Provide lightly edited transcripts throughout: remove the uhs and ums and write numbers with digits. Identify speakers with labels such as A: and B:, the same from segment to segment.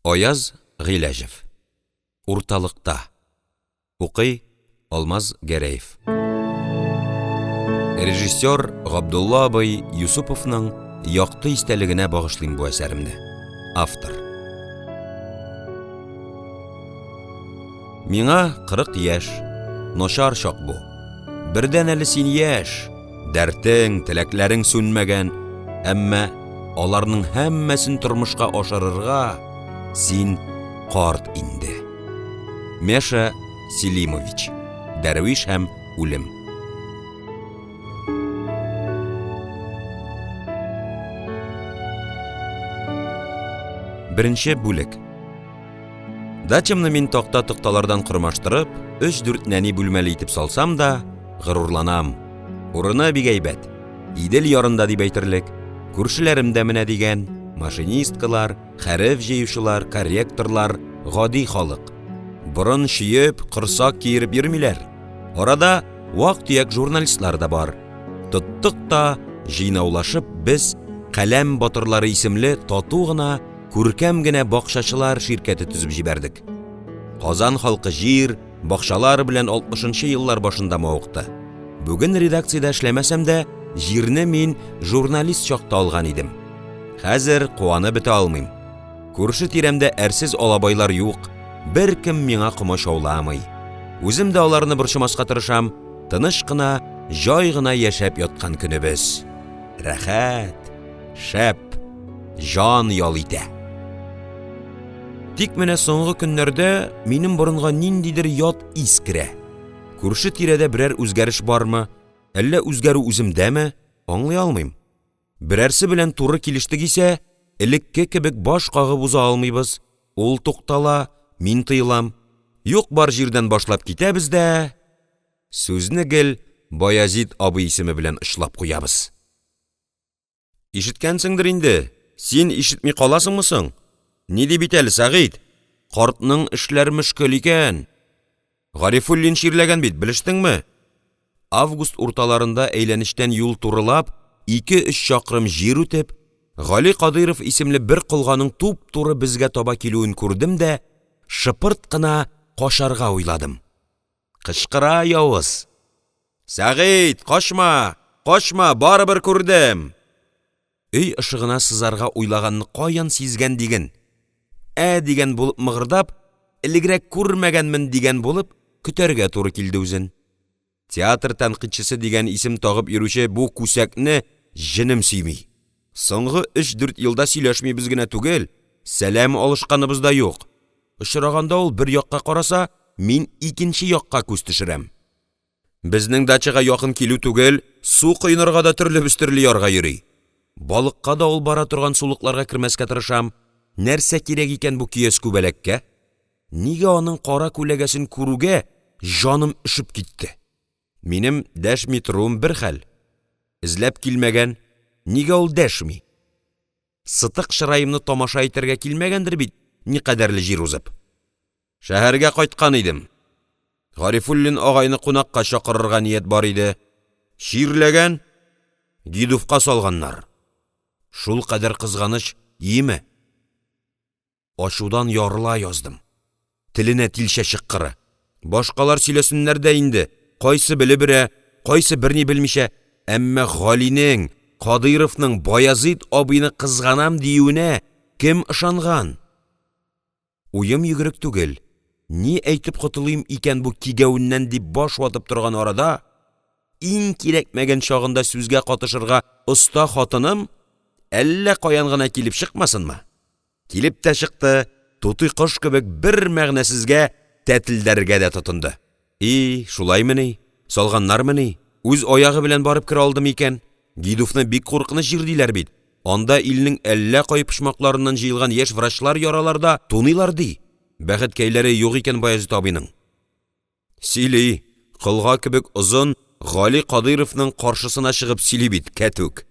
A: Аяз Гыйләҗев. Урталыкта. Укый Алмаз Гәрәев. Режиссер Габдулла абый Юсуповның якты истәлегенә багышлыйм бу әсәремне. Автор. Миңа 40 яшь. Начар чак бу. Бердән әле син яшь, дәртең, теләкләрең сүнмәгән, әмма аларның һәммәсен тормышка ашырырга син карт инде. Меша Селимович. Дәрвиш һәм үлем. Беренче бүлек. Дачамны мин такта-токталардан кормаштырып, өч-дүрт нәни бүлмәле итеп салсам да, горурланам. Урыны бик әйбәт. Идел ярында дип әйтерлек. Күршеләрем дә менә дигән, машинисткалар, хәреф җыючылар, корректорлар, гади халык. Борын чөеп, корсак киереп йөрмиләр. Арада вак-төяк журналистлар да бар. Тоттык та, җыйнаулашып без Каләм батырлары исемле тату гына, күркәм генә бакчачылар ширкәте төзеп җибәрдек. Казан халкы җир, бакчалар белән алтмышынчы еллар башында мавыкты. Бүген редакциядә эшләмәсәм дә, җирне мин журналист чакта алган идем. Хәзер куанып бетә алмыйм. Күрше-тирәмдә әрсез алабайлар юк, беркем миңа комачауламый. Үзем дә аларны борчымаска тырышам, тыныч кына, җай гына яшәп яткан көнебез. Рәхәт, шәп, җан ял итә. Тик менә соңгы көннәрдә минем борынга ниндидер ят ис керә. Күрше-тирәдә берәр үзгәреш бармы, әллә үзгәрү үземдәме, аңлый алмыйм. Берәрсе белән туры килештек исә, элекке кебек баш кагып уза алмыйбыз, ул туктала, мин тыелам. Юк-бар җирдән башлап китәбез дә, сүзне гел Баязит абый исеме белән очлап куябыз. Ишеткәнсеңдер инде, син ишетми каласыңмы соң? Ни ди бит әле, Сәгыйть, картның эшләр мөшкел икән. Гарифуллин чирләгән бит, белештеңме? Август урталарында әйләнечтән юл турылап, ике-өч чакрым җир үтеп, Гали Кадыйров исемле бер колганың туп-туры безгә таба килүен күрдем дә шыпырт кына качарга уйладым. Кычкыра явыз: «Сәгыйть, качма, качма, барыбер күрдем!» Өй ышыгына сызарга уйлаганны каян сизгән диген? Ә дигән булып мыгырдап, элегрәк күрмәгәнмен дигән булып көтәргә туры килде үзен. Театр тәнкыйтьчесе дигән исем тагып йөрүче бу күсәкне җенем сөйми. Соңгы өч-дүрт елда сөйләшмибез генә түгел, сәлам алышканыбыз да юк. Очраганда ул бер якка караса, мин икенче якка күз төшерәм. Безнең дачага якын килү түгел, су коенырга да төрлебез төрле ярга йөри. Балыкка да ул бара торган сулыкларга кермәскә тырышам. Нәрсә кирәк икән бу көяз күбәләккә? Нигә аның кара күләгәсен күрүгә җаным өшеп китте? Минем дәшми торуым бер хәл, эзләп килмәгән, нигә ул дәшми? Сытык чыраемны тамаша итәргә килмәгәндер бит никадәрле җир узып. Шәһәргә кайткан идем. Гарифуллин агайны кунакка чакырырга ният бар иде. Чирләгән, гидувка салганнар. Шулкадәр кызганыч, иеме? Ачудан ярыла яздым. Теленә тилчә чыккыры! Башкалар сөйләсеннәр дә инде, кайсы белеп өрә, кайсы берни белмичә, әмма Галинең, Кадыйровның Баязит абыйны кызганам диюенә кем ышанган? Уем йөгерек түгел, ни әйтеп котылыйм икән бу кигәвеннән дип баш ватып торган арада, иң кирәкмәгән чагында сүзгә катышырга оста хатыным әллә каян гына килеп чыкмасынмы? Килеп тә чыкты, тутый кош кебек бер мәгънәсезгә тәтелдәргә дә тотынды. И, шулаймыни? Салганнармыни? Үз аягы белән барып керә алдымы икән? Гидувны бик куркыныч җир диләр бит, анда илнең әллә кай почмакларыннан җыелган яшь врачлар яралар да туныйлар ди. Бәхеткәйләре юк икән Баязит абыйның. Сөйли, колга кебек озын Гали Кадыйровның каршысына чыгып сөйли бит, кәтүк!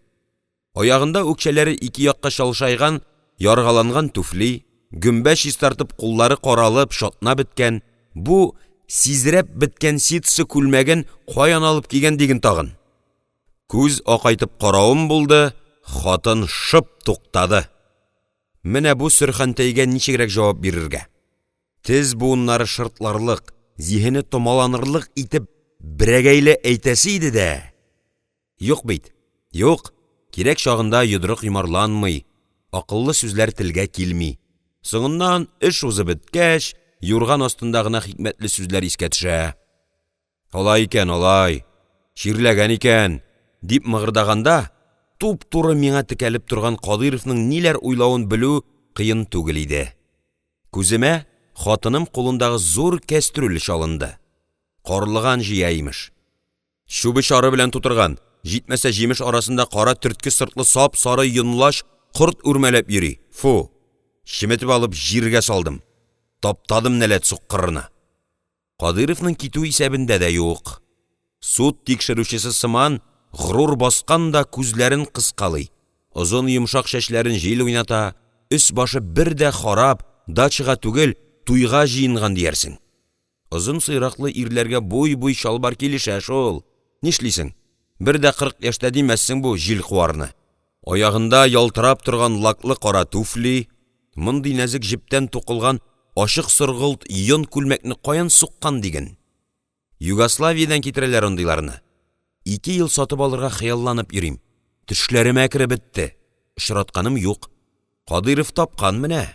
A: Аягында үкчәләре ике якка чалшайган, яргаланган түфли, гөмбә чистартып куллары каралып, чатнап беткән, бу сизрәп беткән ситсы күлмәген каян алып кигән диген тагын! Күз акайтып каравым булды, хатын шып туктады. Менә бу сөрхәнтәйгә ничегрәк җавап бирергә? Тез буыннары шыртларлык, зиһене томаланырлык итеп берәгәйле әйтәсе иде дә, юк бит, юк, кирәк чагында йодрык йомарланмый, акыллы сүзләр телгә килми, соңыннан, эш узып беткәч, юрган астында гына хикмәтле сүзләр искә төшә: «Алай икән, алай, чирләгән икән!» — дип мыгырдаганда туп-туры миңа текәлеп торган Кадыйровның ниләр уйлавын белү кыен түгел иде. Күземә хатыным кулындагы зур кәстрүл чалынды. Карлыган җыя, имеш. Чүбе-чары белән тутырган, җитмәсә, җимеш арасында кара төртке сыртлы сап-сары йонлач корт үрмәләп йөри, фу, чеметеп алып җиргә салдым, таптадым нәләт суккырыны. Кадыйровның китү исәбендә дә юк, суд тикшерүчесе сыман горур баскан да күзләрен кыскалый, озын йомшак чәчләрен җил уйната, өс-башы бер дә харап, дачага түгел, туйга җыенган диярсең. Озын сыйраклы ирләргә буй-буй чалбар килешә шул, нишлисең, бер дә кырык яшьтә димәссең бу җилкуарны. Аягында ялтырап торган лаклы кара туфли, мондый нәзек җептән тукылган ачык соргылт йон күлмәкне каян суккан диген? Югославиядән китерәләр андыйларны, ике ел сатып алырга хыялланып йөрим, төшләремә кереп бетте, очратканым юк, Кадыйров тапкан менә!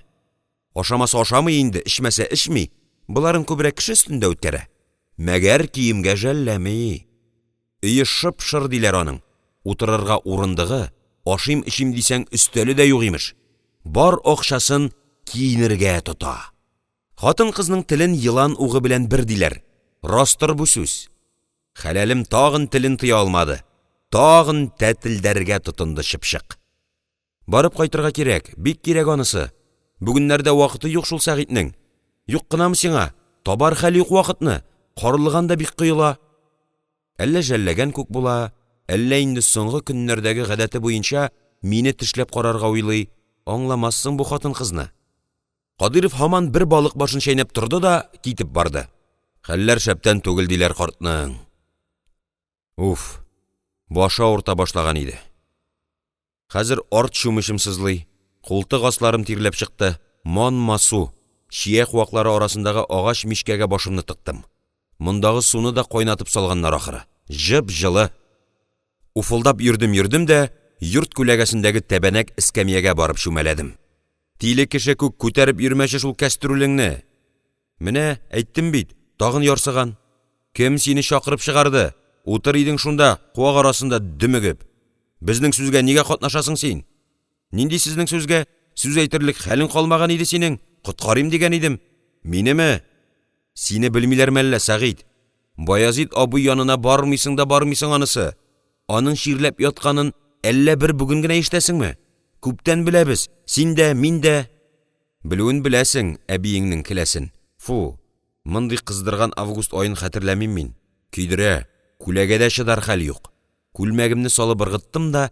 A: Ашамаса ашамый инде, эчмәсә эчми, боларын күбрәк кеше өстендә үткәрә, мәгәр киемгә жәлләми. Өе шып-шыр диләр аның, утырырга урындыгы, ашыйм-эчим дисәң өстәле дә юк, имеш, бар акчасын киенергә тота. Хатын-кызның телен елан угы белән бер диләр, растыр бу сүз. Хәләлем тагын телен тыя алмады, тагын тәтелдәргә тотынды чыпчык. Барып кайтырга кирәк, бик кирәк анысы, бүгеннәрдә вакыты юк шул Сәгыйтьнең, юк кынамы сиңа, табар хәл юк вакытны, карлыган да бик коела. Әллә жәлләгән күк була, әллә инде соңгы көннәрдәге гадәте буенча мине тешләп карарга уйлый, аңламассың бу хатын-кызны. Кадыйров һаман бер балык башын чәйнәп торды да китеп барды. Хәлләр шәптән түгел диләр картның. Уф, башы авырта башлаган иде. Хәзер арт чүмечем сызлый, култык асларым тирләп чыкты, манма су, чия куаклары арасындагы агач мичкәгә башымны тыктым. Мондагы суны да кайнатып салганнар ахры, җып-җылы. Уфылдап йөрдем-йөрдем дә йорт күләгәсендәге тәбәнәк эскәмиягә барып чүмәләдем. Тиле кеше күк күтәреп йөрмәче шул кәстрүлеңне! Менә, әйттем бит, тагын ярсыган. Кем сине чакырып чыгарды, утыр идең шунда куак арасында дөмегеп. Безнең сүзгә нигә катнашасың син? Нинди сезнең сүзгә? Сүз әйтерлек хәлең калмаган иде синең, коткарыйм дигән идем. Минеме? Сине белмиләрме әллә, Сәгыйть? Баязит абый янына бармыйсың да бармыйсың анысы. Аның чирләп ятканын әллә бер бүген генә ишетәсеңме? Күптән беләбез, син дә, мин дә. Белүен беләсең әбиеңнең келәсен. Фу, мондый кыздырган август аен хәтерләмим мин. Көйдерә, күләгәдә чыдар хәл юк. Күлмәгемне салып ыргыттым да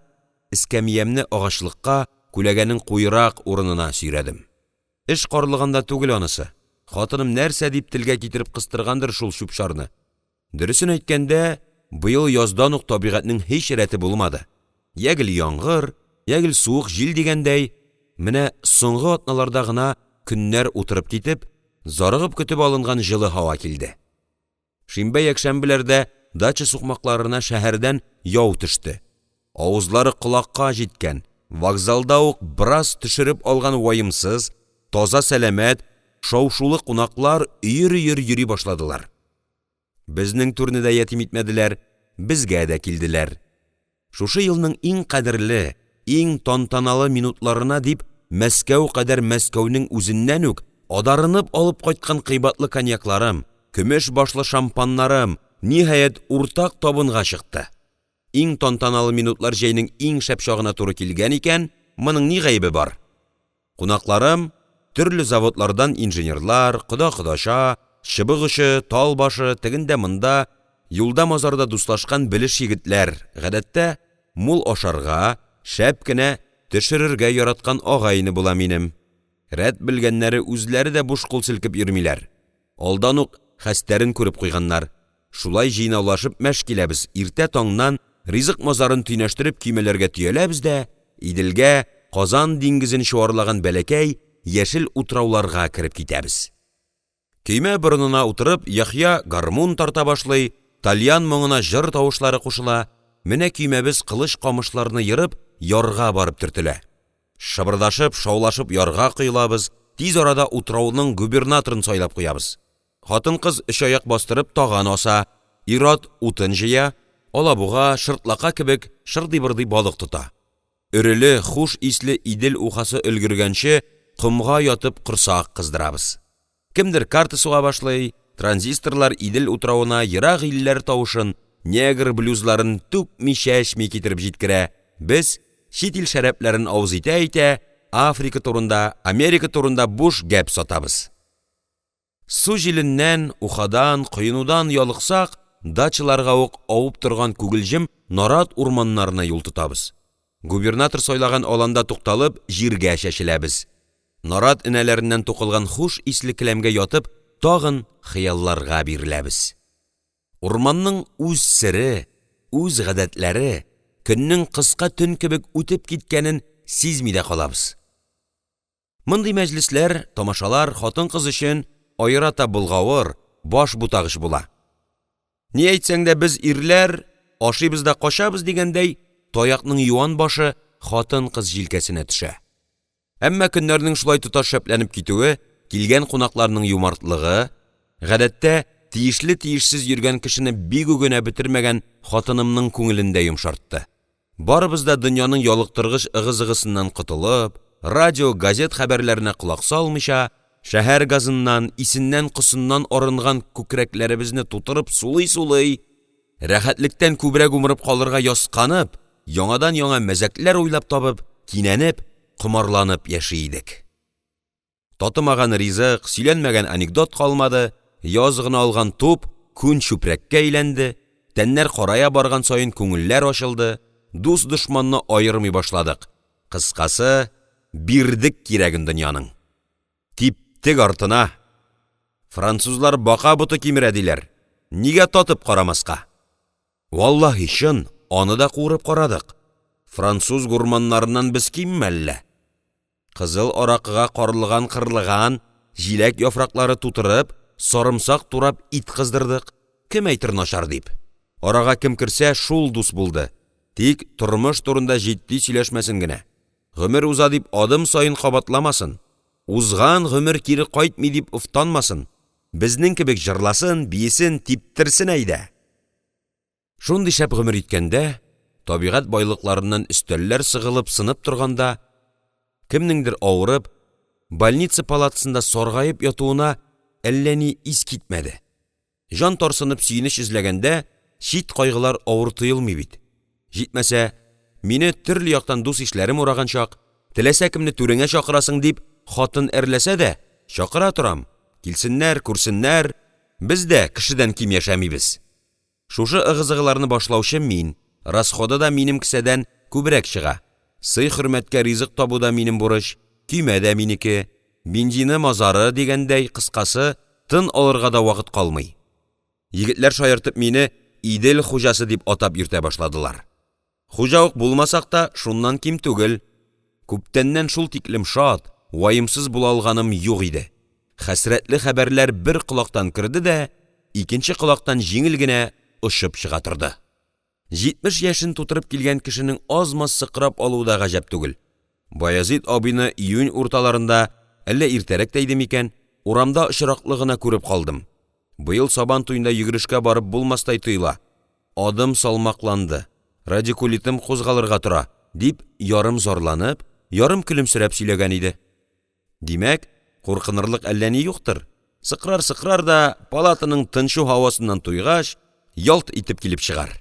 A: эскәмиямне агачлыкка, күләгәнең куерак урынына сөйрәдем. Эш карлыганда түгел анысы, хатыным нәрсә дип телгә китереп кыстыргандыр шул чүп-чарны. Дөресен әйткәндә, быел яздан ук табигатьнең һич рәте булмады, я гел яңгыр, я гел суык җил дигәндәй, менә соңгы атналарда гына көннәр утырып китеп, зарыгып көтеп алынган җылы һава килде. Шимбә-якшәмбеләрдә дача сукмакларына шәһәрдән яу төште, авызлары колакка җиткән, вокзалда ук бераз төшереп алган ваемсыз, таза-сәламәт, шау-шулы кунаклар өер-өер йөри башладылар. Безнең түрне дә ятим итмәделәр, безгә дә килделәр. Шушы елның иң кадерле, иң тантаналы минутларына дип Мәскәү кадәр Мәскәүнең үзеннән үк адарынып алып кайткан кыйбатлы коньякларым, көмеш башлы шампаннарым, ниһаять, уртак табынга чыкты. Иң тантаналы минутлар җәйнең иң шәп чагына туры килгән икән, моның ни гаебе бар? Кунакларым төрле заводлардан инженерлар, кода-кодача, чыбык очы, тал башы, тегендә-монда, юлда-мазарда дуслашкан белеш егетләр, гадәттә, мул ашарга, шәп кенә төшерергә яраткан агай-эне була минем. Рәт белгәннәре үзләре дә буш кул селкеп йөрмиләр, алдан ук хәстәрен күреп куйганнар. Шулай җыйнаулашып мәш киләбез, иртә таңнан ризык-мазарын төйнәштереп көймәләргә төяләбез дә Иделгә, Казан диңгезен чуарлаган бәләкәй, яшел утрауларга кереп китәбез. Көймә борынына утырып Яхъя гармун тарта башлый, тальян моңына җыр тавышлары кушыла, менә көймәбез кылыч камышларны ерып ярга барып төртелә, шыбырдашып, шаулашып ярга коелабыз, тиз арада утрауның губернаторын сайлап куябыз: хатын-кыз өчаяк бастырып таган аса, ир-ат утын җыя, алабуга, шыртлака кебек шырдый-бырдый балык тота, өреле, хуш исле Идел ухасы өлгергәнче комга ятып корсак кыздырабыз. Кемдер карта суга башлый, транзисторлар Идел утравына ерак илләр тавышын, негр блюзларын түкми-чәчми китереп җиткерә, без, чит ил шәрабларын авыз итә-итә, Африка турында, Америка турында буш гәп сатабыз. Су җиленнән, ухадан, коенудан ялыксак, дачаларга ук авып торган күгелҗем нарат урманнарына юл тотабыз, губернатор сайлаган аланда тукталып, җиргә чәчеләбез, нарат энәләреннән тукылган хуш исле келәмгә ятып тагын хыялларга биреләбез. Урманның үз сере, үз гадәтләре, көннең кыска төн кебек үтеп киткәнен сизми дә калабыз. Мондый мәҗлесләр, тамашалар хатын-кыз өчен аерата болгавыр, баш бутагыч була. Ни әйтсәң дә, без ирләр ашыйбыз да качабыз дигәндәй, таякның юан башы хатын-кыз җилкәсенә төшә. Әмма көннәрнең шулай тоташ шәпләнеп китүе, килгән кунакларның юмартлыгы, гадәттә, тиешле-тиешсез йөргән кешене бик үк өнәп бетермәгән хатынымның күңелен дә йомшартты. Барыбыз да дөньяның ялыктыргыч ыгы-зыгысыннан котылып, радио, газет хәбәрләренә колак салмыйча, шәһәр газыннан, исеннән-косыннан арынган күкрәкләребезне тутырып сулый-сулый, рәхәтлектән күбрәк умырып калырга ясканып, яңадан-яңа мәзәкләр уйлап табып, кинәнеп, комарланып яши идек. Татымаган ризык, сөйләнмәгән анекдот калмады, яз гына алган туп күн чүпрәккә әйләнде, тәннәр карая барган саен күңелләр ачылды, дус-дошманны аермый башладык, кыскасы, бирдек кирәген дөньяның! Типтек артына! Французлар бака боты кимерә диләр, нигә татып карамаска? Валлаһи чын, аны да куырып карадык, француз гурманнарыннан без кимме әллә? Кызыл аракыга карлыган-кырлыган, җиләк яфраклары тутырып, сарымсак турап ит кыздырдык, кем әйтер начар дип? Арага кем керсә, шул дус булды, тик тормыш турында җитди сөйләшмәсен генә, гомер уза дип адым саен кабатламасын, узган гомер кире кайтмый дип офтанмасын, безнең кебек җырласын, биесен, типтерсен әйдә! Шундый шәп гомер иткәндә, табигать байлыкларыннан өстәлләр сыгылып, сынып торганда, кемнеңдер авырып, больница палатасында саргаеп ятуына әллә ни ис китмәде. Җан тарсынып сөенеч эзләгәндә чит кайгылар авыр тоелмый бит. Җитмәсә, мине төрле яктан дус-ишләрем ураган чак, теләсә кемне түреңә чакырасың дип хатын әрләсә дә, чакыра торам, килсеннәр, күрсеннәр, без дә кешедән ким яшәмибез. Шушы ыгы-зыгыларны башлаучы мин, расходы да минем кесәдән күбрәк чыга, сый-хөрмәткә ризык табу да минем бурыч, көймә дә минеке, бензины-мазары дигәндәй, кыскасы, тын алырга да вакыт калмый. Егетләр шаяртып мине «Идел хуҗасы» дип атап йөртә башладылар. Хуҗа ук булмасак та, шуннан ким түгел. Күптәннән шул тиклем шат, ваемсыз була алганым юк иде. Хәсрәтле хәбәрләр бер колактан керде дә, икенче колактан җиңел генә очып чыга торды. 70 яшен тутырып килгән кешенең аз-маз сыкрап алуы да гаҗәп түгел. Баязит абыйны июнь урталарында, әллә иртәрәк тә иде микән, урамда очраклы гына күреп калдым. Быел Сабан туенда йөгерешкә барып булмастай тоела, адым салмакланды, радикулитым кузгалырга тора, дип ярым зарланып, ярым көлемсерәп сөйләгән иде. Димәк, куркынырлык әллә ни юктыр, сыкрар-сыкрар да, палатаның тынчу һавасыннан туйгач, ялт итеп килеп чыгар.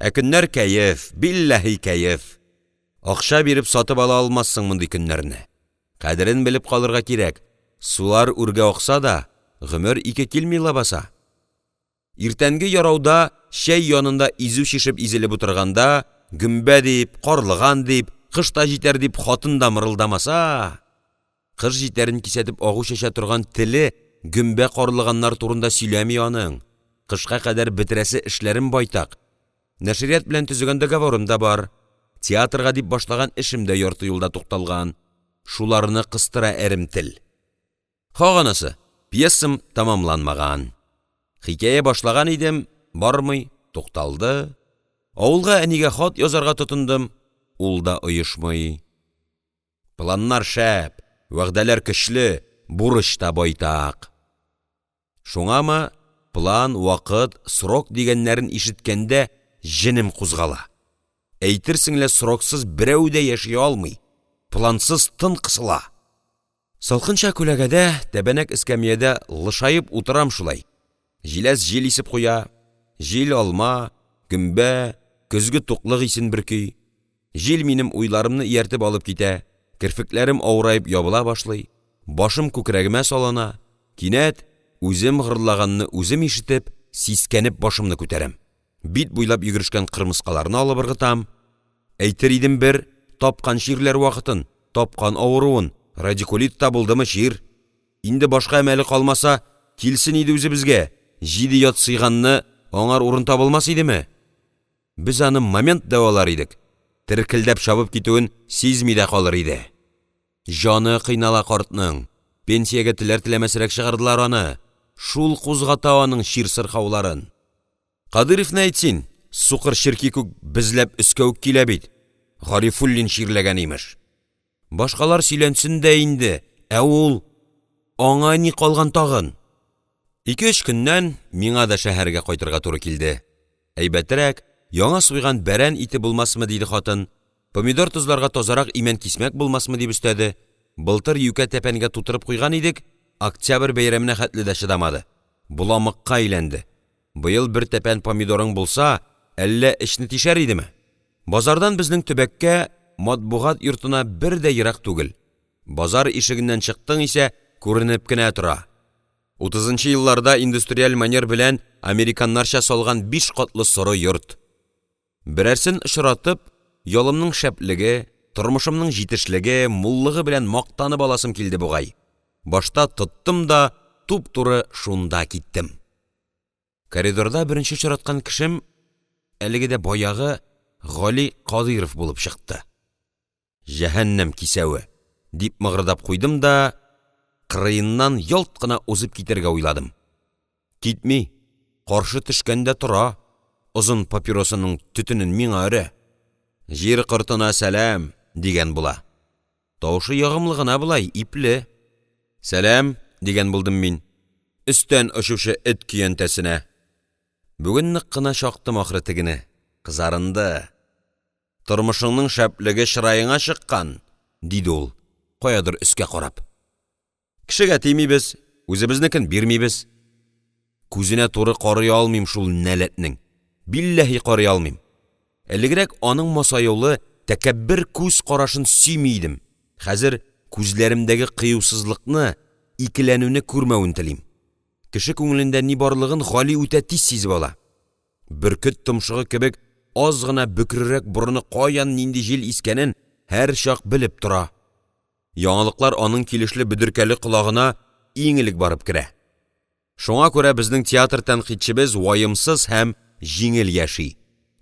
A: Ә көннәр кәеф, билләһи, кәеф! Акча биреп сатып ала алмассың мондый көннәрне! Кадерен белеп калырга кирәк, сулар үргә акса да, гомер ике килми ләбаса! Иртәнге ярауда чәй янында изү чишеп изелеп утырганда, гөмбә дип, карлыган дип, кыш та җитәр дип хатын да мырылдамаса! Кыш җитәрен кисәтеп агу чәчә торган теле гөмбә-карлыганнар турында сөйләми аның. Кышка кадәр бетерәсе эшләрем байтак. Нәшрият белән төзегән договорым да бар. Театрга дип башлаган эшем дә ярты юлда тукталган, шуларны кыстыра әрем тел. Хак анасы, пьесам тәмамланмаган, хикәя башлаган идем, бармый, тукталды, авылга әнигә хат язарга тотындым, ул да оешмый. Планнар шәп, вәгъдәләр көчле, бурыч та байтак. Шуңамы, план, вакыт, срок дигәннәрен ишеткәндә җенем кузгала, әйтерсең лә сроксыз берәү дә яши алмый, плансыз тын кысыла. Салкынча күләгәдә, тәбәнәк эскәмиядә лышаеп утырам шулай, җиләс җил исеп куя, җил алма, гөмбә, көзге туклык исен бөрки, җил минем уйларымны ияртеп алып китә, керфекләрем авыраеп ябыла башлый, башым күкрәгемә салына, кинәт үзем гырлаганны үзем ишетеп, сискәнеп башымны күтәрәм, бит буйлап йөгерешкән кырмыскаларны алып ыргытам. Әйтер идем бер, тапкан чирләр вакытын, тапкан авыруын, радикулит та булдымы чир! Инде башка әмәле калмаса, килсен иде үзебезгә, җиде ят сыйганны, аңар урын табылмас идеме? Без аны момент дәвалар идек, теркелдәп чабып китүен сизми дә калыр иде. Җаны кыйнала картның, пенсиягә теләр-теләмәсрәк чыгардылар аны, шул кузгата аның чир-сырхауларын. Кадыйровны әйт син, сукыр черки күк безләп өскә үк килә бит, Гарифуллин чирләгән, имеш. Башкалар сөйләнсен дә инде, ә ул, аңа ни калган тагын? Ике-өч көннән миңа да шәһәргә кайтырга туры килде. Әйбәтрәк, яңа суйган бәрән ите булмасмы, диде хатын, помидор тозларга тазарак имән кисмәк булмасмы, дип өстәде. Былтыр юкә тәпәнгә тутырып куйган идек, Октябрь бәйрәменә хәтле дә чыдамады, боламыкка әйләнде. Быел бер тәпән помидорың булса, әллә эчне тишәр идеме? Базардан безнең төбәккә, матбугат йортына бер дә ерак түгел, базар ишегеннән чыктың исә күренеп кенә тора. Утызынчы елларда индустриаль манер белән американнарча салган биш катлы соры йорт. Берәрсен очратып, ялымның шәплеге, тормышымның җитешлеге, муллыгы белән мактанып аласым килде бугай, башта тоттым да туп-туры шунда киттем. Коридорда беренче очраткан кешем әлеге дә баягы Гали Кадыйров булып чыкты. «Җәһәннәм кисәве!» — дип мыгырдап куйдым да кырыеннан ялт кына узып китәргә уйладым. Китми, каршы төшкән дә тора, озын папиросының төтенен миңа өрә. «Җир кортына сәлам!» — дигән була. Тавышы ягымлы гына болай, ипле. «Сәлам!» — дигән булдым мин. Өстән очучы эт көянтәсенә. Бүген нык кына чактым ахры тегене, кызарынды. «Тормышыңның шәплеге чыраеңа чыккан!» — диде ул, каядыр өскә карап. «Кешегә тимибез, үзебезнекен бирмибез!» Күзенә туры карый алмыйм шул нәләтнең, билләһи, карый алмыйм. Элегрәк аның масаюлы, тәкәббер күз карашын сөйми идем, хәзер күзләремдәге кыюсызлыкны, икеләнүне күрмәвен телим. Кеше күңелендә ни барлыгын Гали үтә тиз сизеп ала. Бөркет томшыгы кебек аз гына бөкрерәк борыны каян нинди җил искәнен һәрчак белеп тора. Яңалыклар аның килешле бөдеркәле колагына иң элек барып керә. Шуңа күрә безнең театр тәнкыйтьчебез ваемсыз һәм җиңел яши.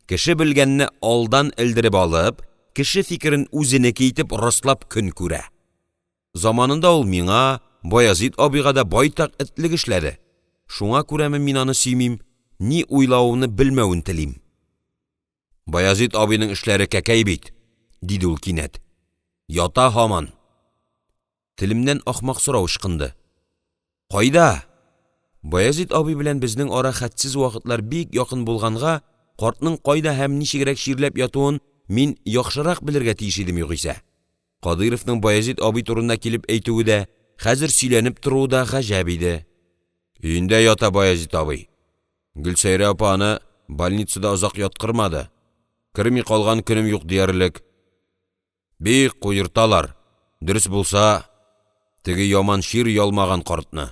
A: Кеше белгәнне алдан элдереп алып, кеше фикерен үзенеке итеп раслап көн күрә. Заманында ул миңа, Баязит абыйга да байтак этлек эшләде. Шуңа күрәме мин аны сөймим, ни уйлавымны белмәвен телим. «Баязит абыйның эшләре кәкәй бит!» — диде ул кинәт. «Ята һаман!» Телемнән ахмак сорау ычкынды: «Кайда?» Баязит абый белән безнең ара хәтсез вакытлар бик якын булганга, картның кайда һәм ничегрәк чирләп ятуын мин яхшырак белергә тиеш идем югыйсә. Кадыйровның Баязит абый турында килеп әйтүе дә, хәзер сөйләнеп торуы да гаҗәп иде. «Өендә ята Баязит абый, Гөлсәйрә апа аны больницада озак яткырмады, керми калган көнем юк диярлек, бик куерталар, дөрес булса, теге яман чир ялмаган картны,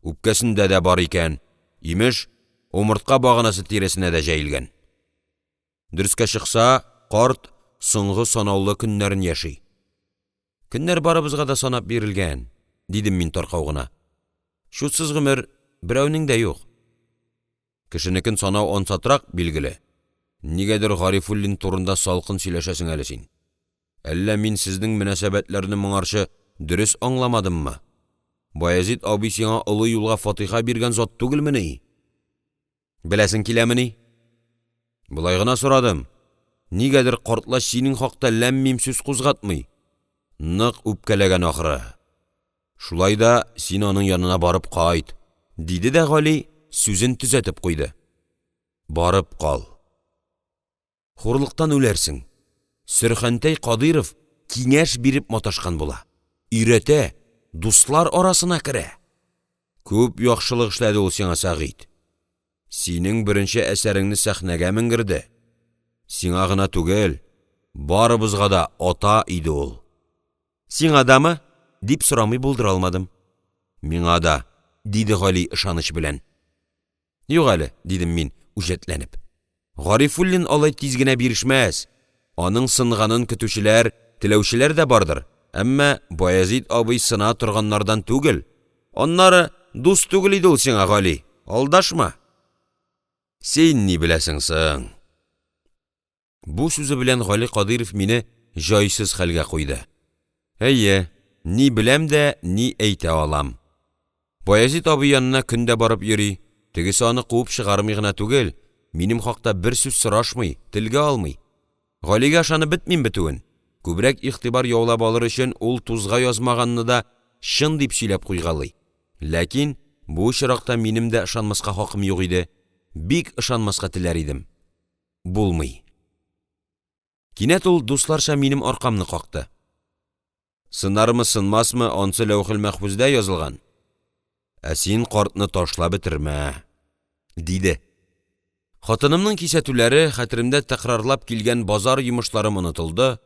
A: үпкәсендә дә бар икән, имеш, умыртка баганасы тирәсенә дә җәелгән. Дөрескә чыкса, карт соңгы санаулы көннәрен яши». «Көннәр барыбызга да санап бирелгән»,– дидем мин таркау гына. «Чутсыз гомер берәүнең дә юк». Кешенекен санау ансатрак, билгеле. Нигәдер Гарифуллин турында салкын сөйләшәсең әле син. Әллә мин сезнең мөнәсәбәтләрне моңарчы дөрес аңламадыммы? Баязит абый сиңа олы юлга фатыйха биргән зат түгелмени? Беләсең киләмени? Болай гына сорадым, нигәдер картлач синең хакта ләм-мим сүз кузгатмый, нык үпкәләгән ахры. Шулай да син аның янына барып кайт,– диде дә Гали сүзен төзәтеп куйды.– Барып кал. Хурлыктан үләрсең, сөрхәнтәй Кадыйров киңәш биреп маташкан була, өйрәтә, дуслар арасына керә! Күп яхшылык эшләде ул сиңа, Сәгыйть. Синең беренче әсәреңне сәхнәгә менгерде. Сиңа гына түгел, барыбызга да ата иде ул. Сиңа дамы? — дип сорамый булдыра алмадым. Миңа да,– диде Гали ышаныч белән. Юк әле,– дидем мин, үҗәтләнеп. Гарифуллин алай тиз генә бирешмәс, аның сынганын көтүчеләр, теләүчеләр дә бардыр, әмма Баязит абый сына торганнардан түгел. Аннары дус түгел иде ул сиңа, Гали, алдашма! Син ни беләсең соң? Бу сүзе белән Гали Кадыйров мине җайсыз хәлгә куйды. Әйе, ни беләм дә, ни әйтә алам? Баязит абый янына көн дә барып йөри, тегесе аны куып чыгармый гына түгел, минем хакта бер сүз сорашмый, телгә алмый. Галигә ышанып бетмим бетүен, күбрәк игътибар яулап алыр өчен ул тузга язмаганны да чын дип сөйләп куйгалый, ләкин бу очракта минем дә ышанмаска хакым юк иде, бик ышанмаска теләр идем, булмый. Кинәт ул дусларча минем аркамны какты: «Сынармы, сынмасмы, ансы ләүхелмәхфүздә язылган, ә син картны ташлап бетермә!» — диде. Хатынымның кисәтүләре, хәтеремдә тәкрарлап килгән базар йомышларым онытылды,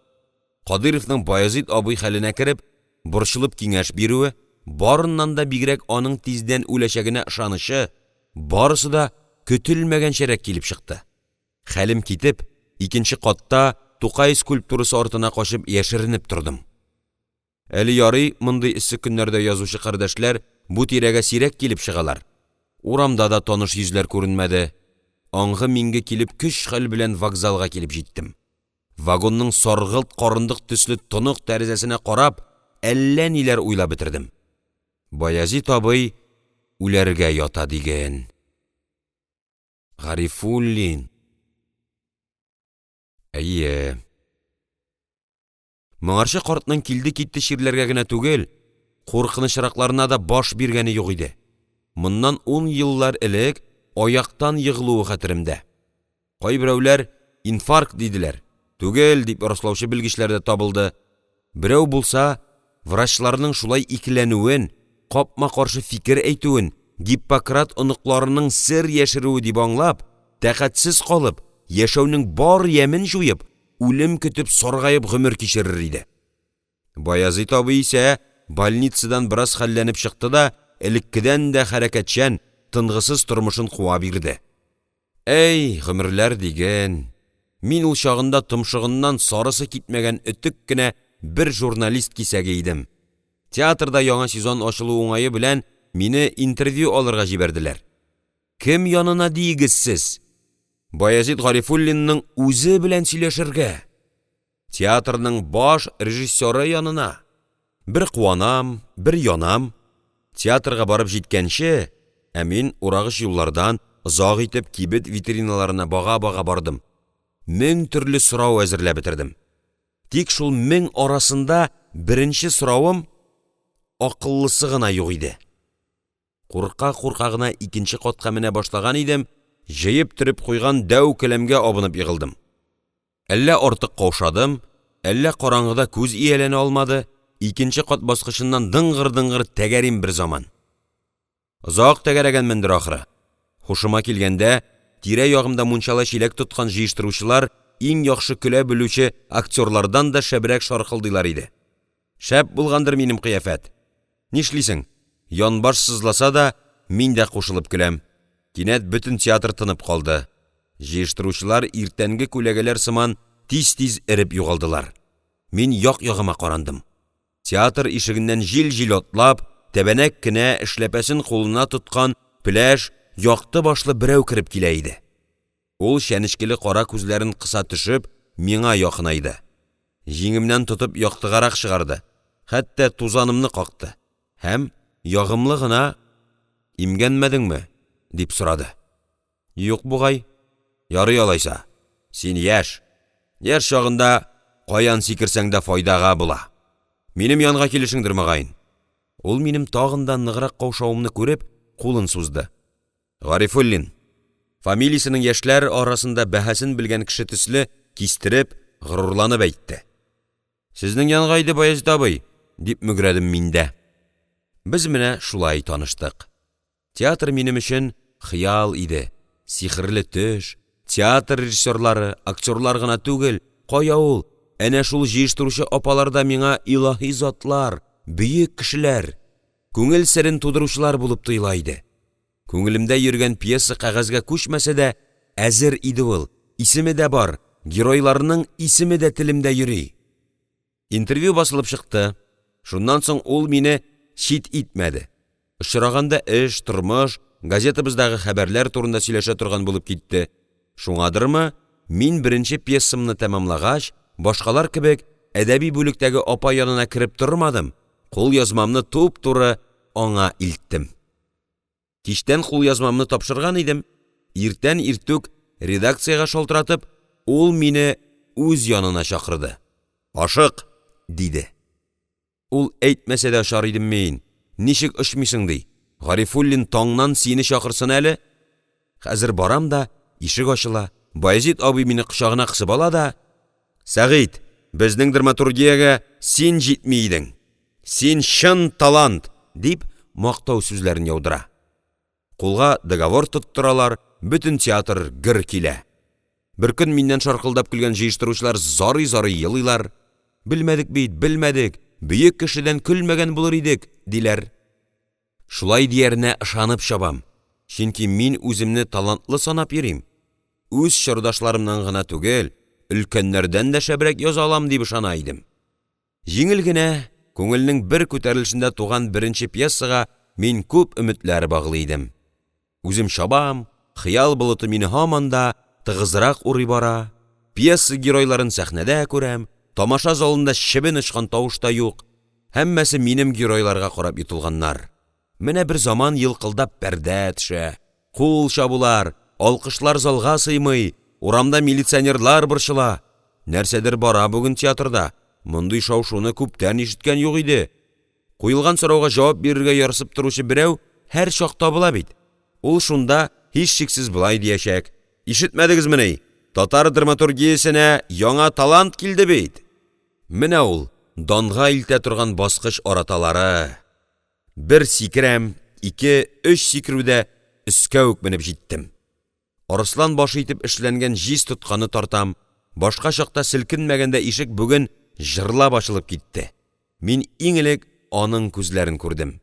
A: Кадыйровның Баязит абый хәленә кереп, борчылып киңәш бирүе, барыннан да бигрәк аның тиздән үләчәгенә ышанычы — барысы да көтелмәгәнчәрәк килеп чыкты. Хәлем китеп, икенче катта Тукай скульптурасы артына качып яшеренеп тордым. Әле ярый мондый эссе көннәрдә язучы кардәшләр бу тирәгә сирәк килеп чыгалар, урамда да таныш йөзләр күренмәде. Аңгы-миңге килеп көч-хәл белән вокзалга килеп җиттем. Вагонның саргылт карындык төсле тонык тәрәзәсенә карап әллә ниләр уйлап бетердем. Баязит абый үләргә ята диген. Гарифуллин. Әйе. Моңарчы картның килде-китте чирләргә генә түгел, куркынычракларына да баш биргәне юк иде. Моннан ун еллар элек аяктан егылуы хәтеремдә. Кайберәүләр инфаркт диделәр, түгел дип раслаучы белгечләр дә табылды. Берәү булса, врачларның шулай икеләнүен, капма-каршы фикер әйтүен Гиппократ оныкларының сер яшерүе дип аңлап, тәкатьсез калып, яшәүнең бар ямен җуеп, үлем көтеп саргаеп гомер кичерер иде. Баязит абый исә больницадан бераз хәлләнеп чыкты да элеккедән дә хәрәкәтчән, тынгысыз тормышын куа бирде. Әй, гомерләр диген, мин ул чагында томшыгыннан сарысы китмәгән өтек кенә бер журналист кисәге идем. Театрда яңа сезон ачылу уңае белән мине интервью алырга җибәрделәр. Кем янына диегез сез? Баязит Гарифуллинның үзе белән сөйләшергә! Театрның баш режиссеры янына! Бер куанам, бер янам. Театрга барып җиткәнче, ә мин урагыч юллардан, озак итеп, кибет витриналарына бага-бага бардым, мең төрле сорау әзерләп бетердем. Тик шул мең арасында беренче соравым акыллысы гына юк иде. Курка-курка гына икенче катка менә башлаган идем, җыеп төреп куйган дәү келәмгә абынып егылдым. Әллә артык каушадым, әллә караңгыда күз ияләнә алмады, икенче кат баскычыннан дыңгыр-дыңгыр тәгәрим бер заман. Озак тәгәрәгәнмендер ахры, һушыма килгәндә, тирә-ягымда мунчала чиләк тоткан җыештыручылар иң яхшы көлә белүче актерлардан да шәбрәк шаркылдыйлар иде. Шәп булгандыр минем кыяфәт! Нишлисең, янбаш сызласа да, мин дә кушылып көләм. Кинәт бөтен театр тынып калды. Җыештыручылар иртәнге күләгәләр сыман тиз-тиз эреп югалдылар. Мин як-ягыма карандым. Театр ишегеннән җил-җил атлап, тәбәнәк кенә, эшләпәсен кулына тоткан, пеләш, якты башлы берәү кереп килә иде. Ул чәнечкеле кара күзләрен кыса төшеп миңа якынайды, җиңемнән тотып яктыгарак чыгарды, хәтта тузанымны какты һәм ягымлы гына: «Имгәнмәдеңме?» — дип сорады. «Юк бугай». «Ярый алайса, син яшь, яшь чагында каян сикерсәң дә файдага була. Минем янга килешеңдер, мөгаен!» Ул минем тагын да ныграк каушавымны күреп, кулын сузды: «Гарифуллин!» Фамилиясенең яшьләр арасында бәһасен белгән кеше төсле кистереп, горурланып әйтте. «Сезнең янга иде, Баязит абый»,– дип мөгрәдем мин дә. Без менә шулай таныштык. Театр минем өчен хыял иде, сихерле төш, театр режиссерлары, актерлар гына түгел, кая ул, әнә шул җыештыручы апалар да миңа илаһи затлар, бөек кешеләр, күңел серен тудыручылар булып тоела иде. Күңелемдә йөргән пьеса кәгазьгә күчмәсә дә, әзер иде ул, исеме дә бар, геройларның исеме дә телемдә йөри. Интервью басылып чыкты, шуннан соң ул мине чит итмәде, очраганда эш, тормыш, газетабыздагы хәбәрләр турында сөйләшә торган булып китте, шуңадырмы, мин беренче пьесамны тәмамлагач, башкалар кебек, әдәби бүлектәге апа янына кереп тормадым, кулъязмамны туп-туры аңа илттем. Кичтән кулъязмамны тапшырган идем, иртән иртүк редакциягә шалтыратып, ул мине үз янына чакырды: «Ашык!» — диде. Ул әйтмәсә дә очар идем мин, ничек очмыйсың ди, Гарифуллин таңнан сине чакырсын әле! Хәзер барам да, ишек ачыла, Баязит абый мине кочагына кысып ала да: «Сәгыйть, безнең драматургиягә син җитми идең, син чын талант!» — дип, мактау сүзләрен яудыра. Кулга договор тоттыралар, бөтен театр гөр килә. Беркөн миннән шаркылдап көлгән җыештыручылар зарый-зарый елыйлар: «Белмәдек бит, белмәдек, бөек кешедән көлмәгән булыр идек!» — диләр. Шулай дияренә ышанып чабам, чөнки мин үземне талантлы санап йөрим, үз чордашларымнан гына түгел, өлкәннәрдән дә шәбрәк яза алам дип ышана идем. Җиңел генә, күңелнең бер күтәрелешендә туган беренче пьесага мин күп өметләр баглый идем. Үзем чабам, хыял болыты мине һаман да тыгызрак урый бара, пьеса геройларын сәхнәдә күрәм, тамаша залында чебен очкан тавыш та юк, һәммәсе минем геройларга карап йотылганнар. Менә бер заман елкылдап пәрдә төшә, кул чабулар, алкышлар залга сыймый, урамда милиционерлар борчыла: нәрсәдер бара бүген театрда, мондый шау-шуны күптән ишеткән юк иде. Куелган сорауга җавап бирергә ярсып торучы берәү һәрчак табыла бит, ул шунда һичшиксез болай диячәк: «Ишетмәдегезмени, татар драматургиясенә яңа талант килде бит!» Менә ул данга илтә торган баскыч араталары! Бер сикерәм, ике, өч сикерүдә өскә үк менеп җиттем. Арыслан башы итеп эшләнгән җиз тотканы тартам, башка чакта селкенмәгән дә ишек бүген җырлап ачылып китте, мин иң элек аның күзләрен күрдем,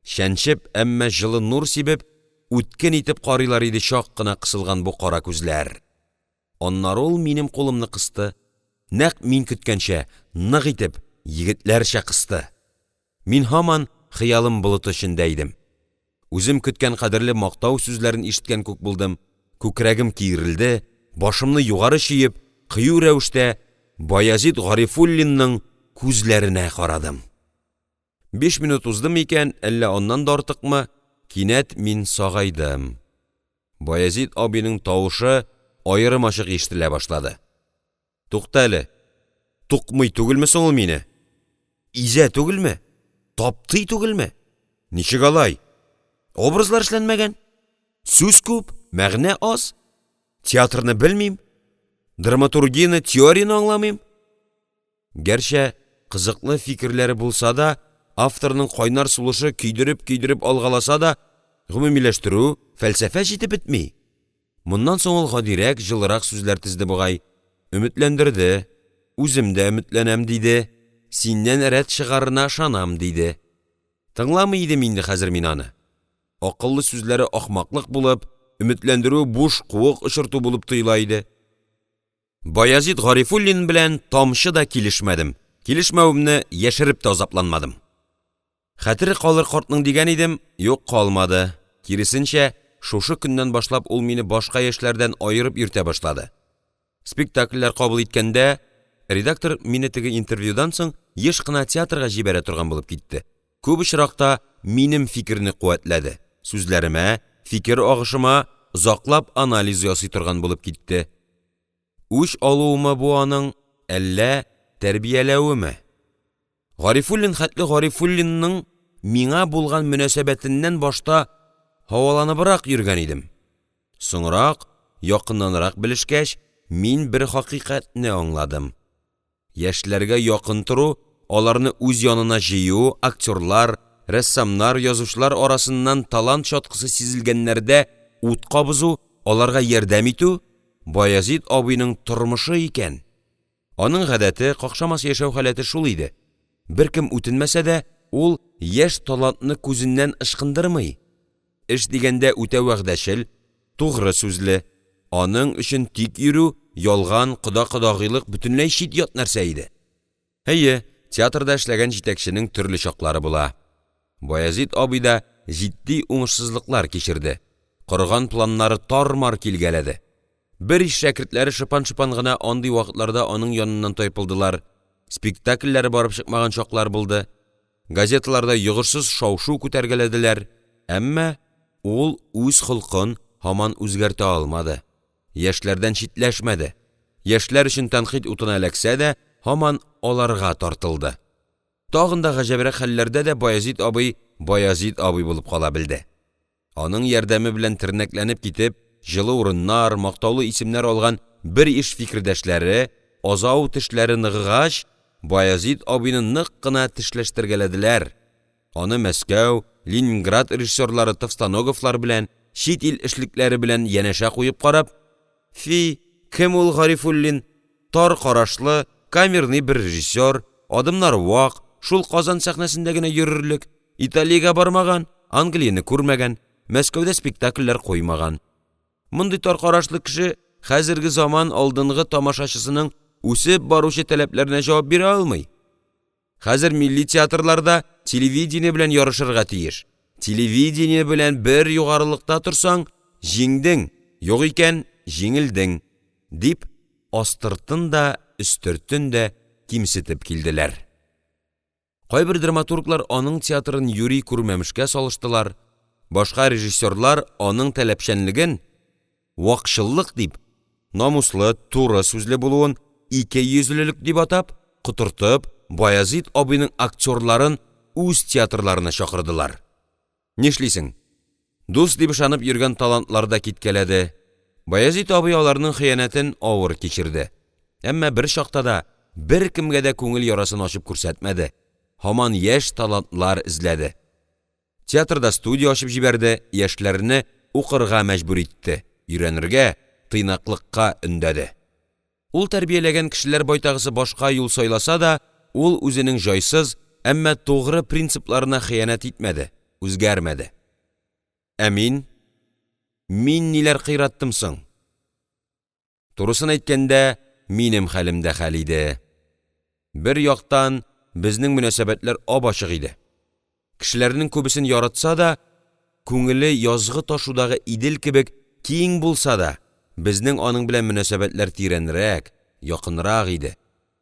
A: чәнчеп, әмма җылы нур сибеп, үткен итеп карыйлар иде чак кына кысылган бу кара күзләр. Аннары ул минем кулымны кысты, нәкъ мин көткәнчә, нык итеп, егетләрчә кысты. Мин һаман хыялым болыты эчендә идем. Үзем көткән кадерле мактау сүзләрен ишеткән күк булдым, күкрәгем киерелде, башымны югары чөеп, кыю рәвештә Баязит Гарифуллинның күзләренә карадым. Биш минут уздымы икән, әллә аннан да артыкмы, кинәт мин сагайдым. Баязит абыйның тавышы аермачык ишетелә башлады. Тукта әле, тукмый түгелме соң ул мине? Изә түгелме? Таптый түгелме? Ничек алай? Образлар эшләнмәгән? Сүз күп, мәгънә аз? Театрны белмим, драматургияне, теорияне аңламыйм. Гәрчә кызыклы фикерләре булса да, авторның кайнар сулышы көйдереп-көйдереп алгаласа да, гомумиләштерү, фәлсәфә җитеп бетми. Моннан соң ул гадирәк, җылырак сүзләр тезде бугай, өметләндерде, үзем дә өметләнәм, диде, синнән рәт чыгарына ышанам, диде. Тыңламый идем инде хәзер мин аны. Акыллы сүзләре ахмаклык булып, өметләндерүе буш куык очырту булып тоела иде. Баязит Гарифуллин белән тамчы да килешмәдем, килешмәвемне яшереп тә азапланмадым. Хәтере калыр картның дигән идем, юк, калмады, киресенчә, Шушы көннән башлап ул мине башка яшьләрдән аерып йөртә башлады. Спектакльләр кабул иткәндә (редактор мине теге интервьюдан соң еш кына театрга җибәрә торган булып китте), күп очракта минем фикерне куәтләде, сүзләремә, фикер агышыма озаклап анализ ясый торган булып китте. Үч алуымы бу аның, әллә тәрбияләвеме? Гарифуллин хәтле Гарифуллинның миңа булган мөнәсәбәтеннән башта һаваланыбрак йөргән идем, соңрак, якыннанрак белешкәч, мин бер хакыйкатьне аңладым: яшьләргә якын тору, аларны үз янына җыю, актерлар, рәссамнар, язучылар арасыннан талант чаткысы сизелгәннәрдә ут кабызу, аларга ярдәм итү Баязит абыйның тормышы икән. Аның гадәте, какшамас яшәү халәте шул иде: беркем үтенмәсә дә, ул яшь талантны күзеннән ычкындырмый, эш дигәндә үтә вәгъдәчел, тугры сүзле, аның өчен тик йөрү, ялган, кода-кодагыйлык бөтенләй чит-ят нәрсә иде. Әйе, театрда эшләгән җитәкченең төрле чаклары була. Баязит абый да җитди уңышсызлыклар кичерде, корган планнары тар-мар килгәләде. Бер иш шәкертләре шыпан-шыпан гына андый вакытларда аның яныннан тайпылдылар, спектакльләре барып чыкмаган чаклар булды, газеталарда йогышсыз шау-шу күтәргәләделәр, әмма ул үз холкын һаман үзгәртә алмады, яшьләрдән читләшмәде, яшьләр өчен тәнкыйть утына эләксә дә, һаман аларга тартылды. Тагын да гаҗәбрәк хәлләрдә дә Баязит абый Баязит абый булып кала белде. Аның ярдәме белән тернәкләнеп китеп, җылы урыннар, мактаулы исемнәр алган бер иш фикердәшләре, азау тешләре ныгыгач, Баязит абыйны нык кына тешләштергәләделәр, аны Мәскәү, Ленинград режиссерлары Товстоноговлар белән, чит ил эшлеклеләре белән янәшә куеп карап: «Фи, кем ул Гарифуллин, тар карашлы, камерный бер режиссер, адымнары вак, шул Казан сәхнәсендә генә йөрерлек, Италиягә бармаган, Англияне күрмәгән, Мәскәүдә спектакльләр куймаган. Мондый тар карашлы кеше хәзерге заман алдынгы тамашачысының үсеп баручы таләпләренә җавап бирә алмый. Хәзер милли театрлар да телевидение белән ярышырга тиеш, телевидение белән бер югарылыкта торсаң — җиңдең, юк икән — җиңелдең»,– дип, астыртын да, өстертен дә кимсетеп килделәр. Кайбер драматурглар аның театрын юри күрмәмешкә салыштылар, башка режиссерлар аның таләпчәнлеген вакчыллык дип, намуслы, туры сүзле булуын икейөзлелек дип атап, котыртып, Баязит абыйның актерларын үз театрларына чакырдылар. Нишлисең, дус дип ышанып йөргән талантлар да киткәләде. Баязит абый аларның хыянәтен авыр кичерде, әмма бер чакта да, беркемгә дә күңел ярасын ачып күрсәтмәде, һаман яшь талантлар эзләде. Театрда студия ачып җибәрде, яшьләрне укырга мәҗбүр итте, өйрәнергә, тыйнаклыкка өндәде. Ул тәрбияләгән кешеләр байтагысы башка юл сайласа да, ул үзенең җайсыз, әмма тугры принципларына хыянәт итмәде, үзгәрмәде. Ә мин? Мин ниләр кыйраттым соң? Турысын әйткәндә, минем хәлем дә хәл иде. Бер яктан, безнең мөнәсәбәтләр ап-ачык иде. Кешеләрнең күбесен яратса да, күңеле язгы ташудагы Идел кебек киң булса да, безнең аның белән мөнәсәбәтләр тирәнрәк, якынрак иде.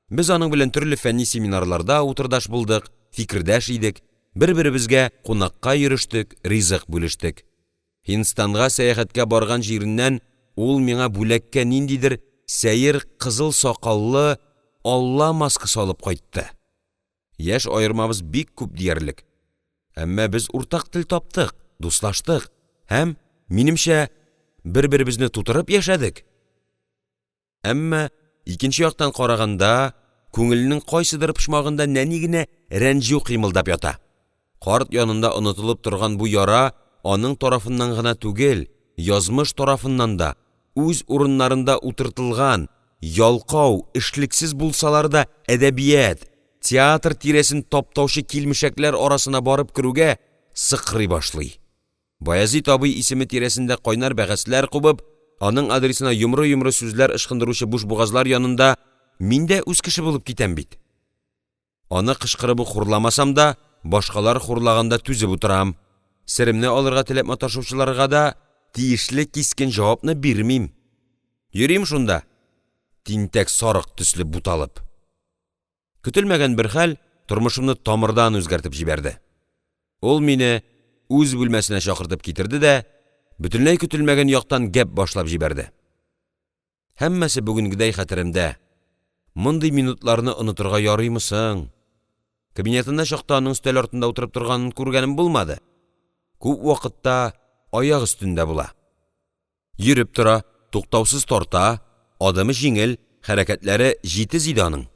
A: Без аның белән төрле фәнни семинарларда утырдаш булдык, фикердәш идек, бер-беребезгә кунакка йөрештек, ризык бүлештек. Һиндстанга сәяхәткә барган җиреннән ул миңа бүләккә ниндидер сәер кызыл сакаллы Алла маскасы алып кайтты. Яшь аермабыз бик күп диярлек, әмма без уртак тел таптык, дуслаштык һәм, минемчә, бер-беребезне тутырып яшәдек. Әмма, икенче яктан караганда, күңелнең кайсыдыр почмагында нәни генә рәнҗү кыймылдап ята. Карт янында онытылып торган бу яра аның тарафыннан гына түгел, язмыш тарафыннан да, үз урыннарында утыртылган, ялкау, эшлексез булсалар да әдәбият, театр тирәсен таптаучы килмешәкләр арасына барып керүгә сыкрый башлый. Баязит абый исеме тирәсендә кайнар бәхәсләр кубып, аның адресына йомры-йомры сүзләр ычкындыручы бушбугазлар янында мин дә үз кеше булып китәм бит. Аны кычкырып ук хурламасам да, башкалар хурлаганда түзеп утырам. Серемне алырга теләп маташучыларга да тиешле кискен җавапны бирмим. Йөрим шунда тинтәк сарык төсле буталып. Көтелмәгән бер хәл тормышымны тамырдан үзгәртеп җибәрде. Ул мине үз бүлмәсенә чакыртып китерде дә бөтенләй көтелмәгән яктан гәп башлап җибәрде. Һәммәсе бүгенгедәй хәтеремдә, мондый минутларны онытырга ярыймы соң?! Кабинетында чакта аның өстәл артында утырып торганын күргәнем булмады, күп вакытта аяк өстендә була. Йөреп тора, туктаусыз тарта, адымы җиңел, хәрәкәтләре җитез иде аның.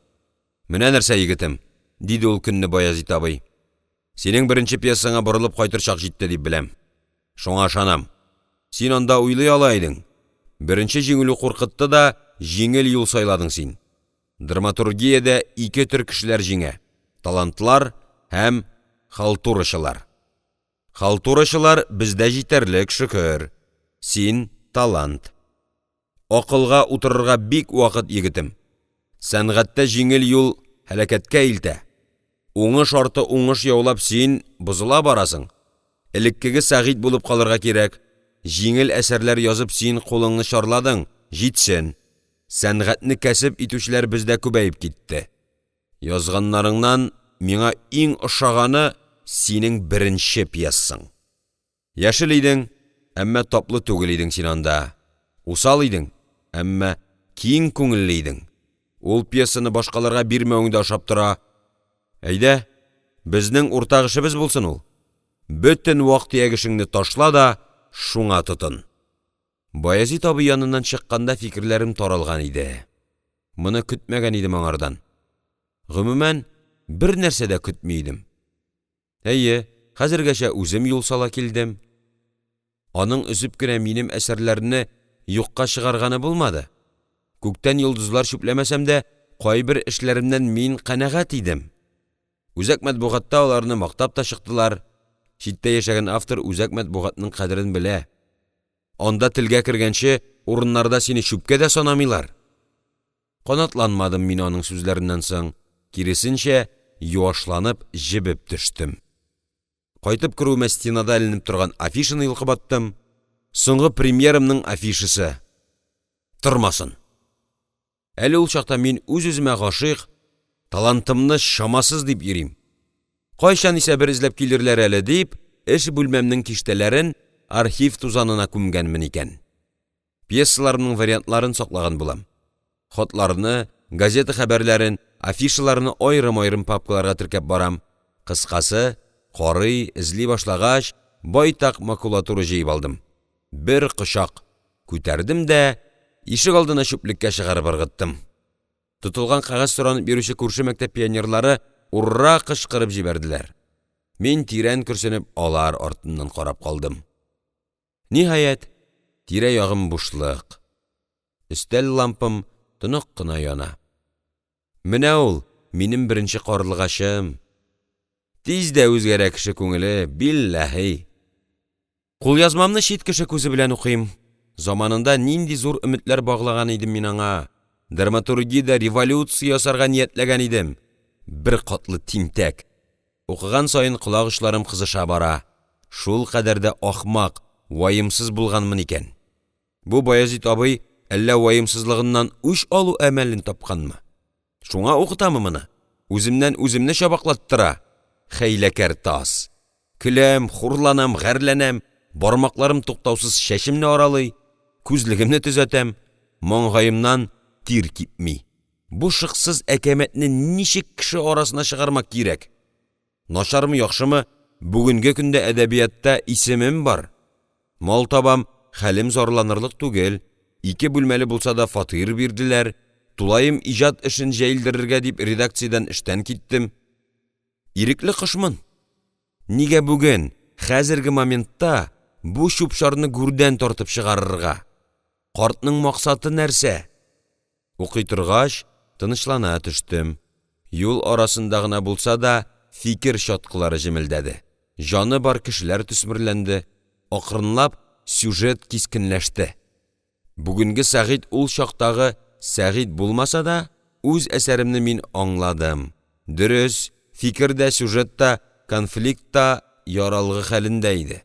A: «Менә нәрсә, егетем,– диде ул көнне Баязит абый,– синең беренче пьесаңа борылып кайтыр чак җитте дип беләм, шуңа ышанам. Син анда уйлый ала идең, беренче җиңелү куркытты да, җиңел юл сайладың син. Драматургиядә ике төр кешеләр җиңә: талантлар һәм халтурачылар. Халтурачылар бездә җитәрлек, шөкер. Син — талант. Акылга утырырга бик вакыт, егетем. Сәнгатьтә җиңел юл һәлакәткә илтә. Уңыш арты уңыш яулап син бозыла барасың, элеккеге Сәгыйть булып калырга кирәк. Җиңел әсәрләр язып син кулыңны чарладың, җитсен. Сәнгатьне кәсеп итүчеләр бездә күбәеп китте. Язганнарыңнан миңа иң ошаганы синең беренче пьесаң. Яшел идең, әмма таплы түгел идең син анда, усал идең, әмма киң күңелле идең. Ул пьесаны башкаларга бирмәвең дә ошап тора. Әйдә, безнең уртак эшебез булсын ул. Бөтен вак-төяк эшеңне ташла да шуңа тотын. Баязит абый яныннан чыкканда фикерләрем таралган иде, моны көтмәгән идем аңардан. Гомумән бернәрсә дә көтми идем. Әйе, хәзергәчә үзем юл сала килдем. Аның өзеп кенә минем әсәрләрне юкка чыгарганы булмады. Күктән йолдызлар чүпләмәсәм дә, кайбер эшләремнән мин канәгать идем. Үзәк матбугатта аларны мактап та чыктылар. Читтә яшәгән автор үзәк матбугатның кадерен белә. Анда телгә кергәнче урыннарда сине чүпкә дә санамыйлар. Канатланмадым мин аның сүзләреннән соң, киресенчә, юашланып, җебеп төштем. Кайтып керүемә стенада эленеп торган афишаны йолкып аттым. Соңгы премьерамның афишасы. Тормасын! Әле ул чакта мин үз-үземә гашыйк, талантымны чамасыз дип йөрим. Кайчан исә бер эзләп килерләр әле дип, эш бүлмәмнең киштәләрен архив тузанына күмгәнмен икән. Пьесаларымның вариантларын саклаган булам. Хатларны, газета хәбәрләрен, афишаларны аерым-аерым папкаларга теркәп барам. Кыскасы, карый, эзли башлагач, байтак макулатура җыеп алдым. Бер кочак! Күтәрдем дә ишегалдына чүплеккә чыгарып ыргыттым. Тотылган кәгазь соранып йөрүче күрше мәктәп пионерлары «ур-ра» кычкырып җибәрделәр. Мин тирән көрсенеп алар артыннан карап калдым. Ниһаять, тирә-ягым бушлык. Өстәл лампам тонык кына яна. Менә ул минем беренче карлыгачым! Тиз дә үзгәрә кеше күңеле, билләһи! Кулъязмамны чит кеше күзе белән укыйм. Заманында нинди зур өметләр баглаган идем мин аңа! Драматургиядә революция ясарга ниятләгән идем. Беркатлы тинтәк! Укыган саен колак очларым кызыша бара. Шулкадәр дә ахмак, ваемсыз булганмын икән. Бу Баязит абый әллә ваемсызлыгыннан үч алу әмәлен тапканмы? Шуңа укытамы моны? Үземнән үземне чабаклаттыра, хәйләкәр таз! Көләм, хурланам, гарьләнәм, бармакларым туктаусыз чәчемне аралый, күзлегемне төзәтәм, маңгаемнан тир кипми. Бу шыксыз әкәмәтне ничек кеше арасына чыгармак кирәк? Начармы, яхшымы, бүгенге көндә әдәбиятта исемем бар. Мал табам, хәлем зарланырлык түгел, ике бүлмәле булса да фатир бирделәр, тулаем иҗат эшен җәелдерергә дип редакциядән эштән киттем. Ирекле кошмын. Нигә бүген, хәзерге моментта бу чүп-чарны гүрдән тартып чыгарырга? Картның максаты нәрсә? Укый торгач, тынычлана төштем. Юл арасында гына булса да фикер чаткылары җемелдәде, җаны бар кешеләр төсмерләнде, акрынлап сюжет кискенләште. Бүгенге Сәгыйть ул чактагы Сәгыйть булмаса да, үз әсәремне мин аңладым. Дөрес, фикер дә, сюжет та, конфликт та яралгы хәлендә иде,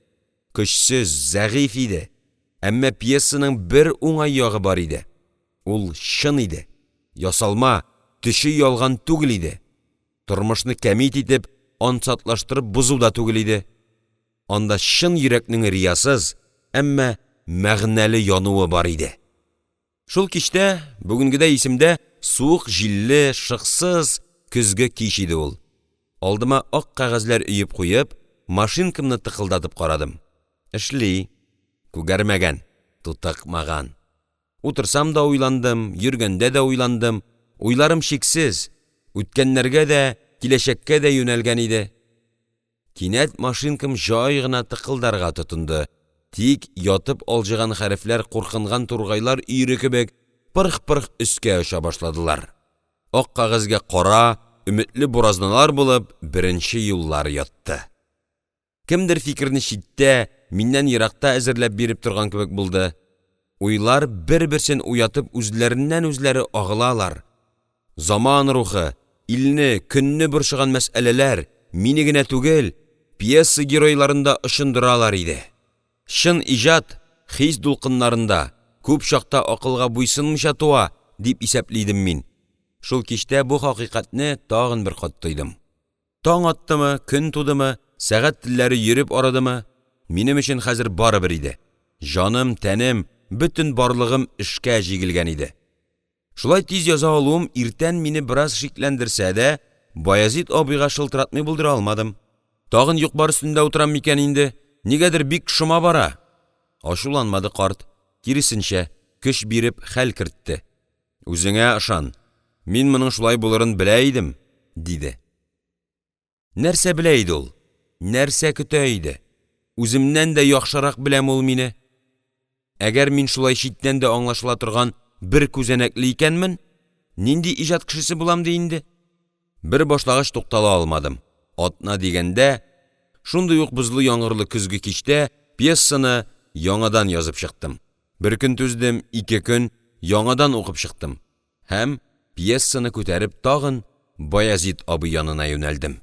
A: көчсез, зәгыйфь иде. Әмма пьесаның бер уңай ягы бар иде, ул чын иде, ясалма, төче ялган түгел иде, тормышны кәмит итеп, ансатлаштырып бозу да түгел иде, анда чын йөрәкнең риясыз, әмма мәгънәле януы бар иде. Шул кичтә, бүгенгедәй исемдә, суык җилле, шыксыз көзге кич иде ул. Алдыма ак кәгазьләр өеп куеп, машинкамны тыкылдатып карадым: эшли, күгәрмәгән, тутыкмаган. Утырсам да уйландым, йөргәндә дә уйландым, уйларым чиксез, үткәннәргә дә, киләчәккә дә юнәлгән иде. Кинәт машинкам җай гына тыкылдарга тотынды, тик ятып алҗыган хәрефләр куркынган тургайлар өере кебек пырх-пырх өскә оча башладылар. Ак кәгазьгә кара, өметле буразналар булып беренче юллар ятты. Кемдер фикерне читтә, миннән еракта әзерләп биреп торган кебек булды. Уйлар бер-берсен уятып үзләреннән-үзләре агылалар. Заман рухы, илне, көнне борчыган мәсьәләләр мине генә түгел, пьеса геройларын да очындыралар иде. Чын иҗат хис дулкыннарында, күп чакта акылга буйсынмыйча туа, дип исәпли идем мин. Шул кичтә бу хакыйкатьне тагын бер кат тойдым. Таң аттымы, көн тудымы, сәгать телләре йөреп арыдымы, минем өчен хәзер барыбер иде, җаным, тәнем, бөтен барлыгым эшкә җигелгән иде. Шулай тиз яза алуым иртән мине бераз шикләндерсә дә, Баязит абыйга шылтыратмый булдыра алмадым. Тагын юк-бар өстендә утырам микән инде, нигәдер бик шома бара. Ачуланмады карт, киресенчә, көч биреп хәл кертте: «Үзеңә ышан, мин моның шулай булырын белә идем»,– диде. Нәрсә белә иде ул, нәрсә көтә иде, үземнән дә яхшырак беләме ул мине? Әгәр мин шулай читтән дә аңлашыла торган бер күзәнәкле икәнмен, нинди иҗат кешесе булам ди инде? Бер башлагач туктала алмадым, атна дигәндә, шундый ук бозлы яңгырлы көзге кичтә пьесаны яңадан язып чыктым. Бер көн түздем, ике көн, яңадан укып чыктым һәм пьесаны күтәреп тагын Баязит абый янына юнәлдем.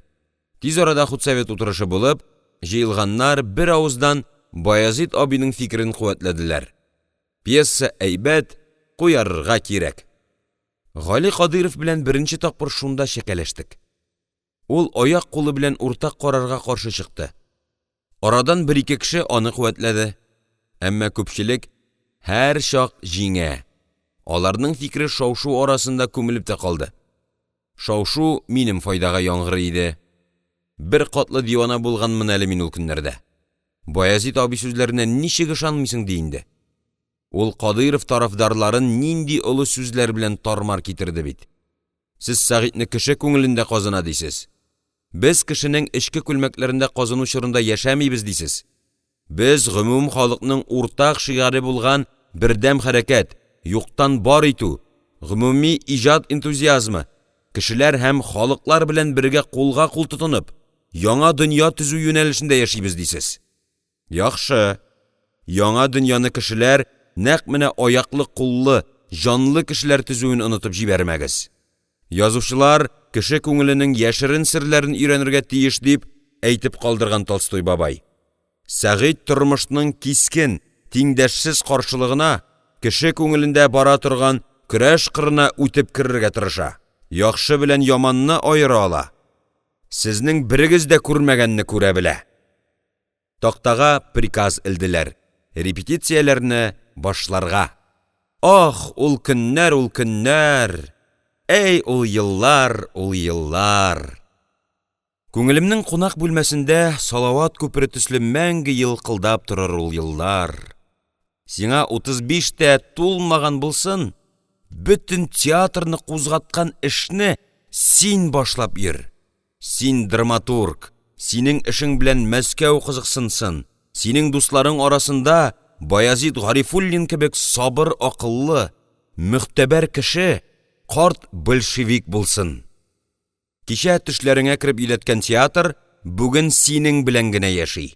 A: Тиз арада худсовет утырышы булып, җыелганнар бер авыздан Баязит абыйның фикерен куәтләделәр. Пьеса әйбәт, куярга кирәк! Гали Кадыйров белән беренче тапкыр шунда чәкәләштек. Ул аяк-кулы белән уртак карарга каршы чыкты. Арадан бер-ике кеше аны куәтләде. Әмма күпчелек һәрчак җиңә. Аларның фикере шау-шу арасында күмелеп тә калды. Шау-шу минем файдага яңгырый иде. Беркатлы дивана булганмын әле мин ул көннәрдә. Баязит абый сүзләренә ничек ышанмыйсың ди инде. Ул Кадыйров тарафдарларын нинди олы сүзләр белән тар-мар китерде бит. Сез Сәгыйтьне кеше күңелендә казына дисез. Без кешенең эчке күлмәкләрендә казыну чорында яшәмибез дисез. Без гомум халыкның уртак шигаре булган бердәм хәрәкәт, юктан бар итү, гомуми иҗат энтузиазмы, кешеләр һәм халыклар белән бергә кулга-кул тотынып, яңа дөнья төзү юнәлешендә яшибез дисез. Яхшы. Яңа дөньяны кешеләр, нәкъ менә аяклы-куллы, җанлы кешеләр төзүен онытып җибәрмәгез. Язучылар кеше күңеленең яшерен серләрен өйрәнергә тиеш дип әйтеп калдырган Толстой бабай. Сәгыйть тормышның кискен, тиңдәшсез каршылыгына, кеше күңелендә бара торган көрәш кырына үтеп керергә тырыша, яхшы белән яманны аера ала. Сезнең берегез дә күрмәгәнне күрә белә. Тактага приказ элделәр: репетицияләрне башларга! Ах, ул көннәр, ул көннәр! Әй, ул еллар, ул еллар! Күңелемнең кунак бүлмәсендә салават күпере төсле мәңге елкылдап торыр ул еллар. Сиңа 35 тә тулмаган булсын, бөтен театрны кузгаткан эшне син башлап йөр. Син драматург, синең эшең белән Мәскәү кызыксынсын, синең дусларың арасында Баязит Гарифуллин кебек сабыр акыллы, могтәбәр кеше, карт большевик булсын. Кичә төшләреңә кереп йөдәткән театр бүген синең белән генә яши.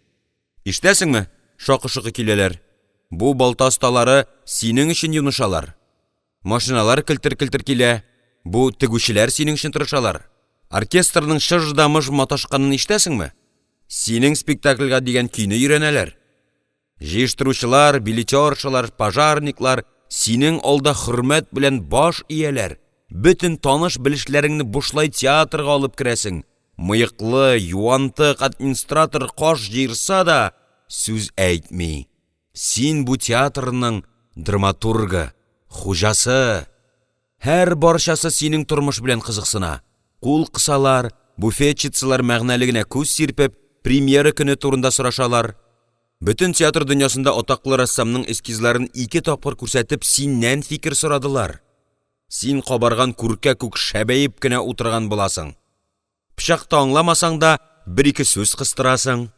A: Ишетәсеңме, шакы-шокы киләләр. Бу балта осталары синең өчен юнышалар. Машиналар келтер-келтер килә, бу тегүчеләр синең өчен тырышалар. Оркестрның чыж да мыж маташканын ишетәсеңме? Синең спектакльгә дигән көйне өйрәнәләр. Җыештыручылар, билетершалар, пожарниклар синең алда хөрмәт белән баш ияләр, бөтен таныш-белешләреңне бушлай театрга алып керәсең, мыеклы, юантык администратор каш җыерса да, сүз әйтми, син бу театрның драматургы, хуҗасы, һәрбарчасы синең тормыш белән кызыксына, кул кысалар, буфетчицалар мәгънәле генә күз сирпеп, премьера көне турында сорашалар, бөтен театр дөньясында атаклы рәссамның эскизларын ике тапкыр күрсәтеп синнән фикер сорадылар, син кабарган күркә күк шәбәеп кенә утырган буласың, пычак та аңламасаң да, бер-ике сүз кыстырасың,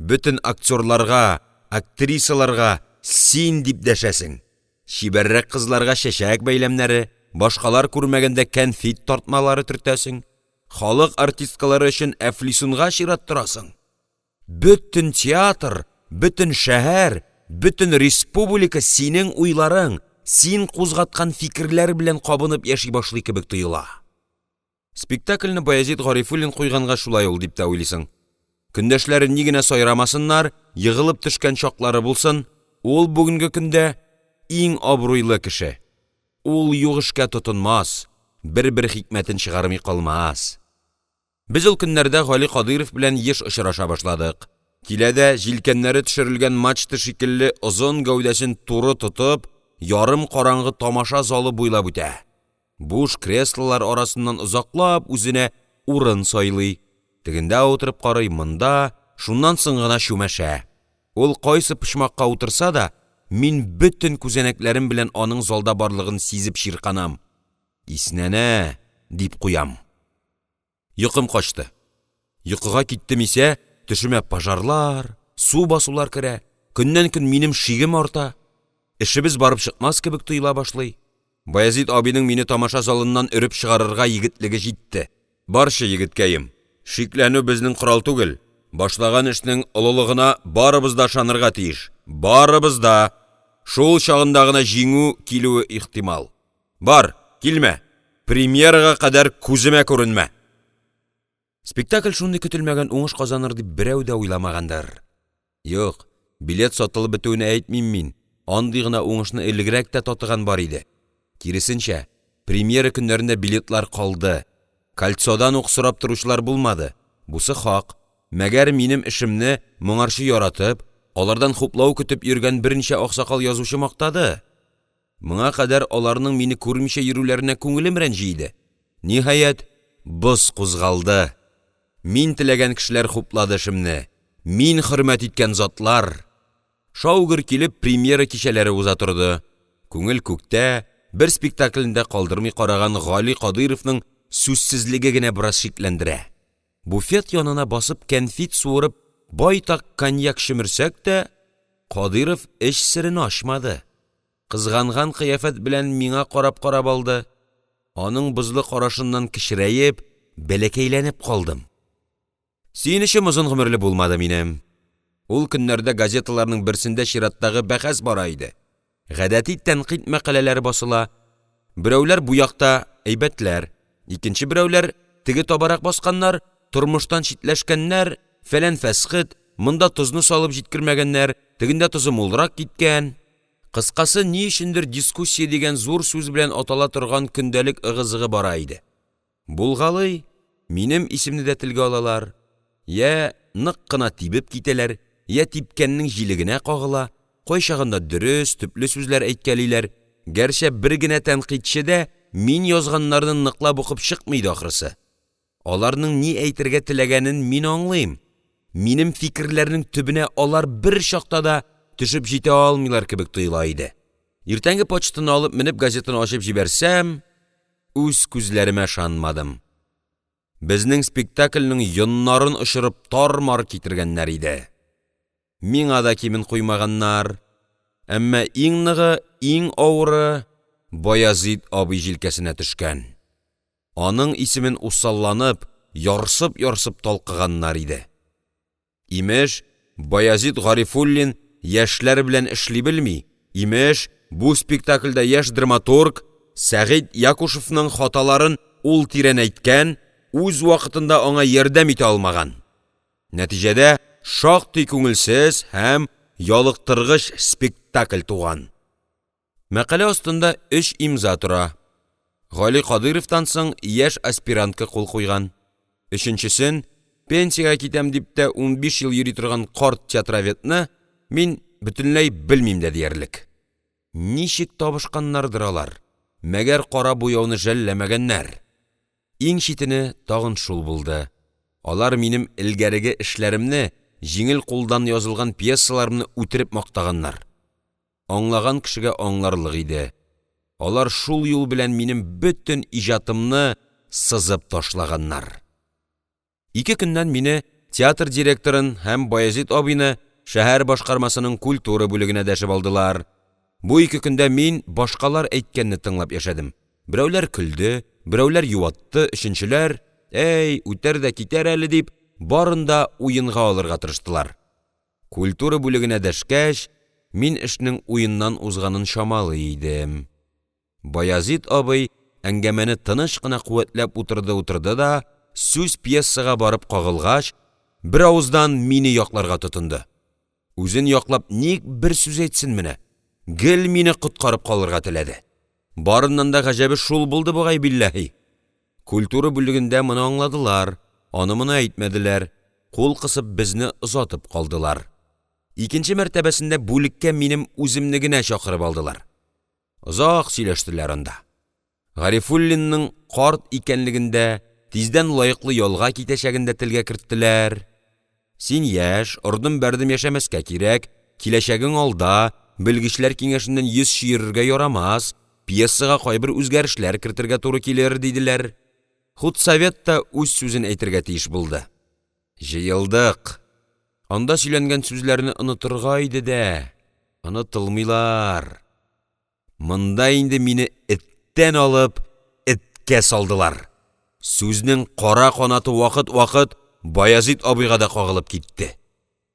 A: бөтен актерларга, актрисаларга «син» дип дәшәсең, чибәррәк кызларга чәчәк бәйләмнәре, башкалар күрмәгәндә кәнфит тартмалары төртәсең, халык артисткалары өчен әфлисунга чират торасың, бөтен театр, бөтен шәһәр, бөтен республика синең уйларың, син кузгаткан фикерләр белән кабынып яши башлый кебек тоела. Спектакльне Баязит Гарифуллин куйганга шулай ул дип тә уйлыйсың. Көндәшләре ни генә сайрамасыннар, егылып төшкән чаклары булсын, ул бүгенге көндә иң абруйлы кеше, ул юк эшкә тотынмас, бер-бер хикмәтен чыгармый калмас. Без ул көннәрдә Гали Кадыйров белән еш очраша башладык. Килә дә, җилкәннәре төшерелгән мачта шикелле озын гәүдәсен туры тотып, ярым караңгы тамаша залы буйлап үтә, буш креслолар арасыннан озаклап үзенә урын сайлый, тегендә утырып карый, монда, шуннан соң гына чүмәшә. Ул кайсы почмакка утырса да, мин бөтен күзәнәкләрем белән аның залда барлыгын сизеп чирканам: «Иснәнә!» — дип куям. Йокым качты, йокыга киттем исә, төшемә пожарлар, су басулар керә, көннән-көн минем шигем арта, эшебез барып чыкмас кебек тоела башлый. Баязит абыйның мине тамаша залыннан өреп чыгарырга егетлеге җитте: «Барчы, егеткәем, шикләнү безнең корал түгел, башлаган эшнең олылыгына барыбыз да ышанырга тиеш, барыбыз да! Шул чагында гына җиңү килүе ихтимал. Бар, килмә, премьерага кадәр күземә күренмә!» Спектакль шундый көтелмәгән уңыш казаныр дип берәү дә уйламагандыр. Юк, билет сатылып бетүен әйтмим мин, андый гына уңышны элегрәк тә татыган бар иде. Киресенчә, премьера көннәрендә билетлар калды, «Кольцо»дан ук сорап торучылар булмады, бусы хак, мәгәр минем эшемне моңарчы яратып, алардан хуплау көтеп йөргән берничә аксакал язучы мактады. Моңа кадәр аларның мине күрмичә йөрүләренә күңелем рәнҗи иде. Ниһаять, боз кузгалды, мин теләгән кешеләр хуплады эшемне, мин хөрмәт иткән затлар! Шау-гөр килеп премьера кичәләре уза торды, күңел күктә, бер спектаклен дә калдырмый караган Гали Кадыйровның сүзсезлеге генә бераз шикләндерә. Буфет янына басып кәнфит суырып байтак коньяк чөмерсәк тә, Кадыйров эч серен ачмады, кызганган кыяфәт белән миңа карап-карап алды, аның бозлы карашыннан кечерәеп, бәләкәйләнеп калдым. Сөенечем озын гомерле булмады минем. Ул көннәрдә газеталарның берсендә чираттагы бәхәс бара иде. Гадәти тәнкыйть мәкаләләре басыла, берәүләр бу якта әйбәтләр, икенче берәүләр теге табарак басканнар, тормыштан читләшкәннәр, фәлән-фәсхет, монда тозны салып җиткермәгәннәр, тегендә тозы мулрак киткән. Кыскасы, ни өчендер дискуссия дигән зур сүз белән атала торган көндәлек ыгы-зыгы бара иде. Булгалый, минем исемне дә телгә алалар, я нык кына тибеп китәләр, я типкәннең җилегенә кагыла, кайчагында дөрес, төпле сүзләр әйткәлиләр, гәрчә бер генә тәнкыйтьче дә мин язганнарны ныклап укып чыкмый иде ахрысы. Аларның ни әйтергә теләгәнен мин аңлыйм, минем фикерләрнең төбенә алар бер чакта да төшеп җитә алмыйлар кебек тоела иде. Иртәнге почтаны алып менеп газетаны ачып җибәрсәм, үз күзләремә ышанмадым. Безнең спектакльнең йоннарын очырып тар-мар китергәннәр иде. Миңа да кимен куймаганнар. Әмма иң ныгы, иң авыры Баязит абый җилкәсенә төшкән. Аның исемен усалланып, ярсып-ярсып талкыганнар иде. Имеш, Баязит Гарифуллин яшьләр белән эшли белми, имеш, бу спектакльдә яшь драматург Сәгыйть Якушевның хаталарын ул тирәнәйткән, үз вакытында аңа ярдәм итә алмаган. Нәтиҗәдә шактый күңелсез һәм ялыктыргыч спектакль туган. Мәкалә астында өч имза тора: Гали Кадыйровтан соң яшь аспирантка кул куйган, өченчесен, пенсиягә китәм дип тә 15 ел йөри торган карт театроведны, мин бөтенләй белмим дә диярлек. Ничек табышканнардыр алар, мәгәр кара буяуны жәлләмәгәннәр! Иң читене тагын шул булды: алар минем элгәреге эшләремне, җиңел кулдан язылган пьесаларымны үтереп мактаганнар. Аңлаган кешегә аңларлык иде, алар шул юл белән минем бөтен иҗатымны сызып ташлаганнар. Ике көннән мине, театр директорын һәм Баязит абыйны шәһәр башкармасының культура бүлегенә дәшеп алдылар. Бу ике көндә мин башкалар әйткәнне тыңлап яшәдем: берәүләр көлде, берәүләр юатты, өченчеләр: «Әй, үтәр дә китәр әле»,– дип, барын да уенга алырга тырыштылар. Культура бүлегенә дәшкәч, мин эшнең уеннан узганын чамалый идем. Баязит абый әңгәмәне тыныч кына куәтләп утырды-утырды да, сүз пьесага барып кагылгач, беравыздан мине якларга тотынды. Үзен яклап ник бер сүз әйтсен менә, гел мине коткарып калырга теләде. Барыннан да гаҗәбе шул булды бугай, билләһи. Культура бүлегендә моны аңладылар, аны-моны әйтмәделәр, кул кысып безне озатып калдылар. Икенче мәртәбәсендә бүлеккә минем үземне генә чакырып алдылар. Озак сөйләштеләр анда. Гарифуллинның карт икәнлеген дә, тиздән лаеклы ялга китәчәген дә телгә керттеләр. Син яшь, ордым-бәрдем яшәмәскә кирәк, киләчәгең алда, белгечләр киңәшеннән йөз чөерергә ярамас, пьесага кайбер үзгәрешләр кертергә туры килер, диделәр. Худсовет та үз сүзен әйтергә тиеш булды. Җыелдык. Анда сөйләнгән сүзләрне онытырга иде дә, онытылмыйлар. Монда инде мине эттән алып эткә салдылар. Сүзнең кара канаты вакыт-вакыт Баязит абыйга да кагылып китте.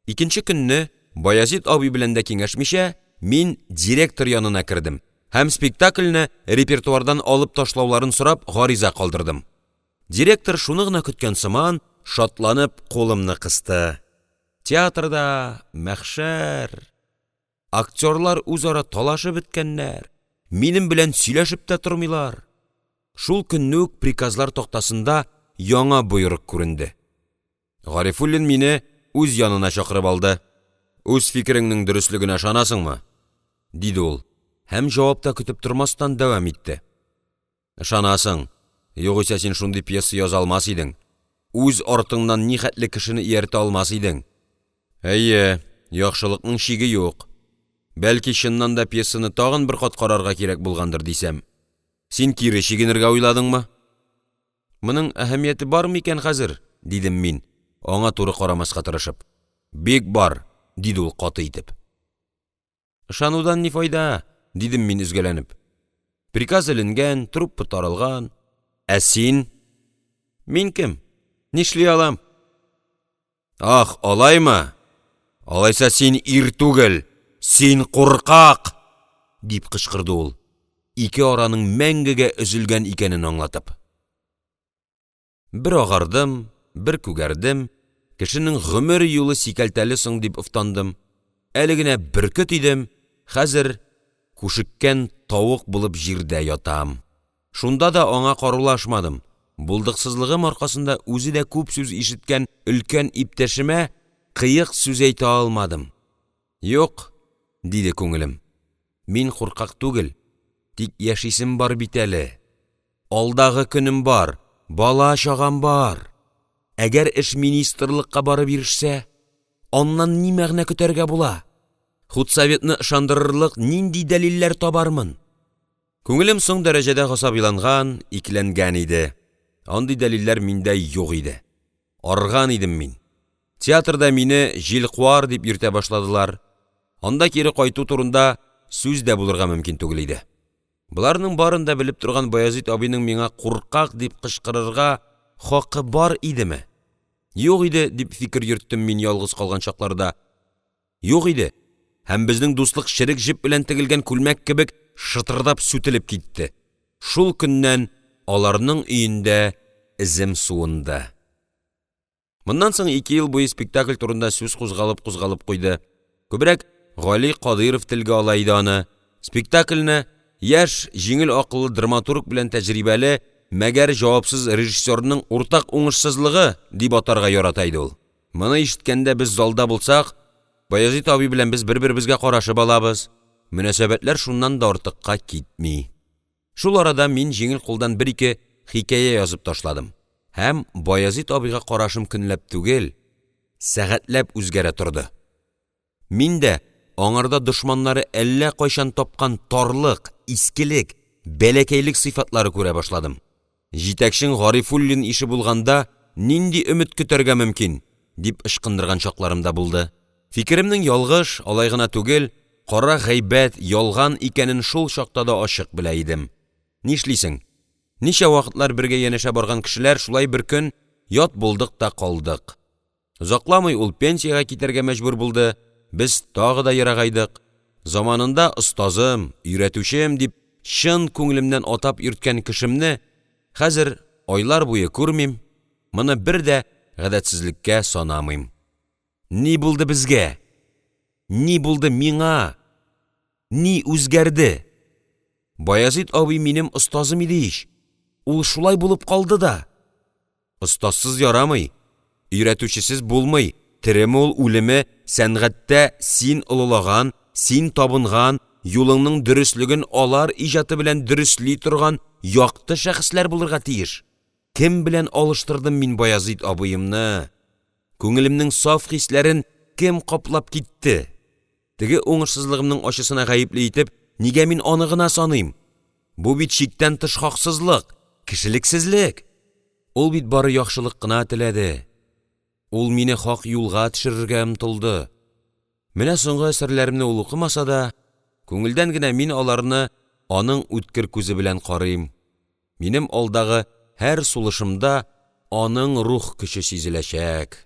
A: Икенче көнне Баязит абый белән дә киңәшмичә, мин директор янына кердем һәм спектакльне репертуардан алып ташлауларын сорап гариза калдырдым. Директор шуны гына көткән сыман, шатланып кулымны кысты. Театрда мәхшәр! Актерлар үзара талашып беткәннәр, минем белән сөйләшеп тә тормыйлар. Шул көнне үк приказлар тактасында яңа боерык күренде. Гарифуллин мине үз янына чакырып алды: «Үз фикереңнең дөреслегенә ышанасыңмы?» — диде ул һәм җавап та көтеп тормастан дәвам итте: «Ышанасың, югыйсә син шундый пьеса яза алмас идең, үз артыңнан нихәтле кешене ияртә алмас идең. Әйе, яхшылыкның чиге юк. Бәлки, чыннан да пьесаны тагын бер кат карарга кирәк булгандыр дисәм, син кире чигенергә уйладыңмы?» «Моның әһәмияте бармы икән хәзер?» — дидем мин, аңа туры карамаска тырышып. «Бик бар»,– диде ул каты итеп. «Ышанудан ни файда?!» — дидем мин өзгәләнеп. Приказ эленгән, труппа таралган. Ә син? Мин кем? Нишли алам? Ах, алаймы? Алайса син ир түгел, син куркак! — дип кычкырды ул, ике араның мәңгегә өзелгән икәнен аңлатып. Бер агардым, бер күгәрдем, кешенең гомер юлы сикәлтәле соң дип офтандым. Әле генә бөркет идем, хәзер күшеккән тавык булып җирдә ятам. Шунда да аңа карулашмадым, булдыксызлыгым аркасында үзе дә күп сүз ишеткән өлкән иптәшемә кыек сүз әйтә алмадым. Юк, диде күңелем, мин куркак түгел, тик яшисем бар бит әле, алдагы көнем бар, бала-чагам бар. Әгәр эш министрлыкка барып ирешсә, аннан ни мәгънә көтәргә була? Худсоветны ышандырырлык нинди дәлилләр табармын? Күңелем соң дәрәҗәдә гасабиланган, икеләнгән иде. Андый дәлилләр миндә юк иде. Арган идем мин. Театрда мине «җилкуар» дип йөртә башладылар. Анда кире кайту турында сүз дә булырга мөмкин түгел иде. Боларның барын да белеп торган Баязит абыйның миңа «куркак» дип кычкырырга хакы бар идеме? Юк иде, дип фикер йөрттем мин ялгыз калган чакларда. Юк иде һәм безнең дуслык черек җеп белән тегелгән күлмәк кебек шытырдап сүтелеп китте. Шул көннән аларның өендә эзем суынды. Моннан соң ике ел буе спектакль турында сүз кузгалып-кузгалып куйды. Күбрәк Гали Кадыйров телгә ала иде аны, спектакльне яшь, җиңел акыллы драматург белән тәҗрибәле, мәгәр җавапсыз режиссерның уртак уңышсызлыгы дип атарга ярата иде ул. Моны ишеткәндә без залда булсак, Баязит абый белән без бер-беребезгә карашып алабыз, мөнәсәбәтләр шуннан да артыкка китми. Шул арада мин җиңел кулдан бер-ике хикәя язып ташладым һәм Баязит абыйга карашым көнләп түгел, сәгатьләп үзгәрә торды. Мин дә аңарда дошманнары әллә кайчан тапкан тарлык, искелек, бәләкәйлек сыйфатлары күрә башладым. «Җитәкчең Гарифуллин ише булганда нинди өмет көтәргә мөмкин?» — дип ычкындырган чакларым да булды. Фикеремнең ялгыш, алай гына түгел, кара гайбәт, ялган икәнен шул чакта да ачык белә идем. Нишлисең, ничә вакытлар бергә янәшә барган кешеләр шулай бер көн ят булдык та калдык. Озакламый ул пенсиягә китәргә мәҗбүр булды, без тагын да ерагайдык. Заманында остазым, өйрәтүчем дип чын күңелемнән атап йөрткән кешемне хәзер айлар буе күрмим, моны бер дә гадәтсезлеккә санамыйм. Ни булды безгә? Ни булды миңа? Ни үзгәрде? Баязит абый минем остазым иде ич, ул шулай булып калды да! Остазсыз ярамый, өйрәтүчесез булмый, тереме ул, үлеме, сәнгатьтә син олылаган, син табынган, юлыңның дөреслеген алар иҗаты белән дөресли торган якты шәхесләр булырга тиеш. Кем белән алыштырдым мин Баязит абыемны? Күңелемнең саф хисләрен кем каплап китте? Теге уңышсызлыгымның ачысына гаепле итеп нигә мин аны гына саныйм? Бу бит чиктән тыш хаксызлык, кешелексезлек! Ул бит бары яхшылык кына теләде, ул мине хак юлга төшерергә омтылды. Менә соңгы әсәрләремне ул укымаса да, күңелдән генә мин аларны аның үткер күзе белән карыйм, минем алдагы һәр сулышымда аның рух көче сизеләчәк.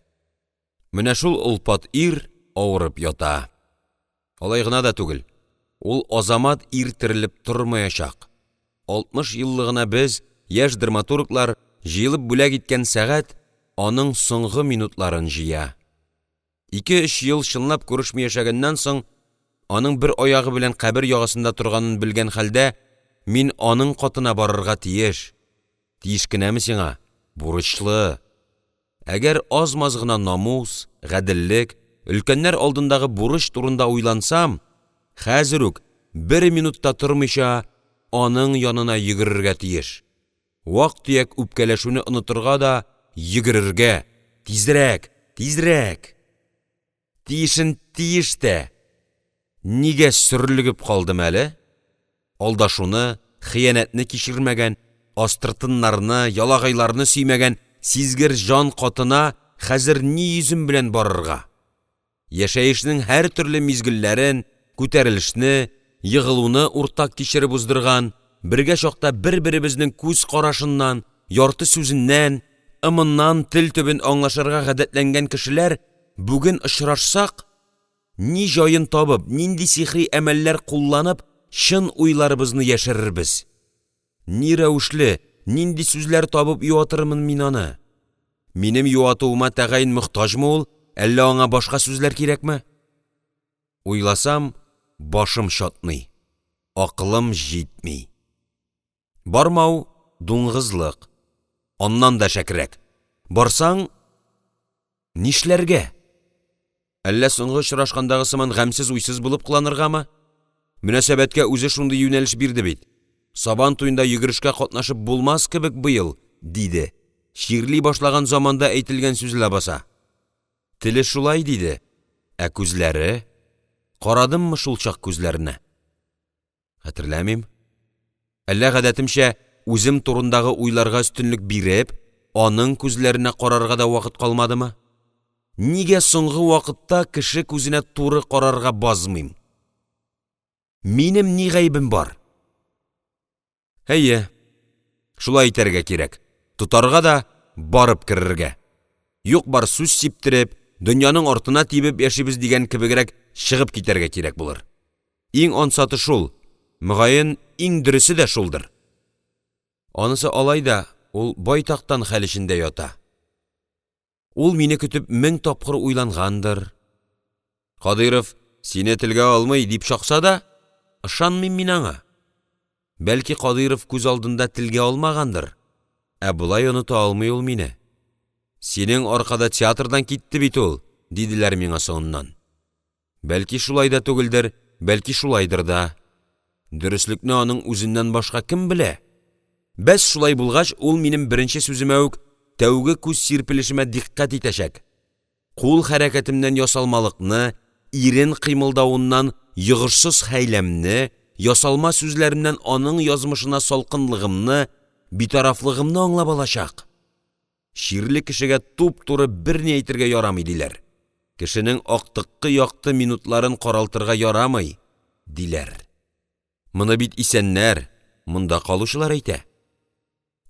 A: Менә шул олпат ир авырып ята. Алай гына да түгел, ул азамат ир терелеп тормаячак. 60 еллыгына без, яшь драматурглар, җыелып бүләк иткән сәгать аның соңгы минутларын җыя. Ике-өч ел чынлап күрешми яшәгәннән соң, аның бер аягы белән кабер ягасында торганын белгән хәлдә мин аның катына барырга тиеш. Тиеш кенәме сиңа, бурычлы! Әгәр аз-маз гына намус, гаделлек, өлкәннәр алдындагы бурыч турында уйлансам, хәзер үк, бер минут та тормыйча аның янына йөгерергә тиеш. Вак-төяк үпкәләшүне онытырга да йөгерергә, тизрәк, тизрәк! Тиешен тиеш тә, нигә сөрлегеп калдым әле? Алдашуны, хыянәтне кичермәгән, астыртыннарны, ялагайларны сөймәгән сизгер җан катына хәзер ни йөзем белән барырга? Яшәешнең һәртөрле мизгелләрен, күтәрелешне, егылуны уртак кичереп уздырган, бергә чакта бер-беребезнең күз карашыннан, ярты сүзеннән, ымыннан тел төбен аңлашырга гадәтләнгән кешеләр бүген очрашсак, ни җаен табып, нинди сихри әмәлләр кулланып чын уйларыбызны яшерербез? Ни рәвешле, нинди сүзләр табып юатырмын мин аны? Минем юатуыма тәгаен мохтаҗмы ул, әллә аңа башка сүзләр кирәкме? Уйласам, башым чатный, акылым җитми. Бармау — дуңгызлык, аннан да әшәкерәк, барсаң, нишләргә? Әллә соңгы очрашкандагы сыман гамьсез-уйсыз булып кыланыргамы? Мөнәсәбәткә үзе шундый юнәлеш бирде бит: «Сабан туенда йөгерешкә катнашып булмас кебек быел»,– диде, чирли башлаган заманда әйтелгән сүз ләбаса! Теле шулай диде, ә күзләре… Карадыммы шул чак күзләренә? Хәтерләмим. Әллә гадәтемчә, үзем турындагы уйларга өстенлек биреп, аның күзләренә карарга да вакыт калмадымы? Нигә соңгы вакытта кеше күзенә туры карарга базмыйм? Минем ни гаебем бар? Әйе, шулай итәргә кирәк, тотарга да барып керергә! Юк-бар сүз сиптереп, дөньяның артына тибеп яшибез дигән кебегрәк чыгып китәргә кирәк булыр. Иң ансаты шул, мөгаен, иң дөресе дә шулдыр. Анысы алай да, ул байтактан хәл эчендә ята. Ул мине көтеп мең тапкыр уйлангандыр. Кадыйров: сине телгә алмый», — дип чакса да, ышанмыйм мин аңа. Бәлки Кадыйров күз алдында телгә алмагандыр, ә болай оныта алмый ул мине. «Синең аркада театрдан китте бит ул»,– диделәр миңа соңыннан. Бәлки шулай да түгелдер, бәлки шулайдыр да. Дөреслекне аның үзеннән башка кем белә? Бәс, шулай булгач, ул минем беренче сүземә үк, тәүге күз сирпелешемә дикъкать итәчәк, кул хәрәкәтемнән ясалмалыкны, ирен кыймылдавыннан йогышсыз хәйләмне, ясалма сүзләремнән аның язмышына салкынлыгымны, битарафлыгымны аңлап алачак. Чирле кешегә туп-туры берни әйтергә ярамый, диләр. Кешенең актыккы якты минутларын каралтырга ярамый, диләр. Моны бит исәннәр, монда калучылар әйтә.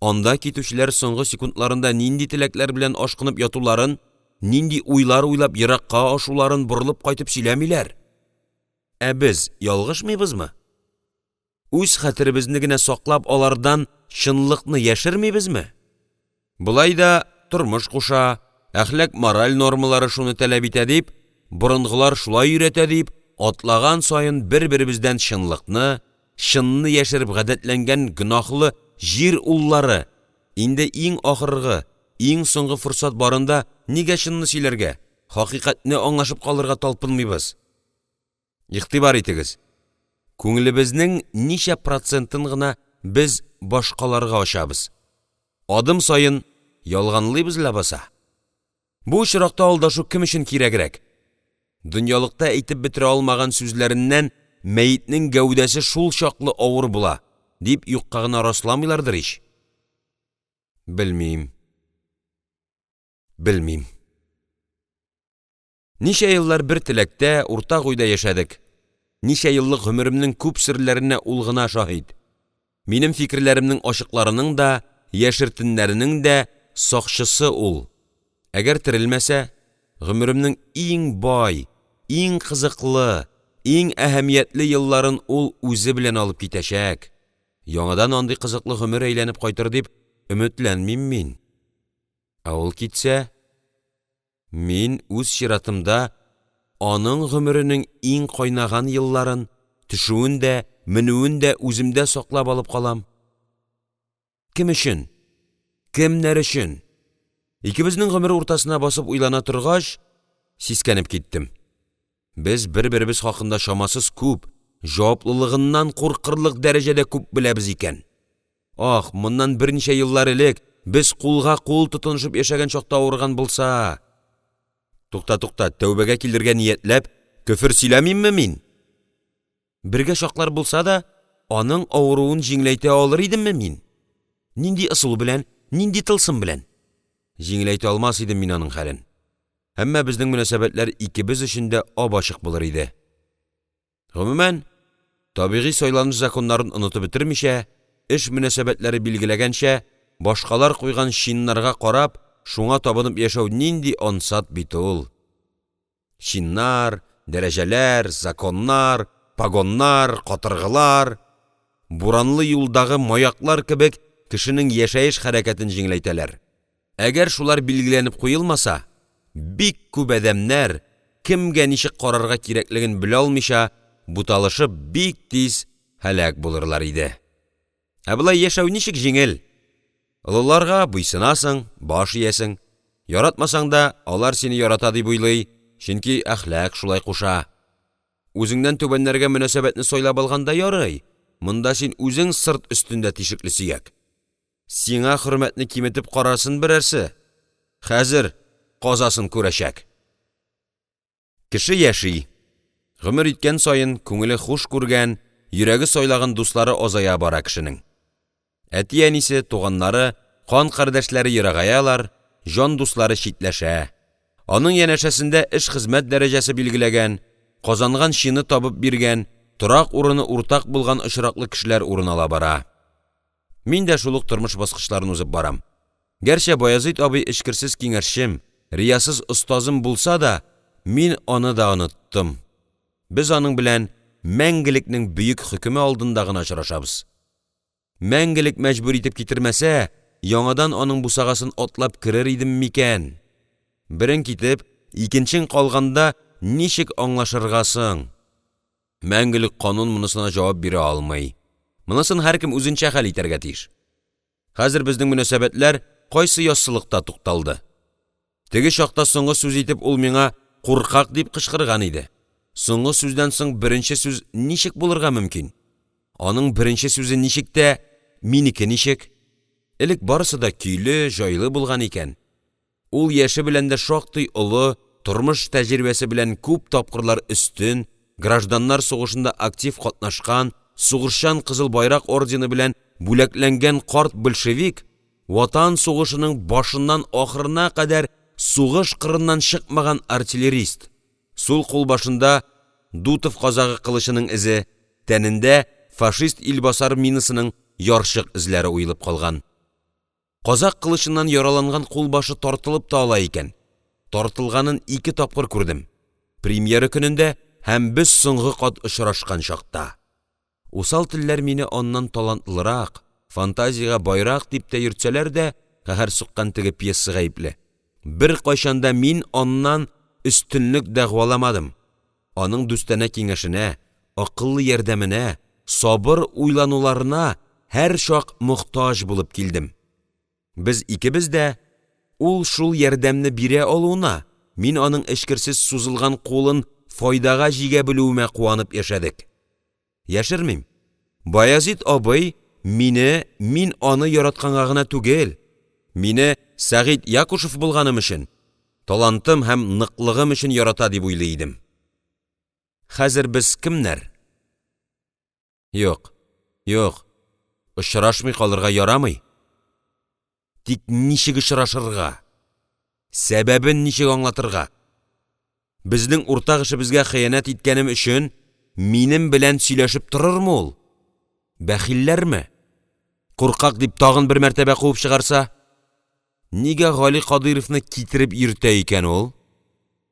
A: Анда китүчеләр соңгы секундларында нинди теләкләр белән ашкынып ятуларын, нинди уйлар уйлап еракка ашуларын борылып кайтып сөйләмиләр. Ә без ялгышмыйбызмы? Үз хәтеребезне генә саклап алардан чынлыкны яшермибезме? Болай да тормыш куша, әхлак-мораль нормалары шуны таләп итә дип, борынгылар шулай өйрәтә дип, атлаган саен бер-беребездән чынлыкны, чынны яшереп гадәтләнгән гөнаһлы җир уллары инде иң ахыргы, иң соңгы форсат барында нигә чынны сөйләргә, хакыйкатьне аңлашып калырга талпынмыйбыз? Игътибар итегез, күңелебезнең ничә процентын гына без башкаларга ачабыз? Адым саен ялганлыйбыз ләбаса! Бу очракта алдашу кем өчен кирәгрәк? Дөньялыкта әйтеп бетерә алмаган сүзләреннән мәетнең гәүдәсе шул чаклы авыр була, дип юкка гына расламыйлардыр ич! Белмим, белмим. Ничә еллар бер теләктә, уртак уйда яшәдек, ничә еллык гомеремнең күп серләренә ул гына шаһит. Минем фикерләремнең ачыкларының да, яшертеннәренең дә сакчысы ул. Әгәр терелмәсә, гомеремнең иң бай, иң кызыклы, иң әһәмиятле елларын ул үзе белән алып китәчәк. Яңадан андый кызыклы гомер әйләнеп кайтыр дип өметләнмим мин. Ә ул китсә, мин үз чиратымда аның гомеренең иң кайнаган елларын, төшүен дә, менүен дә үземдә саклап алып калам. Кем өчен? Кемнәр өчен? Икебезнең гомер уртасына басып уйлана торгач, сискәнеп киттем. Без бер-беребез хакында чамасыз күп, җаваплылыгыннан куркырлык дәрәҗәдә күп беләбез икән. Ах, моннан берничә еллар элек, без кулга-кул тотынышып яшәгән чакта авырган булса! Тукта, тукта, тәүбәгә килергә ниятләп, көфер сөйләмимме мин? Бергә чаклар булса да, аның авыруын җиңеләйтә алыр идемме мин? Нинди ысул белән, нинди тылсым белән? Җиңеләйтә алмас идем мин аның хәлен. Әмма безнең мөнәсәбәтләр икебез өчен дә ап-ачык булыр иде. Гомумән, табигый сайланыш законнарын онытып бетермичә, эш мөнәсәбәтләре билгеләгәнчә, башкалар куйган чиннарга карап, шуңа табынып яшәү нинди ансат бит ул! Чиннар, дәрәҗәләр, законнар, погоннар, катыргылар, буранлы юлдагы маяклар кебек, кешенең яшәеш хәрәкәтен җиңеләйтәләр. Әгәр шулар билгеләнеп куелмаса, бик күп адәмнәр, кемгә ничек карарга кирәклеген белә алмыйча, буталышып бик тиз һәлак булырлар иде. Ә болай яшәү ничек җиңел! Олыларга буйсынасың, баш иясең. Яратмасаң да, алар сине ярата дип уйлый, чөнки әхлак шулай куша. Үзеңнән түбәннәргә мөнәсәбәтне сайлап алганда ярый, монда син үзең сырт өстендә тишекле сөяк. Сиңа хөрмәтне киметеп карасын берәрсе, хәзер казасын күрәчәк! Кеше яши. Гомер иткән саен күңеле хуш күргән, йөрәге сайлаган дуслары азая бара кешенең. Әти-әнисе, туганнары, кан кардәшләре ерагаялар, җан дуслары читләшә. Аның янәшәсендә эш-хезмәт дәрәҗәсе билгеләгән, казанган чины табып биргән, торак урыны уртак булган очраклы кешеләр урын ала бара. Мин дә шул ук тормыш баскычларын узып барам. Гәрчә Баязит абый эчкерсез киңәшчем, риясыз остазым булса да, мин аны да оныттым. Без аның белән мәңгелекнең бөек хөкеме алдында гына очрашабыз. Мәңгелек мәҗбүр итеп китермәсә, яңадан аның бусагасын атлап керер идем микән? Берең китеп, икенчең калганда ничек аңлашырга соң? Мәңгелек канун монысына җавап бирә алмый, монысын һәркем үзенчә хәл итәргә тиеш. Хәзер безнең мөнәсәбәтләр кайсы яссылыкта тукталды? Теге чакта соңгы сүз итеп ул миңа «куркак» дип кычкырган иде, соңгы сүздән соң беренче сүз ничек булырга мөмкин? Аның беренче сүзе ничек тә, минеке ничек? Элек барысы да көйле, җайлы булган икән. Ул яше белән дә шактый олы, тормыш тәҗрибәсе белән күп тапкырлар өстен, гражданнар сугышында актив катнашкан, сугышчан Кызыл Байрак ордены белән бүләкләнгән карт большевик, Ватан сугышының башыннан ахырына кадәр сугыш кырыннан чыкмаган артиллерист, сул кулбашында Дутов казагы кылычының эзе, тәнендә фашист илбасар минасының ярчык эзләре уелып калган. Казак кылычыннан яраланган кулбашы тартылып та ала икән, тартылганын ике тапкыр күрдем, премьера көнендә һәм без соңгы кат очрашкан чакта. Усал телләр мине аннан талантлырак, фантазиягә байрак дип тә йөртсәләр дә, каһәр суккан теге пьеса гаепле, беркайчан да мин аннан өстенлек дәгъваламадым, аның дустанә киңәшенә, акыллы ярдәменә, сабыр уйлануларына һәрчак мохтаҗ булып килдем. Без икебез дә ул шул ярдәмне бирә алуына, мин аның эчкерсез сузылган кулын файдага җигә белүемә куанып яшәдек. Яшермим, Баязит абый мине мин аны яратканга гына түгел, мине Сәгыйть Якушев булганым өчен, талантым һәм ныклыгым өчен ярата дип уйлый идем. Хәзер без кемнәр? Юк, юк, очрашмый калырга ярамый! Тик ничек очрашырга? Сәбәбен ничек аңлатырга? Безнең уртак эшебезгә хыянәт иткәнем өчен минем белән сөйләшеп торырмы ул? Бәхилләрме? Куркак дип тагын бер мәртәбә куып чыгарса? Нигә Гали Кадыйровны китереп йөртә икән ул?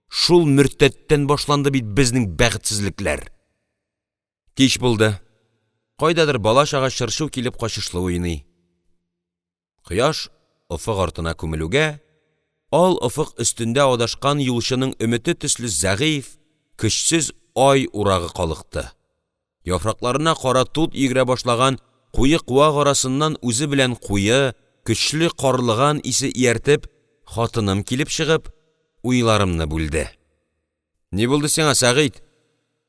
A: Шул мөртәттән башланды бит безнең бәхетсезлекләр! Кич булды. Кайдадыр бала-чага чыр-чу килеп качышлы уйный. Кояш офык артына күмелүгә, ал офык өстендә адашкан юлчының өмете төсле зәгыйфь, көчсез ай урагы калыкты. Яфракларына кара тут йөгерә башлаган куе куак арасыннан үзе белән куе, көчле карлыган исе ияртеп хатыным килеп чыгып, уйларымны бүлде. — Ни булды сиңа, Сәгыйть?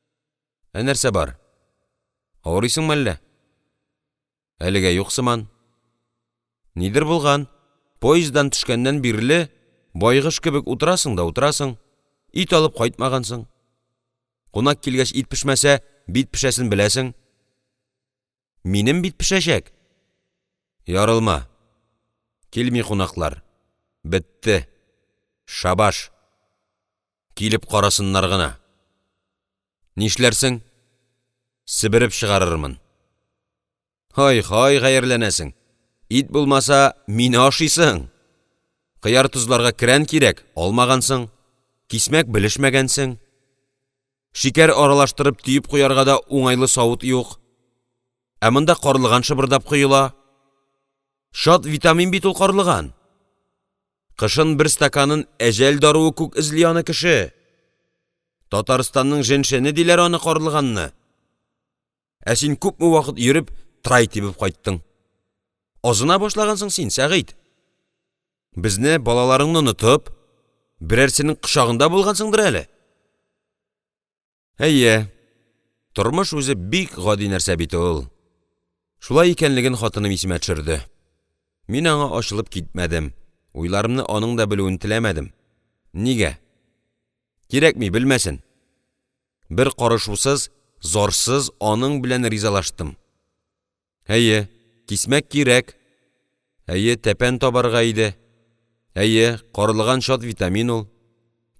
A: — Ә нәрсә бар? Авырыйсыңмы әллә? Әлегә юк сыман. Нидер булган, поезддан төшкәннән бирле байгыш кебек утырасың да утырасың. Ит алып кайтмагансың. Кунак килгәч ит пешмәсә, бит пешәсен беләсең. Минем бит пешәчәк. Ярылма. Килми кунаклар. Бетте. Шабаш. Килеп карасыннар гына. Нишләрсең? Себереп чыгарырмын. Ай-һай гаярьләнәсең. Ит булмаса, мине ашыйсың. Кыяр тозларга керән кирәк, алмагансың. Кисмәк белешмәгәнсең. Шикәр аралаштырып төеп куярга да уңайлы савыт юк. Ә монда карлыган шыбырдап коела. Чат витамин бит ул карлыган. Кышын бер стаканын әҗәл даруы күк эзли аны кеше. Татарстанның женьшене диләр аны карлыганны. Ә син күпме вакыт йөреп трай тибеп кайттың. Азына башлагансың син, Сәгыйть. Безне, балаларыңны онытып, берәрсенең кочагында булгансыңдыр әле? Әйе, тормыш үзе бик гади нәрсә бит ул. Шулай икәнлеген хатыным исемә төшерде. Мин аңа ачылып китмәдем, уйларымны аның да белүен теләмәдем. Нигә? Кирәкми, белмәсен. Бер карышусыз, зарсыз аның белән ризалаштым. Әйе, кисмәк кирәк. Әйе, тәпән табарга иде. Әйе, карлыган чат витамин ул.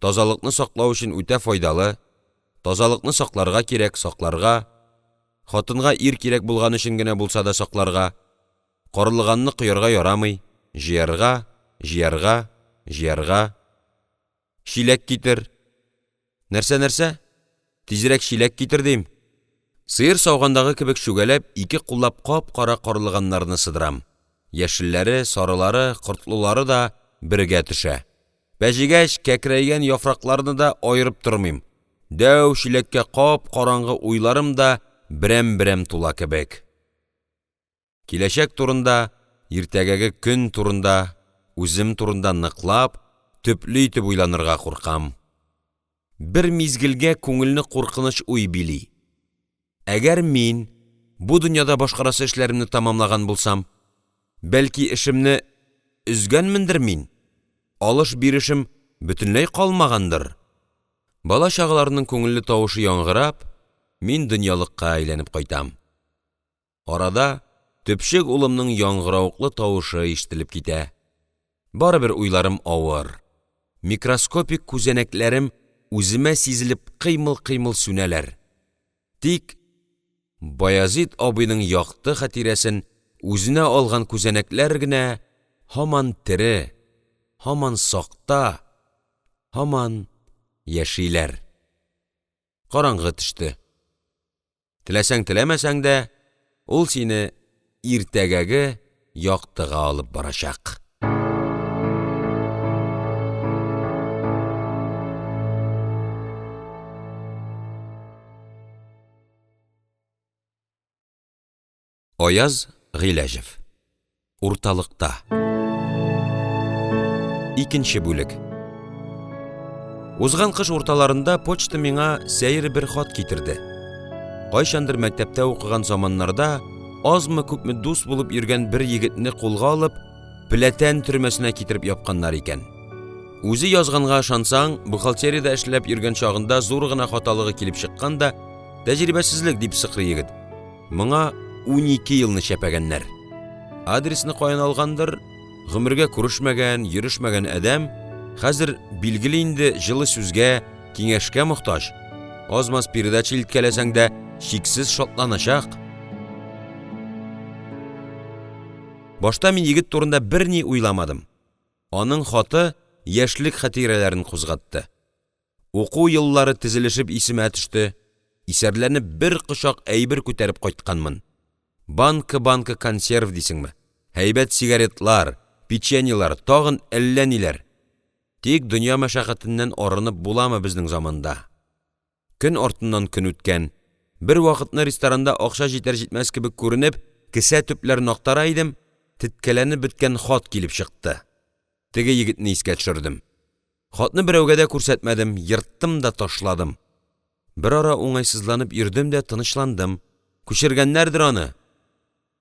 A: Тазалыкны саклау өчен үтә файдалы. Тазалыкны сакларга кирәк, сакларга. Хатынга ир кирәк булган өчен генә булса да сакларга. Карлыганны коярга ярамый, җыярга, җыярга, җыярга. Чиләк китер. Нәрсә, нәрсә? Тизрәк чиләк китер дим. Сыер саугандагы кебек чүгәләп, ике куллап кап-кара карлыганнарны сыдырам. Яшелләре, сарылары, кортлылары да бергә төшә. Пәҗегәч, кәкрәйгән яфракларны да аерып тормыйм. Дәү чиләккә кап-караңгы уйларым да берәм-берәм тула кебек. Киләчәк турында, иртәгәге көн турында, үзем турында ныклап, төпле итеп уйланырга куркам. Бер мизгелгә күңелне куркыныч уй били: әгәр мин бу дөньяда башкарасы эшләремне тәмамлаган булсам, бәлки эшемне өзгәнмендер мин, алыш-бирешем бөтенләй калмагандыр? Бала-чагаларның күңелле тавышы яңгырап, мин дөньялыкка әйләнеп кайтам. Арада төпчек улымның яңгыравыклы тавышы ишетелеп китә. Барыбер уйларым авыр, микроскопик күзәнәкләрем үземә сизелеп кыймыл-кыймыл сүнәләр, тик Баязит абыйның якты хатирәсен үзенә алган күзәнәкләр генә һаман тере, һаман сакта, һаман яшиләр. Караңгы төште. Теләсәң-теләмәсәң дә, ул сине иртәгәге яктыга алып барачак. Аяз Гыйләҗев. Урталыкта. Икенче бүлек. Узган кыш урталарында почта миңа сәер бер хат китерде. Кайчандыр мәктәптә укыган заманнарда азмы-күпме дус булып йөргән бер егетне кулга алып, Пләтән төрмәсенә китереп япканнар икән. Үзе язганга ышансаң, бухгалтериядә эшләп йөргән чагында зур гына хаталыгы килеп чыккан да, тәҗрибәсезлек дип сыкрый егет. Моңа 12 елны чәпәгәннәр. Адресны каян алгандыр, гомергә күрешмәгән, йөрешмәгән адәм хәзер, билгеле инде, җылы сүзгә, киңәшкә мохтаҗ. Аз-маз передача илткәләсәң дә, чиксез шатланачак. Башта мин егет турында берни уйламадым. Аның хаты яшьлек хатирәләрен кузгатты. Уку еллары тезелешеп исемә төште, исәрләнеп бер кочак әйбер күтәреп кайтканмын: банка-банка консерв дисеңме, һәйбәт сигаретлар, печеньелар, тагын әллә ниләр. Тик дөнья мәшәкатеннән арынып буламы безнең заманда?! Көн артыннан көн үткән. Бервакытны ресторанда акча җитәр-җитмәс кебек күренеп, кесә төпләрен актара идем, теткәләнеп беткән хат килеп чыкты. Теге егетне искә төшердем. Хатны берәүгә дә күрсәтмәдем, ерттым да ташладым. Берара уңайсызланып йөрдем дә тынычландым. Күчергәннәрдер аны!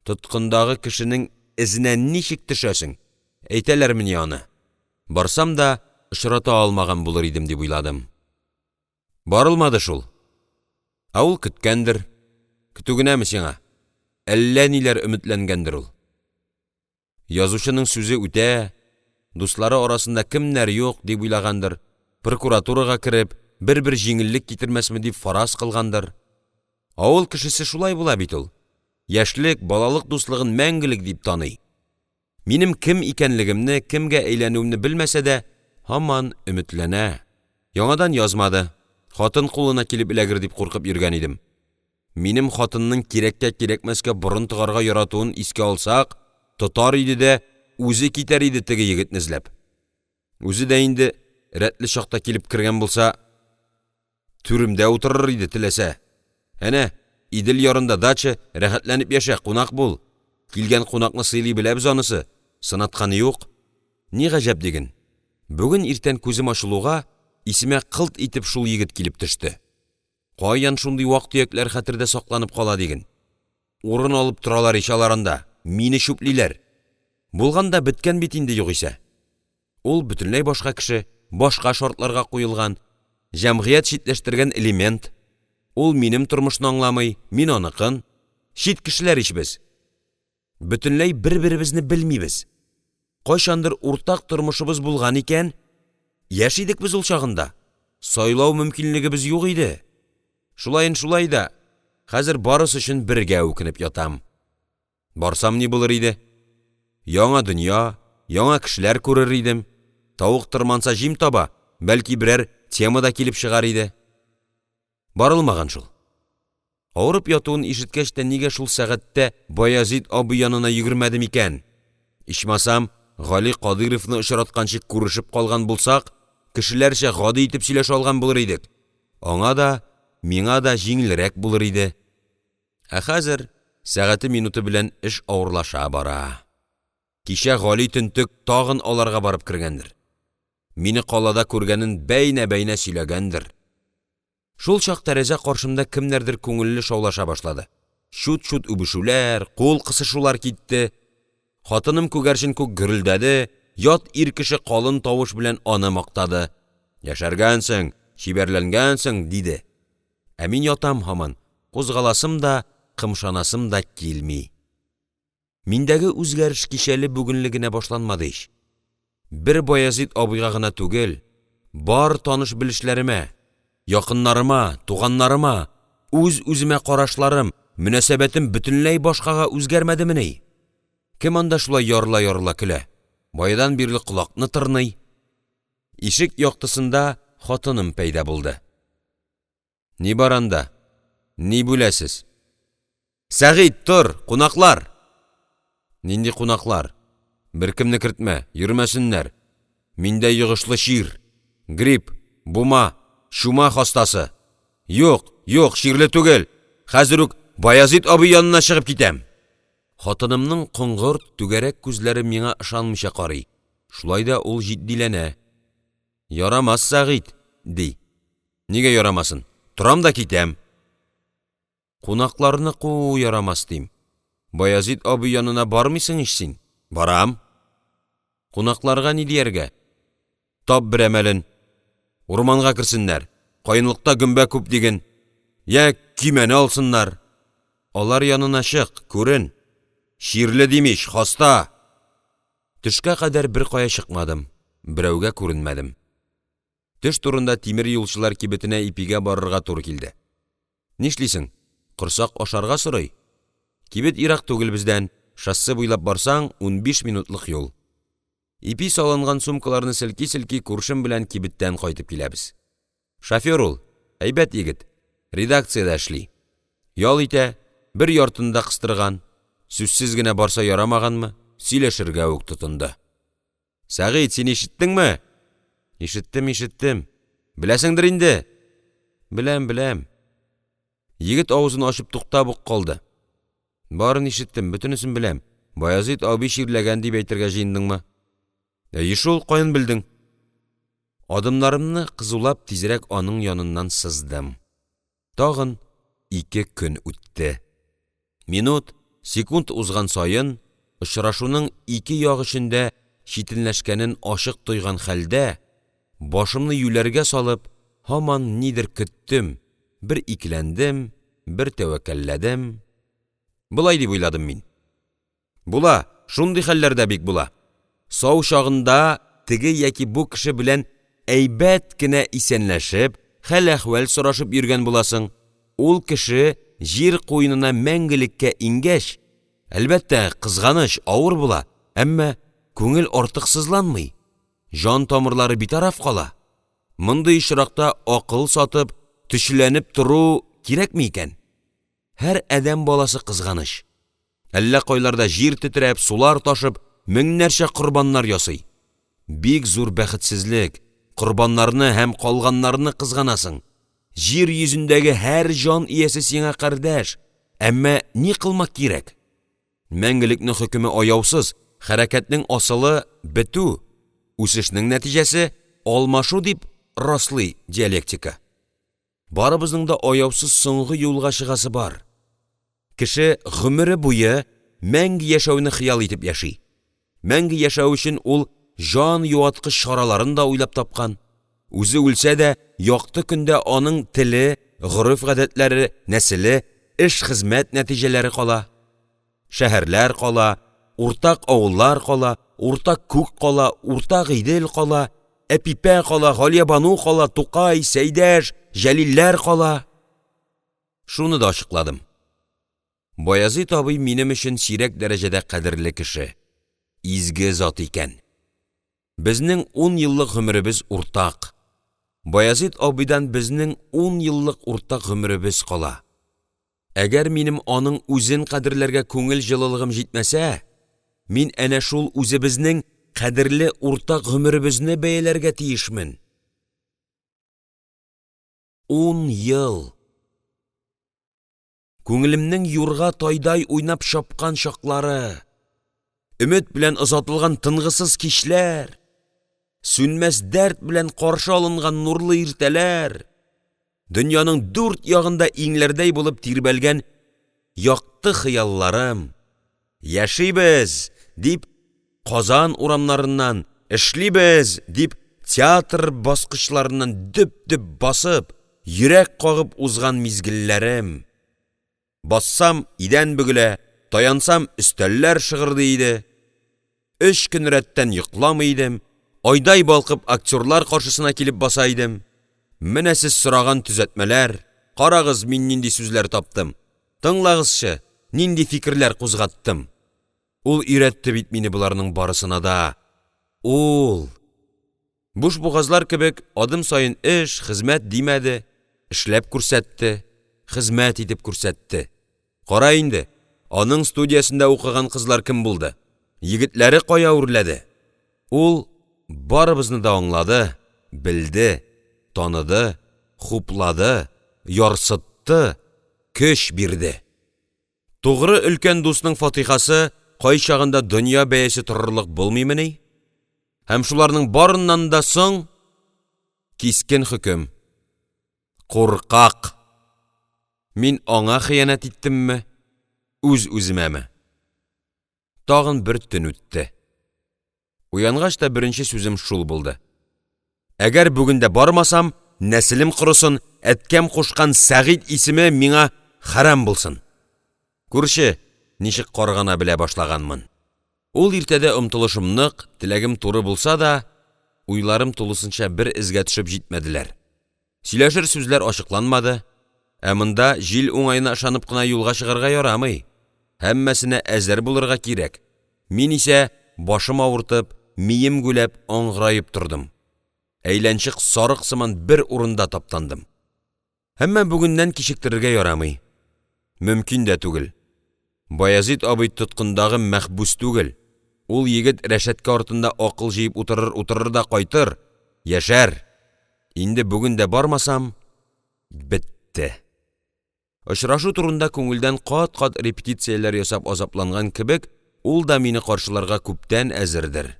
A: Тоткындагы кешенең эзенә ничек төшәсең, әйтәләрмени аны? Барсам да очрата алмаган булыр идем дип уйладым. Барылмады шул. Ә ул көткәндер. Көтү генәме сиңа? Әллә ниләр өметләнгәндер ул. Язучының сүзе үтә, дуслары арасында кемнәр юк, дип уйлагандыр, прокуратурага кереп, бер-бер җиңеллек китермәсме дип фараз кылгандыр. Авыл кешесе шулай була бит ул, яшьлек, балалык дуслыгын мәңгелек дип таный. Минем кем икәнлегемне, кемгә әйләнүемне белмәсә дә, һаман өметләнә. Яңадан язмады, хатын кулына килеп эләгер дип куркып йөргән идем. Минем хатынның кирәккә-кирәкмәскә борын тыгарга яратуын искә алсак, тотар иде дә үзе китәр иде теге егетне эзләп. Үзе дә инде рәтле чакта килеп кергән булса, түремдә утырыр иде теләсә. Әнә, Идел ярында дача, рәхәтләнеп яшә, кунак бул. Килгән кунакны сыйлый беләбез анысы, сынатканы юк. Ни гаҗәп диген, бүген иртән күзем ачылуга, исемә кылт итеп шул егет килеп төште. Каян шундый вак-төякләр хәтердә сакланып кала диген. Урын алып торалар ич алар анда, мине чүплиләр. Булган да беткән бит инде югыйсә. Ул бөтенләй башка кеше, башка шартларга куелган, җәмгыять читләштергән элемент. Ул минем тормышны аңламый, мин аныкын. Чит кешеләр ич без. Бөтенләй бер-беребезне белмибез. Кайчандыр уртак тормышыбыз булган икән, яшь идек без ул чагында, сайлау мөмкинлегебез юк иде. Шулаен шулай да, хәзер барысы өчен бергә үкенеп ятам. Барсам ни булыр иде? Яңа дөнья, яңа кешеләр күрер идем. Тавык тырманса җим таба, бәлки берәр тема да килеп чыгар иде. Барылмаган шул. Авырып ятуын ишеткәч тә нигә шул сәгатьтә Баязит абый янына йөгермәдем икән? Ичмасам, Гали Кадыйровны очратканчы күрешеп калган булсак, кешеләрчә гади итеп сөйләшә алган булыр идек. Аңа да, миңа да җиңелрәк булыр иде. Ә хәзер сәгате-минуты белән эш авырлаша бара. Кичә Гали төнтек тагын аларга барып кергәндер, мине калада күргәнен бәйнә-бәйнә сөйләгәндер. Шул чак тәрәзә каршымда кемнәрдер күңелле шаулаша башлады, чут-чут үбешүләр, кул кысышулар китте, хатыным күгәрчен күк гөрелдәде, ят ир кеше калын тавыш белән аны мактады: «Яшәргәнсең, чибәрләнгәнсең»,– диде. Ә мин ятам һаман, кузгаласым да, кымшанасым да килми. Миндәге үзгәреш кичәле-бүгенле генә башланмады ич, бер Баязит абыйга гына түгел, бар таныш-белешләремә, якыннарыма, туганнарыма, үз-үземә карашларым, мөнәсәбәтем бөтенләй башкага үзгәрмәдемени? Кем анда шулай ярыла-ярыла көлә, баядан бирле колакны тырный? Ишек яктысында хатыным пәйда булды. Ни бар анда? Ни бүләсез? Сәгыйть, тор, кунаклар! Нинди кунаклар? Беркемне кертмә, йөрмәсеннәр. Миндә йогышлы чир, грипп, бума, чума хастасы. Юк, юк, чирле түгел, хәзер үк Баязит абый янына чыгып китәм. Хатынымның коңгырт, түгәрәк күзләре миңа ышанмыйча карый, шулай да ул җитдиләнә: «Ярамас, Сәгыйть»,– ди. «Нигә ярамасын, торам да китәм!» «Кунакларны куу ярамас дим. Баязит абый янына бармыйсың ич син!» «Барам!» «Кунакларга ни дияргә? Тап бер әмәлен. Урманга керсеннәр, каенлыкта гөмбә күп диген, я көймәне алсыннар. Алар янына чык, күрен. Чирле дим ич, хаста!» Төшкә кадәр беркая чыкмадым, берәүгә күренмәдем. Төш турында тимер юлчылар кибетенә ипигә барырга туры килде. Нишлисең, корсак ашарга сорый. Кибет ерак түгел бездән, шоссе буйлап барсаң, 15 минутлык юл. Ипи салынган сумкаларны селки-селки күршем белән кибеттән кайтып киләбез. Шофер ул, әйбәт егет, редакциядә эшли. Ял итә, бер яртыны да кыстырган. Сүзсез генә барса ярамаганмы, сөйләшергә үк тотынды. «Сәгыйть, син ишеттеңме?» «Ишеттем, ишеттем. Беләсеңдер инде?» «Беләм, беләм.» Егет авызын ачып туктап ук калды. «Барын ишеттем, бөтенесен беләм. Баязит абый чирләгән дип әйтергә җыендыңмы?» «Әйе шул, каян белдең?» Адымнарымны кызулап тизрәк аның яныннан сыздым. Тагын ике көн үтте. Минут, секунд узган саен очрашуның ике як өчен дә читенләшкәнен ачык тойган хәлдә, башымны юләргә салып, һаман нидер көттем, бер икеләндем, бер тәвәккәлләдем. Болай дип уйладым мин: була, шундый хәлләр дә бик була: сау чагында теге яки бу кеше белән әйбәт кенә исәнләшеп, хәл-әхвәл сорашып йөргән буласың, ул кеше җир куенына мәңгелеккә иңгәч, әлбәттә, кызганыч, авыр була, әмма күңел артык сызланмый, җан тамырлары битараф кала. Мондый очракта акыл сатып, төчеләнеп тору кирәкме икән? Һәр адәм баласы кызганыч. Әллә кайларда җир тетрәп, сулар ташып, меңнәрчә корбаннар ясый. Бик зур бәхетсезлек, корбаннарны һәм калганнарны кызганасың. Җир йөзендәге һәр җан иясе сиңа кардәш, әмма ни кылмак кирәк? Мәңгелекнең хөкеме аяусыз, хәрәкәтнең асылы — бетү, үсешнең нәтиҗәсе — алмашу дип раслый диалектика. Барыбызның да аяусыз соңгы юлга чыгасы бар. Кеше гомере буе мәңге яшәүне хыял итеп яши. Мәңге яшәү өчен ул җан юаткыч чараларын да уйлап тапкан. Үзе үлсә дә, якты көндә аның теле, гореф-гадәтләре, нәселе, эш-хезмәт нәтиҗәләре кала. Шәһәрләр кала, уртак авыллар кала, уртак күк кала, уртак Идел кала, Әпипә кала, Галиябану кала, Тукай, Сәйдәш, Җәлилләр кала. Шуны да ачыкладым: Баязит абый минем өчен сирәк дәрәҗәдә кадерле кеше, изге зат икән. Безнең ун еллык гомеребез уртак. Баязит абыйдан безнең ун еллык уртак гомеребез кала. Әгәр минем аның үзен кадерләргә күңел җылылыгым җитмәсә, мин әнә шул үзебезнең кадерле уртак гомеребезне бәяләргә тиешмен. Ун ел! Күңелемнең юрга тайдай уйнап чапкан чаклары, өмет белән озатылган тынгысыз кичләр, сүнмәс дәрт белән каршы алынган нурлы иртәләр, дөньяның дүрт ягында иңләрдәй булып тирбәлгән якты хыялларым, «Яшибез!» дип Казан урамнарыннан, «Эшлибез!» дип театр баскычларыннан дөп-дөп басып, йөрәк кагып узган мизгелләрем, бассам идән бөгелә, таянсам өстәлләр шыгырдый иде, өч көн рәттән йокламый идем, айдай балкып актерлар каршысына килеп баса идем, менә сез сораган төзәтмәләр, карагыз, мин нинди сүзләр таптым, тыңлагызчы, нинди фикерләр кузгаттым! Ул өйрәтте бит мине боларның барысына да, ул! Бушбугазлар кебек адым саен эш, хезмәт димәде, эшләп күрсәтте, хезмәт итеп күрсәтте. Кара инде, аның студиясендә укыган кызлар кем булды, егетләре кая үрләде?! Ул барыбызны да аңлады, белде, таныды, хуплады, ярсытты, көч бирде. Тугры өлкән дусның фатихасы кайчагында дөнья бәясе торырлык булмыймыни?! Һәм шуларның барыннан да соң кискен хөкем: «Куркак!» Мин аңа хыянәт иттемме, үз-үземәме? Тагын бер төн үтте. Уянгач та беренче сүзем шул булды: әгәр бүген дә бармасам, нәселем корысын, әткәм кушкан Сәгыйть исеме миңа хәрам булсын! Күрче, ничек каргана белә башлаганмын! Ул иртәдә омтылышым нык, теләгем туры булса да, уйларым тулысынча бер эзгә төшеп җитмәделәр. Сөйләшер сүзләр ачыкланмады, ә монда җил уңаена ышанып кына юлга чыгарга ярамый, һәммәсенә әзер булырга кирәк, мин исә башым авыртып, мием гүләп, аңгыраеп тордым, әйләнчек сарык сыман бер урында таптандым. Әмма бүгеннән кичектерергә ярамый, мөмкин дә түгел, Баязит абый тоткындагы мәхбүс түгел, ул егет рәшәткә артында акыл җыеп утырыр-утырыр да кайтыр, яшәр! Инде бүген дә бармасам, бетте! Очрашу турында күңелдән кат-кат репетицияләр ясап азапланган кебек, ул да мине каршыларга күптән әзердер.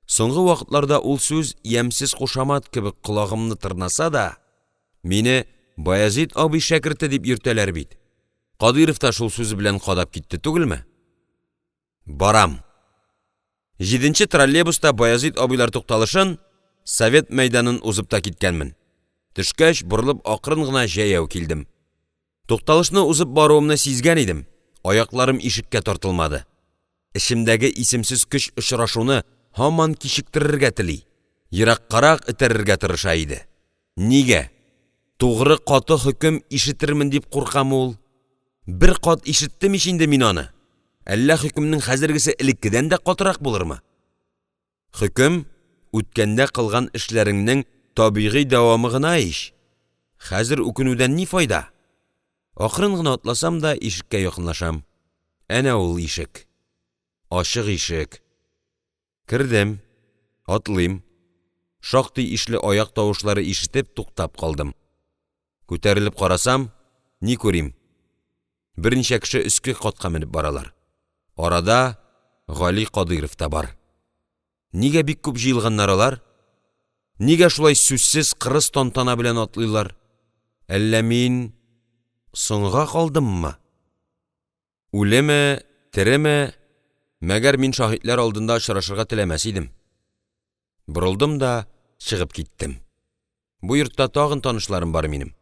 A: Соңгы вакытларда ул сүз ямьсез кушамат кебек колагымны тырнаса да, мине Баязит абый шәкерте дип йөртәләр бит, Кадыйров та шул сүзе белән кадап китте түгелме? Барам! Җиденче троллейбуста Баязит абыйлар тукталышын — Совет мәйданын узып та киткәнмен. Төшкәч, борылып акрын гына җәяү килдем. Тукталышны узып баруымны сизгән идем, аякларым ишеккә тартылмады. Эчемдәге исемсез көч очрашуны һаман кичектерергә тели, ераккарак этәрергә тырыша иде. Нигә? Тугры каты хөкем ишетермен дип куркамы ул? Бер кат ишеттем ич инде мин аны! Әллә хөкемнең хәзергесе элеккедән дә катырак булырмы? Хөкем — үткәндә кылган эшләреңнең табигый дәвамы гына ич, хәзер үкенүдән ни файда? Акрын гына атласам да, ишеккә якынлашам. Әнә ул ишек! Ачык ишек! Кердем. Атлыйм. Шактый ишле аяк тавышлары ишетеп туктап калдым. Күтәрелеп карасам, ни күрим, берничә кеше өске катка менеп баралар. Арада Гали Кадыйров та бар. Нигә бик күп җыелганнар алар? Нигә шулай сүзсез, кырыс тантана белән атлыйлар? Әллә мин соңга калдыммы? Үлеме, тереме, мәгәр мин шаһитлар алдында очрашырга теләмәс идем. Борылдым да чыгып киттем. Бу йортта тагын танышларым бар минем.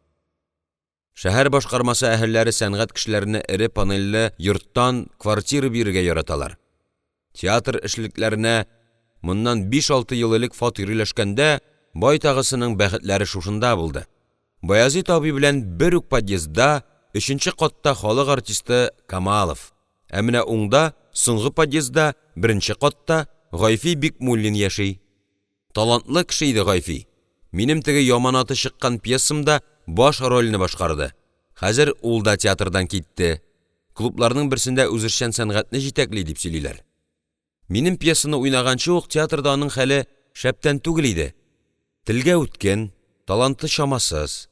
A: Шәһәр башкармасы әһелләре сәнгать кешеләренә эре панельле йорттан квартира бирергә яраталар. Театр эшлекләренә моннан биш-алты ел элек фатир өләшкәндә байтагысының бәхетләре шушында булды. Баязит абый белән бер үк подъездда, өченче катта халык артисты Камалов, ә менә уңда, соңгы подъездда, беренче катта Гайфи Бикмуллин яши. Талантлы кеше иде Гайфи, минем теге яманаты чыккан пьесамда баш рольне башкарды, хәзер ул да театрдан китте, клубларның берсендә үзешчән сәнгатьне җитәкли дип сөйлиләр. Минем пьесаны уйнаганчы ук театрда аның хәле шәптән түгел иде, телгә үткен, таланты чамасыз.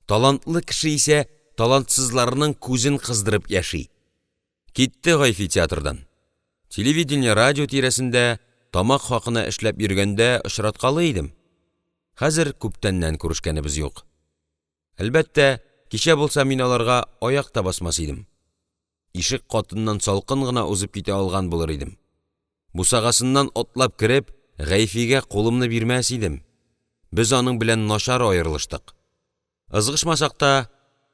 A: Талантлы кеше исә талантсызларның күзен кыздырып яши. Китте Гайфи театрдан, телевидение-радио тирәсендә, тамак хакына эшләп йөргәндә очраткалый идем, хәзер күптәннән күрешкәнебез юк. Әлбәттә, кичә булса, мин аларга аяк та басмас идем, ишек катыннан салкын гына узып китә алган булыр идем, бусагасыннан атлап кереп Гайфигә кулымны бирмәс идем, без аның белән начар аерылыштык, ызгышмасак та,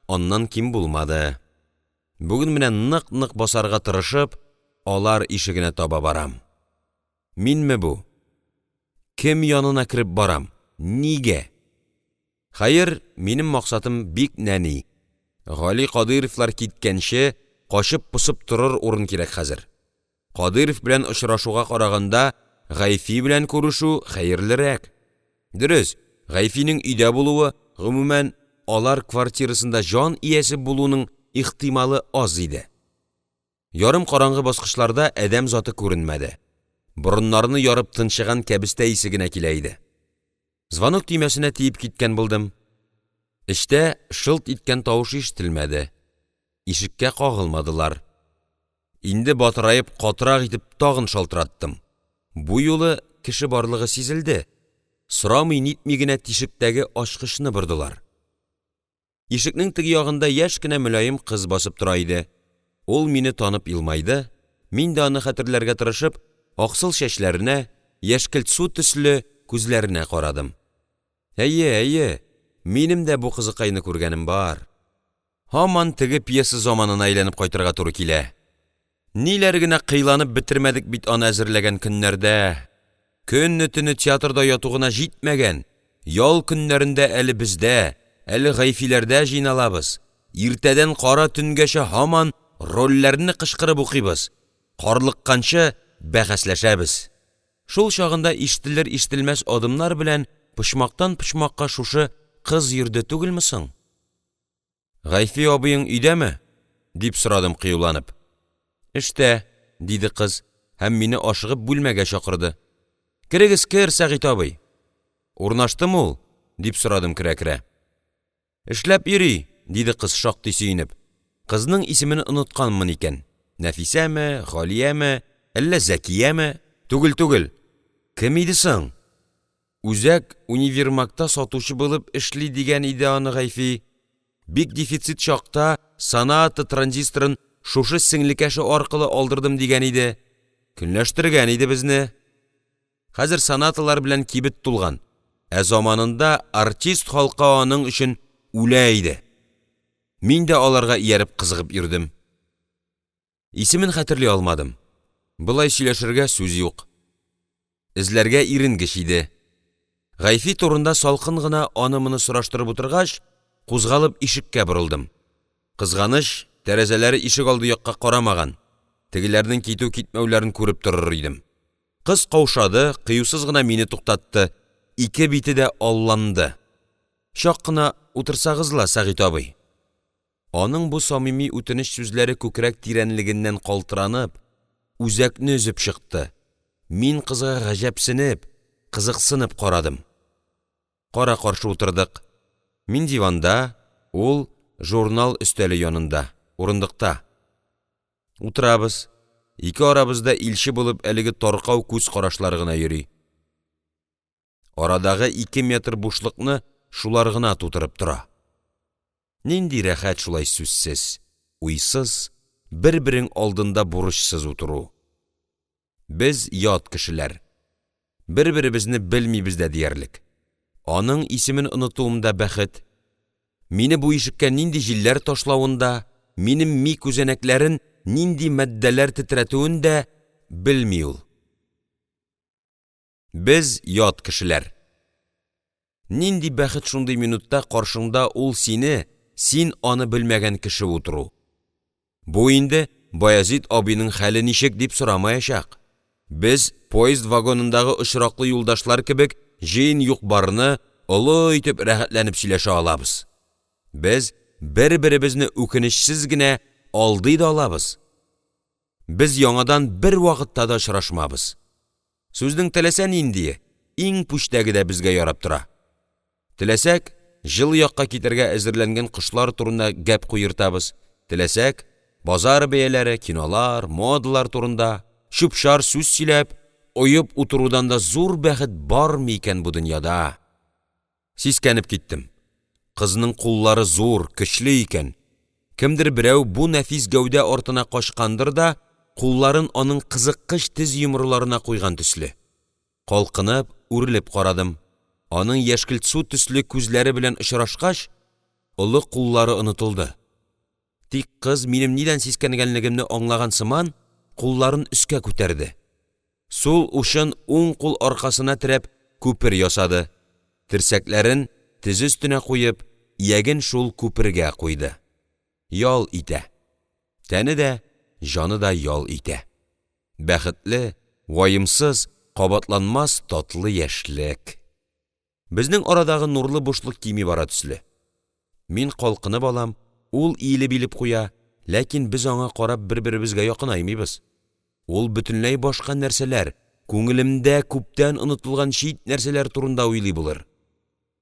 A: аннан ким булмады. Бүген менә нык-нык басарга тырышып, алар ишегенә таба барам. Минме бу? Кем янына кереп барам, нигә? Хәер, минем максатым бик нәни, Гали Кадыйровлар киткәнче качып-посып торыр урын кирәк хәзер. Кадыйров белән очрашуга караганда Гайфи белән күрешү хәерлерәк. Дөрес, Гайфинең өйдә булуы, гомумән, алар квартирасында җан иясе булуның ихтималы аз иде. Ярым караңгы баскычларда адәм заты күренмәде, борыннарны ярып тынчыган кәбестә исе генә килә иде. Звонок төймәсенә тиеп киткән булдым, эчтә шылт иткән тавыш ишетелмәде, ишеккә кагылмадылар. Инде батыраеп катырак итеп тагын шалтыраттым, бу юлы кеше барлыгы сизелде, сорамый-нитми генә тишектәге ачкычны бордылар. Ишекнең теге ягында яшь кенә мөлаем кыз басып тора иде. Ул мине танып елмайды, мин дә аны хәтерләргә тырышып, аксыл чәчләренә, яшькелт-су төсле күзләренә карадым. Әйе, әйе, минем дә бу кызыкайны күргәнем бар. Һаман теге пьеса заманына әйләнеп кайтырга туры килә. Ниләр генә кыйланып бетермәдек бит аны әзерләгән көннәрдә! Көне-төне театрда яту гына җитмәгән, ял көннәрендә әле бездә, әле Гайфиләрдә җыйналабыз, иртәдән кара төнгәчә һаман рольләрне кычкырып укыйбыз, карлыкканчы бәхәсләшәбез. Шул чагында ишетелер-ишетелмәс адымнар белән почмактан почмакка шушы кыз йөрде түгелме соң? «Гайфи абыең өйдәме?» — дип сорадым кыюланып. «Эштә»,– диде кыз һәм мине ашыгып бүлмәгә чакырды: «Керегез, кер, Сәгыйть абый!» «Урнаштымы ул?» — дип сорадым керә-керә. «Эшләп йөри»,– диде кыз, шактый сөенеп. Кызның исемен онытканмын икән, Нәфисәме, Галияме, әллә Зәкияме? Түгел, түгел, кем иде соң? Үзәк универмагта сатучы булып эшли дигән иде аны Гайфи. Бик дефицит чакта «Соната» транзисторын шушы сеңлекәше аркылы алдырдым дигән иде, көнләштергән иде безне. Хәзер «Соната»лар белән кибет тулган, ә заманында артист халкы аның өчен үлә иде. Мин дә аларга ияреп кызыгып йөрдем. Исемен хәтерли алмадым, болай сөйләшергә сүз юк, эзләргә иренгеч иде. Гайфи турында салкын гына аны-моны сораштырып утыргач, кузгалып ишеккә борылдым. Кызганыч, тәрәзәләре ишегалды якка карамаган, тегеләрнең китү-китмәүләрен күреп торыр идем. Кыз каушады, кыюсыз гына мине туктатты, ике бите дә алланды: «Чак кына утырсагыз ла, Сәгыйть абый!» Аның бу самими үтенеч сүзләре күкрәк тирәнлегеннән калтыранып, үзәкне өзеп чыкты, мин кызга гаҗәпсенеп, кызыксынып карадым. Кара-каршы утырдык, мин диванда, ул журнал өстәле янында, урындыкта. Утырабыз, ике арабызда илче булып әлеге таркау күз карашлары гына йөри. Арадагы ике метр бушлыкны шулар гына тутырып тора. Нинди рәхәт шулай сүзсез, уйсыз, бер-берең алдында бурычсыз утыру. Без ят кешеләр, бер-беребезне белмибез дә диярлек. Аның исемен онытуым да бәхет. Мине бу ишеккә нинди җилләр ташлавын да, минем ми күзәнәкләрен нинди матдәләр тетрәтүен дә белми ул. Без ят кешеләр. Нинди бәхет шундый минутта каршыңда ул сине, син аны белмәгән кеше утыру. Бу инде Баязит абыйның хәле ничек дип сорамаячак. Без поезд вагонындагы очраклы юлдашлар кебек җыен юк-барны олы итеп, рәхәтләнеп сөйләшә алабыз. Без бер-беребезне үкенечсез генә алдый да алабыз. Без яңадан бервакытта да очрашмабыз. Сүзнең теләсә ниндие, иң пүчтәге дә безгә ярап тора. Теләсәк, җылы якка китәргә әзерләнгән кошлар турында гәп куертабыз, теләсәк, базар бәяләре, кинолар, модалар турында, чүп-чар сүз сөйләп, оеп утырудан да зур бәхет бармы икән бу дөньяда?! Сискәнеп киттем, кызның куллары зур, көчле икән, кемдер берәү бу нәфис гәүдә артына качкандыр да кулларын аның кызыккыч тез йомрыларына куйган төсле. Калкынып, үрелеп карадым, аның яшькелт-су төсле күзләре белән очрашкач, олы куллары онытылды. Тик кыз, минем нидән сискәнгәнлегемне аңлаган сыман, кулларын өскә күтәрде, сул учын уң кул аркасына терәп күпер ясады, терсәкләрен тезе өстенә куеп, ияген шул күпергә куйды. Ял итә, тәне дә, җаны да ял итә. Бәхетле, ваемсыз, кабатланмас татлы яшьлек! Безнең арадагы нурлы бушлык кими бара төсле. Мин калкынып алам, ул иелеп-иелеп куя, ләкин без аңа карап бер-беребезгә якынаймыйбыз. Ул бөтенләй башка нәрсәләр, күңелемдә күптән онытылган чит нәрсәләр турында уйлый булыр.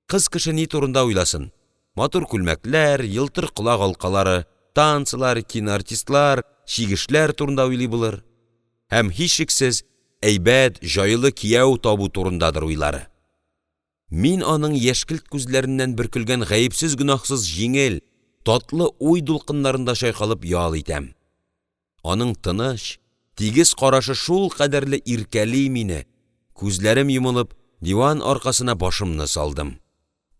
A: Кыз кеше ни турында уйласын, матур күлмәкләр, елтыр колак алкалары, танцылар, киноартистлар, чигешләр турында уйлый булыр. Һәм, һичшиксез, әйбәт, җайлы кияү табу турындадыр уйлары. Мин аның яшькелт күзләреннән бөркелгән гаепсез-гөнаһсыз җиңел, татлы уй дулкыннарында чайкалып ял итәм. Аның тыныч, тигез карашы шулкадәрле иркәли мине, күзләрем йомылып, диван аркасына башымны салдым.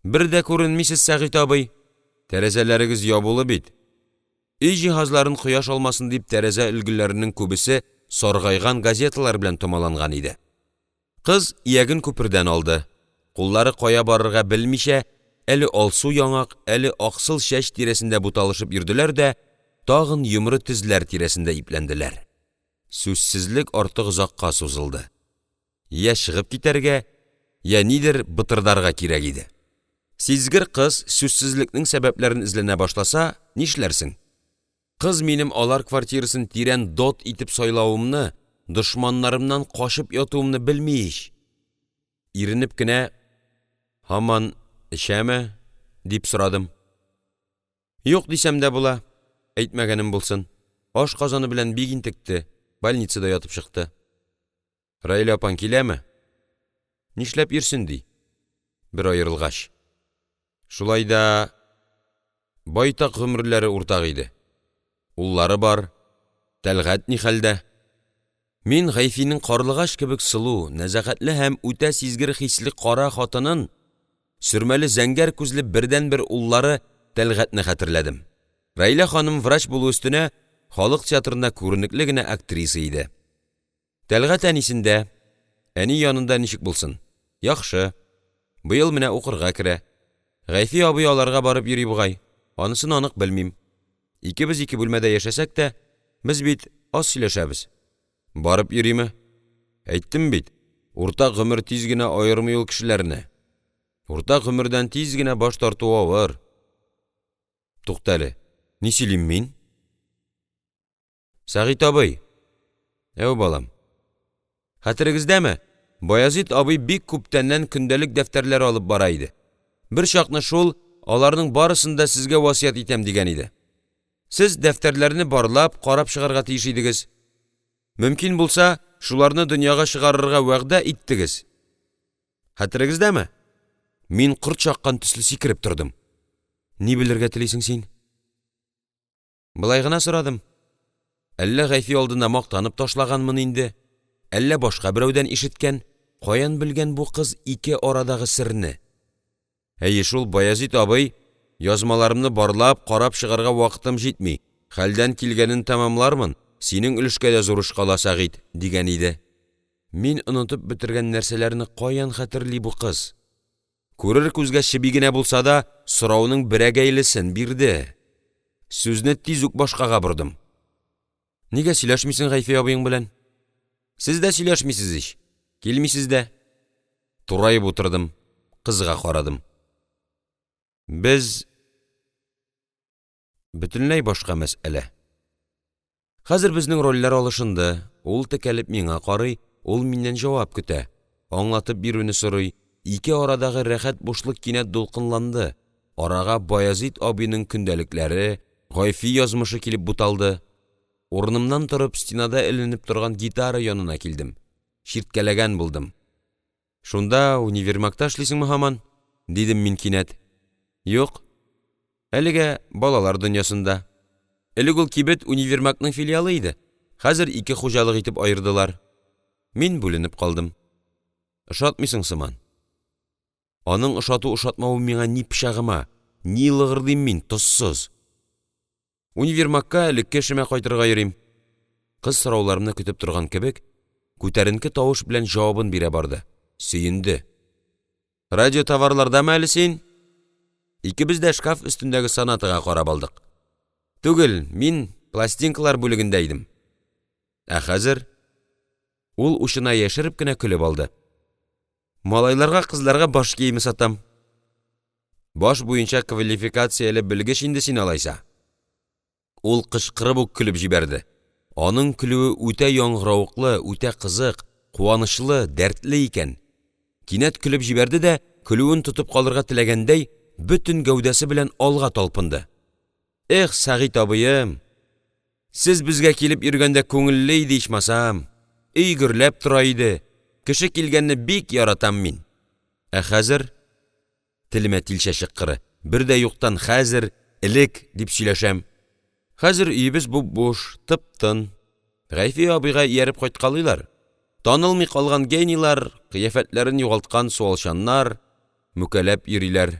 A: Бер дә күренмисез, Сәгыйть абый, тәрәзәләрегез ябулы бит. Өй җиһазларын кояш алмасын дип тәрәзә өлгеләренең күбесе саргайган газеталар белән томаланган иде. Кыз ияген күпердән алды, куллары кая барырга белмичә, әле алсу яңак, әле аксыл чәч тирәсендә буталышып йөрделәр дә тагын йомры тезләр тирәсендә ипләнделәр. Сүзсезлек артык озакка сузылды. Я чыгып китәргә, я нидер бытырдарга кирәк иде. Сизгер кыз сүзсезлекнең сәбәпләрен эзләнә башласа, нишләрсең? Кыз минем алар квартирасын тирән дот итеп сайлавымны, дошманнарымнан качып ятуымны белми ич! Иренеп кенә: «Һаман эчәме?» — дип сорадым. «Юк дисәм дә була, әйтмәгәнем булсын, ашказаны белән бик интекте, больницада ятып чыкты». «Раилә апаң киләме?» «Нишләп йөрсен ди, бер аерылгач». «Шулай да байтак гомерләре уртак иде, уллары бар, Тәлгать ни хәлдә?» Мин Гайфинең карлыгач кебек сылу, нәзакәтле һәм үтә сизгер хисле кара хатынын, сөрмәле зәңгәр күзле бердәнбер уллары Тәлгатне хәтерләдем. Раилә ханым врач булу өстенә халык театрында күренекле генә актриса иде. Тәлгать әнисендә, әни янында ничек булсын, яхшы, быел менә укырга керә. Гайфи абый аларга барып йөри бугай, анысын анык белмим. Икебез ике бүлмәдә яшәсәк тә, без бит аз сөйләшәбез. Барып йөриме? Әйттем бит, уртак гомер тиз генә аермый ул кешеләрне. Уртак гомердән тиз генә баш тарту авыр. Туктале, ни сөйлим мин? Сәгыйть абый! Әү, балам. Хәтерегездәме, Баязит абый бик күптәннән көндәлек дәфтәрләре алып бара иде. Бер чакны шул, аларның барысын да сезгә васыять итәм, дигән иде. Сез дәфтәрләрне барлап, карап чыгарга тиеш идегез. Мөмкин булса, шуларны дөньяга чыгарырга вәгъдә иттегез. Хәтерегездәме? Мин корт чаккан төсле сикереп тордым. Ни белергә телисең син? Болай гына сорадым. Әллә Гайфи алдында мактанып ташлаганмын инде, әллә башка берәүдән ишеткән, каян белгән бу кыз ике арадагы серне? Әйе шул, Баязит абый, язмаларымны барлап, карап чыгарга вакытым җитми, хәлдән килгәнен тәмамлармын, синең өлешкә дә зур эш кала, Сәгыйть, дигән иде. Мин онытып бетергән нәрсәләрне каян хәтерли бу кыз? Күрер күзгә чеби генә булса да, сорауның берәгәйлесен бирде. Сүзне тиз үк башкага бордым. Нигә сөйләшмисең Гайфи абыең белән? Сез дә сөйләшмисез ич, килмисез дә. Тураеп утырдым, кызга карадым. Без бөтенләй башка мәсьәлә. Хәзер безнең рольләр алышынды, ул текәлеп миңа карый, ул миннән җавап көтә, аңлатып бирүне сорый, ике арадагы рәхәт бушлык кинәт дулкынланды. Арага Баязит абыйның көндәлекләре, Гайфи язмышы килеп буталды. Урынымнан торып, стенада эленеп торган гитара янына килдем, чирткәләгән булдым: – Шунда, универмагта эшлисеңме һаман? — дидем мин кинәт. – Юк, әлегә балалар дөньясында. Элек ул кибет универмагның филиалы иде, хәзер ике хуҗалык итеп аердылар, мин бүленеп калдым. Ошатмыйсың сыман. Аның ошату-ошатмавы миңа ни пычагыма, ни лыгырдыйм мин, тозсыз. Универмагка, элекке эшемә кайтырга йөрим. Кыз сорауларымны көтеп торган кебек, күтәренке тавыш белән җавабын бирә барды, сөенде: – Радиотоварлардамы әле син? Икебез дә шкаф өстендәге сонатага карап алдык. Түгел, мин пластинкалар бүлегендә идем. Ә хәзер? Ул учына яшереп кенә көлеп алды. Малайларга, кызларга баш киеме сатам. Баш буенча квалификацияле белгеч инде син алайса? Ул кычкырып ук көлеп җибәрде. Аның көлүе үтә яңгыравыклы, үтә кызык, куанычлы, дәртле икән. Кинәт көлеп җибәрде дә, көлүен тотып калырга теләгәндәй, бөтен гәүдәсе белән алга талпынды. Эх, Сәгыйть абыем, сез безгә килеп йөргәндә күңелле иде ичмасам, өй гөрләп тора иде, кеше килгәнне бик яратам мин. Ә хәзер? Телемә тилчә чыккыры, бер дә юктан хәзер, элек дип сөйләшәм. Хәзер өебез буп-буш, тып-тын. Гайфи абыйга ияреп кайткалыйлар. Танылмый калган генийлар, кыяфәтләрен югалткан суалчаннар мүкәләп йөриләр.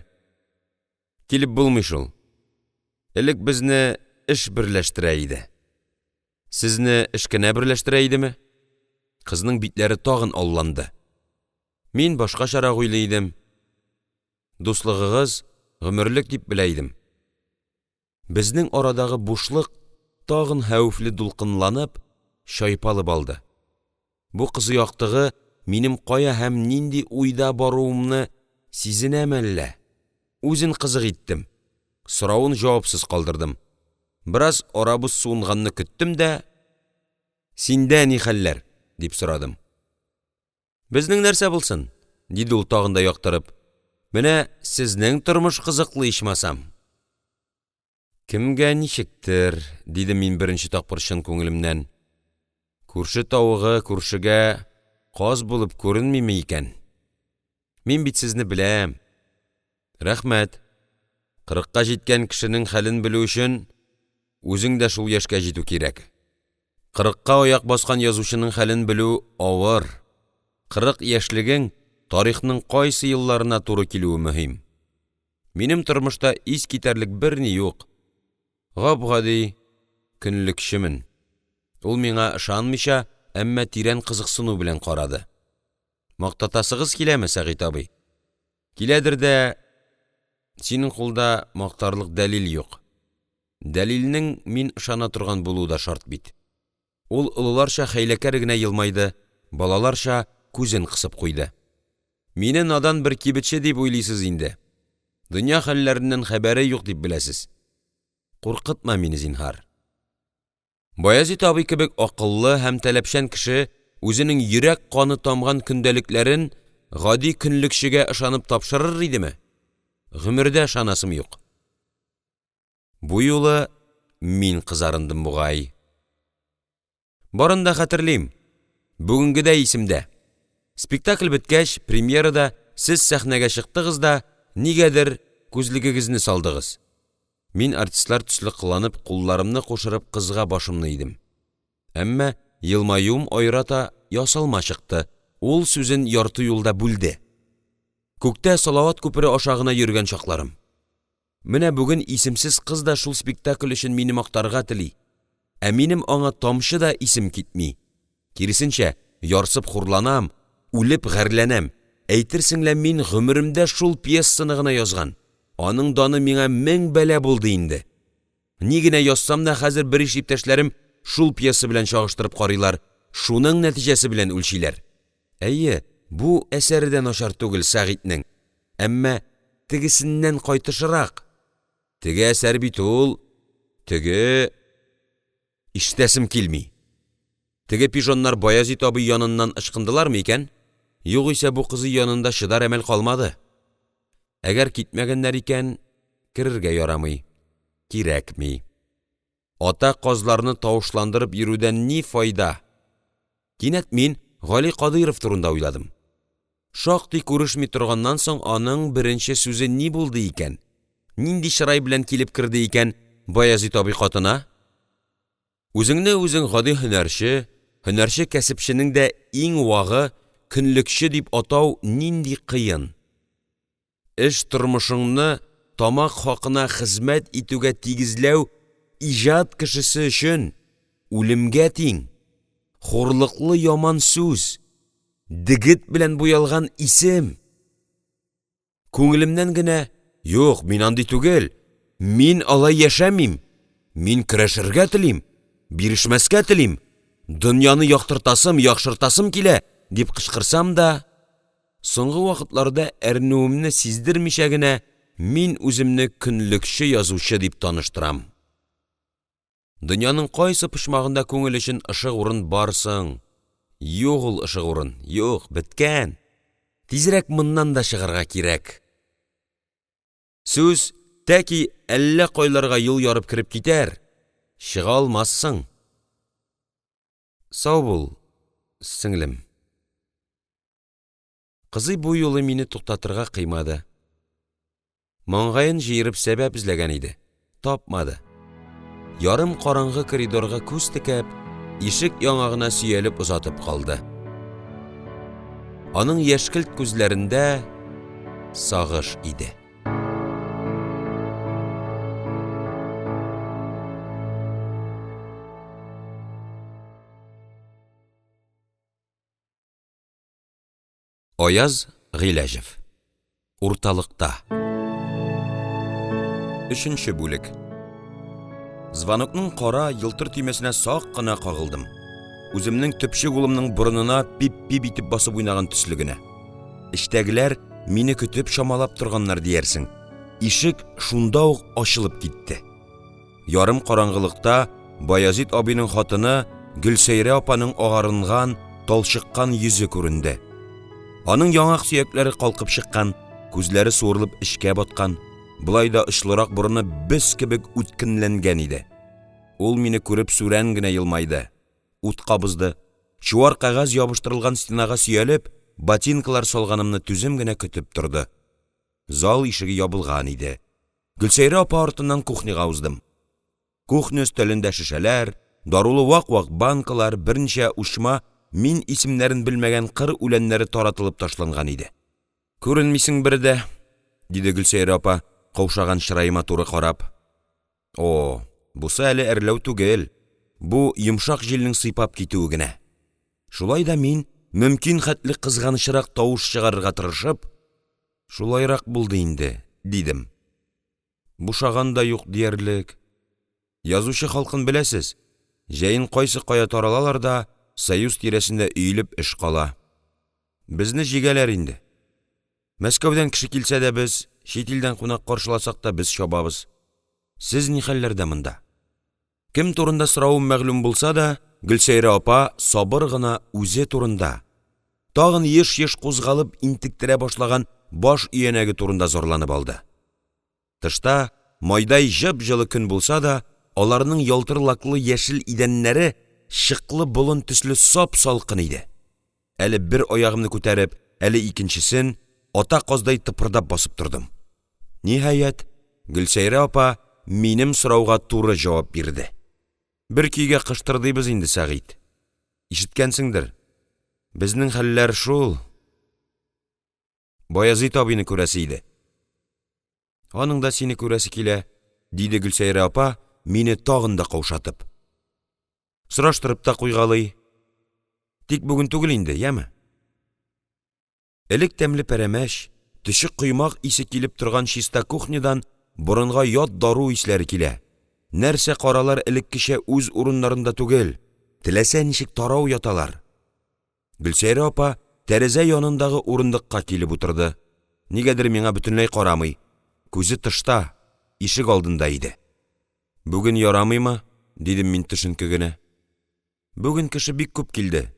A: Килеп булмый шул. Элек безне эш берләштерә иде. Сезне эш кенә берләштерә идеме? Кызның битләре тагын алланды. Мин башкачарак уйлый идем. Дуслыгыгыз гомерлек дип белә идем. Безнең арадагы бушлык тагын хәвефле дулкынланып, чайпалып алды. Бу кызый актыгы минем кая һәм нинди уйда баруымны сизенәме әллә? Үзен кызык иттем, соравын җавапсыз калдырдым. Бераз арабыз суынганны көттем дә: «Синдә ни хәлләр?» — дип сорадым. «Безнең нәрсә булсын?! — диде ул, тагын да яктырып.– Менә сезнең тормыш кызыклы ичмасам!» «Кемгә ничектер,– дидем мин беренче тапкыр чын күңелемнән.– Күрше тавыгы күршегә каз булып күренмиме икән? Мин бит сезне беләм. Рәхмәт, кырыкка җиткән кешенең хәлен белү өчен үзең дә шул яшькә җитү кирәк. Кырыкка аяк баскан язучының хәлен белү авыр. 40 яшьлегең тарихның кайсы елларына туры килүе мөһим. Минем тормышта ис китәрлек берни юк. Гап-гади көнлекчемен. Ул миңа ышанмыйча, әмма тирән кызыксыну белән карады. Мактатасыгыз киләме, Сәгыйть абый? Киләдер дә, синең кулда мактарлык дәлил юк. Дәлилнең мин ышана торган булуы да шарт бит. Ул олыларча хәйләкәр генә елмайды, балаларча күзен кысып куйды. Мине надан бер кибетче дип уйлыйсыз инде. Дөнья хәлләреннән хәбәре юк дип беләсез. Куркытма мине, зинһар. Баязит абый кебек акыллы һәм таләпчән кеше үзенең йөрәк каны тамган көндәлекләрен гади көнлекчегә ышанып тапшырыр идеме? Гомердә ышанасым юк. Бу юлы мин кызарындым бугай. Барын да хәтерлим, бүгенгедәй исемдә. Спектакль беткәч, премьерада сез сәхнәгә чыктыгыз да нигәдер күзлегегезне салдыгыз. Мин артистлар төсле кыланып, кулларымны кушырып кызга башымны идем. Әмма елмаюым аерата ясалма чыкты, ул сүзен ярты юлда бүлде. Күктә салават күпере аша гына йөргән чакларым. Менә бүген исемсез кыз да шул спектакль өчен мине мактарга тели, ә минем аңа тамчы да исем китми. Киресенчә, ярсып хурланам, үлеп гарьләнәм, әйтерсең лә мин гомеремдә шул пьесаны гына язган, аның даны миңа мең бәла булды инде. Ни генә язсам да, хәзер бериш иптәшләрем шул пьеса белән чагыштырып карыйлар, шуның нәтиҗәсе белән үлчиләр. Әйе, бу әсәре дә начар түгел Сәгыйтьнең, әмма тегесеннән кайтышрак. Теге әсәр бит ул, теге… Ишетәсем килми. Теге пижоннар Баязит абый яныннан ычкындылармы икән? Югыйсә бу кызый янында чыдар әмәл калмады. Әгәр китмәгәннәр икән… Керергә ярамый, кирәкми. Ата казларны тавышландырып йөрүдән ни файда? Кинәт мин Гали Кадыйров турында уйладым. Шактый күрешми торганнан соң аның беренче сүзе ни булды икән, нинди чырай белән килеп керде икән Баязит абый катына? Үзеңне үзең гади һөнәрче, һөнәрче-кәсепченең дә иң вагы, көнлекче дип атау нинди кыен! Эш-тормышыңны тамак хакына хезмәт итүгә тигезләү иҗат кешесе өчен үлемгә тиң, хурлыклы яман сүз, дегет белән буялган исем. Күңелемнән генә «Юк, мин андый түгел, мин алай яшәмим, мин көрәшергә телим, бирешмәскә телим, дөньяны яктыртасым, яхшыртасым килә!» — дип кычкырсам да, соңгы вакытларда әрнүемне сиздермичә генә мин үземне көнлекче язучы дип таныштырам. Дөньяның кайсы почмагында күңел өчен ышык урын бар соң? Юк ул ышык урын, юк, беткән! Тизрәк моннан да чыгарга кирәк! Сүз тәки әллә кайларга юл ярып кереп китәр, чыга алмассың. Сау бул, сеңлем. Кызый бу юлы мине туктатырга кыймады. Маңгаен җыерып сәбәп эзләгән иде, тапмады. Ярым караңгы коридорга күз текәп, ишек яңагына сөялеп озатып калды. Аның яшькелт күзләрендә сагыш иде. Аяз Гыйләҗев. Урталыкта. Өченче бүлек. Звонокның кара, елтыр төймәсенә сак кына кагылдым. Үземнең төпчек улымның борынына пип-пип итеп басып уйнаган төсле генә. Эчтәгеләр мине көтеп чамалап торганнар диярсең. Ишек шунда ук ачылып китте. Ярым караңгылыкта Баязит абыйның хатыны Гөлсәйрә апаның агарынган, талчыккан йөзе күренде. Аның яңак сөякләре калкып чыккан, күзләре суырылып эчкә баткан, болай да очлырак борыны без кебек үткенләнгән иде. Ул мине күреп сүрән генә елмайды. Ут кабызды. Чуар кәгазь ябыштырылган стенага сөялеп, ботинкалар салганымны түзем генә көтеп торды. Зал ишеге ябылган иде. Гөлсәйрә апа артыннан кухняга уздым. Кухня өстәлендә шешәләр, дарулы вак-вак банкалар, берничә учма мин исемнәрен белмәгән кыр үләннәре таратылып ташланган иде. «Күренмисең бер дә,– диде Гөлсәйрә апа, каушаган чыраема туры карап. О, бусы әле әрләү түгел, бу йомшак җилнең сыйпап китүе генә. Шулай да мин, мөмкин хәтле кызганычрак тавыш чыгарырга тырышып: «Шулайрак булды инде»,– дидем. Бушаган да юк диярлек. Язучы халкын беләсез, җәен кайсы кая таралалар да, Союз тирәсендә өелеп эш кала. Безне җигәләр инде. Мәскәүдән кеше килсә дә без, чит илдән кунак каршыласак та без чабабыз. Сез ни хәлләрдә монда? Кем турында соравым мәгълүм булса да, Гөлсәйрә апа сабыр гына үзе турында, тагын еш-еш кузгалып интектерә башлаган баш өянәге турында зарланып алды. Тышта майдай җып-җылы көн булса да, аларның ялтыр лаклы яшел идәннәре чыклы болын төсле сап-салкын иде. Әле бер аягымны күтәреп, әле икенчесен, ата каздай тыпырдап басып тордым. Ниһаять, Гөлсәйрә апа минем сорауга туры җавап бирде. Бер көйгә кыштырдыйбыз инде, Сәгыйть. Ишеткәнсеңдер, безнең хәлләр шул. Баязит абыйны күрәсе иде. Аның да сине күрәсе килә,– диде Гөлсәйрә апа, мине тагын да каушатып. Сораштырып та куйгалый. Тик бүген түгел инде, яме? Элек тәмле пәрәмәч, төче коймак исе килеп торган чиста кухнядан борынга ят дару исләре килә, нәрсә-каралар элеккечә үз урыннарында түгел, теләсә ничек тарау яталар. Гөлсәйрә апа тәрәзә янындагы урындыкка килеп утырды, нигәдер миңа бөтенләй карамый, күзе тышта, ишек алдында иде. «Бүген ярамыймы?» — дидем мин төшенке генә. «Бүген кеше бик күп килде.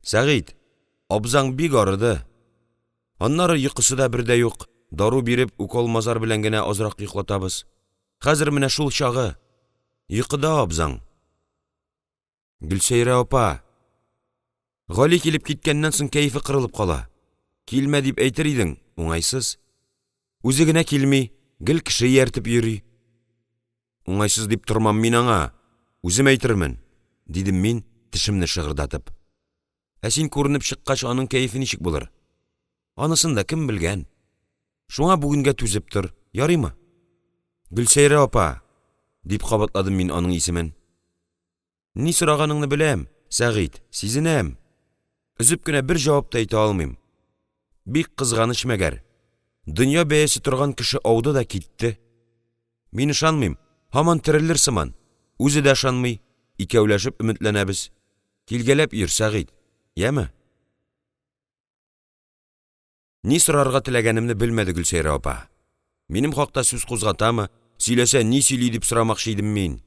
A: Сәгыйть, абзаң бик арыды. Аннары йокысы да бер дә юк. дару биреп, укол-мазар белән генә азрак йоклатабыз. Хәзер менә шул чагы, йокыда абзаң. Гөлсәйрә апа, Гали килеп киткәннән соң кәефе кырылып кала, килмә дип әйтер идең, уңайсыз. Үзе генә килми, гел кеше ияртеп йөри. Уңайсыз дип тормам мин аңа, үзем әйтермен,– дидем мин, тешемне шыгырдатып. Ә син күренеп чыккач аның кәефе ничек булыр? Анысын да кем белгән? Шуңа бүгенгә түзеп тор, ярыймы? Гөлсәйрә апа,– дип кабатладым мин аның исемен. Ни сораганыңны беләм, Сәгыйть, сизенәм. Өзеп кенә бер җавап та әйтә алмыйм. Бик кызганыч мәгәр, дөнья бәясе торган кеше ауды да китте. Мин ышанмыйм, һаман терелер сыман, үзе дә ышанмый, икәүләшеп өметләнәбез. Килгәләп йөр, Сәгыйть, яме? Ни сорарга теләгәнемне белмәде Гөлсәйрә апа. Минем хакта сүз кузгатамы, сөйләсә, ни сөйли дип сорамакчы идем мин.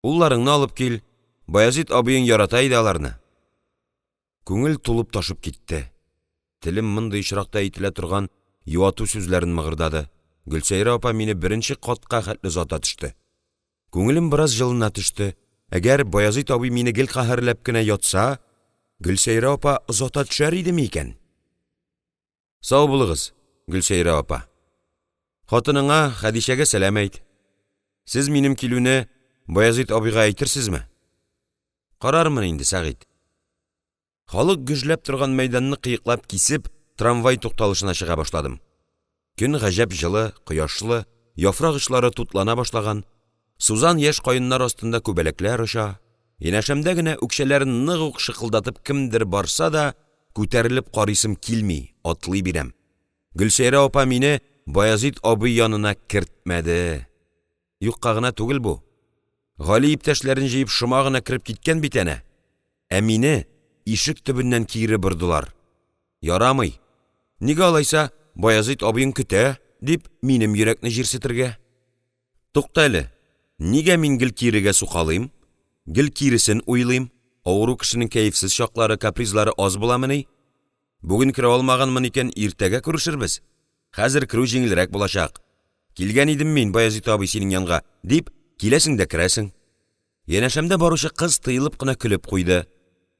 A: Улларыңны алып кил, Баязит абыең ярата иде аларны. Күңел тулып ташып китте. Телем мондый очракта әйтелә торган юату сүзләрен мыгырдады, Гөлсәйрә апа мине беренче катка хәтле озата төште. Күңелем бераз җылына төште, әгәр Баязит абый мине гел каһәрләп кенә ятса, Гөлсәйрә апа озата төшәр идеме икән? Сау булыгыз, Гөлсәйрә апа. Хатыныңа, Хәдичәгә сәлам әйт. Сез минем килүне Баязит абыйга әйтерсезме? Карармын инде, Сәгыйть. Халык гөжләп торган мәйданны кыеклап кисеп, трамвай тукталышына чыга башладым. Көн гаҗәп җылы, кояшлы, яфрак очлары тутлана башлаган, сузан яшь каеннар астында күбәләкләр оча, янәшәмдә генә үкчәләрен нык ук шыкылдатып кемдер барса да, күтәрелеп карыйсым килми, атлый бирәм. Гөлсәйрә апа мине Баязит абый янына кертмәде. Юкка гына түгел бу. Гали иптәшләрен җыеп шома гына кереп киткән бит әнә! Ә мине ишек төбеннән кире бордылар. Ярамый! Нигә алайса, Баязит абыең көтә, дип минем йөрәкне җирсетергә? Тукта әле, нигә мин гел кирегә сукалыйм? Гел киресен уйлыйм? Авыру кешенең кәефсез чаклары, капризлары аз буламыни? Бүген керә алмаганмын икән, иртәгә күрешербез. Хәзер керү җиңелрәк булачак. Килгән идем мин, Баязит абый, синең янга, дип, киләсең дә керәсең. Янәшәмдә баручы кыз тыелып кына көлеп куйды.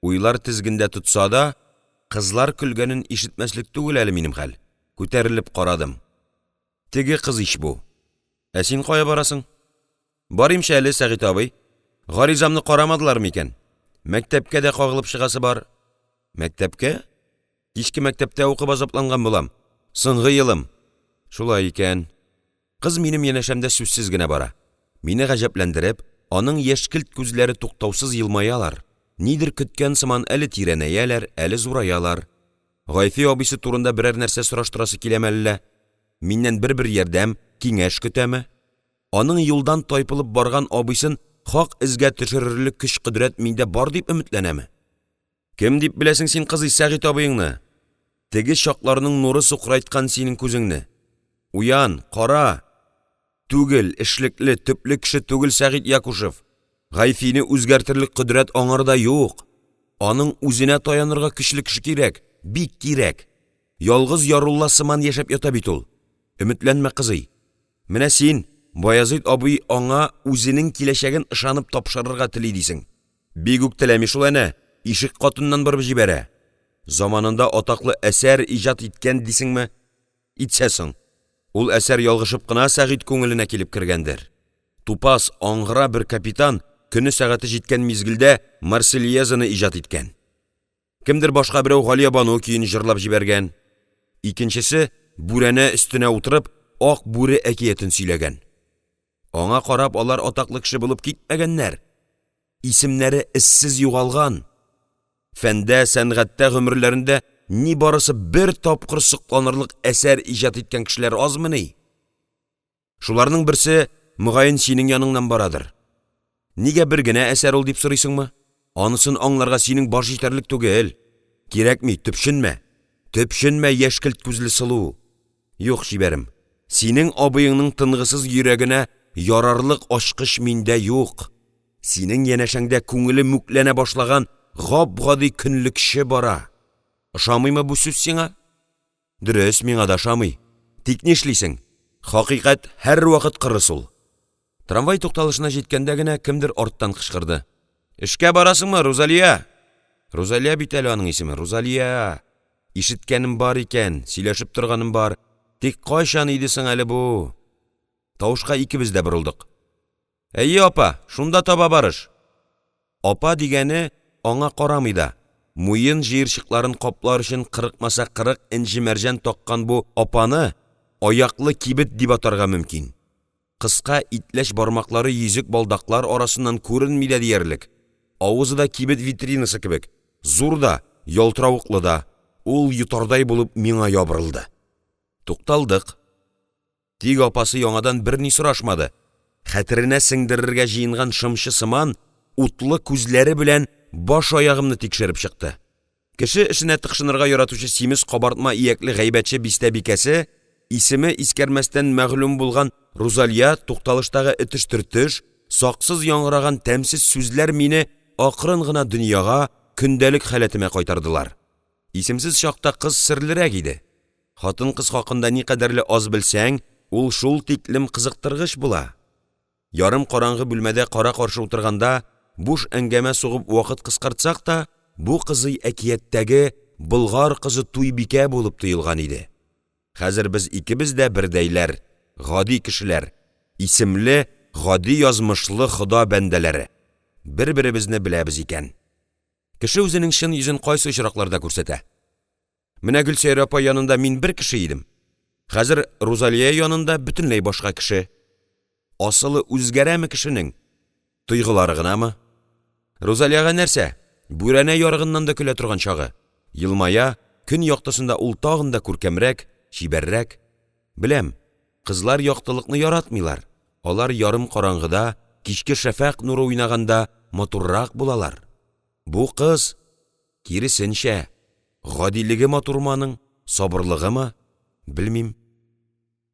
A: Уйлар тезгендә тотса да, кызлар көлгәнен ишетмәслек түгел әле минем хәл. Күтәрелеп карадым. Теге кыз ич бу. Ә син кая барасың? Барыймчы әле, Сәгыйть абый. Гаризамны карамадылармы икән? Мәктәпкә дә кагылып чыгасы бар. Мәктәпкә? Кичке мәктәптә укып азапланган булам. Соңгы елым. Шулай икән. Кыз минем янәшәмдә сүзсез генә бара. Мине гаҗәпләндереп, аның яшькелт күзләре туктаусыз елмаялар, нидер көткән сыман әле тирәнәяләр, әле зураялар. Гайфи абыйсы турында берәр нәрсә сораштырасы киләме әллә? Миннән бер-бер ярдәм, киңәш көтәме? Аның юлдан тайпылып барган абыйсын хак эзгә төшерерлек көч-кодрәт миндә бар дип өметләнәме? Кем дип беләсең син, кызый, Сәгыйть абыеңны? Теге чакларның нуры сукырайткан синең күзеңне. Уян, кара! Түгел, эшлекле, төпле кеше түгел Сәгыйть Якушев. Гайфине үзгәртерлек кодрәт аңарда юк. Аның үзенә таянырга көчле кеше кирәк, бик кирәк. Ялгыз Ярулла сыман яшәп ята бит ул. Өметләнмә, кызый. Менә син, Баязит абый аңа үзенең киләчәген ышанып тапшырырга тели дисең. Бик үк теләми шул әнә, ишек катыннан борып җибәрә. Заманында атаклы әсәр иҗат иткән дисеңме? Итсә соң? Ул әсәр ялгышып кына Сәгыйть күңеленә килеп кергәндер. Тупас, аңгыра бер капитан көне-сәгате җиткән мизгелдә Марсельезаны иҗат иткән. Кемдер башка берәү Галиябану көен җырлап җибәргән. Икенчесе бүрәнә өстенә утырып Ак бүре әкиятен сөйләгән. Аңа карап алар атаклы кеше булып китмәгәннәр. Исемнәре эзсез югалган. Фәндә, сәнгатьтә гомерләрендә нибарысы бер тапкыр сокланырлык әсәр иҗат иткән кешеләр азмыни? Шуларның берсе, мөгаен, синең яныңнан барадыр. Нигә бер генә әсәр ул дип сорыйсыңмы? Анысын аңларга синең баш җитәрлек түгел. Кирәкми, төпченмә. Төпченмә, яшькелт күзле сылу. Юк, чибәрем, синең абыеңның тынгысыз йөрәгенә ярарлык ачкыч миндә юк. Синең янәшәңдә күңеле мүкләнә башлаган гап-гади көнлекче бара. Ошамыймы бу сүз сиңа? Дөрес, миңа да ошамый, тик нишлисең, хакыйкать һәрвакыт кырыс ул. Трамвай тукталышына җиткәндә генә кемдер арттан кычкырды: «Эшкә барасыңмы, Рузалия?» Рузалия бит әле аның исеме, Рузалия! Ишеткәнем бар икән, сөйләшеп торганым бар, тик кайчан иде соң әле бу? Тавышка икебез дә борылдык. – Әйе, апа, шунда таба барыш. «Апа» дигәне аңа карамый да, муен җыерчыкларын каплар өчен кырыкмаса кырык энҗе-мәрҗән таккан бу «апаны» аяклы кибет дип атарга мөмкин, кыска итләч бармаклары йөзек балдаклар арасыннан күренми дә диярлек, авызы да кибет витринасы кебек, зур да, ялтыравыклы да, ул йотардай булып миңа ябырылды. Тукталдык. Тик апасы яңадан берни сорашмады, хәтеренә сеңдерергә җыенган шымчы сыман, утлы күзләре белән баш-аягымны тикшереп чыкты. Кеше эшенә тыкшынырга яратучы симез кабартма иякле гайбәтче бистәбикәсе, исеме искәрмәстән мәгълүм булган Рузалия тукталыштагы этеш-төртеш, саксыз яңгыраган тәмсез сүзләр мине акрын гына дөньяга, көндәлек халәтемә кайтардылар. Исемсез чакта кыз серлерәк иде. Хатын-кыз хакында никадәрле аз белсәң, ул шултиклем кызыктыргыч була. Ярым караңгы бүлмәдә кара-каршы утырганда, буш әңгәмә сугып вакыт кыскартсак та, бу кызый әкияттәге Болгар кызы Туйбикә булып тоелган иде. Хәзер без икебез дә бердәйләр, гади кешеләр, исемле, гади язмышлы Хода бәндәләре, бер-беребезне беләбез икән. Кеше үзенең чын йөзен кайсы очракларда күрсәтә? Менә Гөлсәйрә апа янында мин бер кеше идем, хәзер Рузалия янында бөтенләй башка кеше. Асылы үзгәрәме кешенең, тойгылары гынамы? Рузалиягә нәрсә, бүрәнә ярыгыннан да көлә торган чагы, елмая, көн яктысында ул тагын да күркәмрәк, чибәррәк. Беләм, кызлар яктылыкны яратмыйлар, алар ярым караңгыда, кичке шәфәкъ нуры уйнаганда матуррак булалар. Бу кыз, киресенчә, гадилеге матурмы аның, сабырлыгымы, белмим.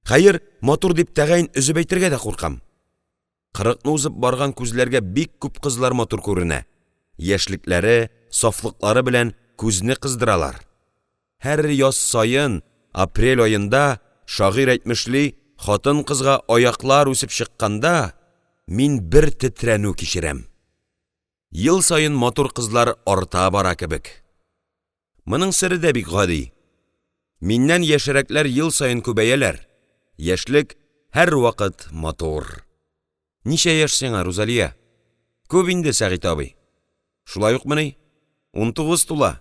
A: Хәер, матур дип тәгаен өзеп әйтергә дә куркам. Кырыкны узып барган күзләргә бик күп кызлар матур күренә, яшьлекләре, сафлыклары белән күзне кыздыралар. Һәр яз саен, апрель аенда, шагыйрь әйтмешли, хатын-кызга аяклар үсеп чыкканда, мин бер тетрәнү кичерәм. Ел саен матур кызлар арта бара кебек. Моның сере дә бик гади: миннән яшьрәкләр ел саен күбәяләр, яшьлек һәрвакыт матур! Ничә яшь сиңа, Рузалия? Күп инде, Сәгыйть абый. Шулай укмыни? 19 тула.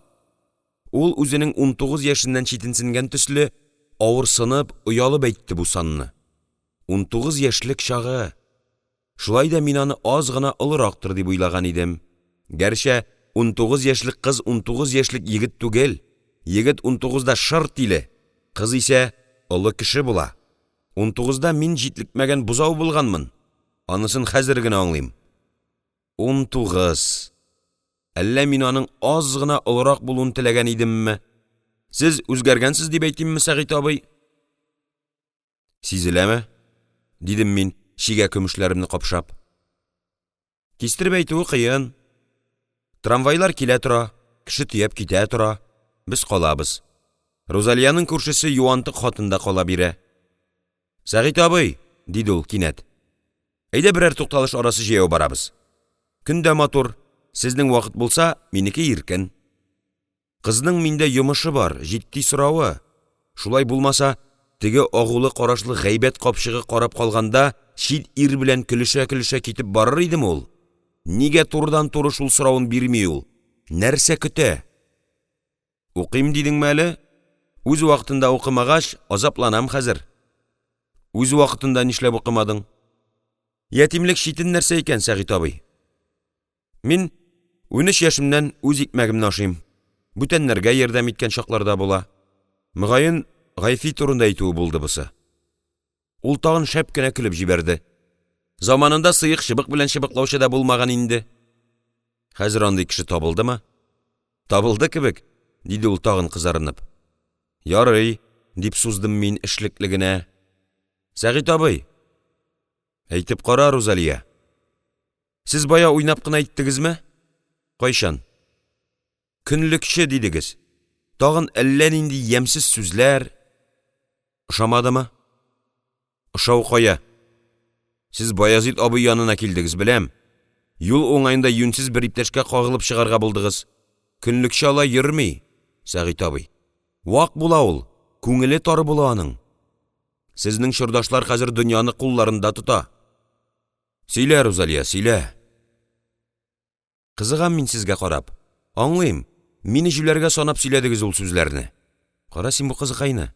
A: Ул үзенең 19 яшеннән читенсенгән төсле, авырсынып, оялып әйтте бу санны. 19 яшьлек чагы! Шулай да мин аны аз гына олырактыр дип уйлаган идем. Гәрчә 19 яшьлек кыз 19 яшьлек егет түгел, егет унтугызда шыр тиле, кыз исә олы кеше була. Унтугызда мин җитлекмәгән бозау булганмын, анысын хәзер генә аңлыйм. 19! Әллә мин аның аз гына олырак булуын теләгән идемме? Сез үзгәргәнсез дип әйтимме, Сәгыйть абый? Сизеләме? — дидем мин, чигә көмешләремне капшап. Кистереп әйтүе кыен. Трамвайлар килә тора, кеше төяп китә тора, без калабыз. Рузалиянең күршесе юантык хатын да кала бирә. «Сәгыйть абый,– диде ул кинәт,– әйдә берәр тукталыш арасы җәяү барабыз. Көн дә матур, сезнең вакыт булса, минеке иркен». Кызның миндә йомышы бар, җитди соравы. Шулай булмаса, теге агулы карашлы гайбәт капчыгы карап калганда чит ир белән көлешә-көлешә китеп барыр идеме ул? Нигә турыдан-туры шул соравын бирми ул? Нәрсә көтә? Укыйм дидеңме әле? Үз вакытында укымагач, азапланам хәзер. Үз вакытында нишләп укымадың? Ятимлек читен нәрсә икән, Сәгыйть абый. Мин 13 яшемнән үз икмәгемне ашыйм, бүтәннәргә ярдәм иткән чаклар да була. Мөгаен, Гайфи турында әйтүе булды бусы. Ул тагын шәп кенә көлеп җибәрде. Заманында сыек чыбык белән чыбыклаучы да булмаган инде. Хәзер андый кеше табылдымы? Табылды кебек,– диде ул тагын кызарынып. Ярый,– дип суздым мин эшлекле генә. Сәгыйть абый, әйтеп кара, Рузалия. Сез бая уйнап кына әйттегезме? Кайчан? Көнлекче дидегез, тагын әллә нинди ямьсез сүзләр. Ошамадымы? Ошау кая, сез Баязит абый янына килдегез, беләм. Юл уңаенда юньсез бер иптәшкә кагылып чыгарга булдыгыз. Көнлекче алай йөрми, Сәгыйть абый, вак була ул, күңеле тар була аның. Сезнең чордашлар хәзер дөньяны кулларында тота. Сөйлә, Рузалия, сөйлә. Кызыгам мин сезгә карап, аңлыйм, мине җүләргә санап сөйләдегез ул сүзләрне. Кара син бу кызыкайны!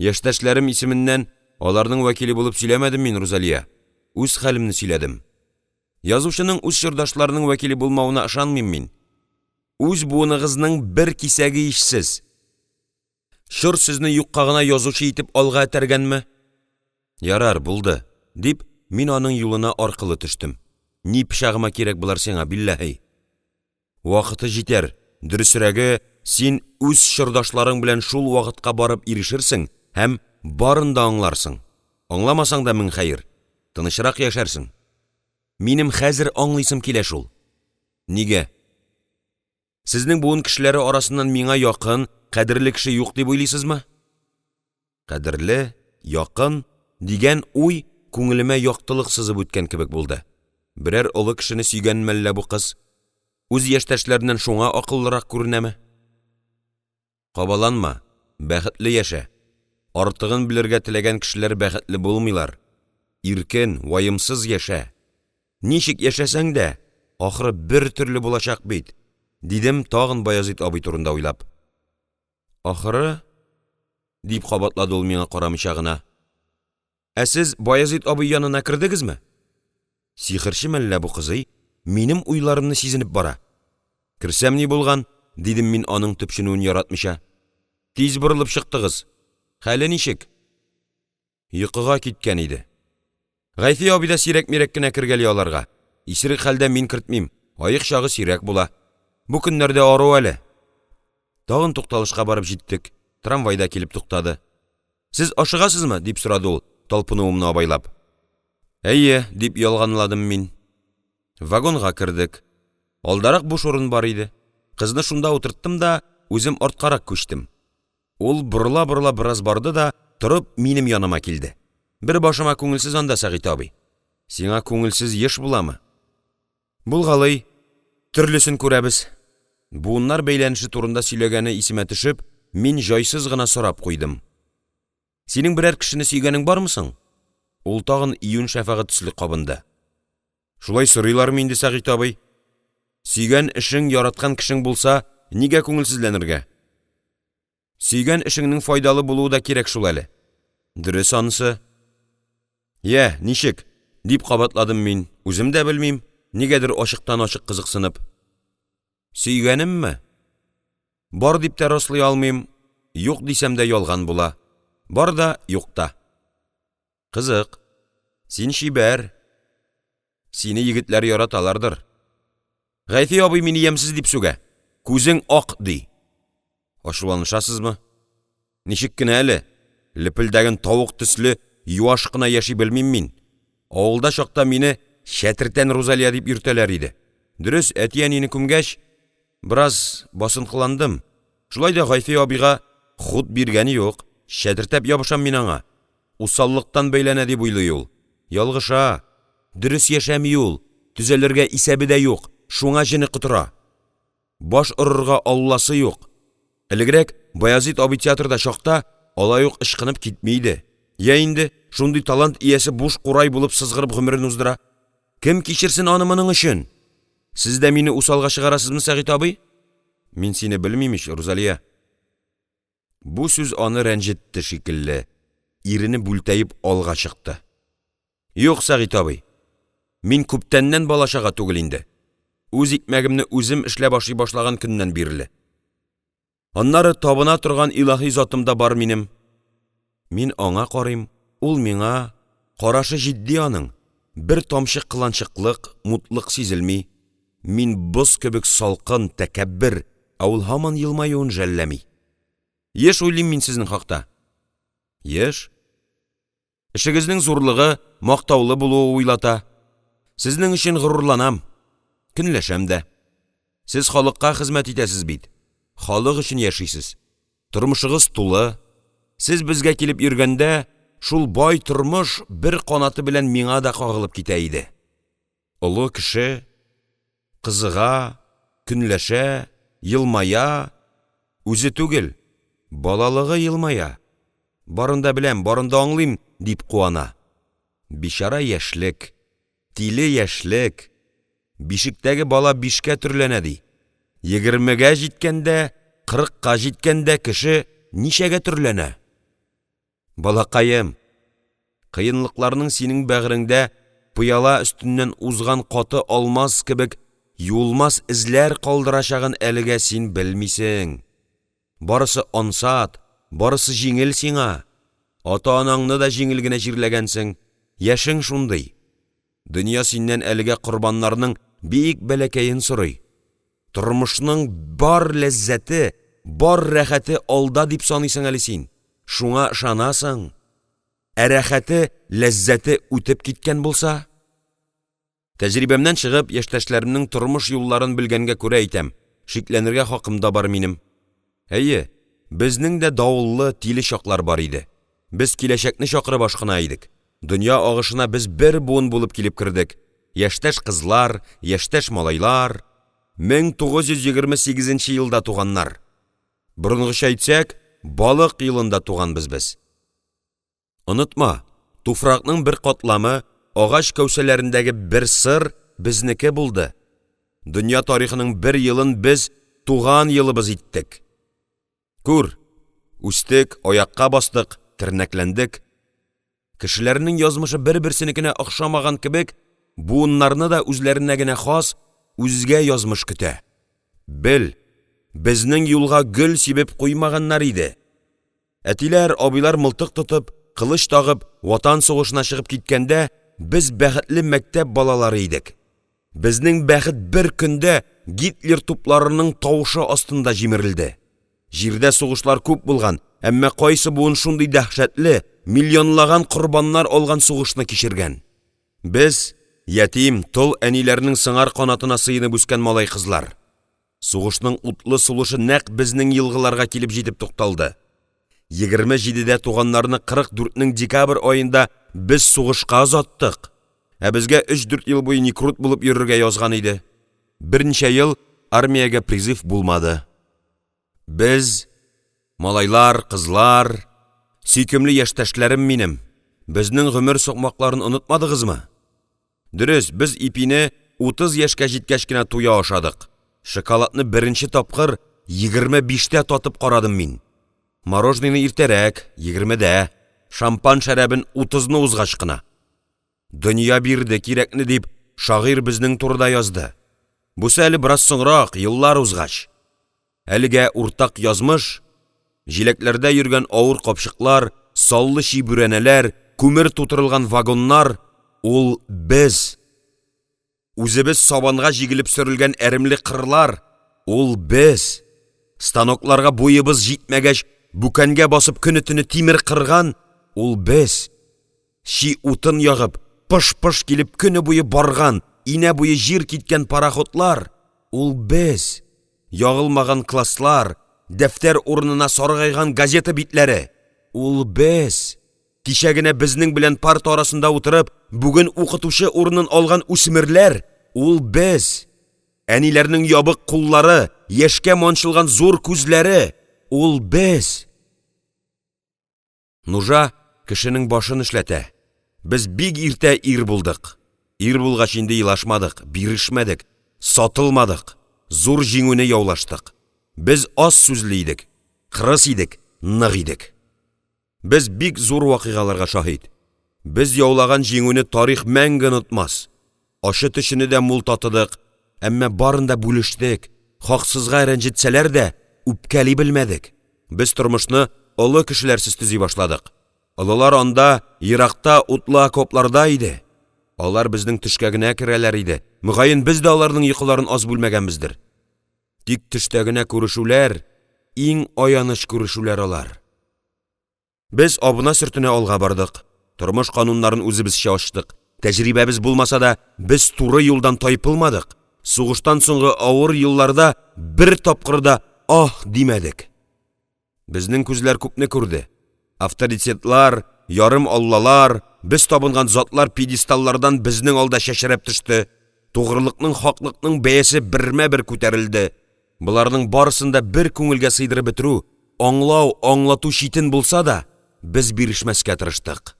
A: Яшьтәшләрем исеменнән, аларның вәкиле булып сөйләмәдем мин, Рузалия, үз хәлемне сөйләдем. Язучының үз чордашларының вәкиле булмавына ышанмыйм мин. Үз буыныгызның бер кисәге ич сез! Чор сезне юкка гына язучы итеп алга этәргәнме? Ярар, булды,– дип, мин аның юлына аркылы төштем. Ни пычагыма кирәк болар сиңа, билләһи?! Вакыты җитәр, дөресрәге, син үз чордашларың белән шул вакытка барып ирешерсең һәм барын да аңларсың. Аңламасаң да мең хәер, тынычрак яшәрсең. Минем хәзер аңлыйсым килә шул. Нигә? Сезнең буын кешеләре арасыннан миңа якын, кадерле кеше юк дип уйлыйсызмы? Кадерле, якын дигән уй күңелемә яктылык сызып үткән кебек булды. Берәр олы кешене сөйгәнме әллә бу кыз? Үз яшьтәшләреннән шуңа акыллырак күренәме? Кабаланма, бәхетле яшә. Артыгын белергә теләгән кешеләр бәхетле булмыйлар. Иркен, ваемсыз яшә. Ничек яшәсәң дә, ахыры бер төрле булачак бит,– дидем, тагын Баязит абый турында уйлап. Ахыры? — дип кабатлады ул миңа карамыйча гына. Ә сез Баязит абый янына кердегезме? Сихерче мәллә бу кызый, минем уйларымны сизенеп бара. Керсәм ни булган? — дидем мин, аның төпченүен яратмыйча. Тиз борылып чыктыгыз. Хәле ничек? Йокыга киткән иде. Гайфи абый да сирәк-мирәк кенә кергәли аларга. Исерек хәлдә мин кертмим, аек чагы сирәк була. Бу көннәрдә ару әле. Тагын тукталышка барып җиттек, трамвай да килеп туктады. «Сез ашыгасызмы?» — дип сорады ул, талпынуымны абайлап. «Әйе»,– дип ялганладым мин. Вагонга кердек. Алдарак буш урын бар иде. Кызны шунда утырттым да үзем арткарак күчтем. Ул борыла-борыла бераз барды да, торып, минем яныма килде. «Бер башыма күңелсез анда, Сәгыйть абый». «Сиңа күңелсез еш буламы?» «Булгалый, төрлесен күрәбез». Буыннар бәйләнеше турында сөйләгәне исемә төшеп, мин җайсыз гына сорап куйдым: «Синең берәр кешене сөйгәнең бармы соң?» Ул тагын июнь шәфәгы төсле кабынды. «Шулай сорыйлармы инде, Сәгыйть абый? Сөйгән эшең, яраткан кешең булса, нигә күңелсезләнергә? Сөйгән эшеңнең файдалы булуы да кирәк шул әле». «Дөрес анысы». «Я, ничек?» — дип кабатладым мин, үзем дә белмим, нигәдер ачыктан-ачык кызыксынып. «Сөйгәнемме? Бар дип тә раслый алмыйм, юк дисәм дә ялган була. Бар да, юк та». «Кызык, син чибәр, сине егетләр яраталардыр. Гайфи абый мине ямьсез дип сүгә, күзең ак, ди. Ачуланышасызмы? Ничек кенә әле, лепелдәгән тавык төсле юаш кына яши белмим мин. Авылда чакта мине «чәтертән Рузалия» дип йөртәләр иде. Дөрес, әти-әнине күмгәч, бераз басынкыландым. Шулай да Гайфи абыйга хут биргән юк, чәтертәп ябышам мин аңа. Усаллыктан бәйләнә дип уйлый ул. Ялгыша. Дөрес яшәми ул, төзәлергә исәбе дә юк, шуңа җене котыра. Баш орырга алласы юк. Элегрәк, Баязит абый театрда чакта, алай ук ычкынып китми иде. Я инде, шундый талант иясе буш курай булып сызгырып гомерен уздыра. Кем кичерсен аны моның өчен? Сез дә мине усалга чыгарасызмы, Сәгыйть абый? Мин сине белмим ич, Рузалия. Бу сүз аны рәнҗетте шикелле, ирене бүлтәеп алга чыкты. Юк, Сәгыйть абый, мин күптәннән бала-чага түгел инде. Үз икмәгемне үзем эшләп ашый башлаган көннән бирле. Аннары табына торган илаһи затым да бар минем. Мин аңа карыйм, ул миңа, карашы җитди аның, бер тамчы кыланчыклык, мутлык сизелми. Мин боз кебек салкын, тәкәббер, ә ул һаман елмаюын жәлләми. Еш уйлыйм мин сезнең хакта. Еш. Эшегезнең зурлыгы, мактаулы булуы уйлата. Сезнең өчен горурланам, көнләшәм дә. Сез халыкка хезмәт итәсез бит, халык өчен яшисез. Тормышыгыз тулы. Сез безгә килеп йөргәндә шул бай тормыш бер канаты белән миңа да кагылып китә иде. Олы кеше кызыга, көнләшә, елмая, үзе түгел, балалыгы елмая, барын да беләм, барын да аңлыйм, дип куана. Бичара яшьлек, тиле яшьлек, бишектәге бала бишкә төрләнә, ди, егермегә җиткәндә, кырыкка җиткәндә кеше ничәгә төрләнә? Балакаем, кыенлыкларның синең бәгыреңдә пыяла өстеннән узган каты алмаз кебек юылмас эзләр калдырачагын әлегә син белмисең, барысы ансат, барысы җиңел сиңа, ата-анаңны да җиңел генә җирләгәнсең, яшең шундый, дөнья синнән әлегә корбаннарның бик бәләкәен сорый, тормышның бар ләззәте, бар рәхәте алда дип саныйсың әле син, шуңа ышанасың, ә рәхәте, ләззәте үтеп киткән булса? Тәҗрибәмнән чыгып, яшьтәшләремнең тормыш юлларын белгәнгә күрә әйтәм, шикләнергә хакым да бар минем. Әйе, безнең дә давыллы, тиле чаклар бар иде. Без киләчәкне чакырып ашкына идек. Дөнья агышына без бер буын булып килеп кердек: яшьтәш кызлар, яшьтәш малайлар, 1928 елда туганнар. Борынгыча әйтсәк, балык елында туганбыз без. Онытма, туфракның бер катламы, агач кәүсәләрендәге бер сыр безнеке булды, дөнья тарихының бер елын без туган елыбыз иттек. Күр, үстек, аякка бастык, тернәкләндек. Кешеләрнең язмышы бер-берсенекенә охшамаган кебек, буыннарны да үзләренә генә хас, үзгә язмыш көтә. Бел, безнең юлга гөл сибеп куймаганнар иде. Әтиләр, абыйлар мылтык тотып, кылыч тагып Ватан сугышына чыгып киткәндә без бәхетле мәктәп балалары идек. Безнең бәхет бер көндә Гитлер тупларының тавышы астында җимерелде. Җирдә сугышлар күп булган, әмма кайсы буын шундый дәһшәтле, миллионлаган корбаннар алган сугышны кичергән? Без — ятим, тол әниләрнең сыңар канатына сыенып үскән малай-кызлар. Сугышның утлы сулышы нәкъ безнең елгыларга килеп җитеп тукталды. 27-дә туганнарны 44-нең декабрь аенда без сугышка озаттык. Ә безгә өч-дүрт ел буе никрут булып йөрергә язган иде. Берничә ел армиягә призыв булмады. Без, малайлар, кызлар, сөйкемле яшьтәшләрем минем, безнең гомер сукмакларын онытмадыгызмы? Дөрес, без ипине утыз яшькә җиткәч кенә туя ашадык, шоколадны беренче тапкыр 25-тә татып карадым мин. Морожныйны иртәрәк, егермедә, шампан шәрабен утызны узгач кына. Дөнья бирде кирәкне, дип шагыйрь безнең турыда язды. Бусы әле бераз соңрак, еллар узгач. Әлегә уртак язмыш — җиләкләрдә йөргән авыр капчыклар, саллы чи бүрәнәләр, күмер тутырылган вагоннар — ул без! Үзебез сабанга җигелеп сөрелгән әремле кырлар — ул без! Станокларга буебыз җитмәгәч, бүкәнгә басып көне-төне тимер кырган — ул без! Чи утын ягып, пыш-пыш килеп көне буе барган, инә буе җир киткән пароходлар — ул без! Ягылмаган класслар, дәфтәр урынына саргайган газета битләре — ул без! Кичә генә безнең белән парта арасында утырып, бүген укытучы урынын алган үсмерләр — ул без! Әниләрнең ябык куллары, яшькә манчылган зур күзләре — ул без! Нужа кешенең башын эшләтә, без бик иртә ир булдык, ир булгач инде елашмадык, бирешмәдек, сатылмадык, зур җиңүне яулаштык. Без аз сүзле идек, кырыс идек, нык идек. Без бик зур вакыйгаларга шаһит. Без яулаган җиңүне тарих мәңге онытмас. Ачы-төчене дә мул татыдык, әмма барын да бүлештек, хаксызга рәнҗетсәләр дә, үпкәли белмәдек. Без тормышны олы кешеләрсез төзи башладык. Олылар анда, еракта, утлы окопларда иде. Алар безнең төшкә генә керәләр иде, мөгаен, без дә аларның йокыларын аз бүлмәгәнбездер. Тик төштә генә күрешүләр иң аяныч күрешүләр алар. Без абына-сөртенә алга бардык, тормыш кануннарын үзебезчә ачтык, тәҗрибәбез булмаса да, без туры юлдан тайпылмадык, сугыштан соңгы авыр елларда бер тапкыр да «аһ» димәдек. Безнең күзләр күпне күрде. Авторитетлар, ярым аллалар, без табынган затлар пьедесталлардан безнең алда чәчрәп төште, тугрылыкның, хаклыкның бәясе бермә-бер күтәрелде, боларның барысын да бер күңелгә сыйдырып бетерү, аңлау, аңлату читен булса да, без бирешмәскә тырыштык.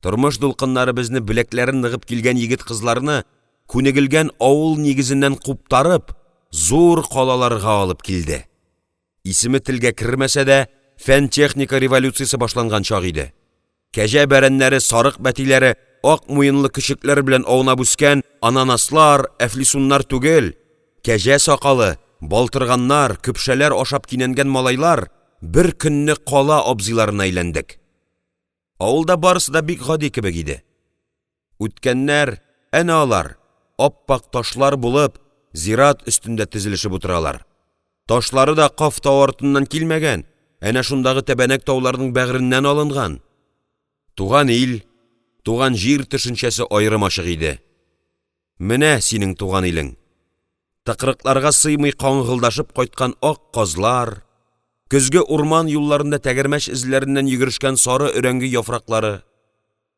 A: Тормыш дулкыннары безне, беләкләре ныгып килгән егет-кызларны күнегелгән авыл нигезеннән куптарып, зур калаларга алып килде. Исеме телгә кермәсә дә, фән-техника революциясе башланган чак иде. Кәҗә бәрәннәре, сарык бәтиләре, ак муенлы көчекләр белән аунап үскән ананаслар, әфлисуннар түгел, кәҗә сакалы, балтырганнар, көпшәләр ашап кинәнгән малайлар бер көнне кала абзыйларына әйләндек. Авылда барысы да бик гади кебек иде. Үткәннәр әнә алар, ап-ак ташлар булып, зират өстендә тезелешеп утыралар. Ташлары да Каф тавы артыннан килмәгән, әнә шундагы тәбәнәк тауларның бәгыреннән алынган. Туган ил, туган җир төшенчәсе аермачык иде. Менә синең туган илең! Тыкрыкларга сыймый каңгылдашып кайткан ак казлар, көзге урман юлларында тәгәрмәч эзләреннән йөгерешкән сары өрәңге яфраклары,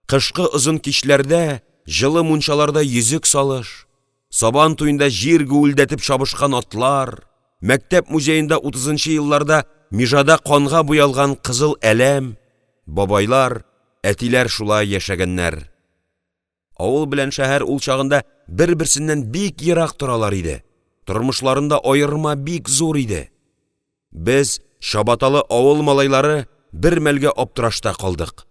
A: кышкы озын кичләрдә җылы мунчаларда йөзек салыш, Сабан туенда җир гүелдәтеп чабышкан атлар, мәктәп музеенда утызынчы елларда межада канга буялган кызыл әләм, бабайлар, әтиләр шулай яшәгәннәр. Авыл белән шәһәр ул чагында бер-берсеннән бик ерак торалар иде, тормышларында аерма бик зур иде. Без, чабаталы авыл малайлары, бер мәлгә аптырашта калдык.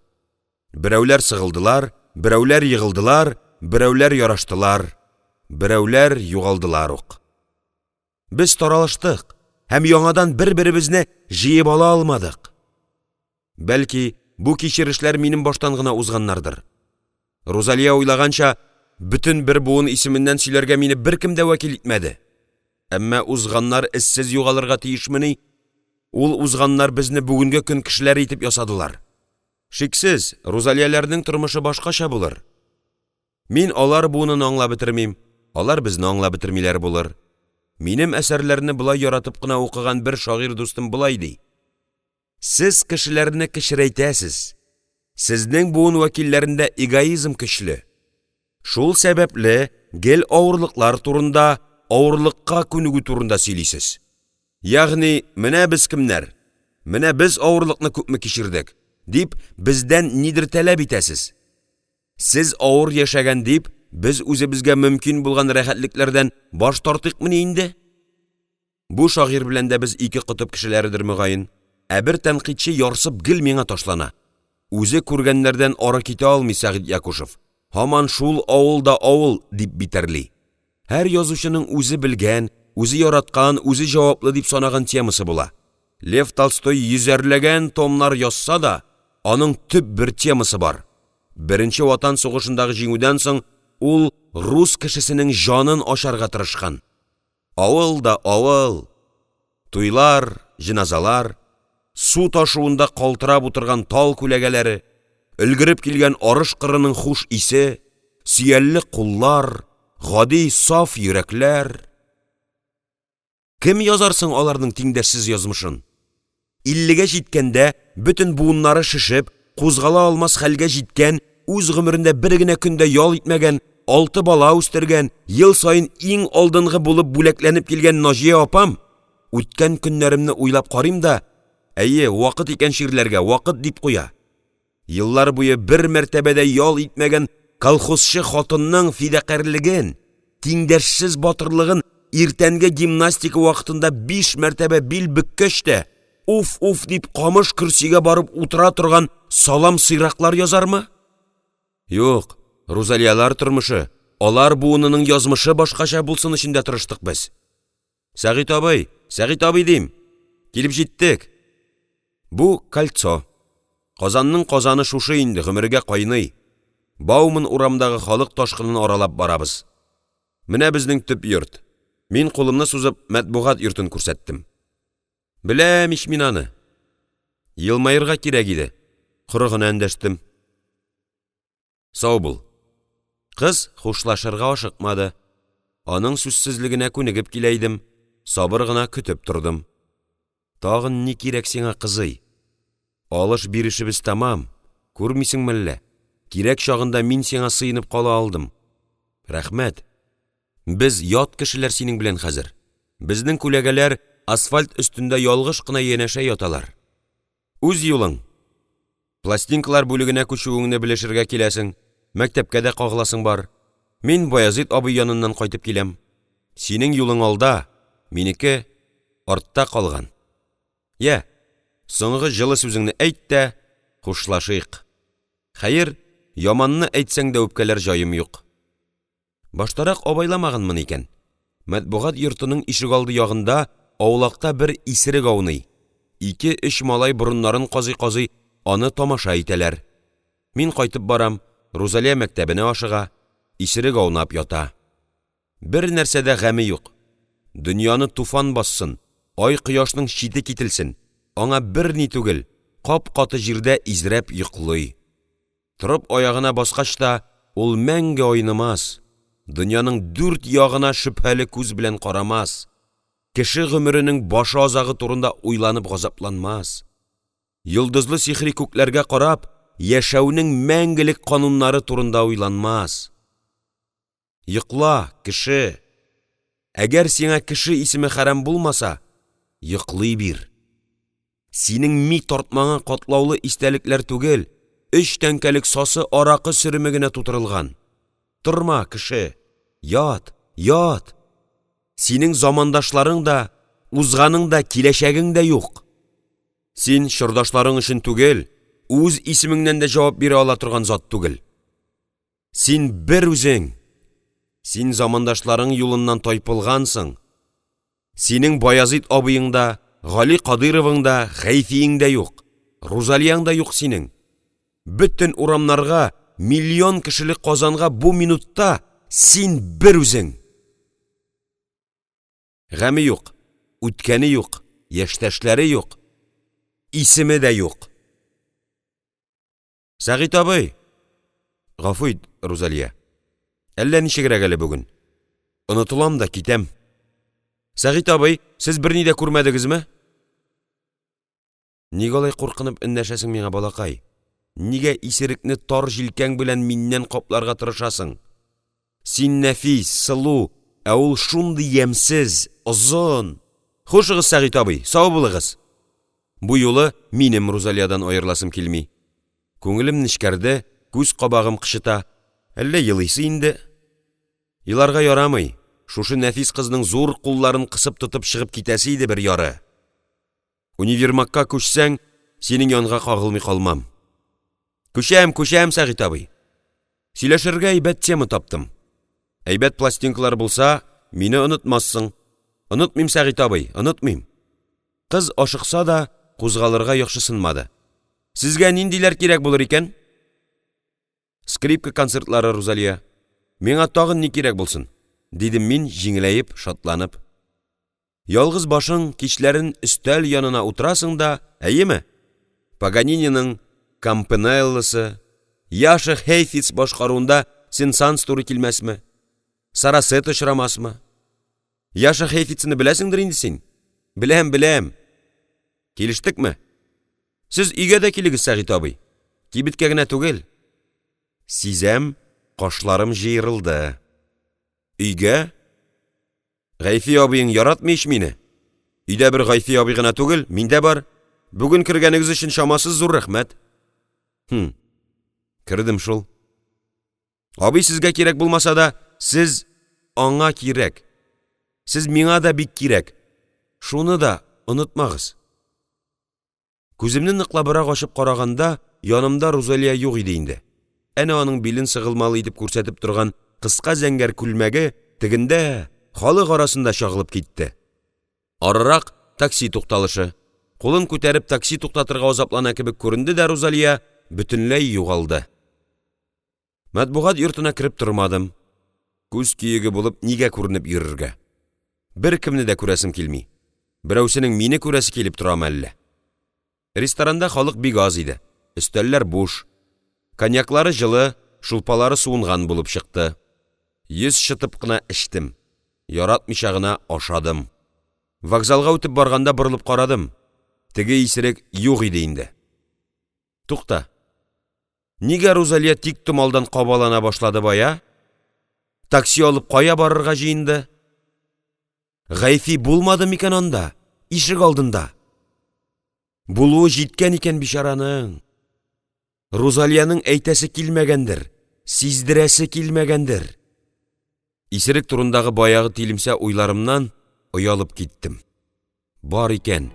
A: Берәүләр сыгылдылар, берәүләр егылдылар, берәүләр яраштылар, берәүләр югалдылар ук. Без таралыштык һәм яңадан бер-беребезне җыеп ала алмадык. Бәлки, бу кичерешләр минем баштан гына узганнардыр. Рузалия уйлаганча, бөтен бер буын исеменнән сөйләргә мине беркем дә вәкил итмәде. Әмма узганнар эзсез югалырга тиешмени? Ул узганнар безне бүгенге көн кешеләре итеп ясадылар. Шиксез, Рузалияләрнең тормышы башкача булыр. Мин алар буынын аңлап бетермим, алар безне аңлап бетермиләр булыр. Минем әсәрләрне болай яратып кына укыган бер шагыйрь дустым болай ди: «Сез кешеләрне кечерәйтәсез, сезнең буын вәкилләрендә эгоизм көчле, шул сәбәпле гел авырлыклар турында, авырлыкка күнегү турында сөйлисез. Ягъни менә без кемнәр, менә без авырлыкны күпме кичердек, дип, бездән нидер таләп итәсез. Сез авыр яшәгән дип, без үзебезгә мөмкин булган рәхәтлекләрдән баш тартыйкмыни инде?» Бу шагыйрь белән дә без ике котып кешеләредер, мөгаен. Ә бер тәнкыйтьче ярсып гел миңа ташлана. Үзе күргәннәрдән ары китә алмый Сәгыйть Якушев, һаман шул авыл да авыл, дип битәрли. Һәр язучының үзе белгән, үзе яраткан, үзе җаваплы дип санаган темасы була. Лев Толстой йөзәрләгән томнар язса да, аның төп бер темасы бар. Беренче Ватан сугышындагы җиңүдән соң ул рус кешесенең җанын ачарга тырышкан. Авыл да авыл! Туйлар, җеназалар, су ташуында калтырап утырган тал күләгәләре, өлгереп килгән арыш кырының хуш исе, сөялле куллар, гади, саф йөрәкләр. Кем язар соң аларның тиңдәшсез язмышын? Иллегә җиткәндә бөтен буыннары шешеп, кузгала алмас хәлгә җиткән, үз гомерендә бер генә көн дә ял итмәгән, алты бала үстергән, ел саен иң алдынгы булып бүләкләнеп килгән Наҗия апам: «Үткән көннәремне уйлап карыйм да, әйе, вакыт икән чирләргә, вакыт!» — дип куя. Еллар буе бер мәртәбә дә ял итмәгән колхозчы хатынның фидакарьлеген, тиңдәшсез батырлыгын иртәнге гимнастика вакытында биш мәртәбә бил бөккәч тә, уф-уф дип камыш көрсигә барып утыра торган салам сыйраклар язармы? Юк, Рузалияләр тормышы, алар буынының язмышы башкача булсын өчен дә тырыштык без. Сәгыйть абый, Сәгыйть абый дим, килеп җиттек! Бу — Кольцо. Казанның казаны шушы инде, гомергә кайный. Бауман урамындагы халык ташкынын аралап барабыз. Менә безнең төп йорт. Мин кулымны сузып Матбугат йортын күрсәттем. Беләм ич мин аны! Елмаерга кирәк иде, коры гына эндәштем. Сау бул. Кыз хушлашырга ашыкмады. Аның сүзсезлегенә күнегеп килә идем, сабыр гына көтеп тордым. Тагын ни кирәк сиңа, кызый? Алыш-бирешебез тәмам, күрмисеңме әллә, кирәк чагында мин сиңа сыенып кала алдым, рәхмәт. Без ят кешеләр синең белән хәзер, безнең күләгәләр асфальт өстендә ялгыш кына янәшә яталар. Үз юлың, пластинкалар бүлегенә күчүеңне белешергә киләсең, мәктәпкә дә кагыласың бар, мин Баязит абый яныннан кайтып киләм. Синең юлың алда, минеке артта калган. Я, соңгы җылы сүзеңне әйт тә хушлашыйк. Хәер, яманны әйтсәң дә үпкәләр җаем юк. Баштарак абайламаганмын икән, Матбугат йортының ишегалды ягында, аулакта бер исерек ауный, ике-өч малай борыннарын казый-казый аны тамаша итәләр. Мин кайтып барам, Рузалия мәктәбенә ашыга, исерек аунап ята. Бер нәрсәдә гаме юк, дөньяны туфан бассын, ай-кояшның чите кителсен, аңа берни түгел, кап-каты җирдә изрәп йоклый. Торып аягына баскач та ул мәңге айнымас, дөньяның дүрт ягына шөбһәле күз белән карамас, кеше гомеренең башы-азагы турында уйланып газапланмас, йолдызлы сихри күкләргә карап яшәүнең мәңгелек кануннары турында уйланмас. Йокла, кеше! Әгәр сиңа кеше исеме хәрам булмаса, йоклый бир! Синең ми тартмаңа катлаулы истәлекләр түгел, өч тәңкәлек сасы аракы сөреме генә тутырылган. Торма, кеше, ят, ят! Синең замандашларың да, узганың да, киләчәгең дә юк. Син чордашларың өчен түгел, үз исемеңнән дә җавап бирә ала торган зат түгел. Син бер үзең! Син замандашларың юлыннан тайпылгансың. Синең Баязит абыең да, Гали Кадыйровың да, Гайфиең дә юк, Рузалияң дә юк синең. Бөтен урамнарга, миллион кешелек Казанга бу минутта син бер үзең! Гаме юк, үткәне юк, яшьтәшләре юк, исеме дә юк! Сәгыйть абый, гафу ит, Рузалия, әллә ничегрәк әле бүген, онытылам да китәм. Сәгыйть абый, сез берни дә күрмәдегезме? Ник алай куркынып эндәшәсең миңа, балакай? Нигә исерекне тар җилкәң белән миннән капларга тырышасың? Син нәфис, сылу, ә ул шундый ямьсез, озын. Хушыгыз, Сәгыйть абый, сау булыгыз. Бу юлы минем Рузалиядан аерыласым килми. Күңелем нечкәрде, күз кабагым кычыта, әллә елыйсы инде? Еларга ярамый, шушы нәфис кызның зур кулларын кысып тотып чыгып китәсе иде бер яры. Универмагка күчсәң, синең янга кагылмый калмам. Күчәм, күчәм, Сәгыйть абый. Сөйләшергә әйбәт тема таптым. Әйбәт пластинкалар булса, мине онытмассың. Онытмыйм, Сәгыйть абый, онытмыйм. Кыз ашыкса да, кузгалырга яхшысынмады. Сезгә ниндиләр кирәк булыр икән? Скрипка концертлары, Рузалия. Миңа тагын ни кирәк булсын? — дидем мин, җиңеләеп, шатланып. Ялгыз башың кичләрен өстәл янына утырасың да, әйеме, Паганининың «Кампанелласы», Яша Хейфиц башкаруында Сен-Санс туры килмәсме, Сарасете очрамасмы? Яша Хейфицны беләсеңдер инде син? Беләм, беләм! Килештекме? Сез өйгә дә килегез, Сәгыйть абый, кибеткә генә түгел. Сизәм, кашларым җыерылды. Өйгә? Гайфи абыең яратмый ич мине. Өйдә бер Гайфи абый гына түгел, мин дә бар. Бүген кергәнегез өчен чамасыз зур рәхмәт. Хм, кердем шул. Абый сезгә кирәк булмаса да, сез аңа кирәк. Сез миңа да бик кирәк. Шуны да онытмагыз. Күземне ныклабрак ачып караганда янымда Рузалия юк иде инде. Әнә аның билен сыгылмалы итеп күрсәтеп торган кыска зәңгәр күлмәге тегендә, халык арасында чагылып китте. Арырак такси тукталышы. Кулын күтәреп такси туктатырга азаплана кебек күренде дә Рузалия бөтенләй югалды. Матбугат йортына кереп тормадым, күз көеге булып нигә күренеп йөрергә? Беркемне дә күрәсем килми, берәүсенең мине күрәсе килеп торамы әллә? Ресторанда халык бик аз иде, өстәлләр буш. Коньяклары җылы, шулпалары суынган булып чыкты. Йөз чытып кына эчтем, яратмыйча гына ашадым. Вокзалга үтеп барганда борылып карадым, теге исерек юк иде инде. Тукта, нигә Рузалия тиктомалдан кабалана башлады бая? Такси алып кая барырга җыенды? Гайфи булмады микән анда, ишегалдында? Булуы җиткән икән бичараның, Рузалиянең әйтәсе килмәгәндер, сиздерәсе килмәгәндер. Исерек турындагы баягы тилемсә уйларымнан оялып киттем. Бар икән,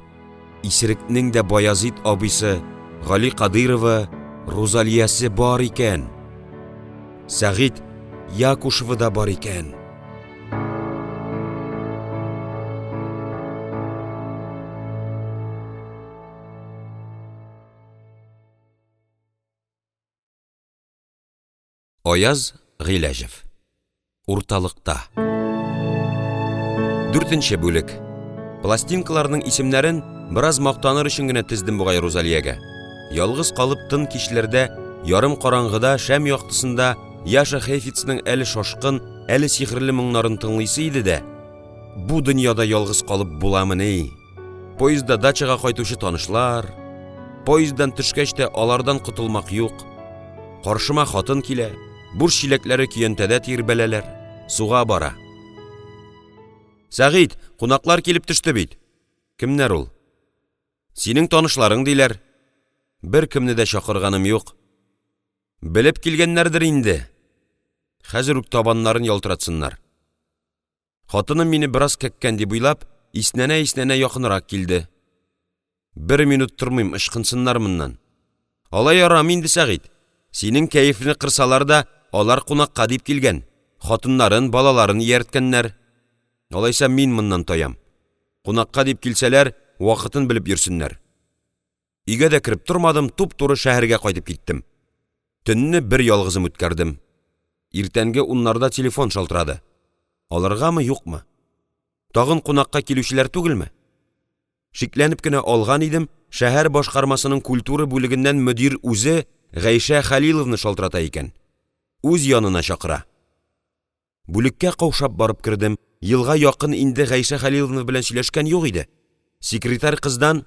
A: исерекнең дә Баязит абыйсы, Гали Кадыйровы, Рузалиясе бар икән! Сәгыйть Якушевы да бар икән! Аяз Гыйләҗев. Урталыкта. Дүртенче бүлек. Пластинкаларның исемнәрен бераз мактаныр өчен генә тездем бугай Рузалиягә. Ялгыз калып тын кичләрдә, ярым караңгыда, шәм яктысында Яша Хейфицның әле шашкын, әле сихерле моңнарын тыңлыйсы иде дә, бу дөньяда ялгыз калып буламыни? Поездда дачага кайтучы танышлар, поезддан төшкәч тә алардан котылмак юк. Каршыма хатын килә, буш чиләкләре көянтәдә тирбәләләр, суга бара. «Сәгыйть, кунаклар килеп төште бит!» «Кемнәр ул?» «Синең танышларың диләр». «Беркемне дә чакырганым юк». «Белеп килгәннәрдер инде, хәзер үк табаннарын ялтыратсыннар». Хатыным мине бераз кәккән дип уйлап, иснәнә-иснәнә якынрак килде. Бер минут тормыйм, ычкынсыннар моннан. Алай ярамый инде, Сәгыйть, синең кәефне кырсалар да, алар кунакка дип килгән, хатыннарын, балаларын иярткәннәр. Алайса мин моннан таям. Кунакка дип килсәләр, вакытын белеп йөрсеннәр. Өйгә дә кереп тормадым, туп-туры шәһәргә кайтып киттем. Төнне бер ялгызым үткәрдем. Иртәнге уннарда телефон шалтырады. Алыргамы, юкмы? Тагын кунакка килүчеләр түгелме? Шикләнеп кенә алган идем, шәһәр башкармасының культура бүлегеннән мөдир үзе Гайшә Хәлиловна шалтырата икән. Үз янына чакыра. Бүлеккә каушап барып кердем, елга якын инде Гайшә Хәлиловна белән сөйләшкән юк иде. Секретарь кыздан: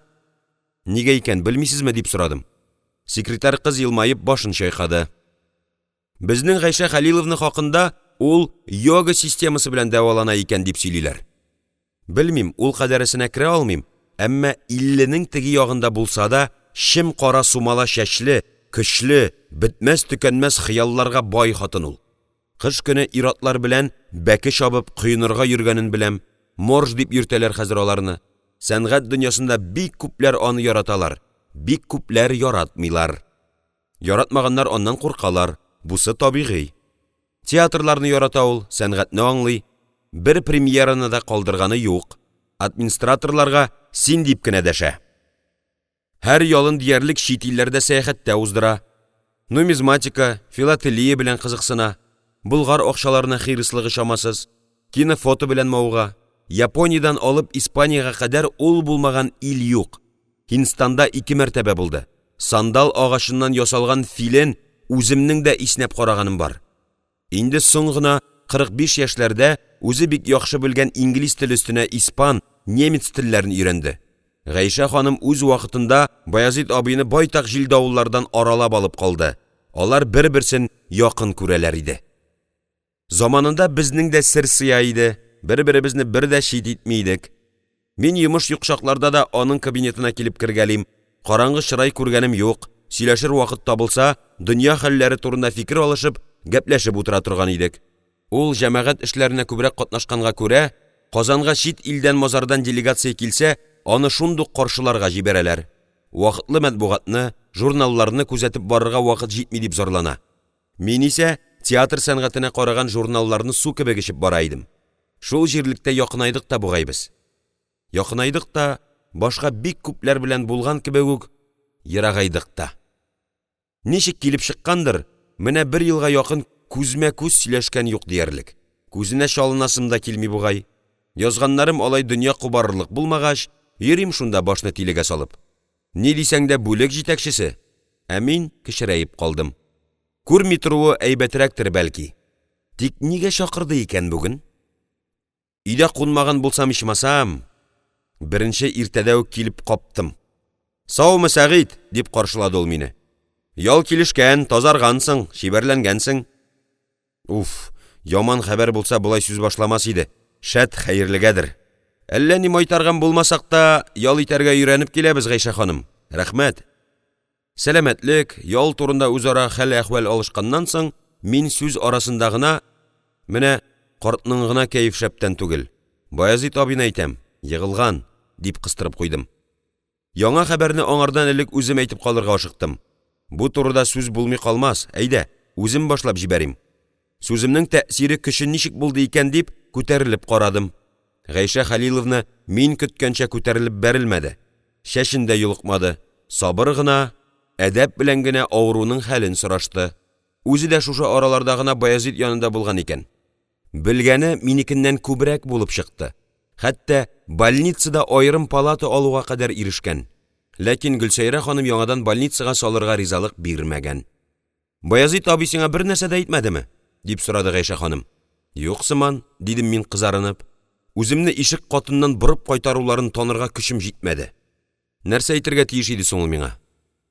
A: «Нигә икән, белмисезме?» — дип сорадым. Секретарь кыз елмаеп башын чайкады. Безнең Гайшә Хәлиловна хакында ул йога системасы белән дәвалана икән дип сөйлиләр. Белмим, ул кадәресенә керә алмыйм, әмма илленең теге ягында булса да, чем-кара сумала чәчле, көчле, бетмәс-төкәнмәс хыялларга бай хатын ул. Кыш көне ир-атлар белән бәке чабып, коенырга йөргәнен беләм, морж дип йөртәләр хәзер аларны. Сәнгать дөньясында бик күпләр аны яраталар, бик күпләр яратмыйлар. Яратмаганнар аннан куркалар, бусы табигый. Театрларны ярата ул, сәнгатьне аңлый. Бер премьераны да калдырганы юк. Администраторларга «син» дип кенә дәшә. Һәр ялын диярлек чит илләрдә сәяхәттә уздыра. Нумизматика, филателия белән кызыксына. Болгар акчаларына хирыслыгы чамасыз. Кино-фото белән мавыга. Япониядән алып Испаниягә кадәр ул булмаган ил юк. Һиндстанда ике мәртәбә булды. Сандал агачыннан ясалган филен үземнең дә иснәп караганым бар. Инде соң гына, 45 яшьләрдә, үзе бик яхшы белгән инглиз теле өстенә испан, немец телләрен өйрәнде. Гайшә ханым үз вакытында Баязит абыйны байтак җил-давыллардан аралап алып калды, алар бер-берсен якын күрәләр иде. Заманында безнең дә сер сыя иде, бер-беребезне бер дә чит итми идек. Мин йомыш юк чакларда да аның кабинетына килеп кергәлим, караңгы чырай күргәнем юк, сөйләшер вакыт табылса, дөнья хәлләре турында фикер алышып, гәпләшеп утыра торган идек. Ул җәмәгать эшләренә күбрәк катнашканга күрә, Казанга чит илдән-мазардан делегация килсә, аны шундук каршыларга җибәрәләр. Вакытлы матбугатны, журналларны күзәтеп барырга вакыт җитми дип зарлана. Мин исә театр сәнгатенә караган журналларны су кебек эчеп бара идем. Шул җирлектә якынайдык та бугай без. Якынайдык та, башка бик күпләр белән булган кебек үк, ерагайдык та. Ничек килеп чыккандыр, менә бер елга якын күзмә-күз сөйләшкән юк диярлек. Күзенә чалынасым да килми бугай. Язганнарым алай дөнья кубарырлык булмагач, йөрим шунда башны тилегә салып. Ни дисәң дә бүлек җитәкчесе, ә мин кечерәеп калдым. Күрми торуы әйбәтрәктер бәлки. Тик нигә чакырды икән бүген? Өйдә кунмаган булсам ичмасам! Беренче иртәдә үк килеп каптым. «Саумы, Сәгыйть!» — дип каршылады ул мине. Ял килешкән, тазаргансың, чибәрләнгәнсең!» Уф, яман хәбәр булса, болай сүз башламас иде, шәт, хәерлегәдер: «Әллә ни майтарган булмасак та, ял итәргә өйрәнеп киләбез, Гайшә ханым, рәхмәт!» Сәламәтлек, ял турында үзара хәл-әхвәл алышканнан соң, мин сүз арасында гына: «Менә картның гына кәеф шәптән түгел, Баязит абыйны әйтәм, егылган»,– дип кыстырып куйдым. Яңа хәбәрне аңардан элек үзем әйтеп калырга ашыктым, бу турыда сүз булмый калмас, әйдә, үзем башлап җибәрим. Сүземнең тәэсире, көче ничек булды икән дип, күтәрелеп карадым, Гайшә Хәлиловна мин көткәнчә күтәрелеп бәрелмәде, чәчен дә йолыкмады, сабыр гына, әдәп белән генә авыруның хәлен сорашты, үзе дә шушы араларда гына Баязит янында булган икән, белгәне минекеннән күбрәк булып чыкты, хәтта больницада аерым палата алуга кадәр ирешкән, ләкин Гөлсәйрә ханым яңадан больницага салырга ризалык бирмәгән. «Баязит абый сиңа бер нәрсә дә әйтмәдеме?» — дип сорады Гайшә ханым. «Юк сыман»,– дидем мин, кызарынып. Үземне ишек катыннан борып кайтаруларын танырга көчем җитмәде. Нәрсә әйтергә тиеш иде соң ул миңа?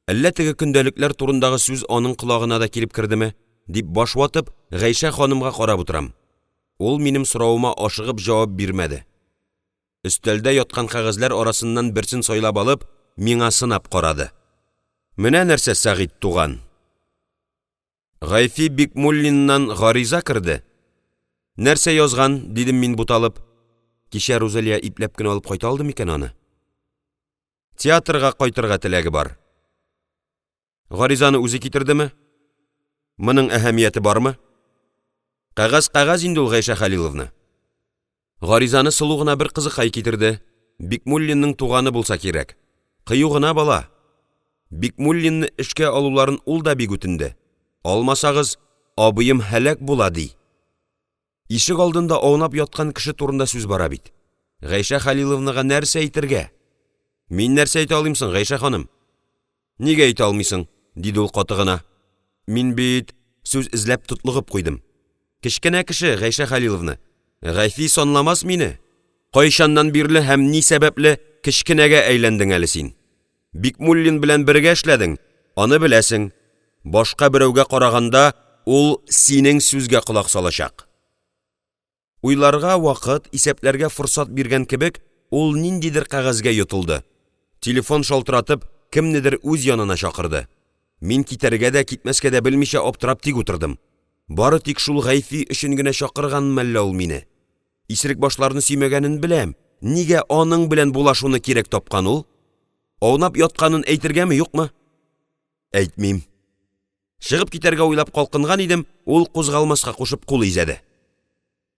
A: Әллә теге көндәлекләр турындагы сүз аның колагына да килеп кердеме?» — дип баш ватып, Гайшә ханымга карап утырам. Ул минем соравыма ашыгып җавап бирмәде, өстәлдә яткан кәгазьләр арасыннан берсен сайлап алып, миңа сынап карады: «Менә нәрсә, Сәгыйть туган, Гайфи Бикмуллиннан гариза керде.» «Нәрсә язган?» — дидем мин, буталып. Кичә Рузалия ипләп кенә алып кайта алды микән аны? «Театрга кайтырга теләге бар». «Гаризаны үзе китердеме? Моның әһәмияте бармы?» «Кәгазь кәгазь инде ул, Гайшә Хәлиловна». Гаризаны сылу гына бер кызыкай китерде, Бикмуллинның туганы булса кирәк, кыю гына бала, Бикмуллинны эшкә алуларын ул да бик үтенде, алмасагыз, абыем һәлак була, ди. Ишегалдында аунап яткан кеше турында сүз бара бит, Гайшә Хәлиловнага нәрсә әйтергә? Мин нәрсә әйтә алыйм соң, Гайшә ханым? Нигә әйтә алмыйсың? — диде ул каты гына. Мин бит,– сүз эзләп тотлыгып куйдым. Кечкенә кеше, Гайшә Хәлиловна, Гайфи санламас мине. Кайчаннан бирле һәм ни сәбәпле кечкенәгә әйләндең әле син? Бикмуллин белән бергә эшләдең, аны беләсең, башка берәүгә караганда ул синең сүзгә колак салачак. Уйларга вакыт, исәпләргә форсат биргән кебек, ул ниндидер кәгазьгә йотылды, телефон шалтыратып кемнедер үз янына чакырды. Мин китәргә дә, китмәскә дә белмичә аптырап тик утырдым. Бары тик шул Гайфи өчен генә чакырганмы әллә ул мине? Исерекбашларны сөймәгәнен беләм, нигә аның белән булашуны кирәк тапкан ул? Аунап ятканын әйтергәме, юкмы? Әйтмим. Чыгып китәргә уйлап калкынган идем, ул кузгалмаска кушып кул изәде.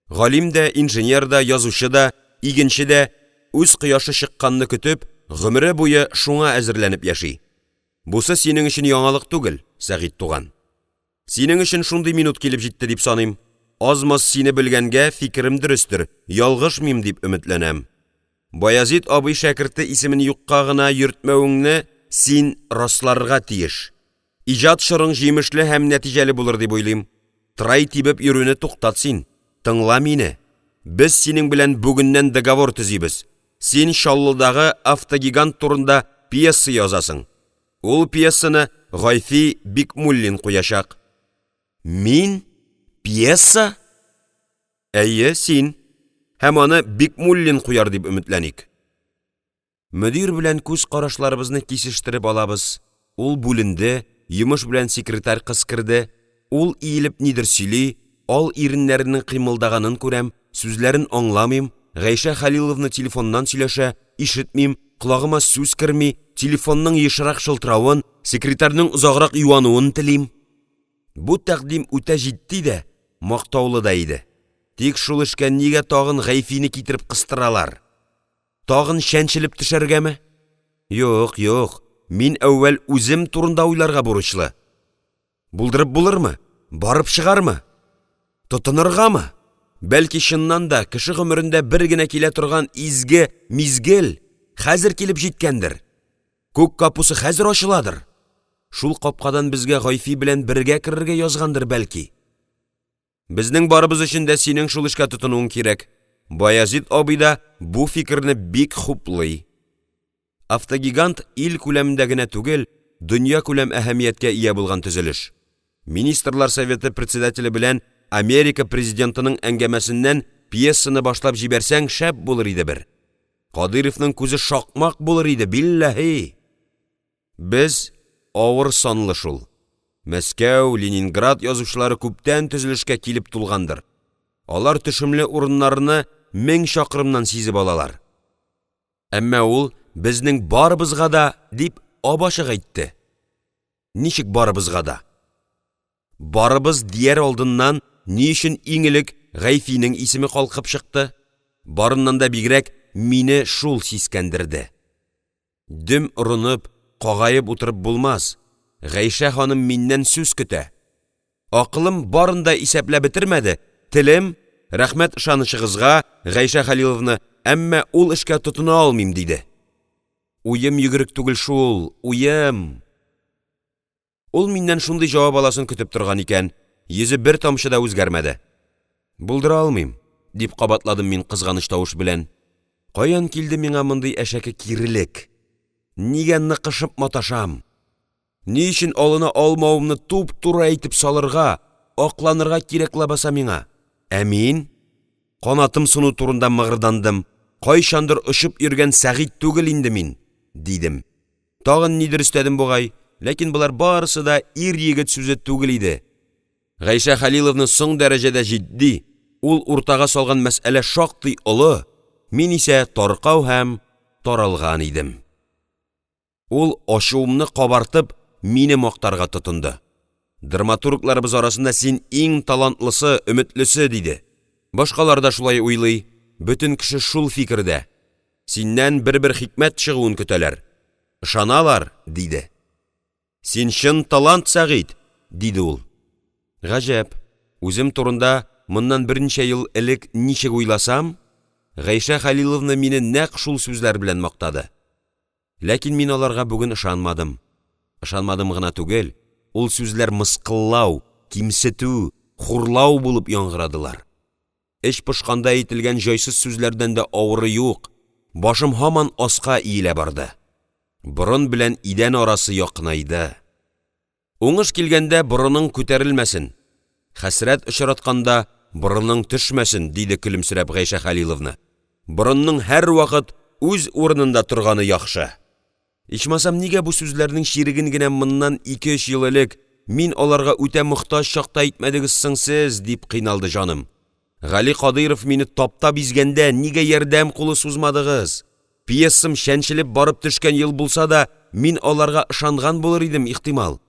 A: Галим дә, инженер да, язучы да, игенче дә үз кояшы чыкканны көтеп, гомере буе шуңа әзерләнеп яши. Бусы синең өчен яңалык түгел, Сәгыйть туган. Синең өчен шундый минут килеп җитте дип саныйм. Аз-маз сине белгәнгә, фикерем дөрестер, ялгышмыйм дип өметләнәм. Баязит абый шәкерте исемен юкка гына йөртмәвеңне син расларга тиеш. Иҗат чорың җимешле һәм нәтиҗәле булыр дип уйлыйм. Трай тибеп йөрүне туктат син, тыңла мине. Без синең белән бүгеннән договор төзибез. Син Чаллыдагы автогигант турында пьеса язасың. Ул пьесаны Гайфи Бикмуллин куячак. Мин? Пьеса? Әйе, син. Һәм аны Бикмуллин куяр дип өметләник. Мөдир белән күз карашларыбызны кисештереп алабыз, ул бүленде, йомыш белән секретарь кыз керде, ул иелеп нидер сөйли, ал иреннәренең кыймылдаганын күрәм, сүзләрен аңламыйм, Гайшә Хәлиловна телефоннан сөйләшә, ишетмим, колагыма сүз керми, телефонның ешрак шылтыравын, секретарьның озаграк юануын телим. Бу тәкъдим үтә җитди дә, мактаулы да иде. Тик шул эшкә нигә тагын Гайфине китереп кыстыралар? Тагын чәнчелеп төшәргәме? Юк, юк, мин әүвәл үзем турында уйларга бурычлы. Булдырып булырмы? Барып чыгармы? Тотыныргамы? Бәлки, чыннан да, кеше гомерендә бер генә килә торган изге мизгел хәзер килеп җиткәндер? Күк капусы хәзер ачыладыр? Шул капкадан безгә Гайфи белән бергә керергә язгандыр бәлки? Безнең барыбыз өчен дә синең шул эшкә тотынуың кирәк. Баязит абый да бу фикерне бик хуплый. Автогигант ил күләмендә генә түгел, дөньякүләм әһәмияткә ия булган төзелеш. Министрлар Советы председателе белән Америка президентының әңгәмәсеннән пьесаны башлап җибәрсәң, шәп булыр иде бер! Кадыйровның күзе шакмак булыр иде, билләһи! Без авыр санлы шул, Мәскәү, Ленинград язучылары күптән төзелешкә килеп тулгандыр, алар төшемле урыннарны мең чакрымнан сизеп алалар. Әмма ул «безнең барыбызга да» дип ап-ачык әйтте. Ничек барыбызга да? «Барыбыз» дияр алдыннан ни өчен иң элек Гайфинең исеме калкып чыкты? Барыннан да бигрәк мине шул сискәндерде. Дөм орынып, кагаеп утырып булмас, Гайшә ханым миннән сүз көтә. Акылым барын да исәпләп бетермәде, телем: «Рәхмәт ышанычыгызга, Гайшә Хәлиловна, әмма ул эшкә тотына алмыйм»,– диде. Уем йөгерек түгел шул, уем! Ул миннән шундый җавап аласын көтеп торган икән, йөзе бер тамчы да үзгәрмәде. «Булдыра алмыйм»,– дип кабатладым мин кызганыч тавыш белән. Каян килде миңа мондый әшәке кирелек? Нигә ныкышып маташам? Ни өчен алына алмавымны туп-туры әйтеп салырга, акланырга кирәк ләбаса миңа?! Ә мин канатым сыну турында мыгырдандым, кайчандыр очып йөргән Сәгыйть түгел инде мин, дидем. Тагын нидер өстәдем бугай, ләкин болар барысы да ир-егет сүзе түгел иде, Гайшә Хәлиловна соң дәрәҗәдә җитди, ул уртага салган мәсьәлә шактый олы, мин исә таркау һәм таралган идем. Ул ачуымны кабартып мине мактарга тотынды: «Драматургларыбыз арасында син иң талантлысы, өметлесе»,– диде. «Башкалар да шулай уйлый, бөтен кеше шул фикердә, синнән бер-бер хикмәт чыгуын көтәләр, ышаналар»,– диде. «Син чын талант, Сәгыйть»,– диде ул. Гаҗәп, үзем турында моннан берничә ел элек ничек уйласам, Гайшә Хәлиловна мине нәкъ шул сүзләр белән мактады. Ләкин мин аларга бүген ышанмадым, ышанмадым гына түгел, ул сүзләр мыскыллау, кимсетү, хурлау булып яңгырадылар. Эч пошканда әйтелгән җайсыз сүзләрдән дә авыры юк, башым һаман аска иелә барды, борын белән идән арасы якынайды. Уңыш килгәндә борының күтәрелмәсен, хәсрәт очратканда борының төшмәсен,– диде көлемсерәп Гайшә Хәлиловна.– Борынның һәрвакыт үз урынында торганы яхшы. Ичмасам, нигә бу сүзләрнең чиреген генә моннан ике-өч ел элек, мин аларга үтә мохтаҗ чакта әйтмәдегез соң сез, дип кыйналды җаным. Гали Кадыйров мине таптап изгәндә нигә ярдәм кулы сузмадыгыз? Пьесам чәнчелеп барып төшкән ел булса да, мин аларга ышанган булыр идем, ихтимал.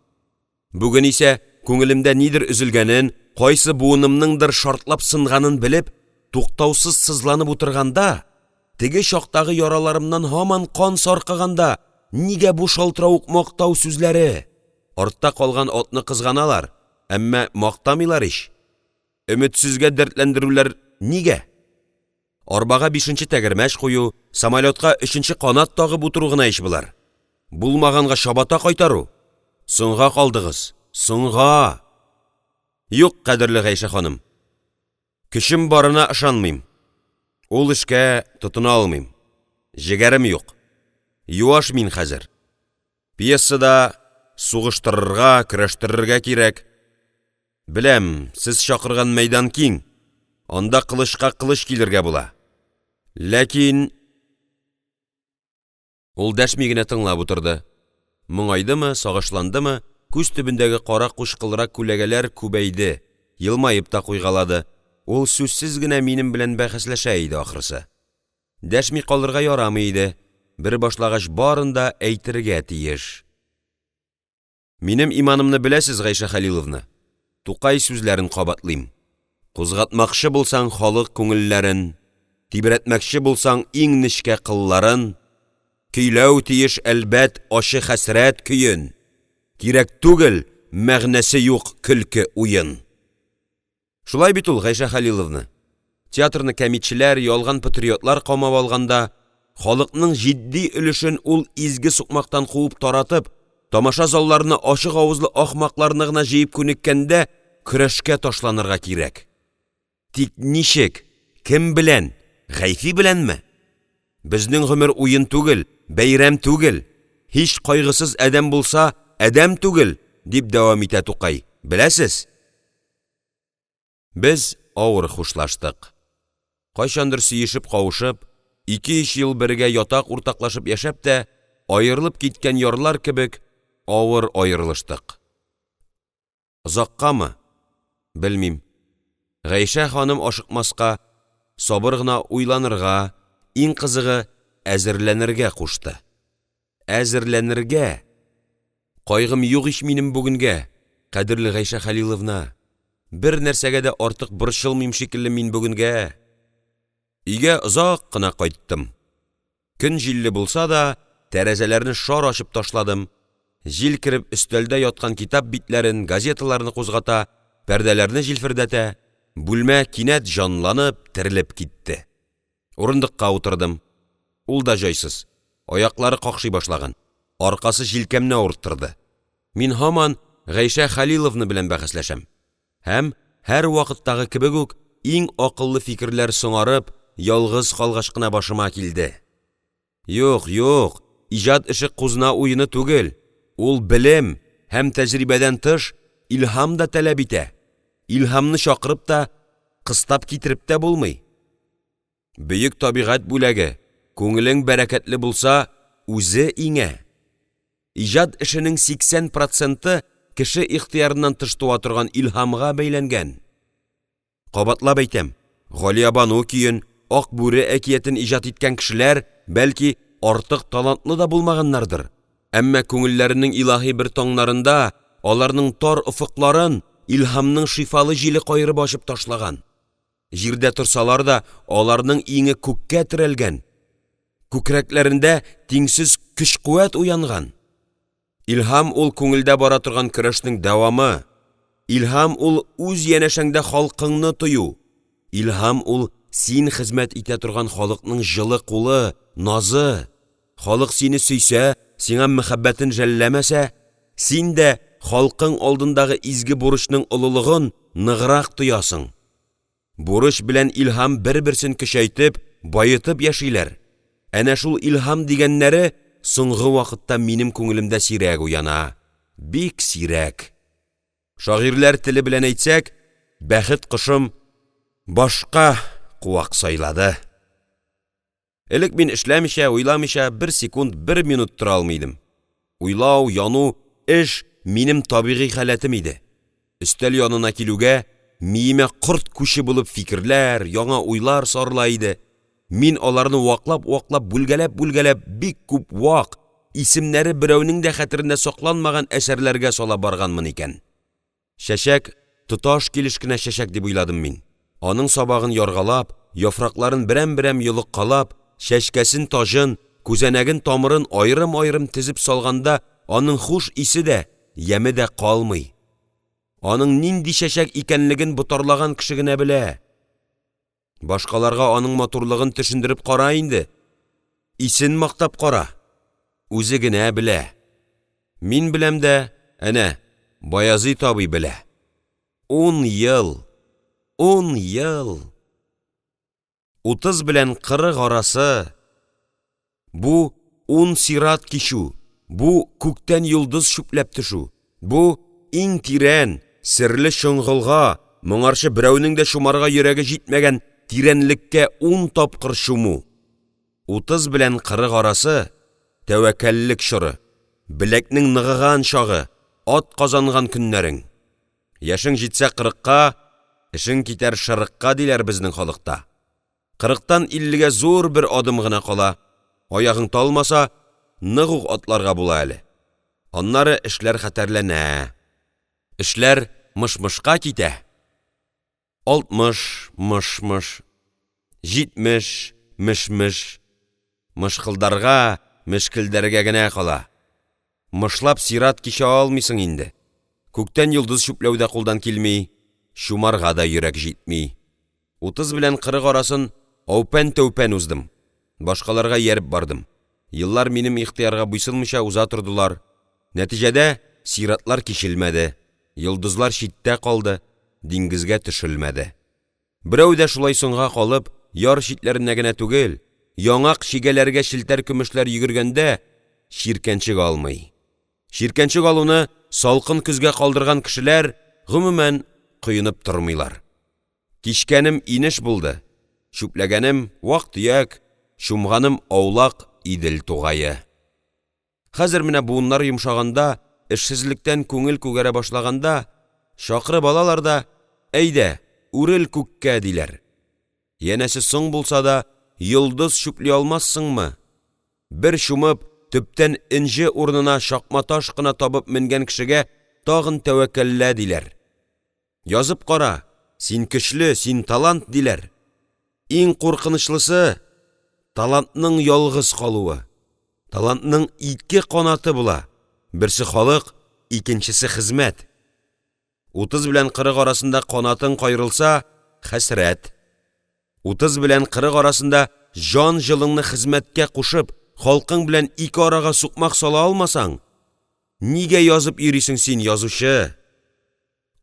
A: Бүген исә күңелемдә нидер өзелгәнен, кайсы буынымныңдыр шартлап сынганын белеп, туктаусыз сызланып утырганда, теге чактагы яраларымнан һаман кан саркыганда нигә бу шалтыравык мактау сүзләре? Артта калган атны кызганалар, әмма мактамыйлар ич! Өметсезгә дәртләндерүләр нигә? Арбага бишенче тәгәрмәч кую, самолетка өченче канат тагып утыру гына ич болар! Булмаганга чабата кайтару! Соңга калдыгыз, соңга! Юк, кадерле Гайшә ханым, көчем барына ышанмыйм, ул эшкә тотына алмыйм, җегәрем юк, юаш мин хәзер. Пьесада сугыштырырга, көрәштерергә кирәк. Беләм, сез чакырган мәйдан киң, анда кылычка кылыч килергә була. Ләкин… Ул дәшми генә тыңлап утырды. Моңайдымы, сагышландымы, күз төбендәге кара-кучкылрак күләгәләр күбәйде, елмаеп та куйгалады, ул сүзсез генә минем белән бәхәсләшә иде, ахрысы. Дәшми калырга ярамый иде, бер башлагач барын да әйтергә тиеш. Минем иманымны беләсез, Гайшә Хәлиловна, Тукай сүзләрен кабатлыйм: «Кузгатмакчы булсаң халык күңелләрен, тибрәтмәкче булсаң иң нечкә кылларын, көйләү тиеш, әлбәт, ачы хәсрәт көен, кирәк түгел мәгънәсе юк көлке-уен!» Шулай бит ул, Гайшә Хәлиловна, театрны кәмитчеләр, ялган патриотлар камап алганда, халыкның җитди өлешен ул изге сукмактан куып таратып, тамаша залларына ачык авызлы ахмакларны гына җыеп күнеккәндә көрәшкә ташланырга кирәк. Тик ничек, кем белән, Гайфи беләнме? Безнең гомер уен түгел, бәйрәм түгел, һич кайгысыз адәм булса, адәм түгел, дип дәвам итә Тукай, беләсез! Без авыр хушлаштык. Кайчандыр сөешеп кавышып, ике-өч ел бергә ятак уртаклашып яшәп тә, аерылып киткән ярлар кебек авыр аерылыштык. Озаккамы, белмим, Гайшә ханым ашыкмаска, сабыр гына уйланырга, иң кызыгы, әзерләнергә кушты. Әзерләнергә! Кайгым юк ич минем бүгенгә, кадерле Гайшә Хәлиловна, бер нәрсәгә дә артык борчылмыйм шикелле мин бүгенгә! Өйгә озак кына кайттым. Көн җилле булса да, тәрәзәләрне шар ачып ташладым, җил кереп өстәлдә яткан китап битләрен, газеталарны кузгата, пәрдәләрне җилфердәтә, бүлмә кинәт җанланып, терелеп китте. Урындыкка утырдым, ул да җайсыз, аяклары какшый башлаган, аркасы җилкәмне авырттырды. Мин һаман Гайшә Хәлиловна белән бәхәсләшәм һәм һәрвакыттагы кебек үк иң акыллы фикерләр соңарып, ялгыз калгач кына башыма килде. Юк, юк, иҗат эше кузна уены түгел, ул белем һәм тәҗрибәдән тыш илһам да таләп итә, илһамны чакырып та, кыстап китереп тә булмый. Бөек табигать бүләге, күңелең бәрәкәтле булса, үзе иңә. Иҗат эшенең 80 проценты кеше ихтыярыннан тыш туа торган илһамга бәйләнгән. Кабатлап әйтәм, «Галиябану» көен, «Ак бүре» әкиятен иҗат иткән кешеләр, бәлки, артык талантлы да булмаганнардыр, әмма күңелләренең илаһи бер таңнарында аларның тар офыкларын илһамның шифалы җиле каерып ачып ташлаган, җирдә торсалар да, аларның иңе күккә терәлгән, күкрәкләрендә тиңсез көч-куәт уянган. Илһам ул — күңелдә бара торган көрәшнең дәвамы, илһам ул — үз янәшәңдә халкыңны тою, илһам ул — син хезмәт итә торган халыкның җылы кулы, назы, халык сине сөйсә, сиңа мәхәббәтен жәлләмәсә, син дә халкың алдындагы изге бурычның олылыгын ныграк тоясың. Бурыч белән илһам бер-берсен көчәйтеп, баетып яшиләр. Әнә шул илһам дигәннәре соңгы вакытта минем күңелемдә сирәк уяна, бик сирәк. Шагыйрьләр теле белән әйтсәк, бәхет кошым башка куак сайлады. Элек мин эшләмичә, уйламыйча бер секунд, бер минут тора алмый идем. Уйлау, яну, эш минем табигый халәтем иде. Өстәл янына килүгә, миемә корт күче булып фикерләр, яңа уйлар сарыла иде. Мин аларны ваклап-ваклап, бүлгәләп-бүлгәләп бик күп вак, исемнәре берәүнең дә хәтерендә сакланмаган әсәрләргә сала барганмын икән. Чәчәк тоташ килеш кенә чәчәк дип уйладым мин. Аның сабагын яргалап, яфракларын берәм-берәм йолыккалап, чәчкәсен-таҗын, күзәнәген-тамырын аерым-аерым тезеп салганда аның хуш исе дә, яме дә калмый. Аның нинди чәчәк икәнлеген ботарлаган кеше генә белә. Башкаларга аның матурлыгын төшендереп кара инде, исен мактап кара, үзе генә белә. Мин беләм дә, әнә Баязит абый белә. Ун ел, ун ел! Утыз белән кырык арасы — бу ун сират кичү, бу — күктән йолдыз чүпләп төшү, бу — иң тирән, серле чоңгылга, моңарчы берәүнең дә чумарга йөрәге җитмәгән тирәнлеккә ун тапкыр чуму. Утыз белән кырык арасы — тәвәккәллек чоры, беләкнең ныгыган чагы, ат казанган көннәрең. Яшең җитсә кырыкка, эшең китәр шырыкка, диләр безнең халыкта. Кырыктан иллегә зур бер адым гына кала, аягың талмаса, нык ук атларга була әле. Аннары эшләр хәтәрләнә, эшләр мыш-мышка китә. Алтмыш мыш-мыш, җитмеш меш-меш, мышкылдарга, мешкелдәргә генә кала. Мышлап сират кичә алмыйсың инде, күктән йолдыз чүпләү дә кулдан килми, чумарга да йөрәк җитми. Утыз белән кырык арасын әүпән-тәүпән уздым, башкаларга ияреп бардым, еллар минем ихтыярга буйсынмыйча уза тордылар, нәтиҗәдә, сиратлар кичелмәде, йолдызлар читтә калды, диңгезгә төшелмәде. Берәү дә шулай соңга калып, яр читләренә генә түгел, яңак-чигәләргә челтәр көмешләр йөгергәндә чиркәнчек алмый. Чиркәнчек алуны салкын көзгә калдырган кешеләр, гомумән, коенып тормыйлар. Кичкәнем инеш булды, чүпләгәнем вак-төяк, чумганым аулак Идел тугае. Хәзер менә буыннар йомшаганда, эшсезлектән күңел күгәрә башлаганда чакырып алалар да: «Әйдә, үрел күккә!» — диләр. Янәсе, соң булса да, йолдыз чүпли алмассыңмы?! Бер чумып, төптән энҗе урынына чакматаш кына табып менгән кешегә тагын тәвәккәллә диләр, язып кара, син көчле, син талант, диләр. Иң куркынычлысы талантның ялгыз калуы. Талантның ике канаты була, берсе халык, икенчесе хезмәт. Утыз белән кырык арасында канатың каерылса — хәсрәт. Утыз белән кырык арасында җан җылыңны хезмәткә кушып, халкың белән ике арага сукмак сала алмасаң, нигә язып йөрисең син, язучы?!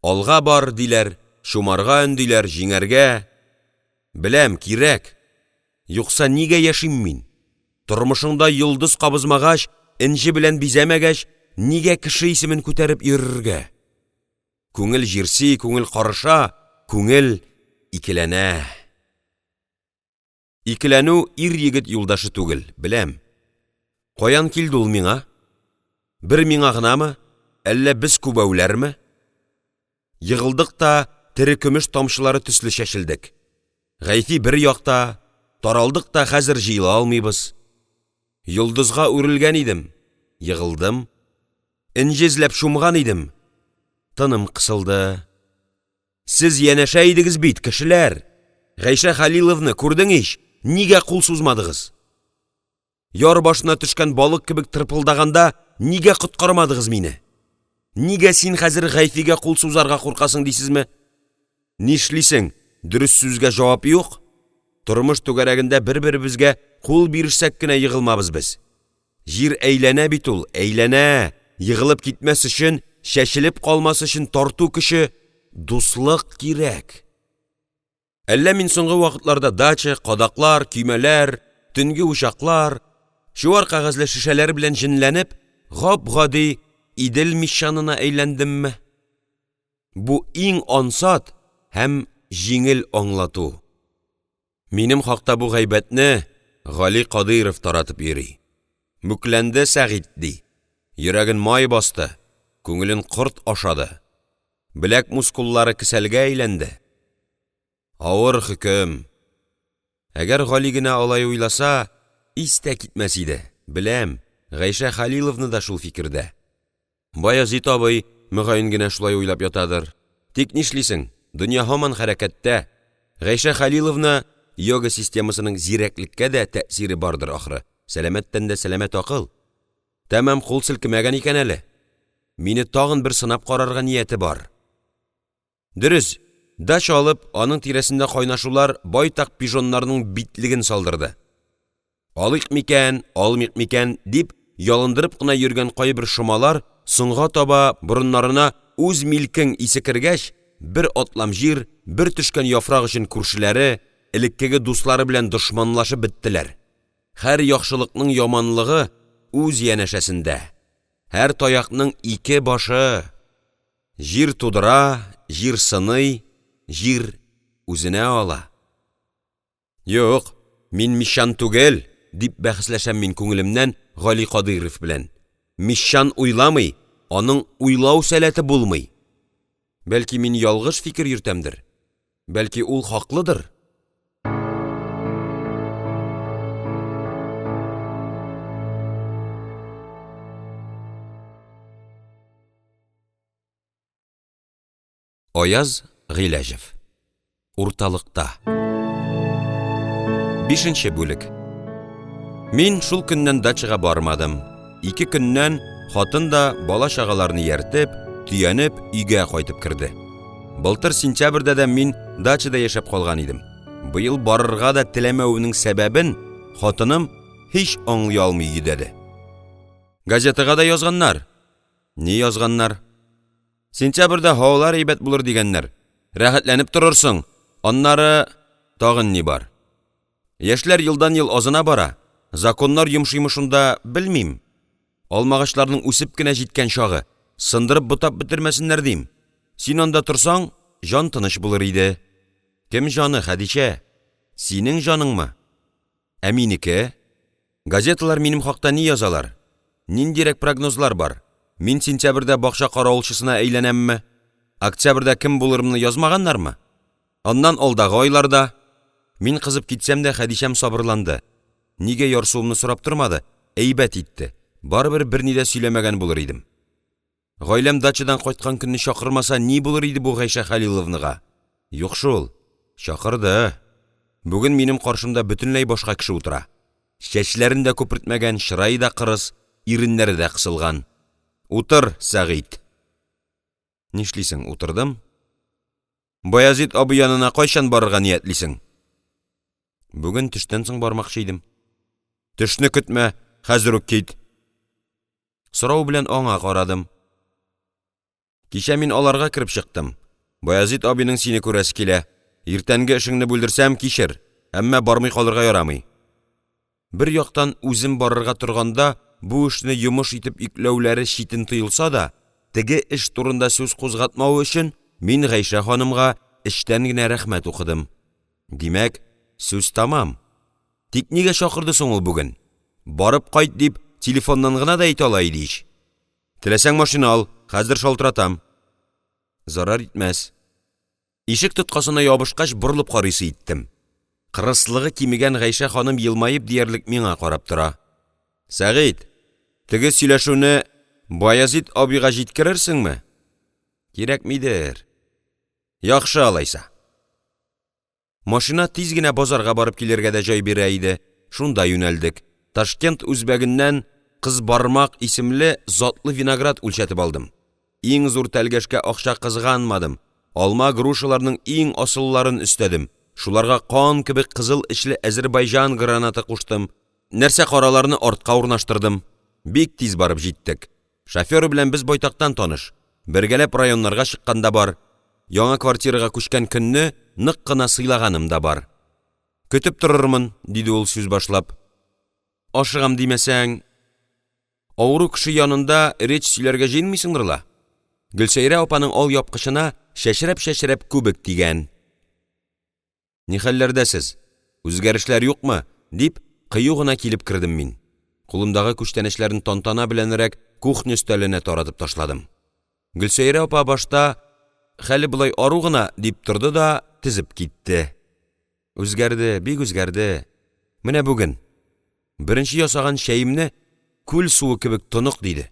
A: Алга бар, диләр, чумарга өндиләр, җиңәргә! Беләм, кирәк! Юкса нигә яшим мин? Тормышыңда йолдыз кабызмагач, энҗе белән бизәмәгәч, нигә кеше исемен күтәреп йөрергә? Күңел җирси, күңел карыша, күңел икеләнә. Икеләнү ир-егет юлдашы түгел, беләм. Каян килде ул миңа? Бер миңа гынамы, әллә без күбәүләрме? Егылдык та терекөмеш тамчылары төсле чәчелдек. Гайфи бер якта, таралдык та хәзер җыела алмыйбыз. Йолдызга үрелгән идем — егылдым, энҗе эзләп чумган идем — тыным кысылды. Сез янәшә идегез бит, кешеләр! Гайшә Хәлиловна, күрдең ич, нигә кул сузмадыгыз? Яр башына төшкән балык кебек тырпылдаганда нигә коткармадыгыз мине? Нигә син хәзер Гайфигә кул сузарга куркасың дисезме? Нишлисең, дөрес сүзгә җавап юк. Тормыш түгәрәгендә бер-беребезгә кул бирешсәк кенә егылмабыз без. Җир әйләнә бит ул, әйләнә, егылып китмәс өчен, чәчелеп калмас өчен тарту көче дуслык кирәк. Әллә мин соңгы вакытларда дача, кадаклар, көймәләр, төнге учаклар, чуар кәгазьле шешәләр белән җенләнеп, гап-гади Идел мещанына әйләндемме? Бу иң ансат һәм җиңел аңлату. Минем хакта бу гайбәтне Гали Кадыйров таратып йөри. Мүкләнде Сәгыйть, ди, йөрәген май басты, күңелен корт ашады, беләк мускуллары кесәлгә әйләнде. Авыр хөкем. Әгәр Гали генә алай уйласа, ис тә китмәс иде, беләм, Гайшә Хәлиловна да шул фикердә. Баязит абый, мөгаен генә, шулай уйлап ятадыр. Тик нишлисең, дөнья һаман хәрәкәттә, Гайшә Хәлиловна (йога системасының зирәклеккә дә тәэсире бардыр, ахры, сәламәт тәндә сәламәт акыл!) тәмам кул селкемәгән икән әле, мине тагын бер сынап карарга нияте бар. Дөрес, дача алып, аның тирәсендә кайнашулар байтак пижоннарның битлеген салдырды. Алыйк микән, алмыйк микән, дип ялындырып кына йөргән кайбер шомалар соңга таба, борыннарына үз милкең исе кергәч, бер атлам җир, бер төшкән яфрак өчен күршеләре, элеккеге дуслары белән дошманлашып беттеләр. Һәр яхшылыкның яманлыгы үз янәшәсендә, һәр таякның ике башы. Җир тудыра, җир сыный, җир үзенә ала. Юк, мин мещан түгел,– дип бәхәсләшәм мин күңелемнән Гали Кадыйров белән.– Мещан уйламый, аның уйлау сәләте булмый. Бәлки мин ялгыш фикер йөртәмдер, бәлки ул хаклыдыр? Аяз Гыйләҗев. Урталыкта. Бишенче бүлек. Мин шул көннән дачага бармадым. Ике көннән хатын да бала-чагаларны ияртеп, төянеп өйгә кайтып керде. Былтыр сентябрьдә дә мин дачада яшәп калган идем. Быел барырга да теләмәвемнең сәбәбен хатыным һич аңлый алмый йөдәде. Газетага да язганнар. Ни язганнар? Сентябрьдә һавалар әйбәт булыр дигәннәр. Рәхәтләнеп торырсың. Аннары тагын ни бар? Яшьләр елдан-ел азына бара. Законнар йомшыймы шунда, белмим. Алмагачларның үсеп кенә җиткән чагы, сындырып ботап бетермәсеннәр дим. Син анда торсаң, җан тыныч булыр иде. Кем җаны, Хәдичә? Синең җаныңмы? Ә минеке? Газеталар минем хакта ни язалар, ниндирәк прогнозлар бар, мин сентябрьдә бакча каравылчысына әйләнәмме, октябрьдә кем булырымны язмаганнармы? Аннан алдагы айларда? Мин кызып китсәм дә, Хәдичәм сабырланды, нигә ярсуымны сорап тормады, әйбәт итте, барыбер берни дә сөйләмәгән булыр идем. Гаиләм дачадан кайткан көнне чакырмаса, ни булыр иде бу Гайшә Хәлиловнага?! Юк шул, чакырды! Бүген минем каршымда бөтенләй башка кеше утыра. Чәчләрен дә күпертмәгән, чырае да кырыс, иреннәре дә кысылган. «Утыр, Сәгыйть!» Нишлисең, утырдым. «Баязит абый янына кайчан барырга ниятлисең?» «Бүген төштән соң бармакчы идем». «Төшне көтмә, хәзер үк кит!» Сорау белән аңа карадым. «Кичә мин аларга кереп чыктым, Баязит абыйның сине күрәсе килә, иртәнге эшеңне бүлдерсәм, кичер, әмма бармый калырга ярамый». Бер яктан, үзем барырга торганда бу эшне йомыш итеп йөкләүләре читен тоелса да, теге эш турында сүз кузгатмавы өчен мин Гайшә ханымга эчтән генә рәхмәт укыдым. Димәк, сүз тәмам. Тик нигә чакырды соң ул бүген? «Барып кайт»,– дип, телефоннан гына да әйтә ала иде ич. «Теләсәң, машина ал, хәзер шалтыратам». Зарар итмәс. Ишек тоткасына ябышкач, борылып карыйсы иттем: кырыслыгы кимегән Гайшә ханым елмаеп диярлек миңа карап тора. «Сәгыйть, теге сөйләшүне Баязит абыйга җиткерерсеңме?» «Кирәкмидер!» «Яхшы алайса!» Машина тиз генә базарга барып килергә дә җай бирә иде, шунда юнәлдек, Ташкент үзбәгеннән «Кызбармак» исемле затлы виноград үлчәтеп алдым. Иң зур тәлгәшкә акча кызганмадым, алма-грушаларның иң асылларын өстәдем, шуларга кан кебек кызыл эчле әзербайҗан гранаты куштым, нәрсә-караларны артка урнаштырдым. Бик тиз барып җиттек. Шофер белән без байтактан таныш, бергәләп районнарга чыккан да бар, яңа квартирага күчкән көнне нык кына сыйлаганым да бар. «Көтеп торырмын»,– диде ул, сүз башлап. «Ашыгам димәсәң, авыру кеше янында речь сөйләргә җыенмыйсыңдыр ла?» Гөлсәйрә апаның алъяпкычына чәчрәп-чәчрәп күбек тигән. «Ни хәлләрдә сез? Үзгәрешләр юкмы?» — дип, кыю гына килеп кердем мин. Кулымдагы күчтәнәчләрне тантана беләнрәк кухня өстәленә таратып ташладым. Гөлсәйрә апа башта: «Хәле болай ару гына»,– дип торды да тезеп китте: «Үзгәрде, бик үзгәрде. Менә бүген, беренче ясаган чәемне күл суы кебек тонык, диде,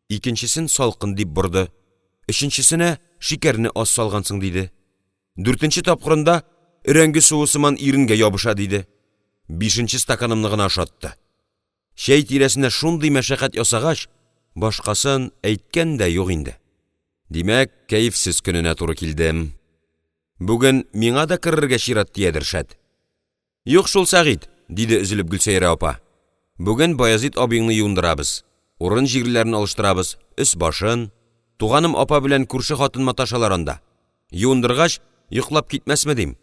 A: икенчесен салкын дип борды, өченчесенә шикәрне аз салгансың, диде, дүртенче тапкырында өрәңге суы сыман иренгә ябыша, диде, бишенче стаканымны гына ошатты. Чәй тирәсендә шундый мәшәкать ясагач, башкасын әйткән дә юк инде. Димәк, кәефсез көненә туры килдем. Бүген миңа да керергә чират тиядер, шәт. «Юк шул, Сәгыйть,– диде өзелеп Гөлсәйрә апа.– Бүген Баязит абыеңны юындырабыз, урын-җирләрен алыштырабыз, өс-башын. Туганым апа белән күрше хатын маташалар анда. Юындыргач, йоклап китмәсме дим.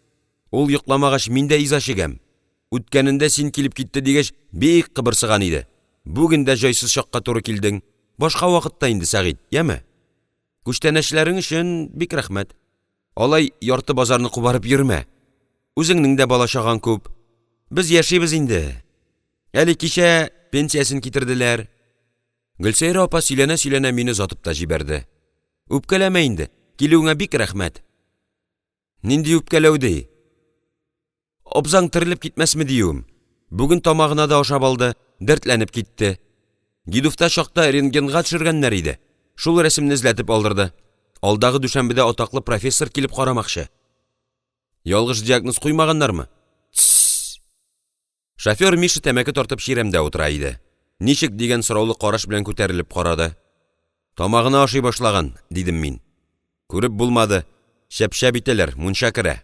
A: Ул йокламагач, мин дә иза чигәм. Үткәнендә син килеп китте дигәч, бик кыбырсыган иде. Бүген дә җайсыз чакка туры килдең. Башка вакытта инде, Сәгыйть, яме. Күчтәнәчләрең өчен бик рәхмәт. Алай ярты базарны кубарып йөрмә. Үзеңнең дә бала-чагаң күп. Без яшибез инде. Әле кичә пенсиясен китерделәр. Гөлсәйрә апа сөйләнә-сөйләнә мине озатып та җибәрде. Үпкәләмә инде, килүеңә бик рәхмәт. Нинди үпкәләү ди? Абзаң терелеп китмәсме диюем. Бүген тамагына да ашап алды, дәртләнеп китте. Гидувта чакта рентгенга төшергәннәр иде, шул рәсемне эзләтеп алдырды. Алдагы дүшәмбедә атаклы профессор килеп карамакчы. Ялгыш диагноз куймаганнармы? Тссс! Шофер Миша тәмәке тартып чирәмдә утыра иде. «Ничек?» дигән сораулы караш белән күтәрелеп карады. «Тамагына ашый башлаган»,– дидем мин. «Күреп булмады, чәп-чәп итәләр, мунча керә».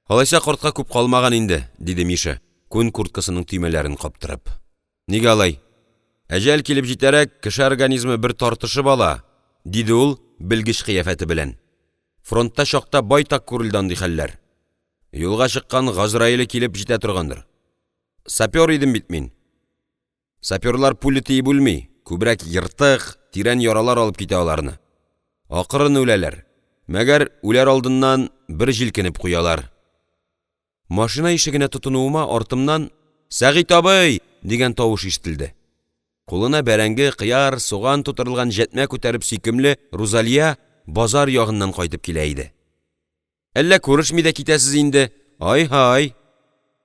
A: «Алайса картка күп калмаган инде»,– диде Миша, күн курткасының төймәләрен каптырып. «Нигә алай?» «Әҗәл килеп җитәрәк, кеше организмы бер тартышып ала»,– диде ул белгеч кыяфәте белән. «Фронтта чакта байтак күрелде андый хәлләр. Юлга чыккан газраилы килеп җитә торгандыр. Сапер идем бит мин. Саперлар пуля тиеп үлми. күбрәк ертык, тирән яралар алып китә аларны. Акрын үләләр, мәгәр үләр алдыннан бер җилкенеп куялар. Машина ишегенә тотынуыма артымнан «Сәгыйть абый!» дигән тавыш ишетелде. Кулына бәрәңге, кыяр, суган тутырылган җәтмә күтәреп сөйкемле Рузалия базар ягыннан кайтып килә иде. «Әллә күрешми дә китәсез инде, ай-һай!»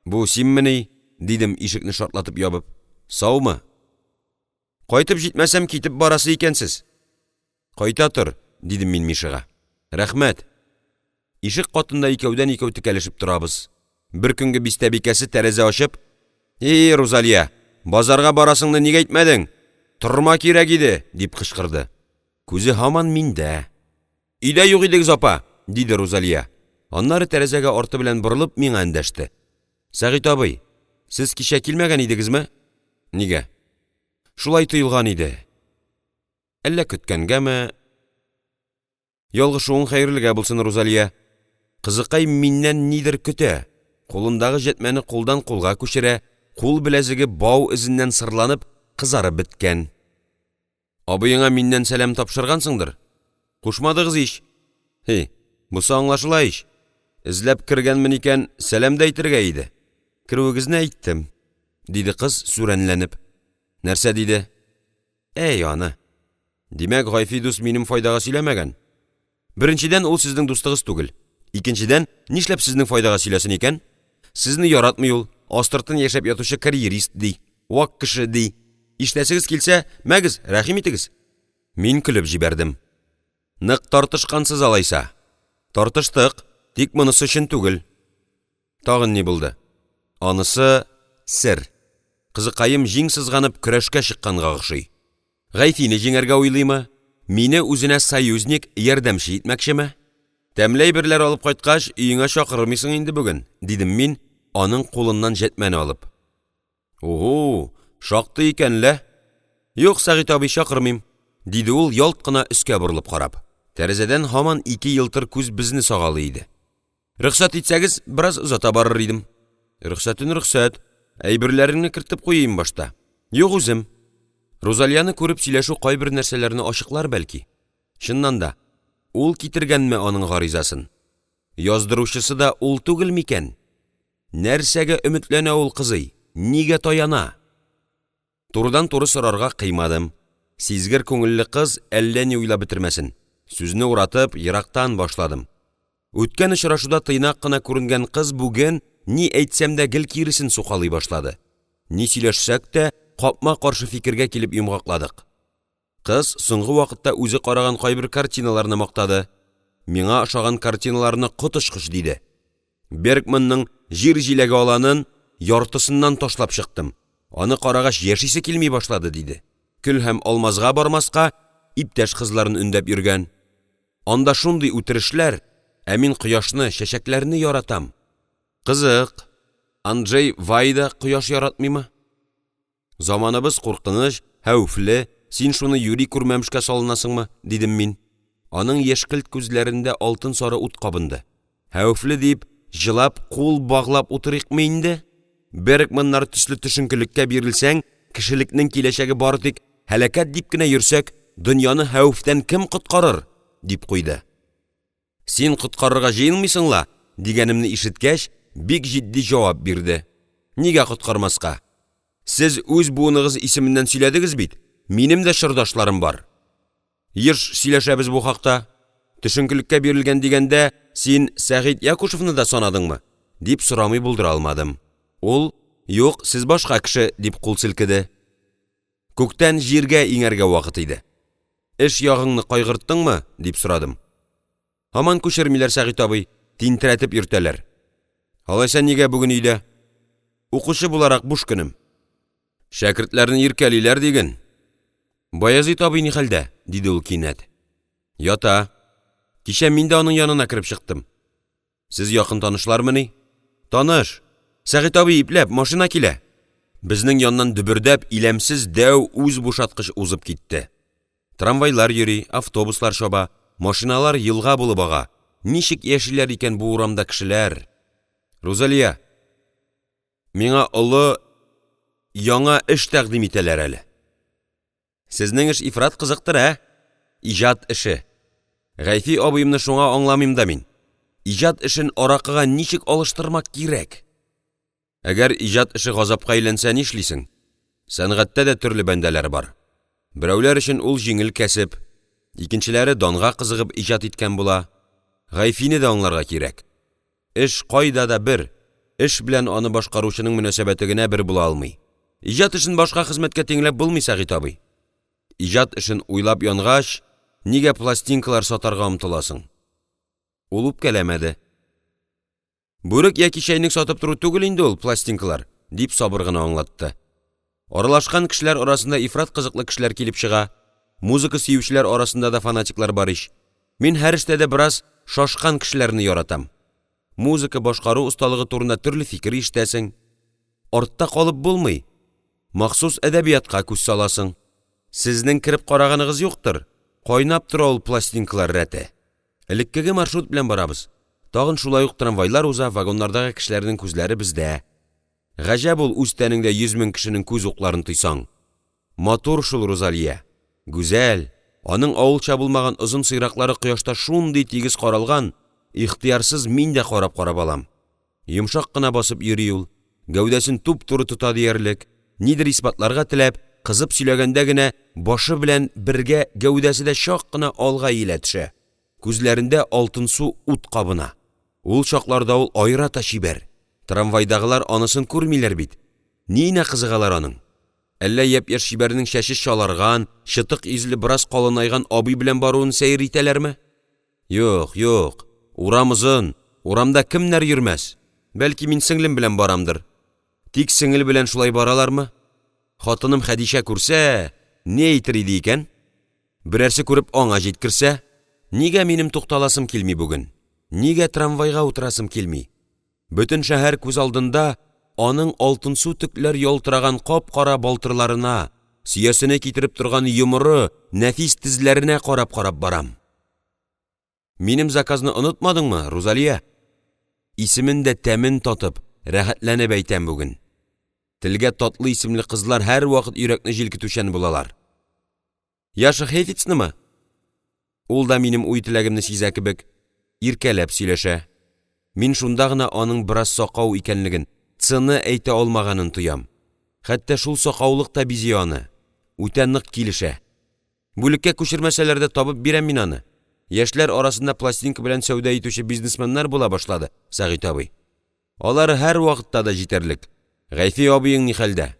A: «Бу синмени?» — дидем, ишекне шартлатып ябып. «Саумы?» «Кайтып җитмәсәм, китеп барасы икәнсез!» «Кайта тор»,– дидем мин Мишага. «Рәхмәт!» Ишек катында икәүдән-икәү текәлешеп торабыз. Беркөнге бистәбикәсе тәрәзә ачып: «И, Рузалия, базарга барасыңны ник әйтмәдең? Торма кирәк иде!» — дип кычкырды. Күзе һаман миндә. «Өйдә юк идегез, апа»,– диде Рузалия. Аннары тәрәзәгә арты белән борылып миңа эндәште: «Сәгыйть абый, сез кичә килмәгән идегезме?» «Нигә?» «Шулай тоелган иде. Әллә көткәнгәме?» Ялгышуың хәерлегә булсын, Рузалия. Кызыкай миннән нидер көтә, кулындагы җәтмәне кулдан-кулга күчерә, кул беләзеге бау эзеннән сырланып, кызарып беткән. «Абыеңа миннән сәлам тапшыргансыңдыр? Кушмадыгыз ич!» «Һи, бусы аңлашыла ич, эзләп кергәнмен икән, сәлам дә әйтергә иде!» «Керүегезне әйттем»,– диде кыз, сүрәнләнеп. «Нәрсә диде?» «Әй аны!» «Димәк, Гайфи дус минем файдага сөйләмәгән? Беренчедән, ул сезнең дустыгыз түгел, икенчедән, нишләп сезнең файдага сөйләсен икән? Сезне яратмый ул, астыртын яшәп ятучы карьерист, ди, вак кеше, ди. Ишетәсегез килсә, мәгез, рәхим итегез!» Мин көлеп җибәрдем. «Нык тартышкансыз алайса?» «Тартыштык, тик монысы өчен түгел». «Тагын ни булды?» «Анысы сер». Кызыкаем җиң сызганып көрәшкә чыкканга охшый. Гайфине җиңәргә уйлыймы, мине үзенә союзник, ярдәмче итмәкчеме? «Тәмле әйберләр алып кайткач, өеңә чакырмыйсың инде бүген»,– дидем мин, аның кулыннан җәтмәне алып. «Уһу, шактый икән лә! Юк, Сәгыйть абый, чакырмыйм»,– диде ул, ялт кына өскә борылып карап. Тәрәзәдән һаман ике елтыр күз безне сагалый иде. «Рөхсәт итсәгез, бераз озата барыр идем». «Рөхсәтен рөхсәт, әйберләреңне кертеп куйыйм башта». «Юк, үзем». Рузалияне күреп сөйләшү кайбер нәрсәләрне ачыклар бәлки. Чыннан да, ул китергәнме аның гаризасын? Яздыручысы да ул түгел микән? Нәрсәгә өметләнә ул кызый, нигә таяна? Турыдан-туры сорарга кыймадым, сизгер күңелле кыз әллә ни уйлап бетермәсен, сүзне уратып, ерактан башладым. Үткән очрашуда тыйнак кына күренгән кыз бүген, ни әйтсәм дә, гел киресен сукалый башлады. Ни сөйләшсәк тә, капма-каршы фикергә килеп йомгакладык. Кыз соңгы вакытта үзе караган кайбер картиналарны мактады. Миңа ошаган картиналарны коточкыч диде. Бергманның «Җир җиләге аланын» яртысыннан ташлап чыктым, аны карагач яшисе килми башлады, диде. Көл һәм алмазга бармаска иптәш кызларын өндәп йөргән. Анда шундый үтерешләр, ә мин кояшны, чәчәкләрне яратам. Кызык, Анджей Вайда кояш яратмыймы? Заманыбыз куркыныч, хәвефле, син шуны юри күрмәмешкә салынасыңмы? — дидем мин. Аның яшькелт күзләрендә алтын сары ут кабынды: «Хәвефле дип җылап кул баглап утырыйкмы инде? Бергманнар төсле төшенкелеккә бирелсәң, кешелекнең киләчәге бары тик һәлакәт дип кенә йөрсәк, дөньяны хәвефтән кем коткарыр?» — дип куйды. «Син коткарырга җыенмыйсың ла!» — дигәнемне ишеткәч, бик җитди җавап бирде: «Нигә коткармаска? Сез үз буыныгыз исеменнән сөйләдегез бит, минем дә чордашларым бар. Еш сөйләшәбез бу хакта. Төшенкелеккә бирелгән дигәндә, син Сәгыйть Якушевны да санадыңмы?» — дип сорамый булдыра алмадым. Ул: «Юк, сез башка кеше»,– дип кул селкеде. Күктән җиргә иңәргә вакыт иде. «Эш ягыңны кайгырттыңмы?» — дип сорадым. «Һаман күчермиләр, Сәгыйть абый, тинтерәтеп йөртәләр». «Алайса нигә бүген өйдә?» «Укучы буларак буш көнем». «Шәкертләрне иркәлиләр диген». «Баязит абый ни хәлдә?» — диде ул кинәт. «Ята. Кичә мин дә аның янына кереп чыктым». «Сез якын танышлармыни?» «Таныш. Сәгыйть абый, ипләп, машина килә!» Безнең яннан дөбердәп иләмсез дәү үзбушаткыч узып китте. Трамвайлар йөри, автобуслар чаба, машиналар елга булып ага, ничек яшиләр икән бу урамда кешеләр? Рузалия, миңа олы, яңа эш тәкъдим итәләр әле. Сезнең эш ифрат кызыктыр, ә? Иҗат эше! Гайфи абыемны шуңа аңламыйм да мин. Иҗат эшен аракыга ничек алыштырмак кирәк?! Әгәр иҗат эше газапка әйләнсә нишлисең? Сәнгатьтә дә төрле бәндәләр бар. Берәүләр өчен ул җиңел кәсеп, икенчеләре данга кызыгып иҗат иткән була. Гайфине дә аңларга кирәк. Эш кайда да бер, эш белән аны башкаручының мөнәсәбәте генә бер була алмый. Иҗат эшен башка хезмәткә тиңләп булмый, Сәгыйть абый. Иҗат эшен уйлап янгач, нигә пластинкалар сатарга омтыласың? Ул үпкәләмәде. Бүрек яки чәйнек сатып тору түгел инде ул пластинкалар,– дип сабыр гына аңлатты. Аралашкан кешеләр арасында ифрат кызыклы кешеләр килеп чыга. Музыка сөючеләр арасында да фанатиклар бар ич. Мин һәр эштә дә бераз шашкан кешеләрне яратам. Музыка башкару осталыгы турында төрле фикер ишетәсең. Артта калып булмый, махсус әдәбиятка күз саласың. Сезнең кереп караганыгыз юктыр, кайнап тора ул пластинкалар рәте. Элеккеге маршрут белән барабыз. Тагын шулай ук трамвайлар уза, вагоннардагы кешеләрнең күзләре бездә. Гаҗәп ул үз тәнеңдә 100 000 кешенең күз укларын тойсаң! Матур шул Рузалия, гүзәл, аның авылча булмаган озын сыйраклары кояшта шундый тигез каралган, ихтыярсыз мин дә карап-карап алам. Йомшак кына басып йөри ул, гәүдәсен туп-туры тота диярлек, нидер исбатларга теләп, кызып сөйләгәндә генә башы белән бергә гәүдәсе дә чак кына алга иелә төшә, күзләрендә алтынсу ут кабына. Ул чакларда ул аерата чибәр, трамвайдагылар анысын күрмиләр бит, ниенә кызыгалар аның? Әллә япь-яшь чибәрнең чәче чаларган, чытык йөзле, бераз калынайган абый белән баруын сәер итәләрме? Юк, юк, урам озын, урамда кемнәр йөрмәс, бәлки мин сеңлем белән барамдыр. Тик сеңел белән шулай баралармы? Хатыным Хәдичә күрсә, ни әйтер иде икән? Берәрсе күреп аңа җиткерсә? Нигә минем тукталасым килми бүген? Нигә трамвайга утырасым килми? Бөтен шәһәр күз алдында аның алтынсу төкләр ялтыраган кап-кара балтырларына, сөясене китереп торган йомры, нәфис тезләренә карап-карап барам. Минем заказны онытмадыңмы, Рузалия? Исемен дә тәмен татып, рәхәтләнеп әйтәм бүген. Телгә татлы исемле кызлар һәрвакыт йөрәкне җилкетүчән булалар. Яша Хефицнымы? Ул да минем уй-теләгемне сизә кебек, иркәләп сөйләшә. Мин шунда гына аның бераз сакау икәнлеген, «ц»ны әйтә алмаганын тоям. Хәтта шул сакаулык та бизи аны, үтә нык килешә. Бүлеккә күчермәсәләр дә табып бирәм мин аны. Яшьләр арасында пластинка белән сәүдә итүче бизнесменнар була башлады, Сәгыйть абый. Алары һәрвакытта да җитәрлек. Гайфи абыең ни хәлдә?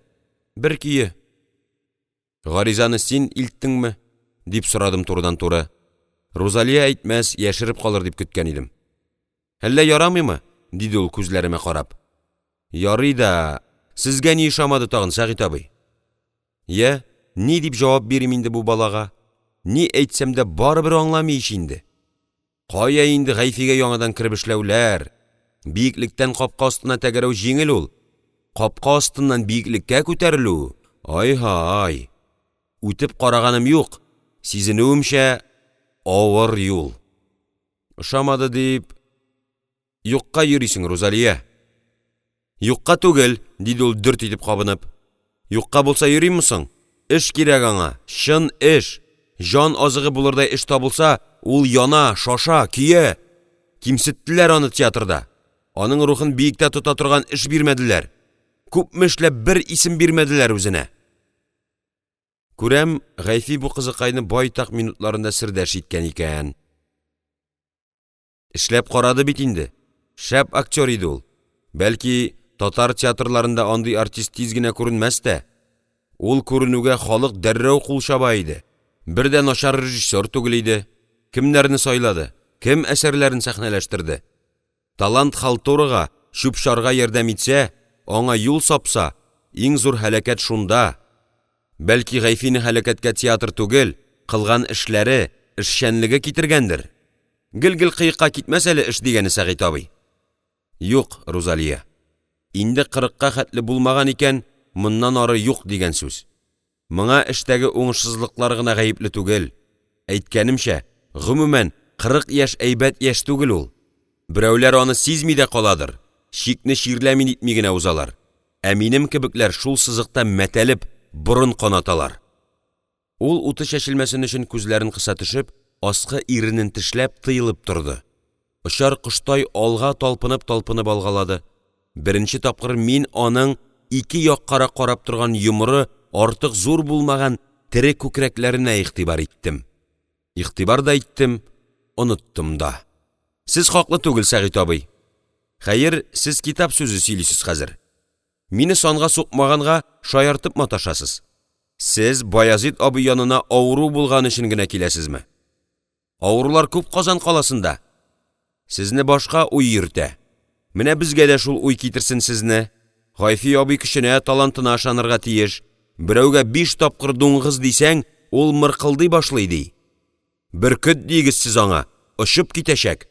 A: Бер көе. Гаризаны син илттеңме? — дип сорадым турыдан-туры. Рузалия әйтмәс, яшереп калыр дип көткән идем. Әллә ярамыймы? — диде ул, күзләремә карап. Ярый да, сезгә ни ошамады тагын, Сәгыйть абый? Я, ни дип җавап бирим инде бу балага? Ни әйтсәм дә барыбер аңламый ич инде. Кая инде Гайфигә яңадан кереп эшләүләр! Биеклектән капка астына тәгәрәү җиңел ул, капка астыннан биеклеккә күтәрелү — ай-һай! Үтеп караганым юк, сизенүемчә, авыр юл. Ошамады дип… Юкка йөрисең, Рузалия. Юкка түгел,– диде ул, дөрт итеп кабынып. Юкка булса йөримме соң? Эш кирәк аңа, чын эш! Җан азыгы булырдай эш табылса, ул яна, шаша, көя. Кимсеттеләр аны театрда. Аның рухын биектә тота торган эш бирмәделәр. Күпме эшләп бер исем бирмәделәр үзенә. Күрәм, Гайфи бу кызыкайны байтак минутларында сердәш иткән икән. Эшләп карады бит инде, шәп актер иде ул. Бәлки татар театрларында андый артист тиз генә күренмәс тә. Ул күренүгә халык дәррәү кул чаба иде. Бер дә начар режиссер түгел иде. Кемнәрне сайлады, кем әсәрләрен сәхнәләштерде? Талант халтурага, чүп-чарга ярдәм итсә, аңа юл сапса, иң зур һәлакәт шунда. Бәлки Гайфине һәлакәткә театр түгел, кылган эшләре, эшчәнлеге китергәндер? Гел-гел кыекка китмәс әле эш дигәне Сәгыйть абый. Юк, Рузалия, инде кырыкка хәтле булмаган икән, моннан ары юк дигән сүз. Моңа эштәге уңышсызлыклар гына гаепле түгел. Әйткәнемчә, гомумән, 40 яшь әйбәт яшь түгел ул. Берәүләр аны сизми дә каладыр, чикне чирләми-нитми генә узалар. Ә минем кебекләр шул сызыкта мәтәлеп борын канаталар. Ул уты чәчелмәсен өчен күзләрен кыса төшеп, аскы иренен тешләп, тыелып торды, очар коштай алга талпынып-талпынып алгалады, беренче тапкыр мин аның ике яккарак карап торган йомры, артык зур булмаган тере күкрәкләренә игътибар иттем, игътибар да иттем, оныттым да. Сез хаклы түгел, Сәгыйть абый. Хәер, сез китап сүзе сөйлисез хәзер, мине санга сукмаганга шаяртып маташасыз. Сез Баязит абый янына авыру булган өчен генә киләсезме? Авырулар күп Казан каласында. Сезне башка уй йөртә. Менә безгә дә шул уй китерсен сезне. Гайфи абый көченә, талантына ышанырга тиеш. Берәүгә биш тапкыр дуңгыз дисәң, ул мыркылдый башлый, ди. Бөркет диегез сез аңа, очып китәчәк.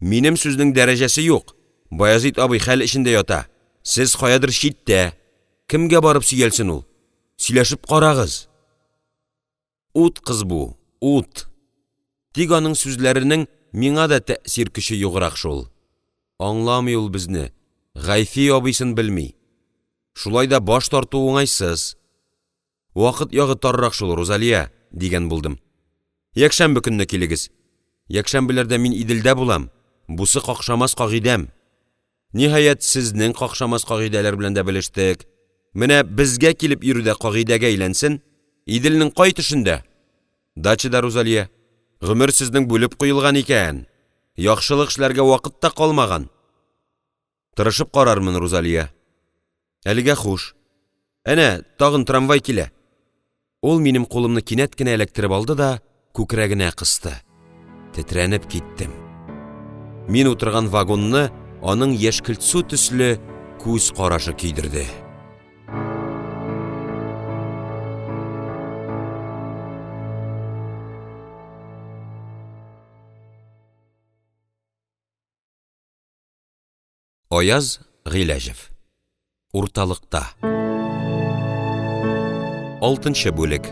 A: Минем сүзнең дәрәҗәсе юк, Баязит абый хәл эчендә ята, сез каядыр читтә, кемгә барып сөялсен ул? Сөйләшеп карагыз. Ут кыз бу, ут! Тик аның сүзләренең миңа да тәэсир көче юграк шул. Аңламый ул безне, Гайфи абыйсын белми. Шулай да баш тарту уңайсыз. Вакыт ягы таррак шул, Рузалия,– дигән булдым. Якшәмбе көнне килегез. Якшәмбеләрдә мин Иделдә булам, бусы какшамас кагыйдәм. Ниһаять, сезнең какшамас кагыйдәләр белән дә белештек. Менә безгә килеп йөрү дә кагыйдәгә әйләнсен. Иделнең кай төшендә? Дачада, Рузалия. Гомер сезнең бүлеп куелган икән. Яхшылык эшләргә вакыт та калмаган. Тырышып карармын, Рузалия. Әлегә хуш. Әнә тагын трамвай килә. Ул минем кулымны кинәт кенә эләктереп алды да күкрәгенә кысты. Тетрәнеп киттем. Мин утырган вагонны аның яшькелт су төсле күз карашы көйдерде. Аяз Гыйләҗев. Урталыкта. Алтынчы бүлек.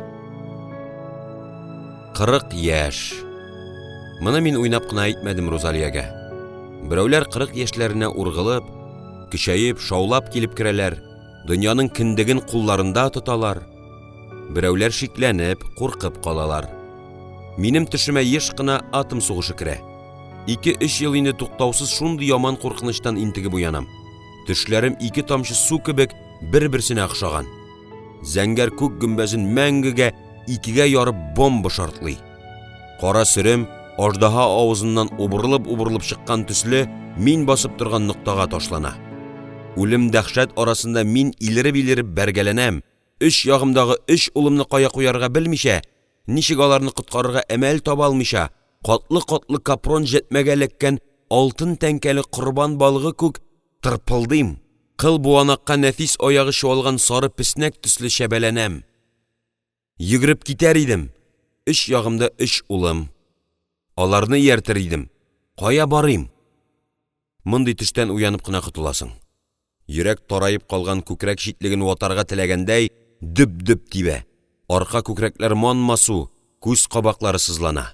A: 40 яшь. Моны мин уйнап кына әйтмәдем Рузалиягә. Берәүләр 40 яшьләренә ургылып, көчәеп, шаулап килеп керәләр, дөньяның кендеген кулларында тоталар. Берәүләр шикләнеп, куркып калалар. Минем төшемә еш кына атом сугышы керә. Ике-өч ел инде туктаусыз шундый яман куркынычтан интегеп уянам. Төшләрем ике тамчы су кебек бер-берсенә охшаган. Зәңгәр күк гөмбәзен мәңгегә икегә ярып бомба шартлый. Кара сөрем, аждаһа авызыннан убырылып-убырылып чыккан төсле, мин басып торган ноктага ташлана. Үлем-дәһшәт арасында мин илереп-илереп бәргәләнәм, өч ягымдагы өч улымны кая куярга белмичә, ничек аларны коткарырга әмәл таба алмыйча, катлы-катлы капрон җәтмәгә эләккән алтын тәңкәле корбан балыгы күк тырпылдыйм, кыл буанакка нәфис аягы чуалган сары песнәк төсле чәбәләнәм. Йөгереп китәр идем, өч ягымда өч улым. Аларны ияртер идем, кая барыйм? Мондый төштән уянып кына котыласың. Йөрәк тараеп калган күкрәк читлеген ватарга теләгәндәй дөп-дөп тибә, арка күкрәкләр манма су, күз кабаклары сызлана.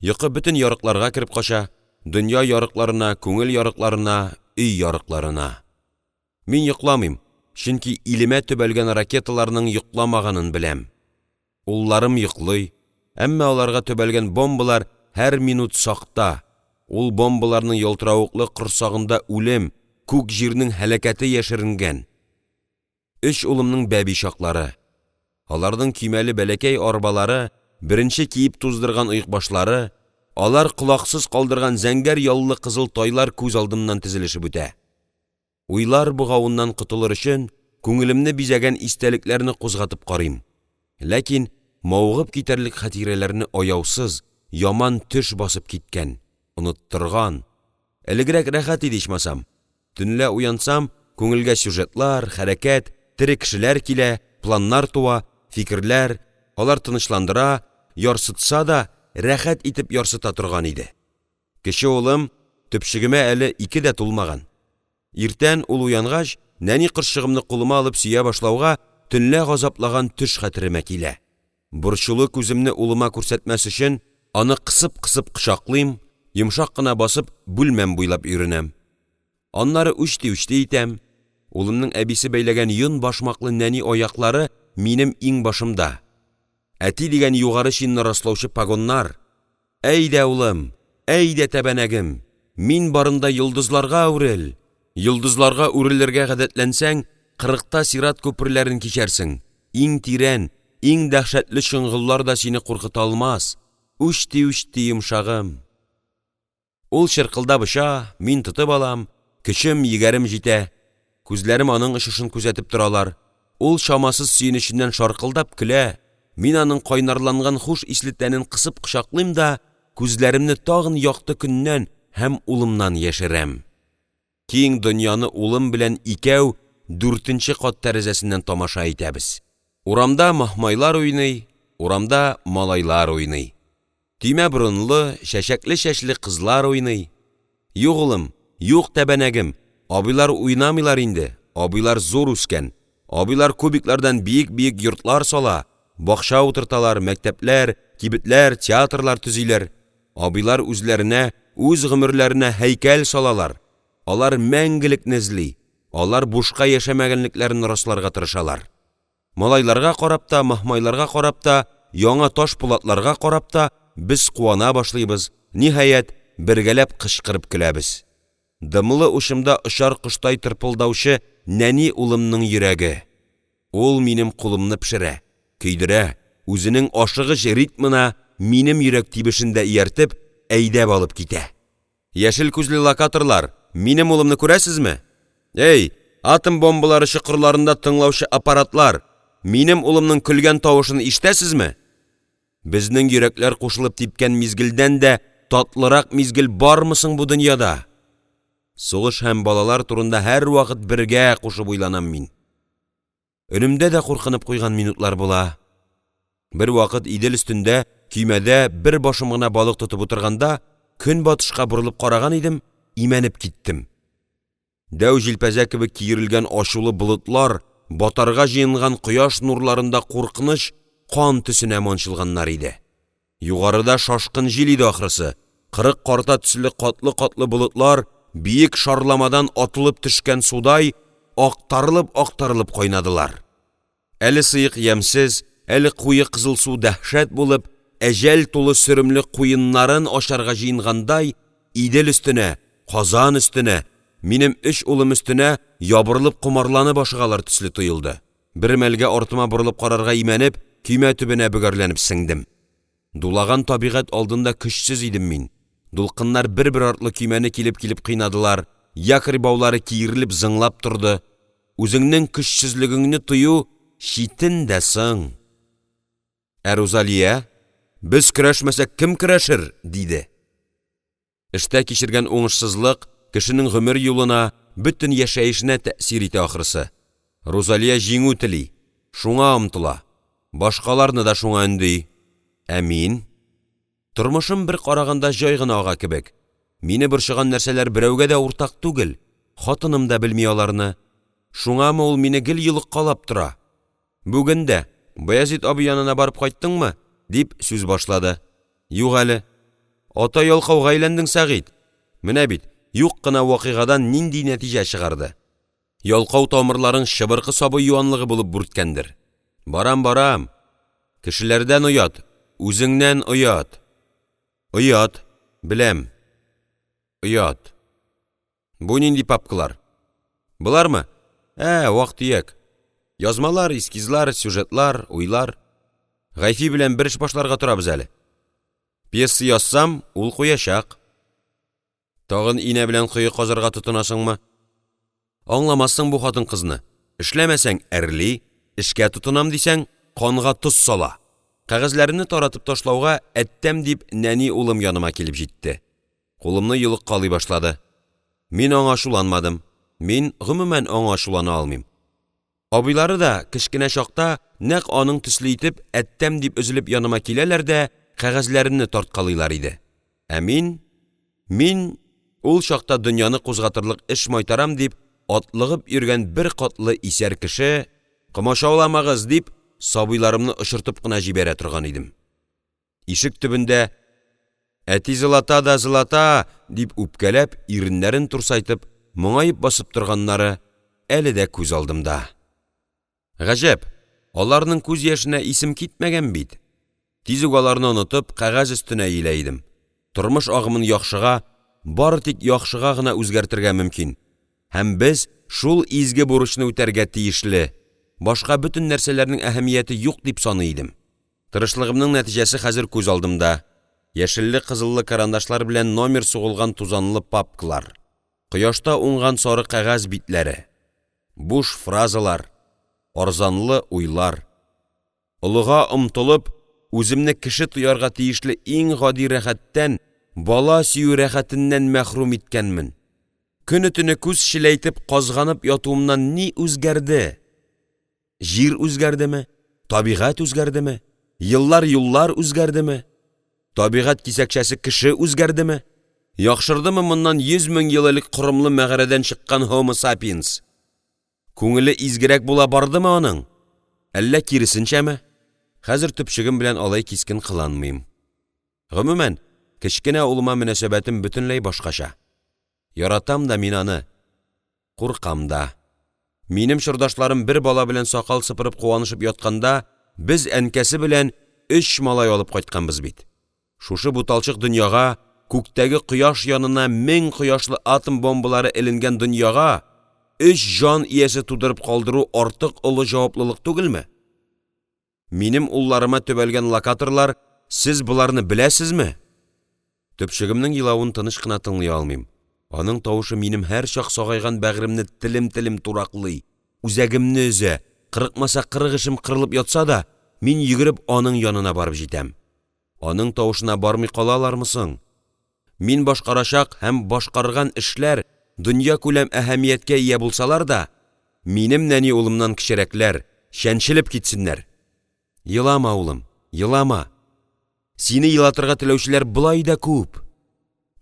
A: Йокы бөтен ярыкларга кереп кача, дөнья ярыкларына, күңел ярыкларына, өй ярыкларына. Мин йокламыйм, чөнки илемә төбәлгән ракеталарның йокламаганын беләм. Улларым йоклый, әмма аларга төбәлгән бомбалар һәр минут сакта, ул бомбаларның ялтыравыклы корсагында үлем, күк-җирнең һәлакәте яшеренгән. Өч улымның бәби чаклары. Аларның көймәле бәләкәй арбалары, беренче киеп туздырган оекбашлары, алар колаксыз калдырган зәңгәр яллы кызыл тайлар күз алдымнан тезелешеп үтә. Уйлар богавыннан котылыр өчен күңелемне бизәгән истәлекләрне кузгатып карыйм, ләкин мавыгып китәрлек хатирәләрне аяусыз, яман төш басып киткән, оныттырган. Элегрәк рәхәт иде ичмасам, төнлә уянсам, күңелгә сюжетлар, хәрәкәт, тере кешеләр килә, планнар туа, фикерләр, алар тынычландыра, ярсытса да, рәхәт итеп ярсыта торган иде. Кече улым, төпчегемә әле ике дә тулмаган. Иртән ул уянгач, нәни кошчыгымны кулыма алып сөя башлауга, төнлә газаплаган төш хәтеремә килә. Борчулы күземне улыма күрсәтмәс өчен аны кысып-кысып кочаклыйм, йомшак кына басып бүлмәм буйлап йөренәм. Аннары үчти-үчти итәм. Улымның әбисе бәйләгән йон башмаклы нәни аяклары минем иңбашымда. Әти дигән югары чинны раслаучы погоннар. Әйдә, улым, әйдә, тәбәнәгем, мин барында йолдызларга үрел, йолдызларга үрелергә гадәтләнсәң, кырыкта сират күперләрен кичәрсең, иң тирән, иң дәһшәтле чоңгыллар да сине куркыта алмас, үчти-үчти йомшагым. Ул чыркылдап оча, мин тотып алам, көчем, егәрем җитә, күзләрем аның очышын күзәтеп торалар, ул чамасыз сөенеченнән шаркылдап көлә, мин аның кайнарланган хуш исле тәнен кысып кочаклыйм да күзләремне тагын якты көннән һәм улымнан яшерәм. Киң дөньяны улым белән икәү дүртенче кат тәрәзәсеннән тамаша итәбез. Урамда маһмайлар уйный, урамда малайлар уйный. Төймә борынлы, чәчәкле чәчле кызлар уйный. Юк, улым, юк, тәбәнәгем, абыйлар уйнамыйлар инде, абыйлар зур үскән, абыйлар кубиклардан биек-биек йортлар сала, бакча утырталар, мәктәпләр, кибетләр, театрлар төзиләр. Абыйлар үзләренә, үз гомерләренә һәйкәл салалар, алар мәңгелекне эзли, алар бушка яшәмәгәнлекләрен расларга тырышалар. Малайларга карап та, маһмайларга карап та, яңа таш пулатларга карап та без куана башлыйбыз, ниһаять, бергәләп кычкырып көләбез. Дымлы учымда очар коштай тырпылдаучы нәни улымның йөрәге! Ул минем кулымны пешерә, көйдерә, үзенең ашыгыч ритмына минем йөрәк тибешен дә ияртеп, әйдәп алып китә. Яшел күзле локаторлар, минем улымны күрәсезме? Әй, атом бомбалары чокырларында тыңлаучы аппаратлар, минем улымның көлгән тавышын ишетәсезме? Безнең йөрәкләр кушылып типкән мизгелдән дә татлырак мизгел бармы соң бу дөньяда? Сугыш һәм балалар турында һәрвакыт бергә кушып уйланам мин. Өнемдә дә куркынып куйган минутлар була. Бервакыт Идел өстендә көймәдә бер башым гына балык тотып утырганда, көнбатышка борылып караган идем, имәнеп киттем. Дәү җилпәзә кебек киерелгән ачулы болытлар батарга җыенган кояш нурларында куркыныч кан төсенә манчылганнар иде. Югарыда шашкын җил иде ахрысы, кырык карта төсле катлы-катлы болытлар биек шарламадан атылып төшкән судай актарылып-актарылып кайнадылар. Әле сыек ямьсез, әле куе кызылсу дәһшәт булып, әҗәл тулы сөремле куеннарын ачарга җыенгандай, Идел өстенә, Казан өстенә, минем өч улым өстенә ябырылып-комарланып ашыгалар төсле тоелды. Бер мәлгә артыма борылып карарга имәнеп, көймә төбенә бөгәрләнеп сеңдем. Дулаган табигать алдында көчсез идем мин. Дулкыннар бер-бер артлы көймәне килеп-килеп кыйнадылар, якорь баулары киерелеп зыңлап торды. Үзеңнең көчсезлегеңне тою читен дә соң! Ә Рузалия: «Без көрәшмәсәк, кем көрәшер?» — диде. Эштә кичергән уңышсызлык кешенең гомер юлына, бөтен яшәешенә тәэсир итә ахрысы, Рузалия җиңү тели, шуңа омтыла, башкаларны да шуңа өнди. Ә мин? Тормышым бер караганда җай гына ага кебек, мине борчыган нәрсәләр берәүгә дә уртак түгел, хатыным да белми аларны, шуңамы ул мине гел йолыккалап тора. Бүген дә: «Баязит абый янына барып кайттыңмы?» — дип сүз башлады. «Юк әле». «Ата ялкауга әйләндең, Сәгыйть!» Менә бит, юк кына вакыйгадан нинди нәтиҗә чыгарды. Ялкау тамырларың чыбыркы сабы юанлыгы булып бүрткәндер. Барам, барам, кешеләрдән оят, үзеңнән оят. Оят, беләм, оят. Бу нинди папкалар? Болармы? Ә, вак-төяк. Язмалар, эскизлар, сюжетлар, уйлар. Гайфи белән бер эш башларга торабыз әле. Пьеса язсам, ул куячак. Тагын инә белән кое казырга тотынасыңмы? Аңламассың бу хатын-кызны, эшләмәсәң — әрли, эшкә тотынам дисәң — канга тоз сала. Кәгазьләремне таратып ташлауга, «әттәм» дип нәни улым яныма килеп җитте. Кулымны йолыккалый башлады. Мин аңа ачуланмадым, мин гомумән аңа ачулана алмыйм. Абыйлары да кечкенә чакта нәкъ аның төсле итеп, «әттәм» дип өзелеп яныма киләләр дә кәгазьләремне тарткалыйлар иде. Ә мин, мин ул чакта дөньяны кузгатырлык эш майтарам дип атлыгып йөргән беркатлы исәр кеше: «Комачауламагыз!» — дип, сабыйларымны очыртып кына җибәрә торган идем. Ишек төбендә: «Әти зылата да зылата!» — дип үпкәләп, иреннәрен турсайтып, моңаеп басып торганнары әле дә күз алдымда. Гаҗәп, аларның күз яшенә исем китмәгән бит! Тиз үк аларны онытып, кәгазь өстенә иелә идем, тормыш агымын яхшыга, бары тик яхшыга гына үзгәртергә мөмкин һәм без шул изге бурычны үтәргә тиешле, башка бөтен нәрсәләрнең әһәмияте юк дип саный идем. Тырышлыгымның нәтиҗәсе хәзер күз алдымда: яшелле-кызыллы карандашлар белән номер сугылган тузанлы папкалар, кояшта уңган сары кәгазь битләре, буш фразалар, арзанлы уйлар. Олыга омтылып, үземне кеше тоярга тиешле иң гади рәхәттән, бала сөю рәхәтеннән мәхрүм иткәнмен. Көне-төне күз челәйтеп казганып ятуымнан ни үзгәрде? Җир үзгәрдеме, табигать үзгәрдеме, еллар-юллар үзгәрдеме, табигать кисәкчәсе кеше үзгәрдеме? Яхшырдымы моннан 100 мең ел элек корымлы мәгарәдән чыккан һомо сапиенс? Күңеле изгерәк була бардымы аның, әллә киресенчәме? Хәзер төпчегем белән алай кискен кыланмыйм. Гомумән, кечкенә улыма мөнәсәбәтем бөтенләй башкача. Яратам да мин аны, куркам да. Минем чордашларым бер бала белән сакал сыпырып куанышып ятканда, без әнкәсе белән өч малай алып кайтканбыз бит! Шушы буталчык дөньяга, күктәге кояш янына мең кояшлы атом бомбалары эленгән дөньяга өч җан иясе тудырып калдыру артык олы җаваплылык түгелме? Минем улларыма төбәлгән локаторлар, сез боларны беләсезме? Төпчегемнең елавын тыныч кына тыңлый алмыйм, аның тавышы минем һәрчак сагайган бәгыремне телем-телем тураклый, үзәгемне өзә, кырыкмаса кырык эшем кырылып ятса да, мин йөгереп аның янына барып җитәм. Аның тавышына бармый калалармы соң?! Мин башкарачак һәм башкарган эшләр дөньякүләм әһәмияткә ия булсалар да, минем нәни улымнан кечерәкләр, чәнчелеп китсеннәр. Елама, улым, елама. Сине елатырга теләүчеләр болай да күп.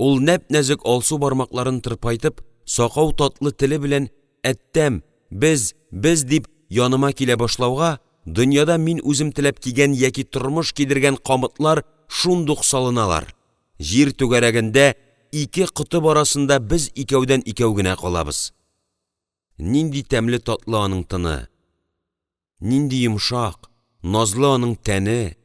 A: Ул нәп-нәзек алсу бармакларын тырпайтып, сакау татлы теле белән «әттәм», «без», «без» дип яныма килә башлауга, дөньяда мин үзем теләп кигән яки тормыш кидергән камытлар шундук салыналар, җир түгәрәгендә ике котып арасында без икәүдән-икәү генә калабыз. Нинди тәмле татлы аның тыны! Нинди йомшак, назлы аның тәне!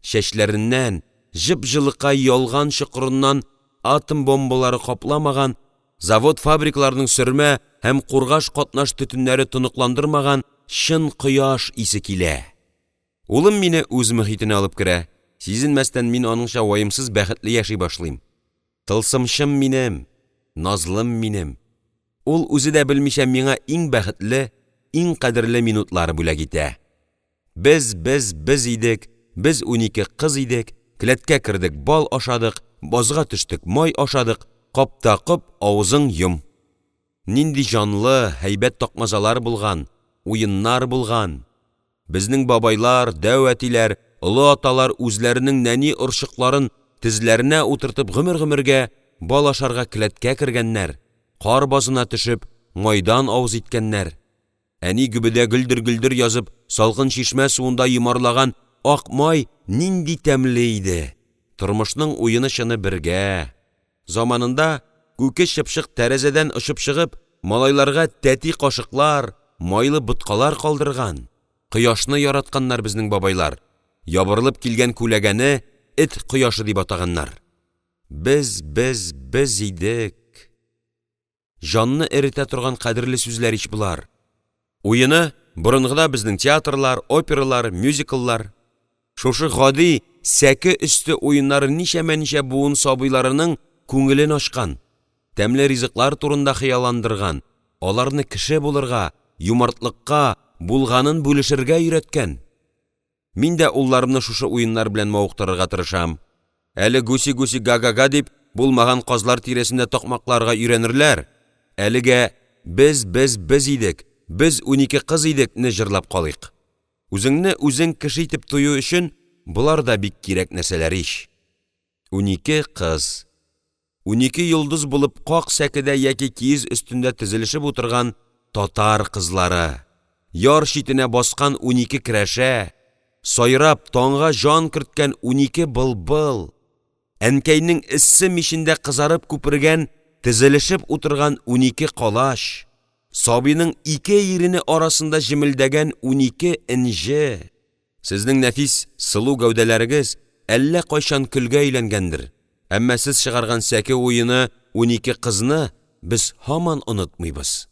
A: Чәчләреннән, җып-җылыкай ялган чокырыннан атом бомбалары капламаган, завод-фабрикаларның сөрмә һәм кургаш катнаш төтеннәре тоныкландырмаган чын кояш исе килә. Улым мине үз мохитенә алып керә, сизенмәстән мин аныңча ваемсыз бәхетле яши башлыйм. Тылсымчым минем, назлым минем! Ул үзе дә белмичә миңа иң бәхетле, иң кадерле минутлар бүләк итә. Без, без, без идек, без 12 кыз идек, келәткә кердек бал ашадык, базга төштек май ашадык, кап та коп, авызың йом. Нинди җанлы, һәйбәт такмазалар булган, уеннар булган! Безнең бабайлар, дәү әтиләр, олы аталар үзләренең нәни орчыкларын тезләренә утыртып гомер-гомергә бал ашарга келәткә кергәннәр, кар базына төшеп майдан авыз иткәннәр. Әни гөбедә гөлдер-гөлдер язып салкын чишмә суында йомарлаган ак май нинди тәмле иде! Тормышның уены-чыны бергә! Заманында күке чыпчык тәрәзәдән очып чыгып малайларга тәти кашыклар, майлы боткалар калдырган. Кояшны яратканнар безнең бабайлар, ябырылып килгән күләгәне «эт кояшы» дип атаганнар. Без, без, без идек… Җанны эретә торган кадерле сүзләр ич болар! Уены борынгыда безнең театрлар, опералар, мюзикллар. Шушы гади сәке өсте уеннары ничәмә-ничә буын сабыйларының күңелен ачкан, тәмле ризыклар турында хыялландырган, аларны кеше булырга, юмартлыкка, булганын бүлешергә өйрәткән. Мин дә улларымны шушы уеннар белән мавыктырырга тырышам. Әле «гуси-гуси га-га-га» дип, булмаган казлар тирәсендә такмакларга өйрәнерләр, әлегә «без, без, без идек, без 12 кыз идек» не җырлап калыйк. Үзеңне үзең кеше итеп тою өчен болар да бик кирәк нәрсәләр ич! 12 кыз. 12 йолдыз булып как сәкедә яки киез өстендә тезелешеп утырган татар кызлары, яр читенә баскан 12 керәшә, сайрап таңга җан керткән 12 былбыл, әнкәйнең эссе мичендә кызарып күпергән, тезелешеп утырган 12 калач, сабыйның ике ирене арасында җемелдәгән 12 энҗе. Сезнең нәфис, сылу гәүдәләрегез әллә кайчан көлгә әйләнгәндер, әмма сез чыгарган сәке уены унике кызны без һаман онытмыйбыз.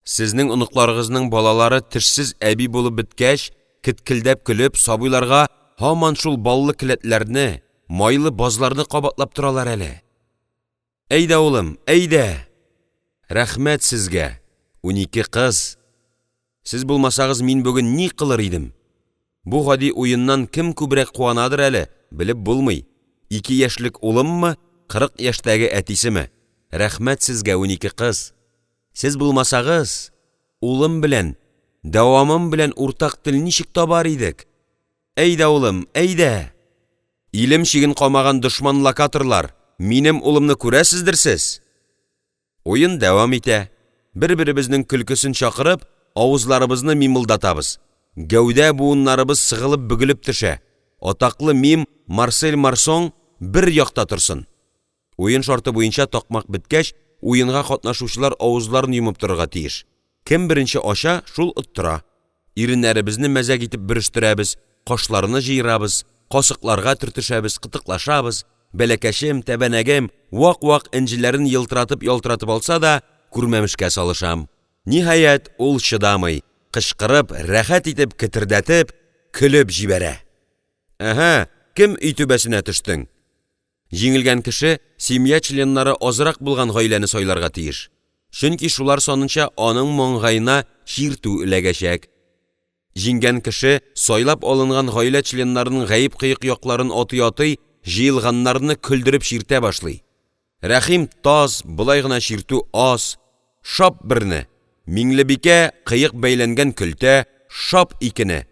A: Сезнең оныкларыгызның балалары тешсез әби булып беткәч, кеткелдәп көлеп, сабыйларга һаман шул баллы келәтләрне, майлы базларны кабатлап торалар әле. Әйдә, улым, әйдә! Рәхмәт сезгә, унике кыз! Сез булмасагыз, мин бүген ни кылыр идем? Бу гади уеннан кем күбрәк куанадыр әле, белеп булмый, ике яшьлек улыммы, кырык яшьтәге әтисеме? Рәхмәт сезгә, унике кыз! Сез булмасагыз, улым белән, дәвамым белән уртак тел ничек табар идек? Әйдә, улым, әйдә! Илем чиген камаган дошман локаторлар, минем улымны күрәсездер сез?! Уен дәвам итә, бер-беребезнең көлкесен чакырып, авызларыбызны мимылдатабыз, гәүдә буыннарыбыз сыгылып-бөгелеп төшә, атаклы мим Марсель Марсоң бер якта торсын! Уен шарты буенча, такмак беткәч, уенга катнашучылар авызларын йомып торырга тиеш, кем беренче ача, шул оттыра. Иреннәребезне мәзәк итеп бөрештерәбез, кашларны җыерабыз, касыкларга төртешәбез, кытыклашабыз, бәләкәчем, тәбәнәгем вак-вак энҗеләрен елтыратып-ялтыратып алса да, күрмәмешкә салышам. Ниһаять, ул чыдамый, кычкырып, рәхәт итеп кетердәтеп көлеп җибәрә. Әһә, кем өй түбәсенә төштең? Җиңелгән кеше семья членнары азрак булган гаиләне сайларга тиеш, чөнки шулар санынча аның маңгаена чиртү эләгәчәк. Җиңгән кеше сайлап алынган гаилә членнарының гаеп-кыек якларын атый-атый җыелганнарны көлдереп чиртә башлый. Рәхим таз, болай гына чиртү аз, шап берне, Миңлебикә кыек бәйләнгән көлтә, шап икене!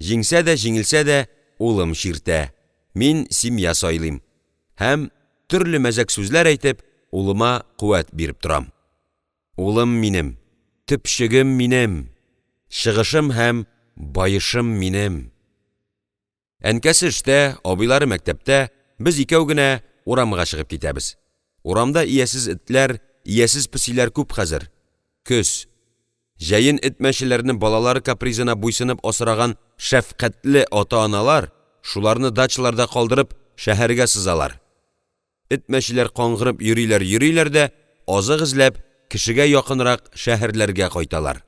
A: Җиңсә дә, җиңелсә дә улым чиртә, мин семья сайлыйм һәм төрле мәзәк сүзләр әйтеп улыма куәт биреп торам. Улым минем, төпчегем минем, чыгышым һәм баешым минем! Әнкәсе эштә, абыйлары мәктәптә, без икәү генә урамга чыгып китәбез. Урамда иясез этләр, иясез песиләр күп хәзер. Көз. Җәен эт-мәчеләрне балалары капризына буйсынып асраган шәфкатьле ата-аналар шуларны дачаларда калдырып шәһәргә сызалар. Эт-мәчеләр каңгырып йөриләр-йөриләр дә, азык эзләп, кешегә якынрак шәһәрләргә кайталар.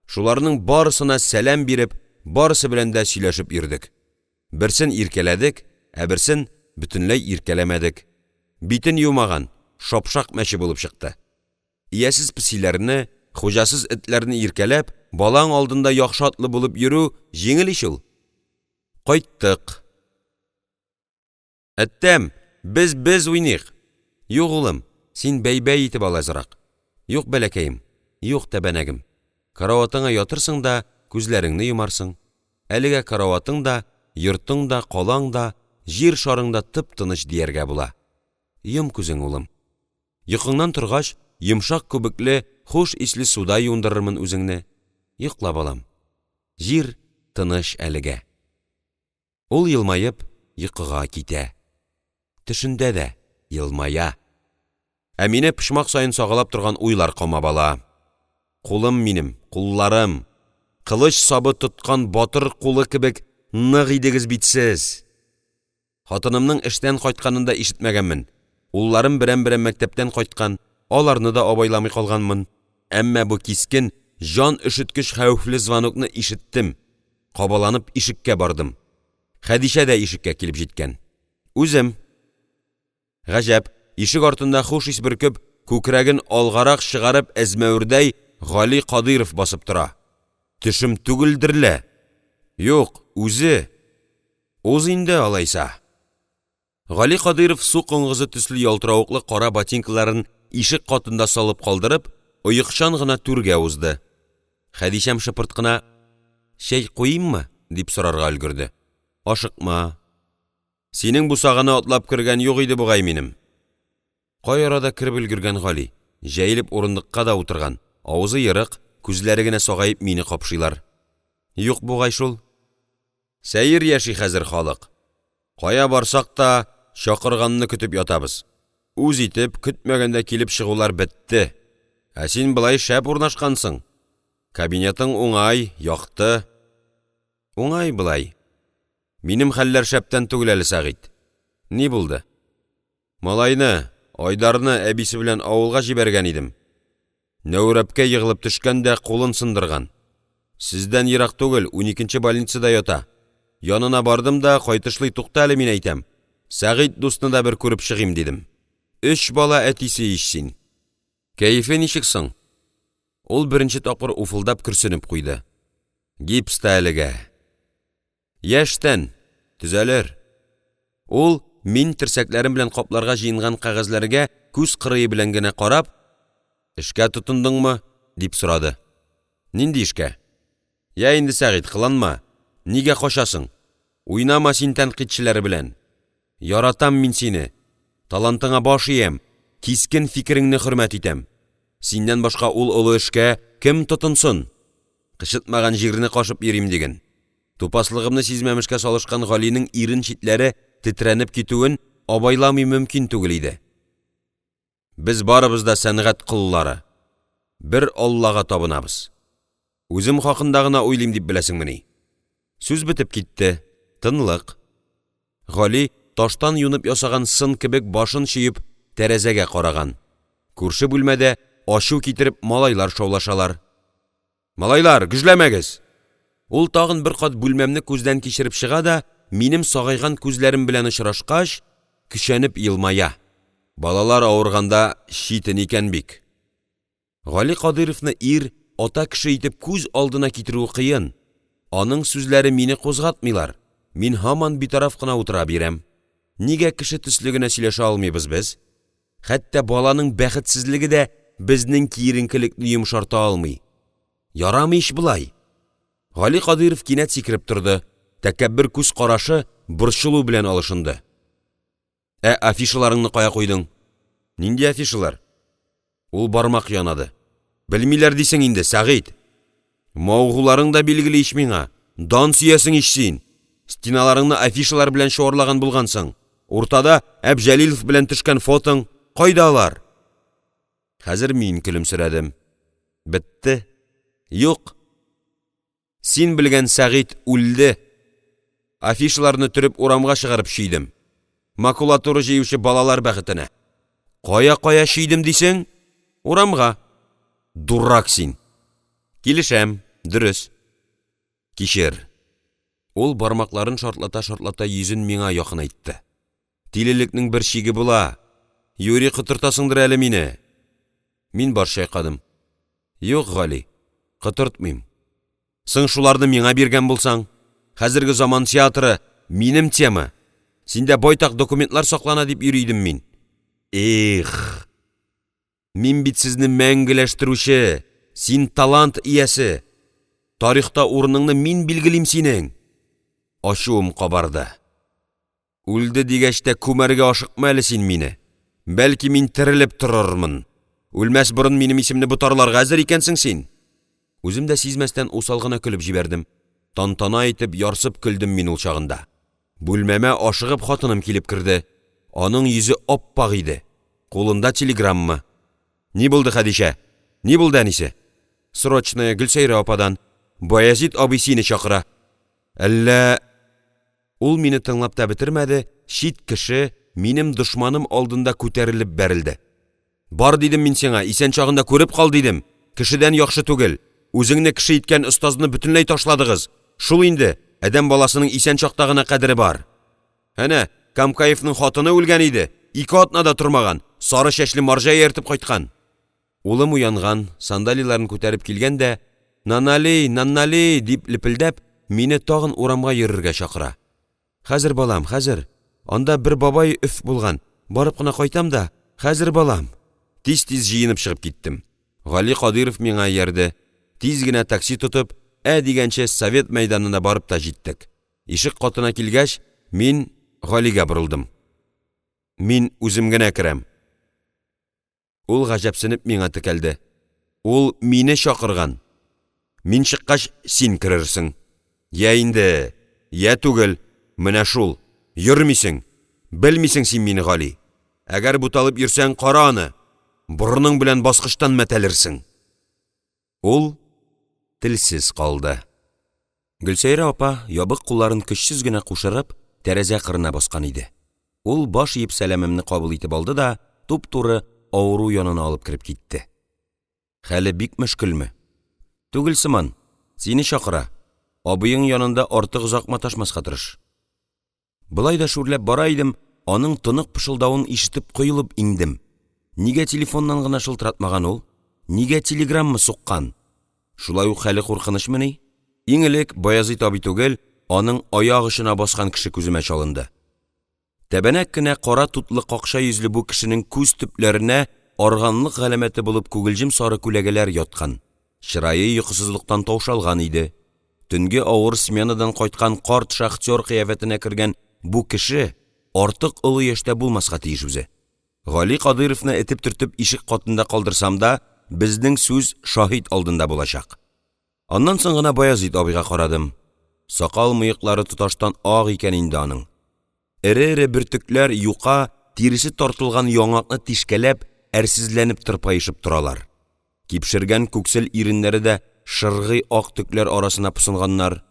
A: Шуларның барысына сәлам биреп, барысы белән дә сөйләшеп йөрдек. Берсен иркәләдек, ә берсен бөтенләй иркәләмәдек. Битен юмаган, шапшак мәче булып чыкты. Иясез песиләрне, хуҗасыз этләрне иркәләп, балаң алдында яхшы атлы булып йөрү җиңел ич ул! Кайттык. «Әттәм, без без уйныйк!» «Юк, улым, син бәй-бәй итеп ал әзрәк!» «Юк, бәләкәем, юк, тәбәнәгем, караватыңа ятырсың да күзләреңне йомарсың. Әлегә караватың да, йортың да, калаң да, Җир шарың да тып-тыныч дияргә була. Йом күзең, улым. Йокыңнан торгач, йомшак күбекле, хуш исле суда юындырырмын үзеңне. Йокла, балам, җир тыныч әлегә». Ул елмаеп йокыга китә, төшендә дә елмая. Ә мине почмак саен сагалап торган уйлар камап ала. Кулым минем, кулларым! Кылыч сабы тоткан батыр кулы кебек нык идегез бит сез! Хатынымның эштән кайтканын да ишетмәгәнмен, улларым берәм-берәм мәктәптән кайткан, аларны да абайламый калганмын, әмма бу кискен, җан өшеткеч хәвефле звонокны ишеттем, кабаланып ишеккә бардым. Хәдичә дә ишеккә килеп җиткән. Үзем. Гаҗәп, ишек артында хуш ис бөркеп, күкрәген алгарак чыгарып әзмәвердәй Гали Кадыйров басып тора. Төшем түгелдер лә? Юк, үзе. Уз инде алайса. Гали Кадыйров су коңгызы төсле ялтыравыклы кара ботинкаларын ишек катында салып калдырып, оекчан гына түргә узды. Хәдичәм шыпырт кына: «Чәй куйыйммы?» — дип сорарга өлгерде. «Ашыкма, синең бусаганы атлап кергән юк иде бугай минем». Кай арада кереп өлгергән Гали, җәелеп урындыкка да утырган, авызы ерык, күзләре генә сагаеп мине капшыйлар. Юк бугай шул. Сәер яши хәзер халык. Кая барсак та, чакырганны көтеп ятабыз. Үз итеп, көтмәгәндә килеп чыгулар бетте. Ә син болай шәп урнашкансың. Кабинетың уңай, якты. Уңай болай. Минем хәлләр шәптән түгел әле, Сәгыйть.– Ни булды?– Малайны, Айдарны әбисе белән авылга җибәргән идем, нәүрәпкә егылып төшкән дә кулын сындырган, сездән ерак түгел, уникенче больницада ята, Янына бардым да, кайтышлый, туктале, мин әйтәм, Сәгыйть дусны да бер күреп чыгыйм, дидем. Өч бала әтисе ич син! Кәефе ничек соң? Ул беренче тапкыр уфылдап көрсенеп куйды. Гипста әлегә. Яшь тән, төзәлер. Ул, мин терсәкләрем белән капларга җыенган кәгазьләргә күз кырые белән генә карап: «Эшкә тотындыңмы?» — дип сорады. «Нинди эшкә?» «Я инде, Сәгыйть, кыланма, нигә качасың, уйнама син тәнкыйтьчеләр белән! Яратам мин сине, талантыңа баш иям, кискен фикереңне хөрмәт итәм. Синнән башка ул олы эшкә кем тотынсын? Кычытмаган җирне кашып йөрим диген!» Тупаслыгымны сизмәмешкә салышкан Галинең ирен читләре тетрәнеп китүен абайламый мөмкин түгел иде. Без барыбыз да сәнгать коллары, бер Аллага табынабыз. Үзем хакында гына уйлыйм дип беләсеңмени? Сүз бетеп китте, тынлык. Гали таштан юнып ясаган сын кебек башын чөеп тәрәзәгә караган, күрше бүлмәдә ачу китереп малайлар шаулашалар. «Малайлар, гөжләмәгез!» Ул тагын бер кат бүлмәмне күздән кичереп чыга да, минем сагайган күзләрем белән очрашкач, көчәнеп елмая: «Балалар авырганда читен икән бик!» Гали Кадыйровны ир, ата кеше итеп күз алдына китерүе кыен, аның сүзләре мине кузгатмыйлар, мин һаман битараф кына утыра бирәм. Нигә кеше төсле генә сөйләшә алмыйбыз без? Хәтта баланың бәхетсезлеге дә безнең киеренкелекне йомшарта алмый. Ярамый ич болай! Гали Кадыйров кинәт сикереп торды, тәкәббер күз карашы борчылу белән алышынды. — Ә афишаларыңны кая куйдың? — Нинди афишалар? Ул бармак янады. — Белмиләр дисең инде, Сәгыйть! Мавыгуларың да билгеле ич миңа, дан сөясең ич син! Стеналарыңны афишалар белән чуарлаган булгансың, уртада Әбҗәлилов белән төшкән фотоң, кайда алар? Хәзер мин көлемсерәдем. Бетте, юк, син белгән Сәгыйть үлде. Афишаларны төреп урамга чыгарып чөйдем. Макулатура җыючы балалар бәхетенә. Кая-кая чөйдем дисең? Урамга. Дурак син! Килешәм, дөрес. Кичер. Ул бармакларын шартлата-шартлата йөзен миңа якынайтты. Тилелекнең бер чиге була, юри котыртасыңдыр әле мине. Мин баш чайкадым. Юк, Гали, котыртмыйм. Соң шуларны миңа биргән булсаң? Хәзерге заман театры — минем тема. Синдә байтак документлар саклана дип йөри идем мин. Их, мин бит сезне мәңгеләштерүче, син талант иясе, тарихта урыныңны мин билгелим синең! Ачуым кабарды. Үлде дигәч тә күмәргә ашыкма әле син мине, бәлки мин терелеп торырмын, үлмәс борын минем исемне ботарларга әзер икәнсең син! Үзем дә сизмәстән усал гына көлеп җибәрдем. Тантана итеп, ярсып көлдем мин ул чагында. Бүлмәмә ашыгып хатыным килеп керде. Аның йөзе ап-ак иде, кулында телеграмма. «Ни булды, Хәдичә, ни булды, әнисе?» «Срочное, Гөлсәйрә ападан, Баязит абый сине чакыра». «Әллә?..» Ул мине тыңлап та бетермәде, чит кеше, минем дошманым алдында күтәрелеп бәрелде: «Бар дидем мин сиңа, исән чагында күреп кал, дидем, кешедән яхшы түгел, үзеңне кеше иткән остазны бөтенләй ташладыгыз, шул инде, адәм баласының исән чакта гына кадере бар!» Әнә Камкаевның хатыны үлгән иде, ике атна да тормаган, сары чәчле марҗа ияртеп кайткан. Улым уянган, сандалиларын күтәреп килгән дә: «Нанали, нанали»,– дип лепелдәп, мине тагын урамга йөрергә чакыра. «Хәзер, балам, хәзер, анда бер бабай өф булган, барып кына кайтам да, хәзер, балам!» Тиз-тиз җыенып чыгып киттем. Гали Кадыйров миңа иярде, тиз генә такси тотып, ә дигәнче Совет мәйданына барып та җиттек. Ишек катына килгәч, мин Галигә борылдым: «Мин үзем генә керәм!» Ул гаҗәпсенеп миңа текәлде. «Ул мине чакырган, мин чыккач, син керерсең. Йә инде, йә түгел, менә шул, йөрмисең, белмисең син мине, Гали, әгәр буталып йөрсәң, кара аны, борының белән баскычтан мәтәлерсең!» Ул телсез калды. Гөлсәйрә апа, ябык кулларын көчсез генә кушырып, тәрәзә кырына баскан иде, ул баш иеп сәламемне кабул итеп алды да туп-туры авыру янына алып кереп китте.– Хәле бик мөшкелме?– Түгел сыман, сине чакыра, абыең янында артык озак маташмаска тырыш!» Болай да шүрләп бара идем, аның тонык пышылдавын ишетеп коелып иңдем: нигә телефоннан гына шалтыратмаган ул, нигә телеграмма суккан, шулай ук хәле куркынычмыни? Иң элек Баязит абый түгел, аның аяк очына баскан кеше күземә чалынды. Тәбәнәк кенә, кара тутлы какча йөзле бу кешенең күз төпләренә арганлык галәмәте булып күгелҗем сары күләгәләр яткан, чырае йокысызлыктан таушалган иде. Төнге авыр сменадан кайткан карт шахтер кыяфәтенә кергән бу кеше артык олы яшьтә булмаска тиеш үзе. Гали Кадыйровны этеп-төртеп ишек катында калдырсам да, безнең сүз шаһит алдында булачак. Аннан соң гына Баязит абыйга карадым, сакал-мыеклары тоташтан ак икән инде аның, эре-эре бөртекләр юка, тиресе тартылган яңакны тишкәләп, әрсезләнеп тырпаешып торалар, кипшергән күксел иреннәре дә шыргый ак төкләр арасына посынганнар,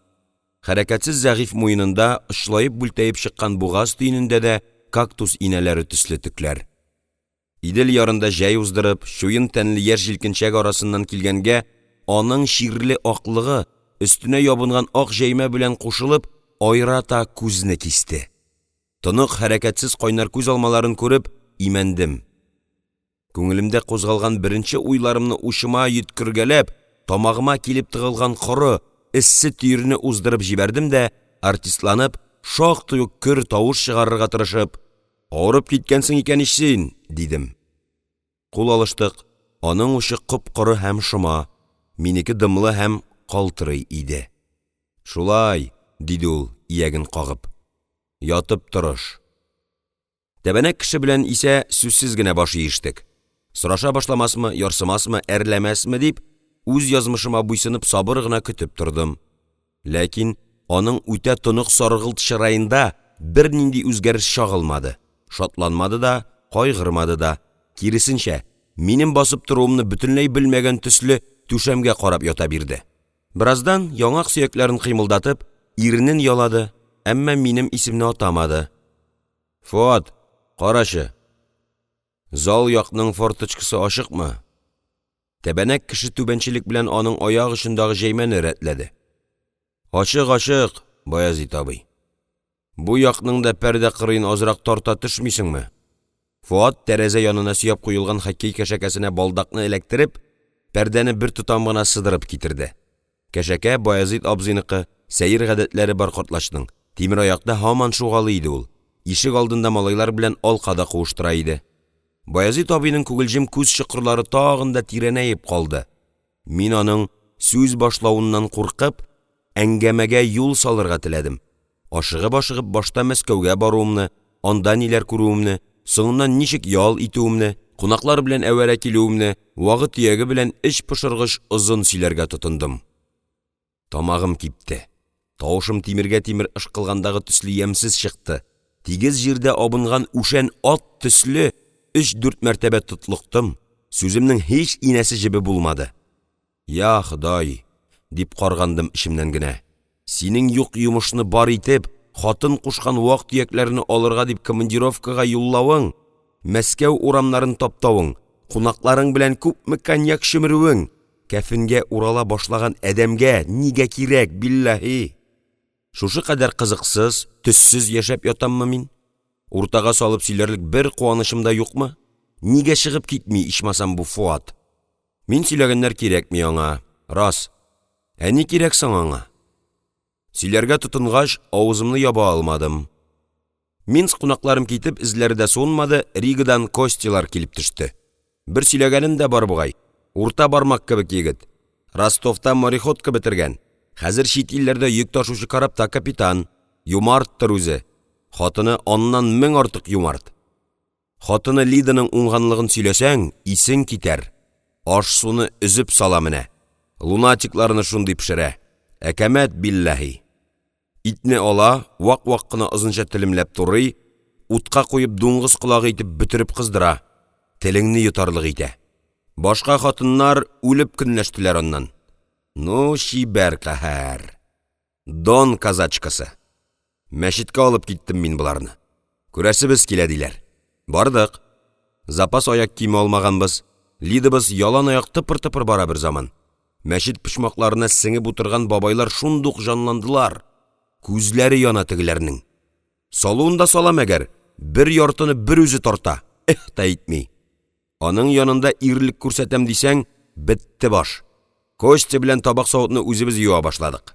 A: хәрәкәтсез зәгыйфь муенында, очлаеп-бүлтәеп чыккан бугаз төенендә дә кактус инәләре төсле төкләр. Идел ярында җәй уздырып, чуен тәнле яшь-җилкенчәк арасыннан килгәнгә, аның чирле аклыгы, өстенә ябынган ак җәймә белән кушылып, аерата күзне кисте. Тонык, хәрәкәтсез кайнар күз алмаларын күреп имәндем. Күңелемдә кузгалган беренче уйларымны учыма йөткергәләп, тамагыма килеп тыгылган коры, эссе төерне уздырып җибәрдем дә, артистланып, шактый ук көр тавыш чыгарырга тырышып: «Авырып киткәнсең икән ич син!» — дидем. Кул алыштык, аның учы коп-коры һәм шома, минеке дымлы һәм калтырый иде. «Шулай,– диде ул, ияген кагып,– ятып торыш». Тәбәнәк кеше белән исә сүзсез генә баш иештек. Сораша башламасмы, ярсымасмы, әрләмәсме дип, үз язмышыма буйсынып сабыр гына көтеп тордым. Ләкин аның үтә тонык саргылт чыраенда бернинди үзгәреш чагылмады, шатланмады да, кайгырмады да, киресенчә, минем басып торуымны бөтенләй белмәгән төсле түшәмгә карап ята бирде. Бераздан яңак сөякләрен кыймылдатып, иренен ялады, әмма минем исемне атамады. «Фуат, карачы, зал якның форточкасы ачыкмы?» Тәбәнәк кеше түбәнчелек белән аның аяк очындагы җәймәне рәтләде: «Ачык, ачык, Баязит абый. Бу якның да пәрдә кырыен азрак тарта төшмисеңме?» Фуат тәрәзә янына сөяп куелган хоккей кәшәкәсенә балдакны эләктереп, пәрдәне бер тотам гына сыдырып китерде. Кәшәкә Баязит абзыйныкы, сәер гадәтләре бар картлачның, тимераякта һаман шугалый иде ул, ишегалдында малайлар белән алка да куыштыра иде. Баязит абыйның күгелҗем күз чокырлары тагын да тирәнәеп калды, мин аның сүз башлавыннан куркып, әңгәмәгә юл салырга теләдем, ашыгып-ашыгып башта Мәскәүгә баруымны, анда ниләр күрүемне, соңыннан ничек ял итүемне, кунаклар белән әвәрә килүемне вагы-төяге белән эчпошыргыч озын сөйләргә тотындым. Тамагым кипте, тавышым тимергә тимер ышкыгандагы төсле ямьсез чыкты, тигез җирдә абынган үшән ат төсле өч-дүрт мәртәбә тотлыктым, сүземнең һич инәсе-җебе булмады. «Я Ходай,– дип каргандым эчемнән генә,– синең юк йомышны бар итеп, хатын кушкан вак-төякләрне алырга дип командировкага юллавың, Мәскәү урамнарын таптавың, кунакларың белән күпме коньяк чөмерүең кәфенгә урала башлаган адәмгә нигә кирәк, билләһи?! Шушы кадәр кызыксыз, төссез яшәп ятаммы мин? Уртага салып сөйләрлек бер куанычым да юкмы? Нигә чыгып китми ичмасам бу Фуат? Мин сөйләгәннәр кирәкми аңа, рас, ә ни кирәк соң аңа? Сөйләргә тотынгач, авызымны яба алмадым. Минск кунакларым китеп, эзләре дә суынмады, Ригадан Костялар килеп төште. Бер сөйләгәнем дә бар бугай, урта бармак кебек егет, Ростовта мореходка бетергән, хәзер чит илләрдә йөк ташучы корабта капитан, юмарттыр үзе, хатыны аннан мең артык юмарт. Хатыны Лиданың уңганлыгын сөйләсәң, исең китәр, аш-суны өзеп сала менә, лунатикларны шундый пешерә, әкәмәт, билләһи. Итне ала, вак-вак кына озынча телемләп турый, утка куеп дуңгыз колагы итеп бөтереп кыздыра, телеңне йотарлык итә. Башка хатыннар үлеп көнләштеләр аннан. Ну, чибәр, каһәр! Дон казачкасы! Мәчеткә алып киттем мин боларны. Күрәсебез килә, диләр. Бардык. Запас аяк киеме алмаганбыз, Лидабыз яланаяк тыпыр-тыпыр бара бер заман. Мәчет почмакларына сеңеп утырган бабайлар шундук җанландылар, күзләре яна тегеләрнең. Салуын да сала мәгәр, бер яртыны берүзе тарта, эһ тә итми. Аның янында ирлек күрсәтәм дисәң, бетте баш. Костя белән табак-савытны үзебез юа башладык.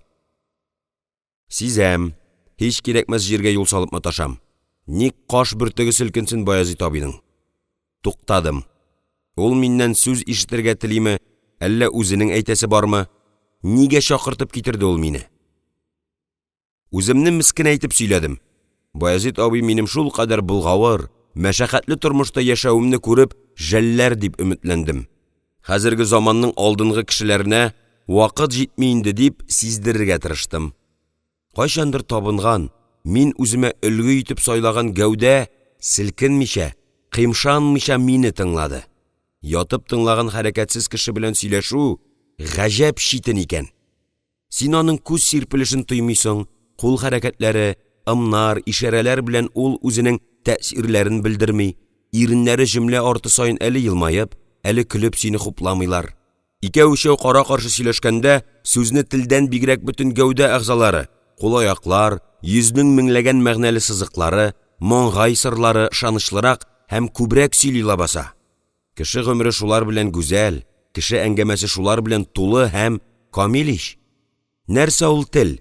A: Сизәм, һич кирәкмәс җиргә юл салып маташам, ник каш бөртеге селкенсен Баязит абыйның. Туктадым. Ул миннән сүз ишетергә телиме, әллә үзенең әйтәсе бармы? Нигә чакыртып китерде ул мине? Үземне мескенәйтеп сөйләдем. Баязит абый минем шулкадәр болгавыр, мәшәкатьле тормышта яшәвемне күреп жәлләр дип өметләндем. Хәзерге заманның алдынгы кешеләренә вакыт җитми инде дип сиздерергә тырыштым. Кайчандыр табынган, мин үземә өлге итеп сайлаган гәүдә селкенмичә, кыймшанмыйча мине тыңлады. Ятып тыңлаган хәрәкәтсез кеше белән сөйләшү гаҗәп читен икән. Син аның күз сирпелешен тоймыйсың, кул хәрәкәтләре, ымнар, ишарәләр белән ул үзенең тәэсирләрен белдерми, иреннәре җөмлә арты саен әле елмаеп, әле көлеп сине хупламыйлар. Икәү-өчәү кара-каршы сөйләшкәндә сүзне телдән бигрәк бөтен гәүдә әгъзалары, кул-аяклар, йөзнең меңләгән мәгънәле сызыклары, маңгай сырлары ышанычлырак һәм күбрәк сөйли ләбаса! Кеше гомере шулар белән гүзәл, кеше әңгәмәсе шулар белән тулы һәм камил ич! Нәрсә ул тел?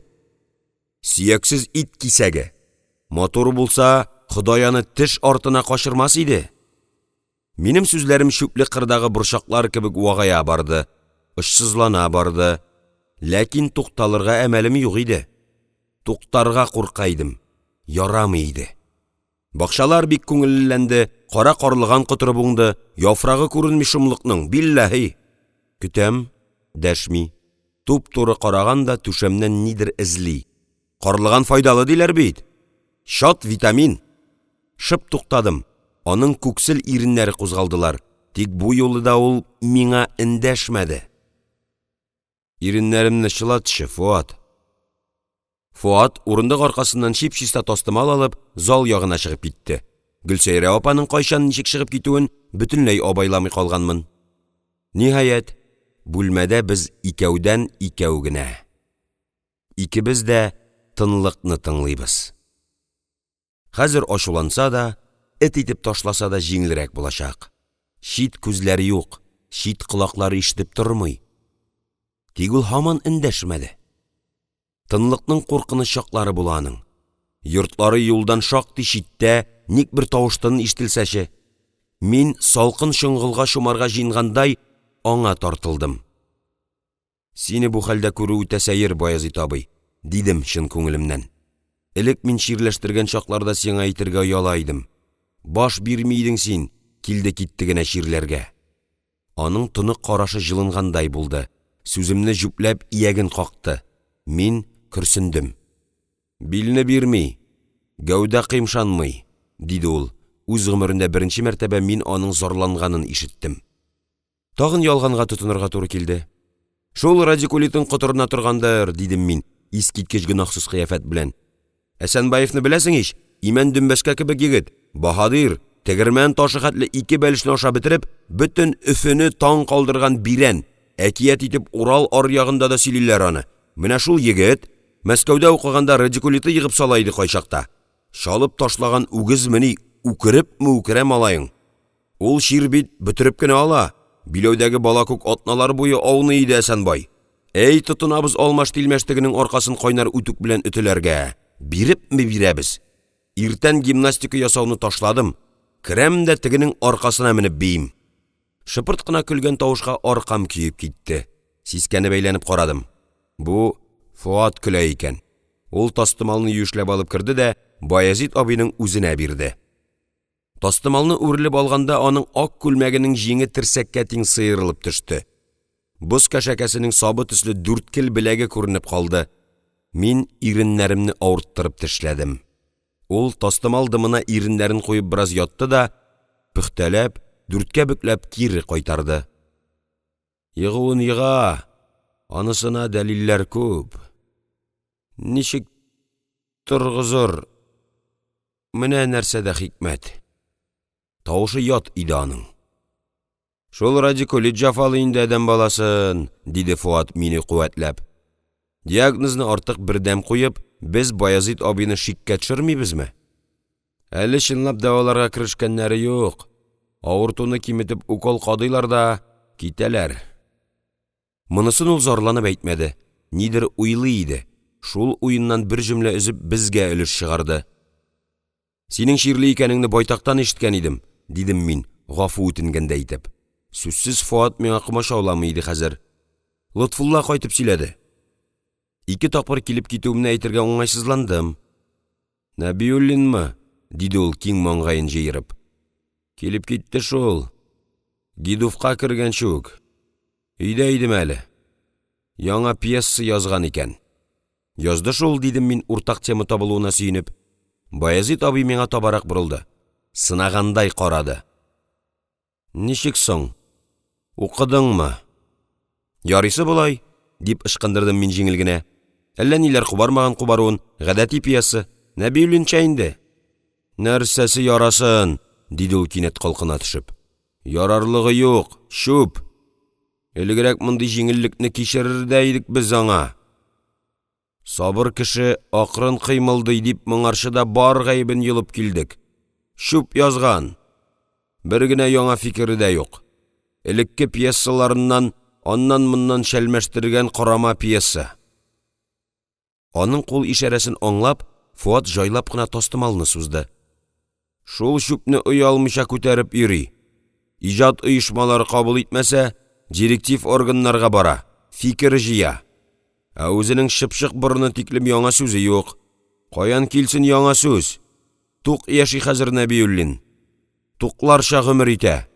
A: Сөяксез ит кисәге. Матур булса, Ходай аны теш артына качырмас иде. Минем сүзләрем чүпле кырдагы борчаклар кебек вагая барды, очсызлана барды, ләкин тукталырга әмәлем юк иде. Туктарга курка идем, ярамый иде. Бакчалар бик күңеллеләнде, кара карлыган котырып уңды, яфрагы күренми шомлыкның, билләһи! Көтәм, дәшми, туп-туры караган да түшәмнән нидер эзли. Карлыган файдалы диләр бит! Чат витамин! Шып туктадым, аның күксел иреннәре кузгалдылар, тик бу юлы да ул миңа эндәшмәде. Иреннәремне чылатчы, Фуат. Фуат урындык аркасыннан чип-чиста тастымал алып зал ягына чыгып китте. Гөлсәйрә апаның кайчан, ничек чыгып китүен бөтенләй абайламый калганмын. Ниһаять, бүлмәдә без икәүдән-икәү генә. Икебез дә тынлыкны тыңлыйбыз. Хәзер ачуланса да, эт итеп ташласа да җиңелрәк булачак. Чит күзләр юк, чит колаклар ишетеп тормый. Тик ул һаман эндәшмәде. Тынлыкның куркыныч чаклары була аның. Йортлары юлдан шактый читтә, ник бер тавыш-тын ишетелсәче! Мин салкын чоңгылга чумарга җыенгандай аңа тартылдым. «Сине бу хәлдә күрү үтә сәер, Баязит абый»,– дидем чын күңелемнән. «Элек мин чирләштергән чакларда сиңа әйтергә ояла идем. Баш бирми идең син килде-китте генә чирләргә». Аның тонык карашы җылынгандай булды, сүземне җүпләп ияген какты, мин көрсендем. «Билне бирми, гәүдә кыймшанмый»,– диде ул, үз гомерендә беренче мәртәбә мин аның зарланганын ишеттем. Тагын ялганга тотынырга туры килде. «Шул радикулитың котырына торгандыр»,– дидем мин, искиткеч гөнаһсыз кыяфәт белән. «Әсәнбаевны беләсең ич, имән дөмбәскә кебек егет, баһадир, тегермән ташы хәтле ике бәлешне ашап бетереп, бөтен Өфене таң калдырган бирән, әкият итеп Урал аръягында да сөйлиләр аны, менә шул егет Мәскәүдә укыганда радикулиты егып сала иде кайчакта, чалып ташлаган үгезмени, үкерепме үкерә малаең. Ул чир бит бөтереп кенә ала, биләүдәге бала күк атналар буе ауный иде Әсәнбай. Әй тотынабыз алмаш-тилмәш тегенең аркасын кайнар үтүк белән өтеләргә, бирепме бирәбез! Иртән гимнастика ясауны ташладым, керәм дә тегенең аркасына менеп биим!» Шыпырт кына көлгән тавышка аркам көеп китте, сискәнеп әйләнеп карадым. Бу Фуат көлә икән. Ул тастымалны юешләп алып керде дә Баязит абыйның үзенә бирде. Тастымалны үрелеп алганда аның ак күлмәгенең җиңе терсәккә тиң сыерылып төште. Боз кәшәкәсенең сабы төсле дүрткел беләге күренеп калды. Мин иреннәремне авырттырып тешләдем. Ул тастымал дымына иреннәрен куеп бераз ятты да, пөхтәләп, дүрткә бөкләп кире кайтарды. Егуын ега, анысына дәлилләр күп. Ничек торгызыр, менә нәрсәдә хикмәт!» Тавышы ят иде аның. «Шул радикулит җәфалый инде адәм баласын,– диде Фуат, мине куәтләп.– Диагнозны артык бердәм куеп, без Баязит абыйны шиккә төшермибезме? Әле чынлап дәваларга керешкәннәре юк, авыртуны киметеп укол кадыйлар да китәләр!» Монысын ул зарланып әйтмәде, нидер уйлый иде, шул уеннан бер җөмлә өзеп безгә өлеш чыгарды: «Синең чирле икәнеңне байтактан ишеткән идем,– дидем мин, гафу үтенгәндәй итеп, сүзсез Фуат миңа комачауламый иде хәзер.– Лотфулла кайтып сөйләде.– Ике тапкыр килеп китүемне әйтергә уңайсызландым.– Нәбиуллинмы? — диде ул, киң маңгаен җыерып. — Килеп китте шул, гидуфка кергәнче үк, өйдә идем әле. Яңа пьеса язган икән. «Язды шул»,– дидем мин, уртак тема табылуына сөенеп. Баязит абый миңа табарак борылды, сынагандай карады: «Ничек соң, укыдыңмы?» «Ярыйсы болай»,– дип ычкындырдым мин җиңел генә. «Әллә ниләр кубармаган кубаруын, гадәти пьеса, Нәбиуллинча инде!» «Нәрсәсе ярасын?! — диде ул, кинәт калкына төшеп.– Ярарлыгы юк, чүп! Элегрәк мондый җиңеллекне кичерер дә идек без аңа! Сабыр кеше, акрын кыймылдый, дип моңарчы да бар гаебен йолып килдек. Чүп язган! Бер генә яңа фикере дә юк. Элекке пьесаларыннан аннан-моннан чәлмәштергән корама пьеса!» Аның кул ишарәсен аңлап, Фуат җайлап кына тастымалны сузды: «Шул чүпне оялмыйча күтәреп йөри, иҗат оешмалары кабул итмәсә, директив органнарга бара, фикер җыя. Ә үзенең чыпчык борыны тиклем яңа сүзе юк. Каян килсен яңа сүз? Тук яши хәзер Нәбиуллин, тукларча гомер итә.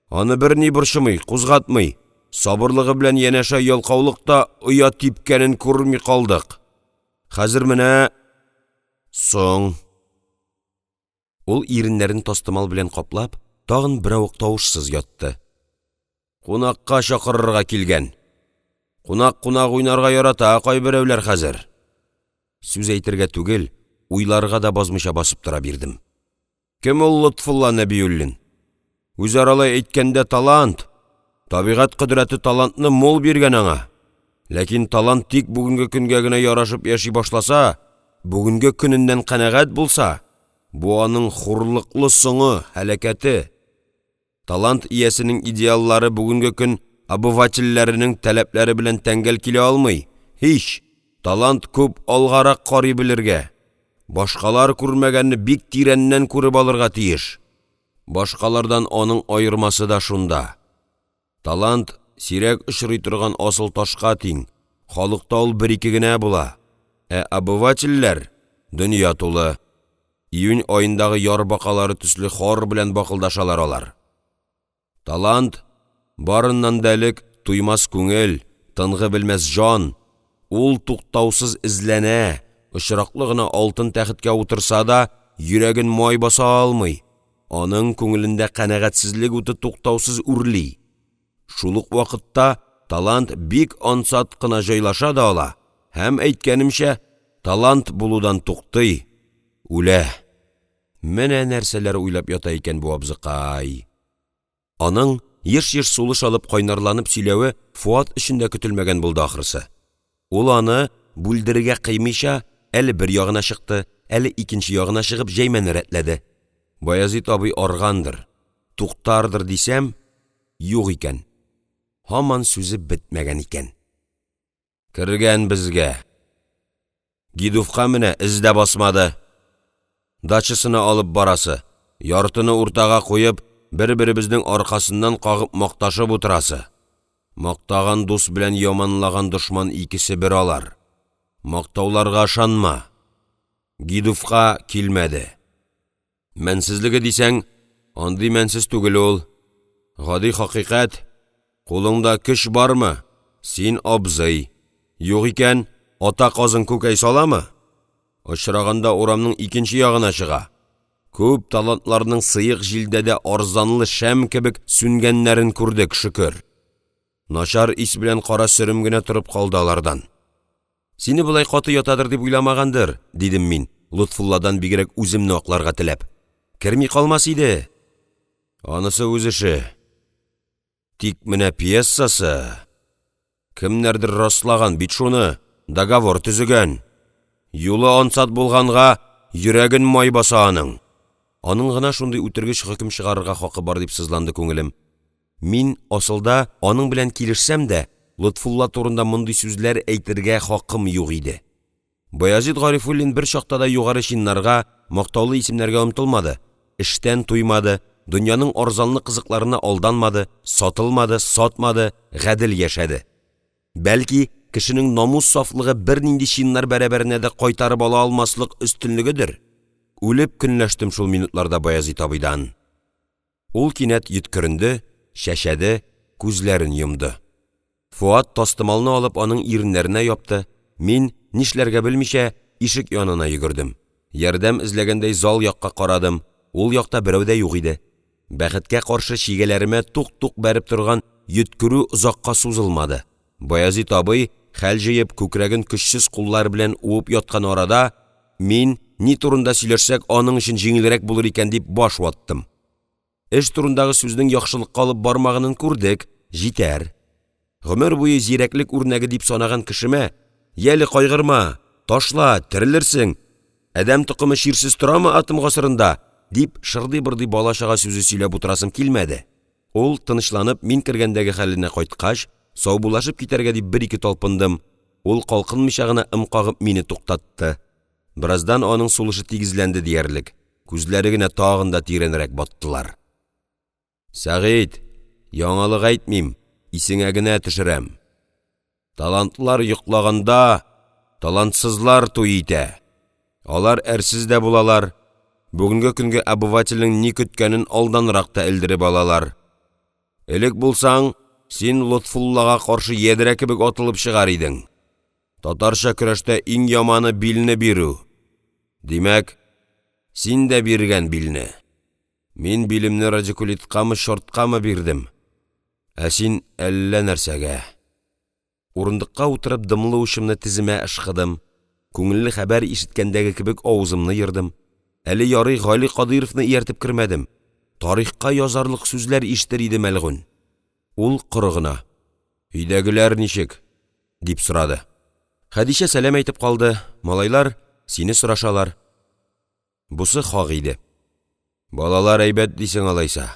A: Аны берни борчымый, кузгатмый, сабырлыгы белән янәшә ялкаулык та оя типкәнен күрми калдык. Хәзер менә… соң!» Ул иреннәрен тастымал белән каплап тагын беравык тавышсыз ятты. «Кунакка чакырырга килгән. Кунак-кунак уйнарга ярата кайберәүләр хәзер!» Сүз әйтергә түгел, уйларга да базмыйча басып тора бирдем. Кем ул Лотфулла Нәбиуллин? Үзаралай әйткәндә, талант. Табигать кодрәте талантны мул биргән аңа. Ләкин талант тик бүгенге көнгә генә ярашып яши башласа, бүгенге көненнән канәгать булса, бу аның хурлыклы соңы, һәлакәте. Талант иясенең идеаллары бүгенге көн обывательләренең таләпләре белән тәңгәл килә алмый, һич, талант күп алгарак карый белергә, башкалар күрмәгәнне бик тирәннән күреп алырга тиеш. Башкалардан аның аермасы да шунда. Талант сирәк очрый торган асыл ташка тиң, халыкта ул бер-ике генә була, ә обывательләр дөнья тулы, июнь аендагы яр бакалары төсле хор белән бакылдашалар алар. Талант — барыннан да элек, туймас күңел, тынгы белмәс җан, ул туктаусыз эзләнә, очраклы гына алтын тәхеткә утырса да, йөрәген май баса алмый, аның күңелендә канәгатьсезлек уты туктаусыз үрли. Шул ук вакытта талант бик ансат кына җайлаша да ала һәм, әйткәнемчә, талант булудан туктый, үлә. Менә нәрсәләр уйлап ята икән бу абзыкай! Аның еш-еш сулыш алып, кайнарланып сөйләве Фуат өчен дә көтелмәгән булды ахрысы, ул аны бүлдерергә кыймыйча әле бер ягына чыкты, әле икенче ягына чыгып җәймәне рәтләде. Баязит абый аргандыр, туктардыр дисәм, юк икән, һаман сүзе бетмәгән икән. «Кергән безгә, гидуфка менә, эз дә басмады. Дачасына алып барасы, яртыны уртага куеп, бер-беребезнең аркасыннан кагып макташып утырасы. Мактаган дус белән яманлаган дошман икесе бер алар. Мактауларга ышанма. Гидуфка килмәде. Мәнсезлеге дисәң, андый мәнсез түгел ул. Гади хакыйкать, кулыңда көч бармы, син абзый, юк икән, ата казың күкәй саламы? Очраганда урамның икенче ягына чыга. Күп талантларның сыек җилдә дә арзанлы шәм кебек сүнгәннәрен күрдек, шөкер. Начар ис белән кара сөрем генә торып калды алардан. Сине болай каты ятадыр дип уйламагандыр,– дидем мин, Лотфулладан бигрәк үземне акларга теләп.– Керми калмас иде!» «Анысы үз эше, тик менә пьесасы… кемнәрдер раслаган бит шуны, договор төзегән… юлы ансат булганга йөрәген май баса аның!» Аның гына шундый үтергеч хөкем чыгарырга хакы бар дип сызланды күңелем. Мин асылда аның белән килешсәм дә, Лотфулла турында мондый сүзләр әйтергә хакым юк иде. Баязит Гарифуллин бер чакта да югары чиннарга, мактаулы исемнәргә омтылмады, эштән туймады, дөньяның арзанлы кызыкларына алданмады, сатылмады, сатмады, гадел яшәде. Бәлки кешенең намус сафлыгы бернинди чиннар бәрабәренә дә кайтарып ала алмаслык өстенлегедер? Үлеп көнләштем шул минутларда Баязит абыйдан! Ул кинәт йөткеренде, чәчәде, күзләрен йомды. Фуат тастымалны алып аның иреннәренә япты, мин, нишләргә белмичә, ишек янына йөгердем, ярдәм эзләгәндәй зал якка карадым, ул якта берәү дә юк иде. Бәхеткә каршы, чигәләремә тук-тук бәреп торган йөткерү озакка сузылмады, Баязит абый хәл җыеп, күкрәген көчсез куллары белән уып яткан арада мин ни турында сөйләшсәк аның өчен җиңелрәк булыр икән дип баш ваттым. Эш турындагы сүзнең яхшылыкка алып бармаганын күрдек, җитәр. Гомер буе зирәклек үрнәге дип санаган кешемә: «Яле, кайгырма, ташла, терелерсең, адәм токымы чирсез торамы атом гасырында?» — дип шырдый-бырдый бала-чага сүзе сөйләп утырасым килмәде. Ул тынычланып, мин кергәндәге хәленә кайткач, саубуллашып китәргә дип бер-ике талпындым, ул калкынмыйча гына ым кагып мине туктатты. Бераздан аның сулышы тигезләнде диярлек, күзләре генә тагын да тирәнрәк баттылар. — Сәгыйть, яңалык әйтмим, исеңә генә төшерәм, талантлар йоклаганда талантсызлар туй итә, алар әрсез дә булалар, бүгенге көнге обывательнең ни көткәнен алданрак та элдереп алалар. Элек булсаң, син Лотфуллага каршы ядрә кебек атылып чыгар идең. Татарча көрәштә иң яманы билне бирү. Димәк, син дә биргән билне. Мин билемне радикулиткамы, чорткамы бирдем, ә син әллә нәрсәгә. Урындыкка утырып дымлы учымны теземә ышкыдым, күңелле хәбәр ишеткәндәге кебек авызымны ердым. Әле ярый Гали Кадыйровны ияртеп кермәдем, тарихка язарлык сүзләр ишетер иде мәлгунь. Ул коры гына: «Өйдәгеләр ничек?» — дип сорады. «Хәдичә сәлам әйтеп калды, малайлар сине сорашалар». Бусы хак иде. «Балалар әйбәт дисең алайса?»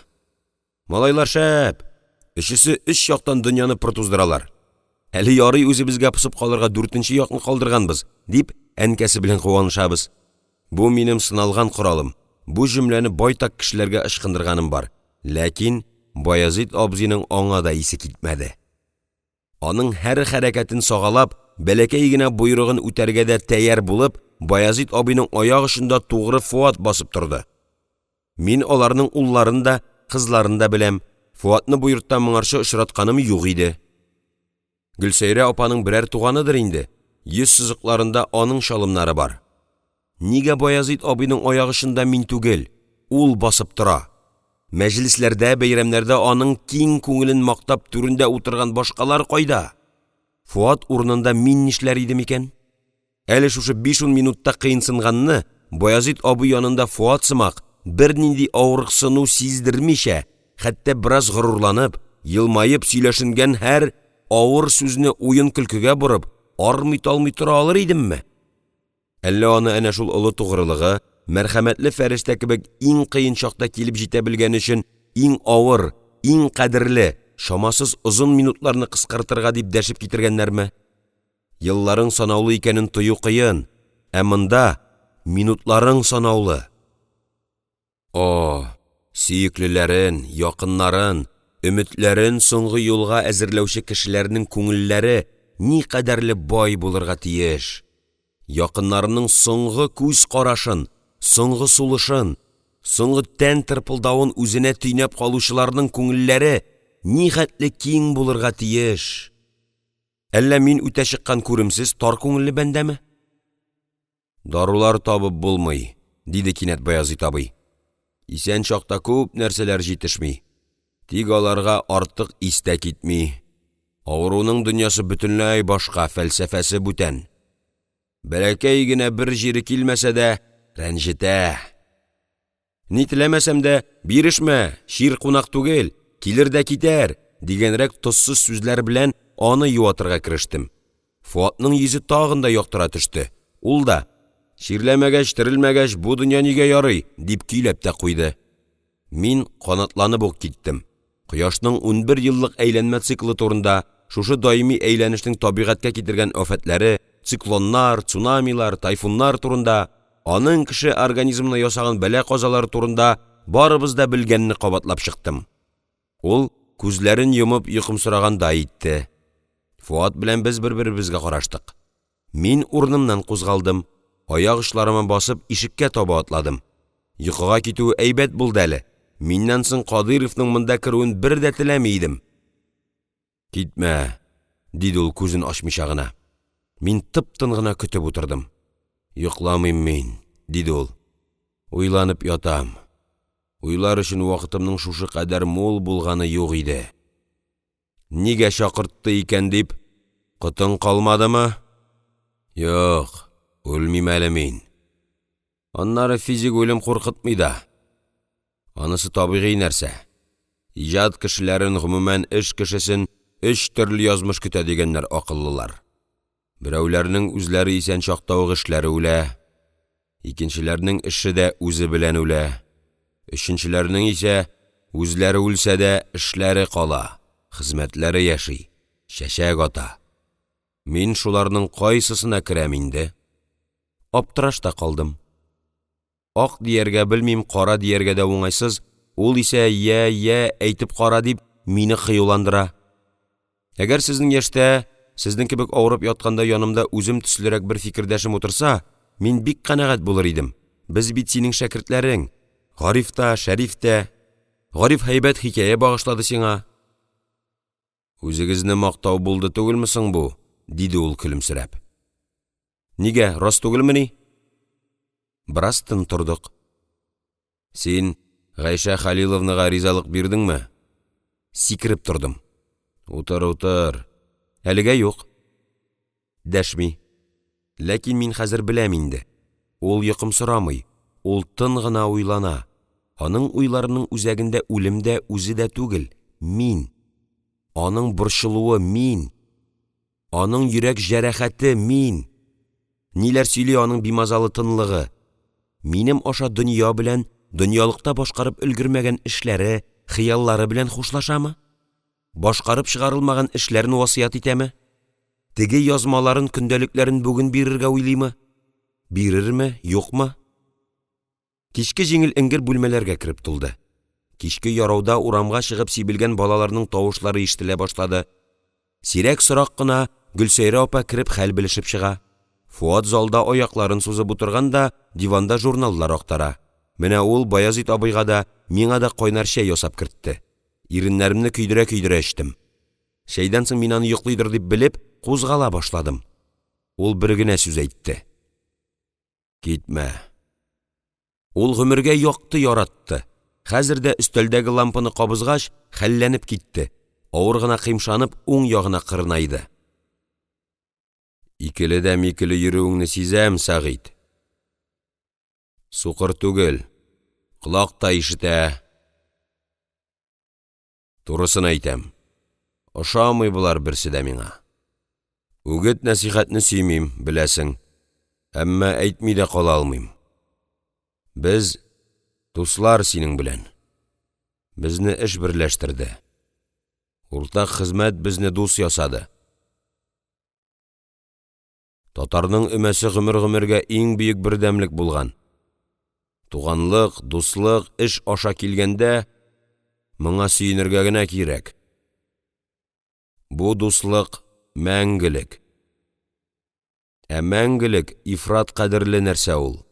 A: «Малайлар шәп, өчесе өч яктан дөньяны пыр туздыралар. Әле ярый үзебезгә посып калырга дүртенче якны калдырганбыз»,– дип, әнкәсе белән куанышабыз. Бу минем сыналган коралым, бу җөмләне байтак кешеләргә ычкындырганым бар, ләкин Баязит абзыйның аңа да исе китмәде. Аның һәр хәрәкәтен сагалап, бәләкәй генә боерыгын үтәргә дә тәяр булып, Баязит абыйның аяк очында тугры Фуат басып торды. Мин аларның улларын да, кызларын да беләм, Фуатны бу йортта моңарчы очратканым юк иде. Гөлсәйрә апаның берәр туганыдыр инде, йөз сызыкларында аның чалымнары бар. Нигә Баязит абыйның аяк очында мин түгел, ул басып тора? Мәҗлесләрдә, бәйрәмнәрдә аның киң күңелен мактап түрендә утырган башкалар кайда? Фуат урынында мин нишләр идем икән? Әле шушы биш-ун минутта кыенсынганны Баязит абый янында Фуат сымак, бернинди авырыксыну сиздермичә, хәтта бераз горурланып, елмаеп сөйләшенгән һәр авыр сүзне уен-көлкегә борып, армый-талмый тора алыр идемме? Әллә аны әнә шул олы тугрылыгы, мәрхәмәтле фәрештә кебек иң кыен чакта килеп җитә белгәне өчен иң авыр, иң кадерле, чамасыз озын минутларны кыскартырга дип дәшеп китергәннәрме? Елларың санаулы икәнен тою кыен, ә монда минутларың санаулы. О, сөеклеләрен, якыннарын, өметләрен соңгы юлга әзерләүче кешеләрнең күңелләре никадәрле бай булырга тиеш! Якыннарының соңгы күз карашын, соңгы сулышын, соңгы тән тырпылдавын үзенә төйнәп калучыларның күңелләре нихәтле киң булырга тиеш! Әллә мин үтә чыккан күремсез, тар күңелле бәндәме? «Дарулар табып булмый»,– диде кинәт Баязит абый. «Исән чакта күп нәрсәләр җитешми, тик аларга артык ис тә китми. Авыруның дөньясы бөтенләй башка, фәлсәфәсе бүтән. Бәләкәй генә бер җире килмәсә дә, рәнҗетә. Ни теләмәсәм дә, «бирешмә, чир кунак түгел, килер дә китәр», дигәнрәк тозсыз сүзләр белән аны юатырга керештем, Фуатның йөзе тагын да яктыра төште, ул да: «Чирләмәгәч, терелмәгәч, бу дөнья нигә ярый?» — дип көйләп тә куйды. Мин канатланып ук киттем, кояшның 11 еллык әйләнмә циклы турында, шушы даими әйләнешнең табигатькә китергән афәтләре, циклоннар, цунамилар, тайфуннар турында, аның кеше организмына ясаган бәла-казалары турында барыбыз да белгәнне кабатлап чыктым. Ул күзләрен йомып йокымсырагандай итте. Фуат белән без бер-беребезгә караштык. Мин урынымнан кузгалдым, аяк очларыма басып ишеккә таба атладым. Йокыга китүе әйбәт булды әле, миннән соң Кадыйровның монда керүен бер дә теләми идем. «Китмә!» — диде ул, күзен ачмыйча гына. Мин тып-тын гына көтеп утырдым. «Йокламыйм мин,– диде ул.– Уйланып ятам, уйлар өчен вакытымның шушы кадәр мул булганы юк иде. Нигә чакыртты икән дип котың калмадымы? Юк, үлмим әле мин. Аннары физик үлем куркытмый да, анысы табигый нәрсә. Иҗат кешеләрен, гомумән, эш кешесен өч төрле язмыш көтә дигәннәр акыллылар. Берәүләрнең үзләре исән чакта ук эшләре үлә, икенчеләрнең эше дә үзе белән үлә, өченчеләрнең исә үзләре үлсә дә, эшләре кала, хезмәтләре яши, чәчәк ата. Мин шуларның кайсысына керәм инде?» Аптырашта калдым. Ак дияргә белмим, кара дияргә дә уңайсыз, ул исә я, я, әйтеп кара дип мине кыюландыра. Әгәр сезнең яшьтә, сезнең кебек авырып ятканда янымда үзем төслерәк бер фикердәшем утырса, мин бик канәгать булыр идем. Без бит синең шәкертләрең, Гариф та, Шәриф тә. Гариф һәйбәт хикәя багышлады сиңа. «Үзегезне мактау булды түгелме соң бу?» — диде ул көлемсерәп. «Нигә, рас түгелмени?» Бераз тын тордык. «Син Гайшә Хәлиловнага ризалык бирдеңме?» Сикереп тордым. «Утыр, утыр, әлегә юк». Дәшми. Ләкин мин хәзер беләм инде, ул йокымсырамый, ул тын гына уйлана, аның уйларының үзәгендә үлем дә, үзе дә түгел, мин! Аның борчылуы мин! Аның йөрәк җәрәхәте мин! Ниләр сөйли аның бимазалы тынлыгы? Минем аша дөнья белән, дөньялыкта башкарып өлгермәгән эшләре, хыяллары белән хушлашамы? Башкарып чыгарылмаган эшләрен васыять итәме? Теге язмаларын, көндәлекләрен бүген бирергә уйлыймы? Бирерме, юкмы? Кичке җиңел эңгер бүлмәләргә кереп тулды. Кичке ярауда урамга чыгып сибелгән балаларның тавышлары ишетелә башлады. Сирәк-сорак кына Гөлсәйрә апа кереп хәл белешеп чыга. Фуат залда аякларын сузып утырган да диванда журналлар актара. Менә ул Баязит абыйга да, миңа да кайнар чәй ясап кертте. Иреннәремне көйдерә-көйдерә эчтем. Чәйдән соң мин аны йоклыйдыр дип белеп, кузгала башладым. Ул бер генә сүз әйтте: «Китмә!» Ул гомергә якты яратты, хәзер дә өстәлдәге лампаны кабызгач, хәлләнеп китте, авыр гына кыймшанып уң ягына кырынайды. «Икеле дә микеле йөрүеңне сизәм, Сәгыйть. Сукыр түгел, колак та ишетә. Турысын әйтәм, ошамый болар берсе дә миңа. Үгет-нәсихәтне сөймим, беләсең, әмма әйтми дә кала алмыйм. Без дуслар синең белән, безне эш берләштерде, уртак хезмәт безне дус ясады. Татарның өмәсе гомер-гомергә иң бөек бердәмлек булган. Туганлык, дуслык эш аша килгәндә, моңа сөенергә генә кирәк. Бу дуслык мәңгелек. Ә мәңгелек ифрат кадерле нәрсә ул.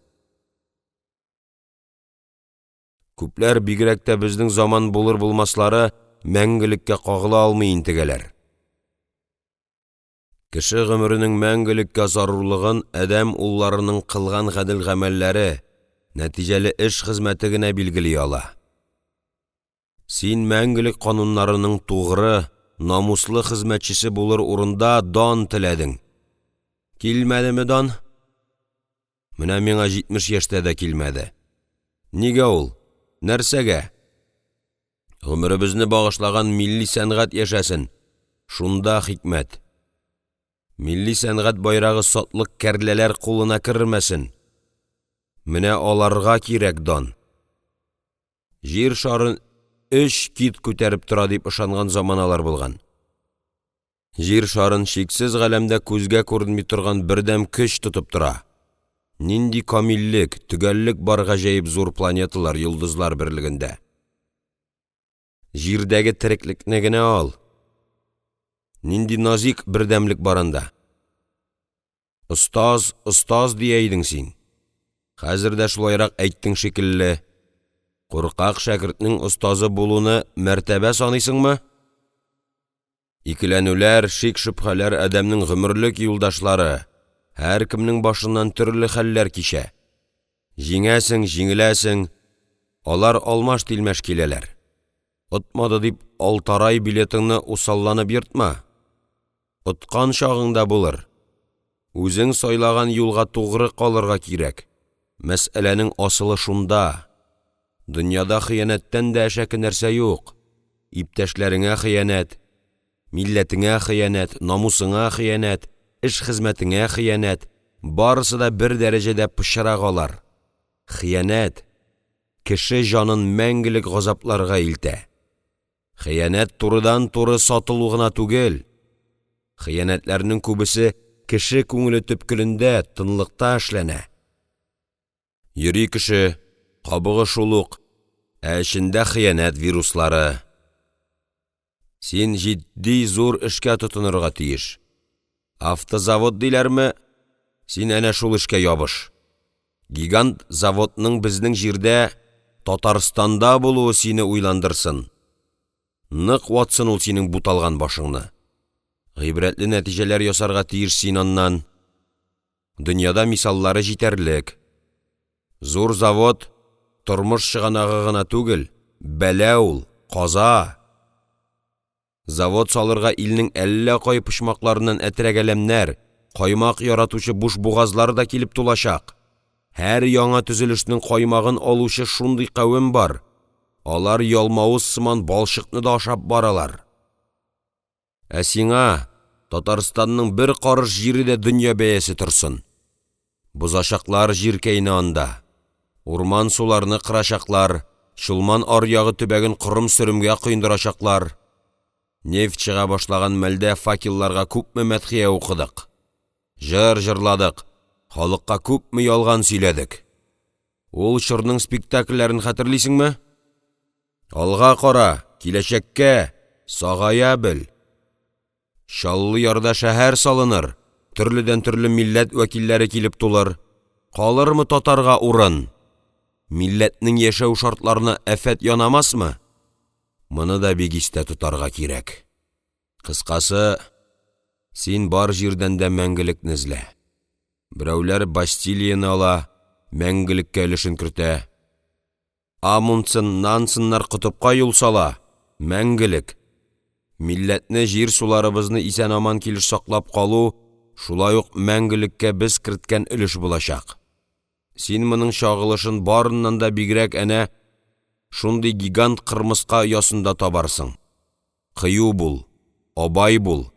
A: Күпләр, бигрәк тә безнең заман булыр-булмаслары, мәңгелеккә кагыла алмый интегәләр. Кеше гомеренең мәңгелеккә зарурлыгын адәм улларының кылган гадел гамәлләре, нәтиҗәле эш-хезмәте генә билгели ала. Син мәңгелек кануннарының тугры, намуслы хезмәтчесе булыр урында дан теләдең. Килмәдеме дан? Менә миңа 70 яшьтә дә килмәде. Нигә ул, нәрсәгә? Гомеребезне багышлаган милли сәнгать яшәсен, шунда хикмәт! Милли сәнгать байрагы сатлык кәрләләр кулына кермәсен, менә аларга кирәк дан! Җир шарын өч кит күтәреп тора дип ышанган заманалар булган. Җир шарын чиксез галәмдә күзгә күренми торган бердәм көч тотып тора. Нинди камиллек, төгәллек бар гаҗәеп зур планеталар, йолдызлар берлегендә! Җирдәге тереклекне генә ал, нинди назик бердәмлек бар анда! Остаз, остаз дия идең син, хәзер дә шулайрак әйттең шикелле, куркак шәкертнең остазы булуны мәртәбә саныйсыңмы? Икеләнүләр, шик-шөбһәләр адәмнең гомерлек юлдашлары, һәркемнең башыннан төрле хәлләр кичә, җиңәсең, җиңеләсең, алар алмаш-тилмәш киләләр. Отмады дип алтарай билетыңны усалланып ертма, откан чагың да булыр. Үзең сайлаган юлга тугры калырга кирәк, мәсьәләнең асылы шунда. Дөньяда хыянәттән дә әшәке нәрсә юк, иптәшләреңә хыянәт, милләтеңә хыянәт, намусыңа хыянәт, эш-хезмәтеңә хыянәт — барысы да бер дәрәҗәдә пычрак алар. Хыянәт кеше җанын мәңгелек газапларга илтә. Хыянәт турыдан-туры сатылу гына түгел. Хыянәтләрнең күбесе кеше күңеле төпкелендә, тынлыкта эшләнә. Йөри кеше, кабыгы шул ук, ә эчендә хыянәт вируслары. Син җитди зур эшкә тотынырга тиеш. Автозавод диләрме, син әнә шул эшкә ябыш. Гигант заводның безнең җирдә, Татарстанда булуы сине уйландырсын, нык ватсын ул синең буталган башыңны. Гыйбрәтле нәтиҗәләр ясарга тиеш син аннан. Дөньяда мисаллары җитәрлек. Зур завод тормыш чыганагы гына түгел, бәла ул, каза! Завод салырга илнең әллә кай почмакларыннан әтрәк-әләмнәр, каймак яратучы бушбугазлар да килеп тулачак. Һәр яңа төзелешнең каймагын алучы шундый кавем бар, алар ялмавыз сыман балчыкны да ашап баралар. Ә сиңа Татарстанның бер карыш җире дә дөнья бәясе торсын! Бозачаклар җиркәйне анда! Урман-суларны кырачаклар, Чулман аръягы төбәген корым-сөремгә коендырачаклар. Нефть чыга башлаган мәлдә факелларга күпме мәдхия укыдык, җыр җырладык, халыкка күпме ялган сөйләдек. Ул чорның спектакльләрен хәтерлисеңме? Алга кара, киләчәккә, сагая бел! Чаллы ярда шәһәр салыныр, төрледән-төрле милләт вәкилләре килеп тулыр. Калырмы татарга урын? Милләтнең яшәү шартларына афәт янамасмы? Моны да бик истә тотарга кирәк. Кыскасы, син бар җирдән дә мәңгелекне эзлә. Берәүләр Бастилияне ала, мәңгелеккә өлешен кертә. Амундсен, Нансеннар котыпка юл сала — мәңгелек. Милләтне, җир-суларыбызны исән-аман килеш саклап калу шулай ук мәңгелеккә без керткән өлеш булачак. Син моның чагылышын барыннан да бигрәк әнә шундый гигант кырмыска оясында табарсың. Кыю бул, абай бул,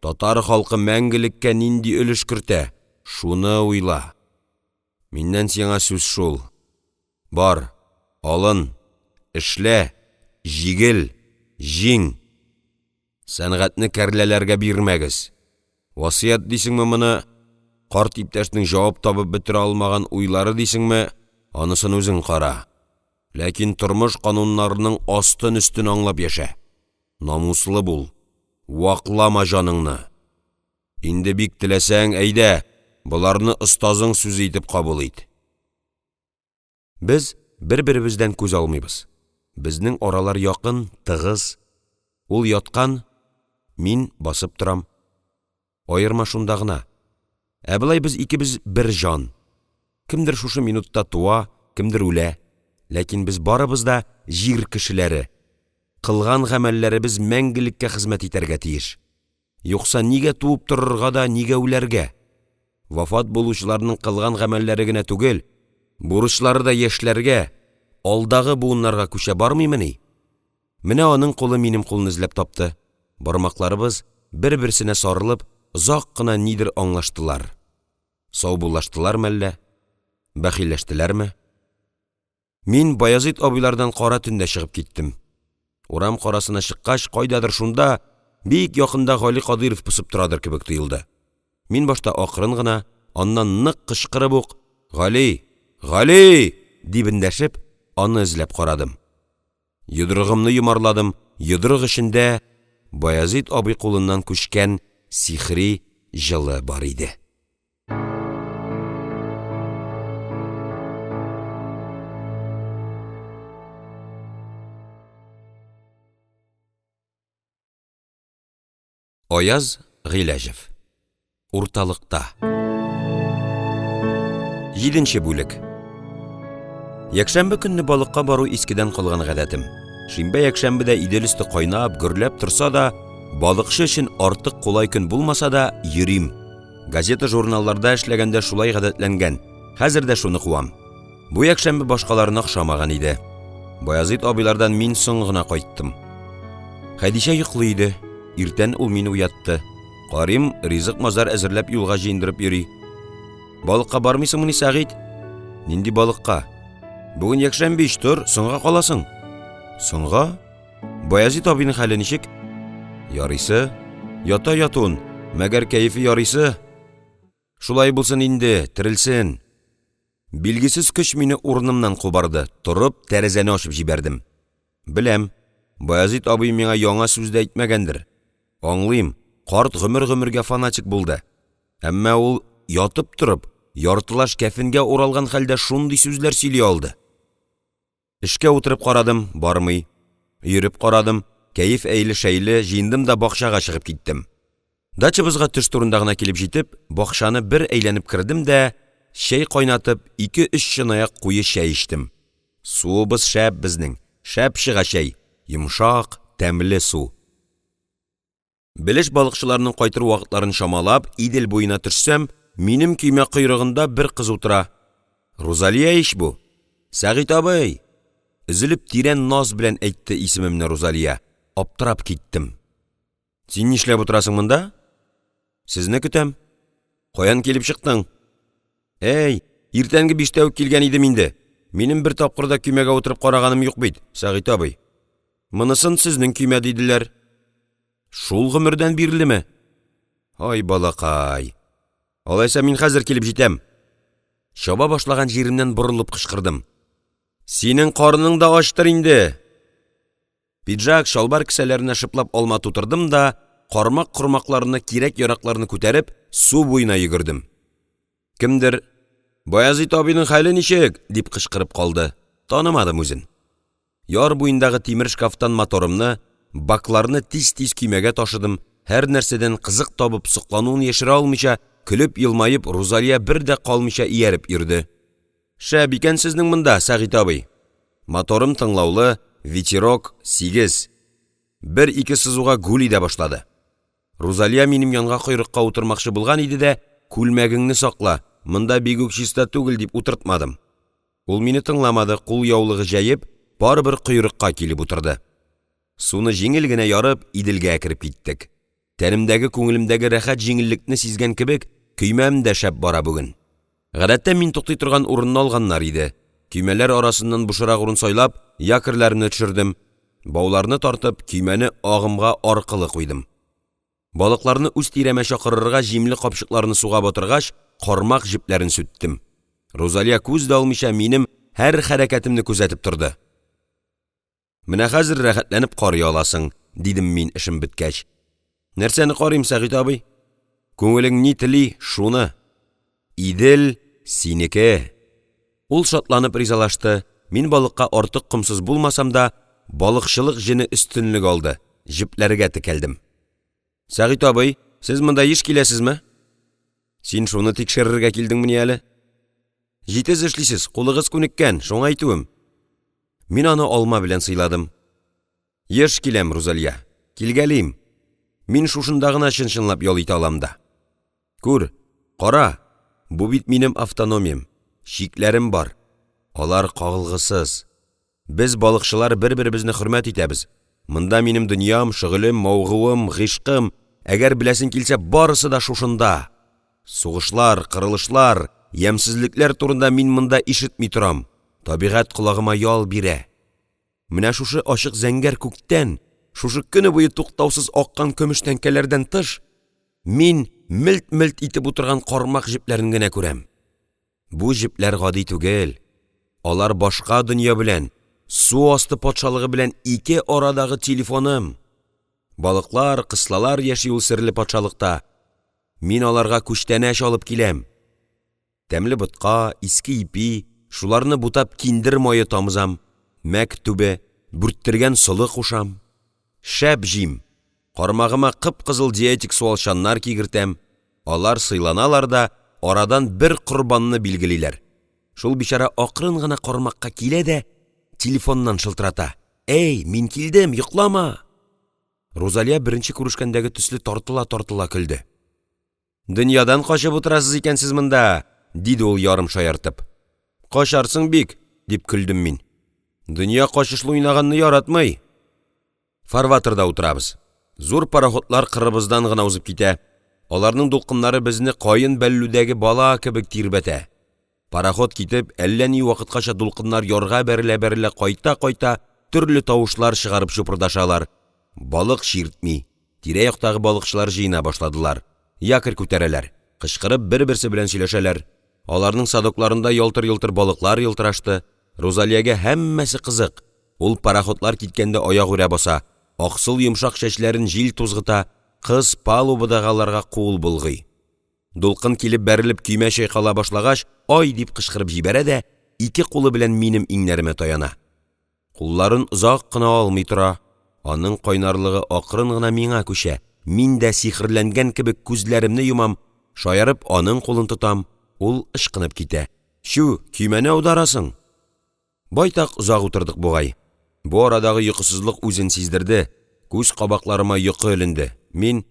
A: татар халкы мәңгелеккә нинди өлеш кертә, шуны уйла. Миннән сиңа сүз шул. Бар, алын, эшлә, җигел, җиң! Сәнгатьне кәрләләргә бирмәгез. Васыять дисеңме моны, карт иптәшнең җавап табып бетерә алмаган уйлары дисеңме, анысын үзең кара. Ләкин тормыш кануннарының астын-өстен аңлап яшә. Намуслы бул, ваклама җаныңны. Инде бик теләсәң, әйдә, боларны остазың сүзе итеп кабул ит. Без бер-беребездән күз алмыйбыз. Безнең аралар якын, тыгыз. Ул яткан, мин басып торам. Аерма шунда гына. Ә болай без икебез бер җан. Кемдер шушы минутта туа, кемдер үлә. Ләкин без барыбыз да җир кешеләре. Кылган гамәлләребез мәңгелеккә хезмәт итәргә тиеш. Юкса нигә туып торырга да, нигә үләргә? Вафат булучыларның кылган гамәлләре генә түгел, бурычлары да яшьләргә, алдагы буыннарга күчә бармыймыни? Менә аның кулы минем кулны эзләп тапты, бармакларыбыз бер-берсенә сарылып озак кына нидер аңлаштылар, саубуллаштылармы әллә, бәхилләштеләрме? Мин Баязит абыйлардан кара төндә чыгып киттем. Урам карасына чыккач, кайдадыр шунда, бик якында Гали Кадыйров посып торадыр кебек тоелды. Мин башта акрын гына, аннан нык кычкырып ук: «Гали, Гали!» — дип эндәшеп, аны эзләп карадым. Йодрыгымны йомарладым, йодрык эчендә Баязит абый кулыннан күчкән сихри җылы бар иде. Аяз Гыйләҗев. Урталыкта. Җиденче бүлек. Якшәмбе көнне балыкка бару искедән калган гадәтем. Шимбә-якшәмбедә Идел өсте кайнап, гөрләп торса да, балыкчы өчен артык кулай көн булмаса да, йөрим. Газета-журналларда эшләгәндә шулай гадәтләнгән, хәзер дә шуны куам. Бу якшәмбе башкаларына охшамаган иде. Баязит абыйлардан мин соң гына кайттым. Хәдичә йоклый иде. Иртән ул мине уятты. Карыйм, ризык-мазар әзерләп юлга җыендырып йөри. Балыкка бармыйсыңмыни, Сәгыйть? Нинди балыкка? Бүген якшәмбе ич, тор, соңга каласың. Соңга? Баязит абыйның хәле ничек? Ярыйсы. Ята ятуын, мәгәр кәефе ярыйсы. Шулай булсын инде, терелсен. Билгесез көч мине урынымнан кубарды, торып, тәрәзәне ачып җибәрдем. Беләм, Баязит абый миңа яңа сүз дә әйтмәгәндер. Аңлыйм, карт гомер-гомергә фанатик булды. Әмма ул ятып торып, яртылаш кәфенгә уралган хәлдә шундый сүзләр сөйли алды. Эшкә утырып карадым, бармый. Йөреп карадым, кәеф әйле-шәйле, җыендым да бакчага чыгып киттем. Дачабызга төш турында гына килеп җитеп, бакчаны бер әйләнеп кердем дә, чәй кайнатып, ике-өч чынаяк куе чәй эчтем. Суыбыз шәп безнең, шәп чыга чәй, йомшак, тәмле су. Белеш балыкчыларның кайтыр вакытларын чамалап, Идел буена төшсәм, минем көймә койрыгында бер кыз утыра. Рузалия ич бу! «Сәгыйть абый!» Өзелеп тирән наз белән әйтте исемемне Рузалия, аптырап киттем. «Син нишләп утырасың монда?» «Сезне көтәм». «Каян килеп чыктың?» «Әй, иртәнге биштә үк килгән идем инде. Минем бер тапкыр да көймәгә утырып караганым юк бит, Сәгыйть абый. Монысын сезнең көймә диделәр». Шул гомердән бирлеме? Ай, балакай! Алайса мин хәзер килеп җитәм. Чаба башлаган җиремнән борылып кычкырдым. Синең карының да ачтыр инде! Пиджак, чалбар кесәләренә шыплап алма тутырдым да, кармак-кормакларны, кирәк-яракларны күтәреп, су буена йөгердем. Кемдер: «Баязит абыйның хәле ничек?» — дип кычкырып калды. Танымадым үзен. Яр буендагы тимер шкафтан моторымны, бакларны тиз-тиз көймәгә ташыдым, һәрнәрсәдән кызык табып, соклануын яшерә алмыйча, көлеп-елмаеп Рузалия бер дә калмыйча ияреп йөрде. «Шәп икән сезнең монда, Сәгыйть абый!» Моторым тыңлаулы, «Ветерок» сигез. Бер-ике сызуга гүли дә башлады. Рузалия минем янга койрыкка утырмакчы булган иде дә, күлмәгеңне сакла, монда бигүк чиста түгел дип утыртмадым. Ул мине тыңламады, кулъяулыгы җәеп, барыбер койрыкка килеп утырды. Суны җиңел генә ярып, Иделгә кереп киттек. Тәнемдәге, күңелемдәге рәхәт җиңеллекне сизгән кебек, көймәм дә шәп бара бүген. Гадәттә мин туктый торган урынны алганнар иде. Көймәләр арасыннан бушрак урын сайлап, якорьларны төшердем. Бауларны тартып, көймәне агымга аркылы куйдым. Балыкларны үз тирәмә чакырырга җимле капчыкларны суга батыргач, кармак җепләрен сүттем. Рузалия күз дә алмыйча минем һәр хәрәкәтемне күзәтеп торды. «Менә хәзер рәхәтләнеп карый аласың»,– дидем мин, эшем беткәч. «Нәрсәне карыйм, Сәгыйть абый?» «Күңелең ни тели, шуны. Идел синеке!» Ул шатланып ризалашты, мин балыкка артык комсыз булмасам да, балыкчылык җене өстенлек алды, җепләргә текәлдем. «Сәгыйть абый, сез монда еш киләсезме?» «Син шуны тикшерергә килдеңмени әле?» «Җитез эшлисез, кулыгыз күнеккән, шуңа әйтүем». Мин аны алма белән сыйладым. «Еш киләм, Рузалия, килгәлим. Мин шушында гына чын-чынлап ял итә алам да. Күр, кара, Бу бит минем автономиям, чикләрем бар, алар кагылгысыз. Без, балыкчылар, бер-беребезне хөрмәт итәбез, монда минем дөньям, шөгылем, мавыгуым, гыйшкым, әгәр беләсең килсә, барысы да шушында! Сугышлар, кырылышлар, ямьсезлекләр турында мин монда ишетми торам, табигать колагыма ял бирә. Менә шушы ачык зәңгәр күктән, шушы көне буе туктаусыз аккан көмеш тәңкәләрдән тыш, мин мелт-мелт итеп утырган кармак җепләрен генә күрәм. Бу җепләр гади түгел, алар башка дөнья белән, су асты патшалыгы белән ике арадагы телефоным. Балыклар, кыслалар яши ул серле патшалыкта, мин аларга күчтәнәч алып киләм: тәмле ботка, иске ипи, шуларны бутап киндер мае тамызам, мәк түбе, бүрттергән солы кушам. Шәп җим — кармагыма кып-кызыл диетик суалчаннар кигертәм, алар сыйланалар да арадан бер корбанны билгелиләр, шул бичара акрын гына кармакка килә дә телефоннан шылтырата: «Әй, мин килдем, йоклама!» Рузалия беренче күрешкәндәге төсле тартыла-тартыла көлде: «Дөньядан качып утырасыз икән сез монда,– диде ул, ярым шаяртып. «Качарсың бик,– дип көлдем мин.– Дөнья качышлы уйнаганны яратмый!» Фарватерда утырабыз. Зур пароходлар кырыбыздан гына узып китә, аларның дулкыннары безне каен бәллүдәге бала кебек тирбәтә. Пароход китеп, әллә ни вакыткача дулкыннар ярга бәрелә-бәрелә кайта-кайта төрле тавышлар чыгарып чупырдашалар. Балык чиртми, тирә-яктагы балыкчылар җыена башладылар, якорь күтәрәләр, кычкырып бер-берсе белән сөйләшәләр, аларның садокларында ялтыр-йолтыр балыклар елтырашты. Рузалиягә һәммәсе кызык, ул пароходлар киткәндә аягүрә баса, аксыл йомшак чәчләрен җил тузгыта, кыз палубадагыларга кул болгый. Дулкын килеп бәрелеп көймә чайкала башлагач, «ай!» дип кычкырып җибәрә дә ике кулы белән минем иңнәремә таяна. Кулларын озак кына алмый тора, аның кайнарлыгы акрын гына миңа күчә, мин дә сихерләнгән кебек күзләремне йомам, шаярып аның кулын тотам, ул ычкынып китә: «Чү, көймәне аударасың!» Байтак озак утырдык бугай, бу арадагы йокысызлык үзен сиздерде, күз кабакларыма йокы эленде, мин: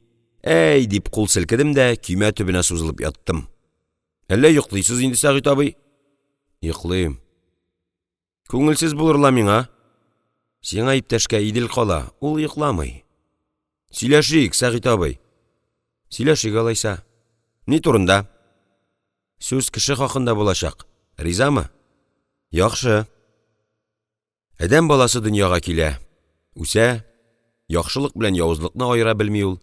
A: «Әй!» — дип кул селкедем дә көймә төбенә сузылып яттым. — Әллә йоклыйсыз инде, Сәгыйть абый? — Йоклыйм. — Күңелсез булыр ла миңа. — Сиңа иптәшкә Идел кала, ул йокламый. — Сөйләшик, Сәгыйть абый. — Сөйләшик алайса. — Ни турында? — Сүз кеше хакында булачак, ризамы? — Яхшы. Адәм баласы дөньяга килә, үсә, яхшылык белән явызлыкны аера белми ул.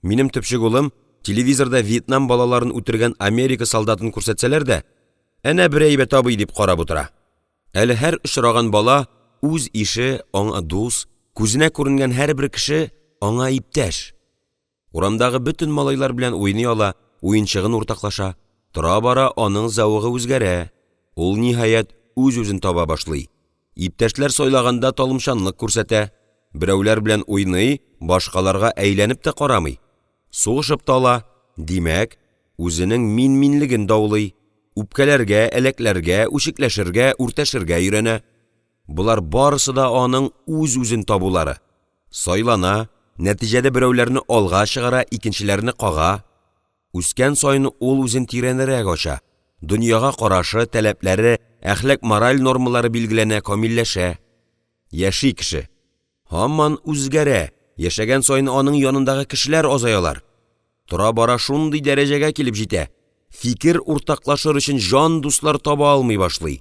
A: Минем төпчек улым, телевизорда Вьетнам балаларын үтергән Америка солдатын күрсәтсәләр дә, «әнә бер әйбәт абый» дип карап утыра. Әле һәр очраган бала үз ише, аңа дус, күзенә күренгән һәрбер кеше аңа иптәш. Урамдагы бөтен малайлар белән уйный ала, уенчыгын уртаклаша. Тора-бара аның зәвыгы үзгәрә, ул, ниһаять, үз-үзен таба башлый, иптәшләр сайлаганда талымчанлык күрсәтә, берәүләр белән уйный, башкаларга әйләнеп тә карамый, сугышып та ала, димәк, үзенең мин-минлеген даулый, үпкәләргә, әләкләргә, үчекләшергә, үртәшергә өйрәнә. Болар барысы да аның үз-үзен табулары. Сайлана, нәтиҗәдә берәүләрне алга чыгара, икенчеләрне кага. Үскән саен ул үзен тирәнрәк ача, дөньяга карашы, таләпләре, әхлак-мораль нормалары билгеләнә, камилләшә. Яши кеше, һаман үзгәрә, яшәгән саен аның янындагы кешеләр азаялар. Тора-бара шундый дәрәҗәгә килеп җитә, фикер уртаклашыр өчен җан дуслар таба алмый башлый.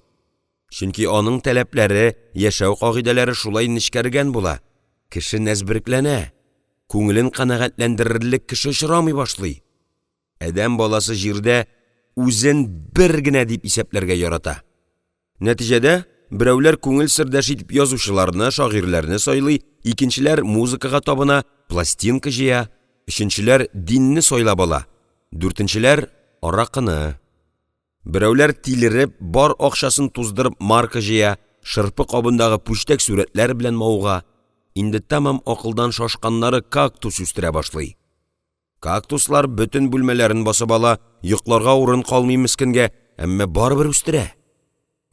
A: Чөнки аның таләпләре, яшәү кагыйдәләре шулай нечкәргән була, кеше нәзберекләнә, күңелен канәгатьләндерерлек кеше очрамый башлый. Адәм баласы җирдә үзен бер генә дип исәпләргә ярата. Нәтиҗәдә, берәүләр күңел сердәше итеп язучыларны, шагыйрьләрне сайлый, икенчеләр музыкага табына, пластинка җыя, өченчеләр динне сайлап ала, дүртенчеләр аракыны. Берәүләр тилереп, бар акчасын туздырып марка җыя, шырпы кабындагы пүчтәк сурәтләр белән мавыга, инде тәмам акылдан шашканнары кактус үстерә башлый. Кактуслар бөтен бүлмәләрен басып ала, йокларга урын калмый мескенгә, әмма барыбер үстерә.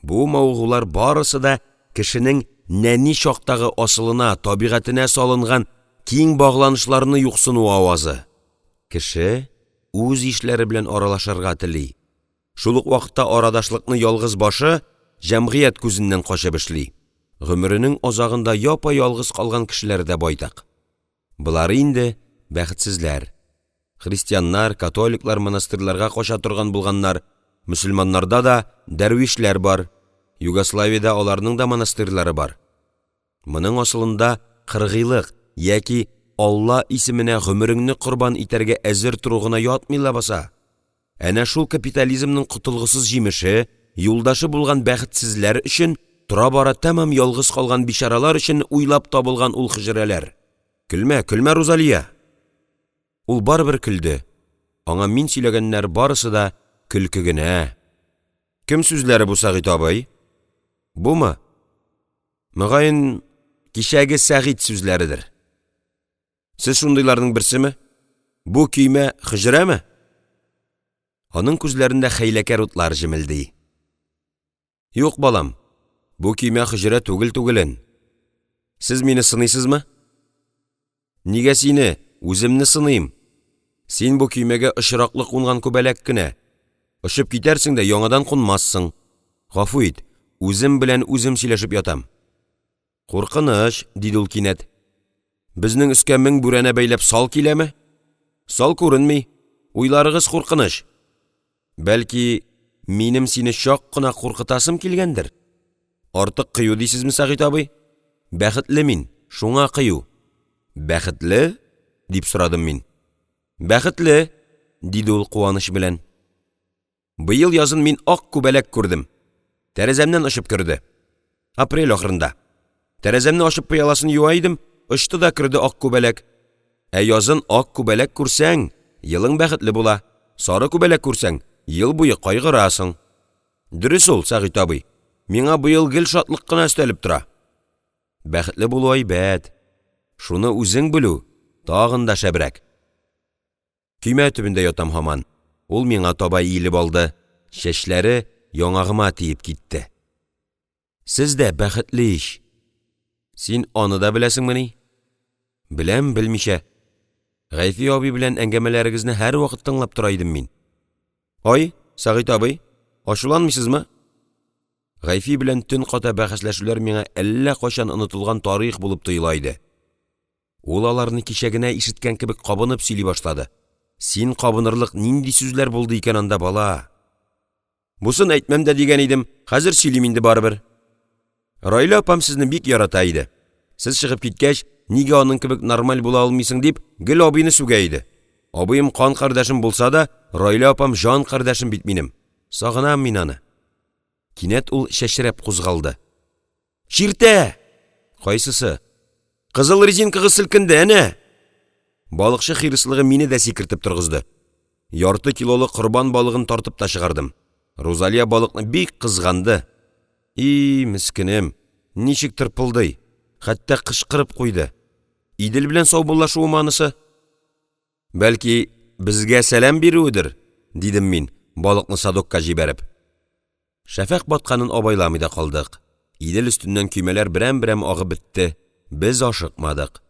A: Бу мавыгулар барысы да кешенең нәни чактагы асылына, табигатенә салынган киң багланышларны юксыну авазы. Кеше үз ишләре белән аралашырга тели. Шул ук вакытта арадашлыкны ялгыз башы, җәмгыять күзеннән качып эшли. Гомеренең азагында япа-ялгыз калган кешеләр дә байтак. Болары инде бәхетсезләр. Христианнар, католиклар монастырьларга кача торган булганнар, мөселманнарда да дәрвишләр бар, Югославиядә аларның да монастырьлары бар. Моның асылында кыргыйлык яки Алла исеменә гомереңне корбан итәргә әзер тору гына ятмый ләбаса! Әнә шул капитализмның котылгысыз җимеше, юлдашы булган бәхетсезләр өчен, тора-бара тәмам ялгыз калган бичаралар өчен уйлап табылган ул хөҗрәләр. Көлмә, көлмә, Рузалия! Ул барыбер көлде, аңа мин сөйләгәннәр барысы да көлке генә. Кем сүзләре бу, Сәгыйть абый? Бумы? Мөгаен, кичәге Сәгыйть сүзләредер. Сез шундыйларның берсеме? Бу көймә хөҗрәме? Аның күзләрендә хәйләкәр утлар җемелди. Юк, балам, бу көймә хөҗрә түгел түгелен. Сез мине сыныйсызмы? Нигә сине, үземне сыныйм. Син бу көймәгә очраклы кунган күбәләк кенә, очып китәрсең дә яңадан кунмассың. Гафу ит, үзем белән үзем сөйләшеп ятам. Куркыныч,– диде ул кинәт. Безнең өскә 1000 бүрәнә бәйләп сал киләме? Сал күренми, уйларыгыз куркыныч. Бәлки минем сине чак кына куркытасым килгәндер? Артык кыю дисезме, Сәгыйть абый? Бәхетле мин, шуңа кыю. Бәхетле? — дип сорадым мин. Бәхетле,– диде ул куаныч белән. Быел язын мин ак күбәләк күрдем. Тәрәзәмнән очып керде. Апрель ахырында. Тәрәзәмне ачып пыяласын юа идем, очты да керде ак күбәләк. Ә язын ак күбәләк күрсәң, елың бәхетле була, сары күбәләк күрсәң, ел буе кайгырасың. Дөрес ул, Сәгыйть абый, миңа быел гел шатлык кына өстәлеп тора. Бәхетле булу әйбәт, шуны үзең белү тагын да шәбрәк. Көймә төбендә ятам һаман, ул миңа таба иелеп алды, чәчләре яңагыма тиеп китте. Сез дә бәхетле ич! Син аны да беләсеңмени? Беләм, белмичә. Гайфи абый белән әңгәмәләрегезне һәрвакыт тыңлап тора идем мин. Ай, Сәгыйть абый, ачуланмыйсызмы? Гайфи белән төн ката бәхәсләшүләр миңа әллә кайчан онытылган тарих булып тоела иде. Ул аларны кичә генә ишеткән кебек кабынып сөйли башлады. Син кабынырлык нинди сүзләр булды икән анда, бала? Бусын әйтмәм дә дигән идем, хәзер сөйлим инде барыбер. Раилә апам сезне бик ярата иде. Сез чыгып киткәч, нигә аның кебек нормаль була алмыйсың дип, гел абыйны сүгә иде. Абыем кан кардәшем булса да, Раилә апам җан кардәшем бит минем. Сагынам мин аны. Кинәт ул чәчрәп кузгалды. Чиртә! Кайсысы? Кызыл резинкагыз селкенде, әнә! Балыкчы хирыслыгы мине дә сикертеп торгызды. Ярты килолы корбан балыгын тартып та чыгардым. Рузалия балыкны бик кызганды. И мескенем, ничек тырпылдый, хәтта кычкырып куйды. Идел белән саубуллашуымы анысы? Бәлки безгә сәлам бирүедер,– дидем мин, балыкны садокка җибәреп. Шәфәкъ батканын абайламый да калдык. Идел өстеннән көймәләр берәм-берәм агып бетте, без ашыкмадык.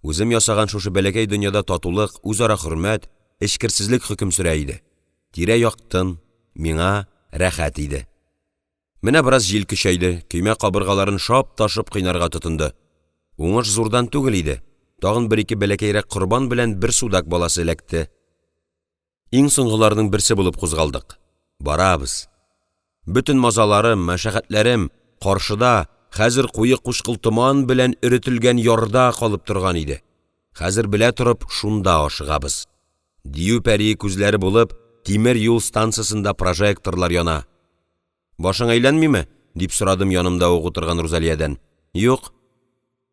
A: Үзем ясаган шушы бәләкәй дөньяда татулык, үзара хөрмәт, эчкерсезлек хөкем сөрә иде. Тирә-як тын, миңа рәхәт иде. Менә бераз җил көчәйде, көймә кабыргаларын шап та шоп кыйнарга тотынды. Уңыш зурдан түгел иде, тагын бер-ике бәләкәйрәк корбан белән бер судак баласы эләкте. Иң соңгыларның берсе булып кузгалдык. Барабыз. Бөтен мазаларым, мәшәкатьләрем каршыда, хәзер куе-кучкыл томан белән өретелгән ярда калып торган иде. Хәзер белә торып шунда ашыгабыз. Дию пәрие күзләре булып тимер юл станцасында прожекторлар яна. «Башың әйләнмиме?» — дип сорадым янымда ук утырган Рузалиядән. «Юк».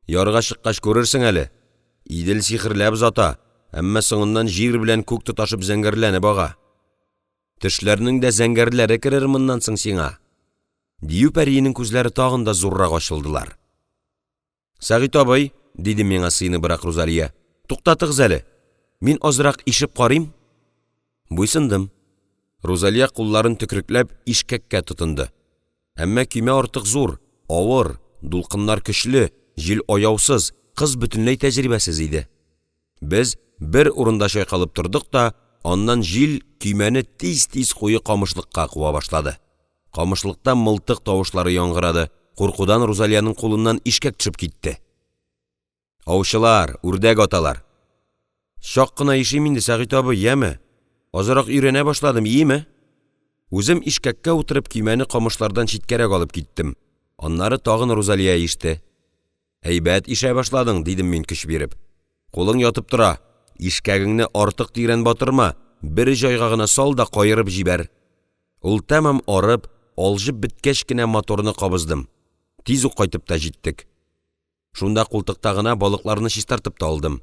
A: «Ярга чыккач күрерсең әле, Идел сихерләп озата, әмма соңыннан җир белән күк тоташып зәңгәрләнеп ага. Төшләрнең дә зәңгәрләре керер моннан соң сиңа!» Дию пәриенең күзләре тагын да зуррак ачылдылар. «Сәгыйть абый,– диде миңа сыеныбрак Рузалия,– туктатыгыз әле, мин азрак ишеп карыйм». Буйсындым. Рузалия кулларын төкрекләп ишкәккә тотынды. Әмма көймә артык зур, авыр, дулкыннар көчле, җил аяусыз, кыз бөтенләй тәҗрибәсез иде. Без бер урында чайкалып тордык та Аннан җил көймәне тиз-тиз куе камышлыкка куа башлады. Камышлыкта мылтык тавышлары яңгырады, куркудан Рузалиянең кулыннан ишкәк төшеп китте. Аучылар, үрдәк аталар. «Чак кына ишим инде, Сәгыйть абый, яме, азрак өйрәнә башладым, иеме?» Үзем ишкәккә утырып көймәне камышлардан читкәрәк алып киттем, аннары тагын Рузалия иште. «Әйбәт ишә башладың,– дидем мин, көч биреп.– Кулың ятып тора, ишкәгеңне артык тирән батырма, бер җайга гына сал да каерып җибәр!» Ул тәмам арып, алҗып беткәч кенә моторны кабыздым, тиз үк кайтып та җиттек. Шунда култыкта гына балыкларны чистартып та алдым.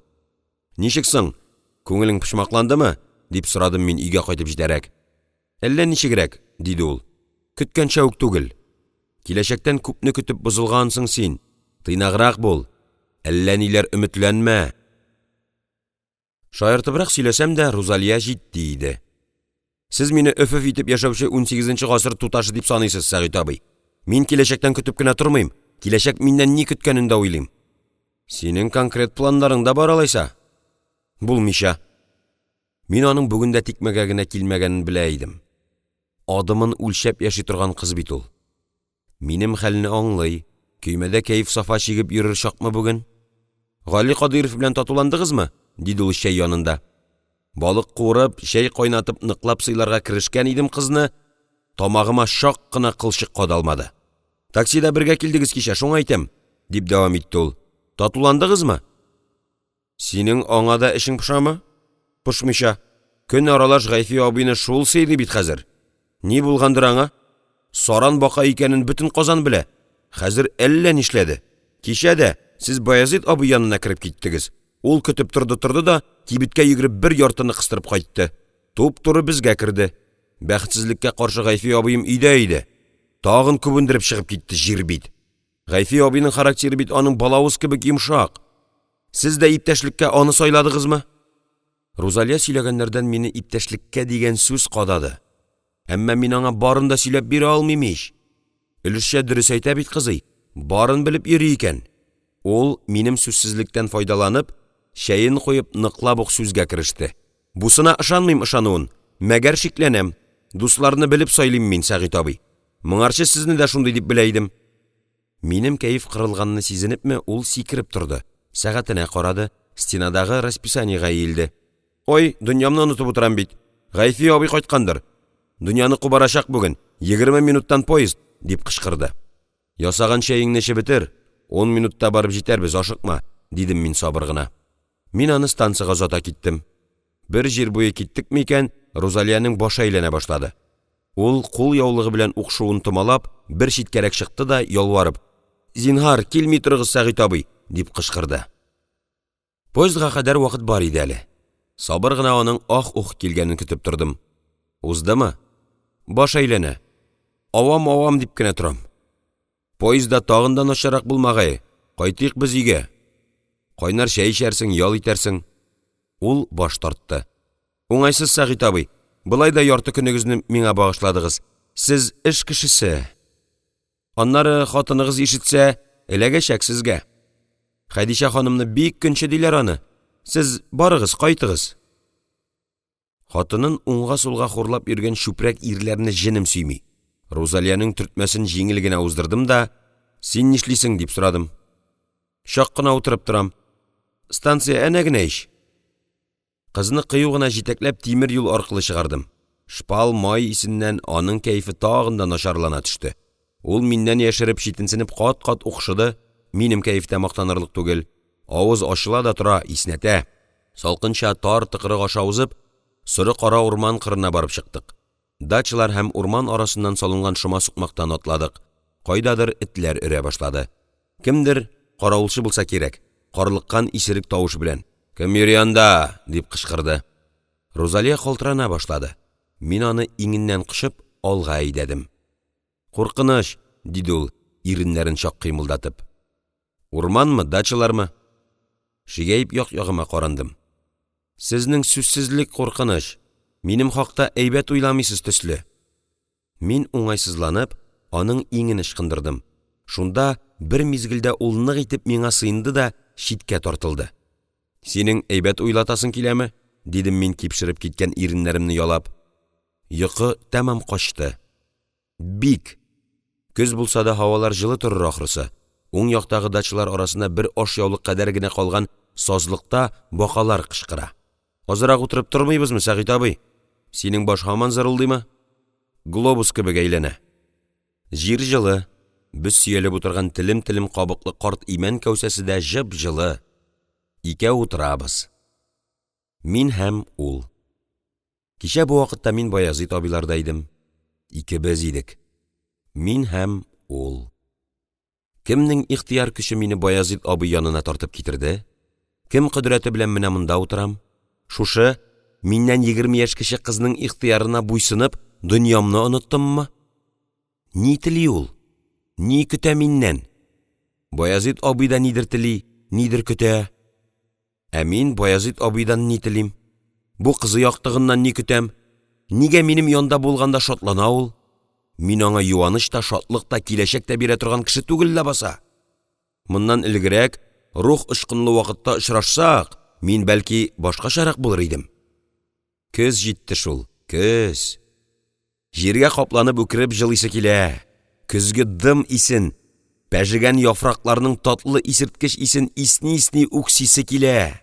A: «Ничек соң, күңелең почмакландымы?» — дип сорадым мин өйгә кайтып җитәрәк. «Әллә ничегрәк,– диде ул.– Көткәнчә үк түгел». «Киләчәктән күпне көтеп бозылгансың син, тыйнаграк бул, әллә ниләр өметләнмә!» Шаяртыбрак сөйләсәм дә, Рузалия җитди иде: «Сез мине өф-өф итеп яшәүче унсигезенче гасыр туташы дип саныйсыз, Сәгыйть абый. Мин киләчәктән көтеп кенә тормыйм, киләчәк миннән ни көткәнен дә уйлыйм». «Синең конкрет планнарың да бар алайса?» «Булмыйча!» Мин аның бүген дә тикмәгә генә килмәгәнен белә идем. Адымын үлчәп яши торган кыз бит ул! Минем хәлне аңлый, көймәдә кәеф-сафа чигеп йөрер чакмы бүген? «Гали Кадыйров белән татуландыгызмы?» — диде ул чәй янында. Балык куырып, чәй кайнатып ныклап сыйларга керешкән идем кызны, тамагыма чак кына кылчык кадалмады. «Таксида бергә килдегез кичә, шуңа әйтәм»,– дип дәвам итте ул. «Татуландыгызмы?» «Синең аңа да эчең пошамы?» «Пошмыйча! Көн аралаш Гайфи абыйны шул сыйлый бит хәзер! Ни булгандыр аңа? Саран бака икәнен бөтен Казан белә, хәзер әллә нишләде! Кичә дә, сез Баязит абый янына кереп киттегез, ул көтеп торды-торды да кибеткә йөгереп бер яртыны кыстырып кайтты. Туп-туры безгә керде. Бәхетсезлеккә каршы Гайфи абыем өйдә иде. Тагын күбендереп чыгып китте җир бит. Гайфи абыйның характеры бит аның балавыз кебек йомшак. Сез дә иптәшлеккә аны сайладыгызмы?» Рузалия сөйләгәннәрдән мине «иптәшлеккә» дигән сүз кадады. Әмма мин аңа барын да сөйләп бирә алмыйм ич! Өлешчә дөрес әйтә бит кызый, барын белеп йөри икән. Ул, минем сүзсезлектән файдаланып, чәен куеп, ныклап ук сүзгә кереште: «Бусына ышанмыйм ышануын, мәгәр шикләнәм. Дусларны белеп сайлыйм мин, Сәгыйть абый. Моңарчы сезне дә шундый дип белә идем». Минем кәеф кырылганны сизенепме, ул сикереп торды, сәгатенә карады, стенадагы расписаниегә иелде: «Ой, дөньямны онытып утырам бит, Гайфи абый кайткандыр, дөньяны кубарачак бүген, егерме минуттан поезд!» — дип кычкырды. «Ясаган чәеңне эчеп бетер, ун минутта барып җитәрбез, ашыкма»,– дидем мин сабыр гына. Мин аны станцага озата киттем. Бер җир буе киттекме икән, Рузалиянең башы әйләнә башлады. Ул кулъяулыгы белән укшуын томалап бер читкәрәк чыкты да ялварып: «Зинһар, килми торыгыз, Сәгыйть абый!» — дип кычкырды. Поездга кадәр вакыт бар иде әле, сабыр гына аның ах-ух килгәнен көтеп тордым. Уздымы? «Баш әйләнә, авам-авам дип кенә торам. Поездда тагын да начаррак булмагае, кайтыйк без өйгә. Кайнар чәй эчәрсең, ял итәрсең». Ул баш тартты: «Уңайсыз, Сәгыйть абый, болай да ярты көнегезне миңа багышладыгыз, сез эш кешесе. Аннары хатыныгыз ишетсә, эләгәчәк сезгә. Хәдичә ханымны бик көнче диләр аны. Сез барыгыз, кайтыгыз». Хатынын уңга-сулга хурлап йөргән чүпрәк ирләрне җенем сөйми, Рузалиянең төртмәсен җиңел генә уздырдым да: «Син нишлисең?» — дип сорадым. «Чак кына утырып торам. Станция әнә генә ич!» Кызны кыю гына җитәкләп тимер юл аркылы чыгардым. Шпал май исеннән аның кәефе тагын да начарлана төште. Ул миннән яшереп, читенсенеп кат-кат укшыды, минем кәеф тә мактанырлык түгел, авыз ачыла да тора, иснәтә. Салкынча тар тыкрык аша узып, соры-кара урман кырына барып чыктык. Дачалар һәм урман арасыннан салынган шома сукмактан атладык. Кайдадыр этләр өрә башлады. Кемдер, каравылчы булса кирәк, карлыккан исерек тавыш белән: «Кем йөри анда?» — дип кычкырды. Рузалия калтырана башлады, мин аны иңеннән кочып алга әйдәдем. «Куркыныч!» — диде ул, иреннәрен чак кыймылдатып. «Урманмы, дачалармы?» Шигәеп як-ягыма карандым. «Сезнең сүзсезлек куркыныч, минем хакта әйбәт уйламыйсыз төсле». Мин уңайсызланып аның иңен ычкындырдым, шунда бер мизгелдә ул нык итеп миңа сыенды да читкә тартылды: «Синең әйбәт уйлатасың киләме? дидем мин, кипшереп киткән иреннәремне ялап. Йокы тәмам качты, бик! Көз булса да, һавалар җылы торыр ахрысы, уң яктагы дачалар арасында бер ашъяулык кадәр генә калган сазлыкта бакалар кычкыра. Азрак утырып тормыйбызмы, Сәгыйть абый? Синең баш һаман зырылдыймы? Глобус кебек әйләнә. Җир җылы, без сөялеп утырган телем-телем кабыклы карт имән кәүсәсе дә җып-җылы. Икәү утырабыз. Мин һәм ул. Кичә бу вакытта мин Баязит абыйларда идем. Икебез идек. Мин һәм ул. Кемнең ихтыяр көче мине Баязит абый янына тартып китерде? Кем кодрәте белән менә монда утырам? Шушы, миннән егерме яшь кече кызның ихтыярына буйсынып, дөньямны оныттыммы? Ни тели ул? Ни көтә миннән? Баязит абый да нидер тели, нидер көтә. Ә мин Баязит абыйдан ни телим? Бу кызый актыгыннан ни көтәм? Нигә минем янда булганда шатлана ул? Мин аңа юаныч та, шатлык та, киләчәк тә бирә торган кеше түгел ләбаса! Моннан элгерәк, рух очкынлы вакытта очрашсак, мин, бәлки, башкачарак булыр идем. Көз җитте шул, көз! Җиргә капланып үкереп җылыйсы килә, көзге дым исен, пәжегән яфракларның татлы исерткеч исен исни-исни үксисе килә.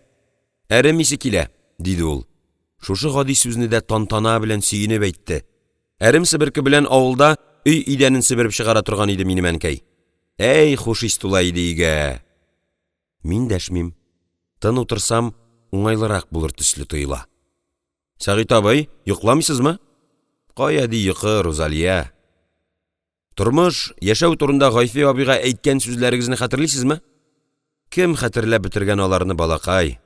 A: «Әрем исе килә»,– диде ул. Шушы гади сүзне дә тантана белән, сөенеп әйтте. Әрем себерке белән авылда өй идәнен себереп чыгара торган иде минем әнкәй. Әй, хуш ис тула иде өйгә! Мин дәшмим. Тын утырсам, уңайлырак булыр төсле тоела. Сәгыйть абый, йокламыйсызмы? Кая ди йокы, Рузалия. Тормыш, яшәү турында Гайфи абыйга әйткән сүзләрегезне хәтерлисезме? Кем хәтерләп бетергән аларны, балакай?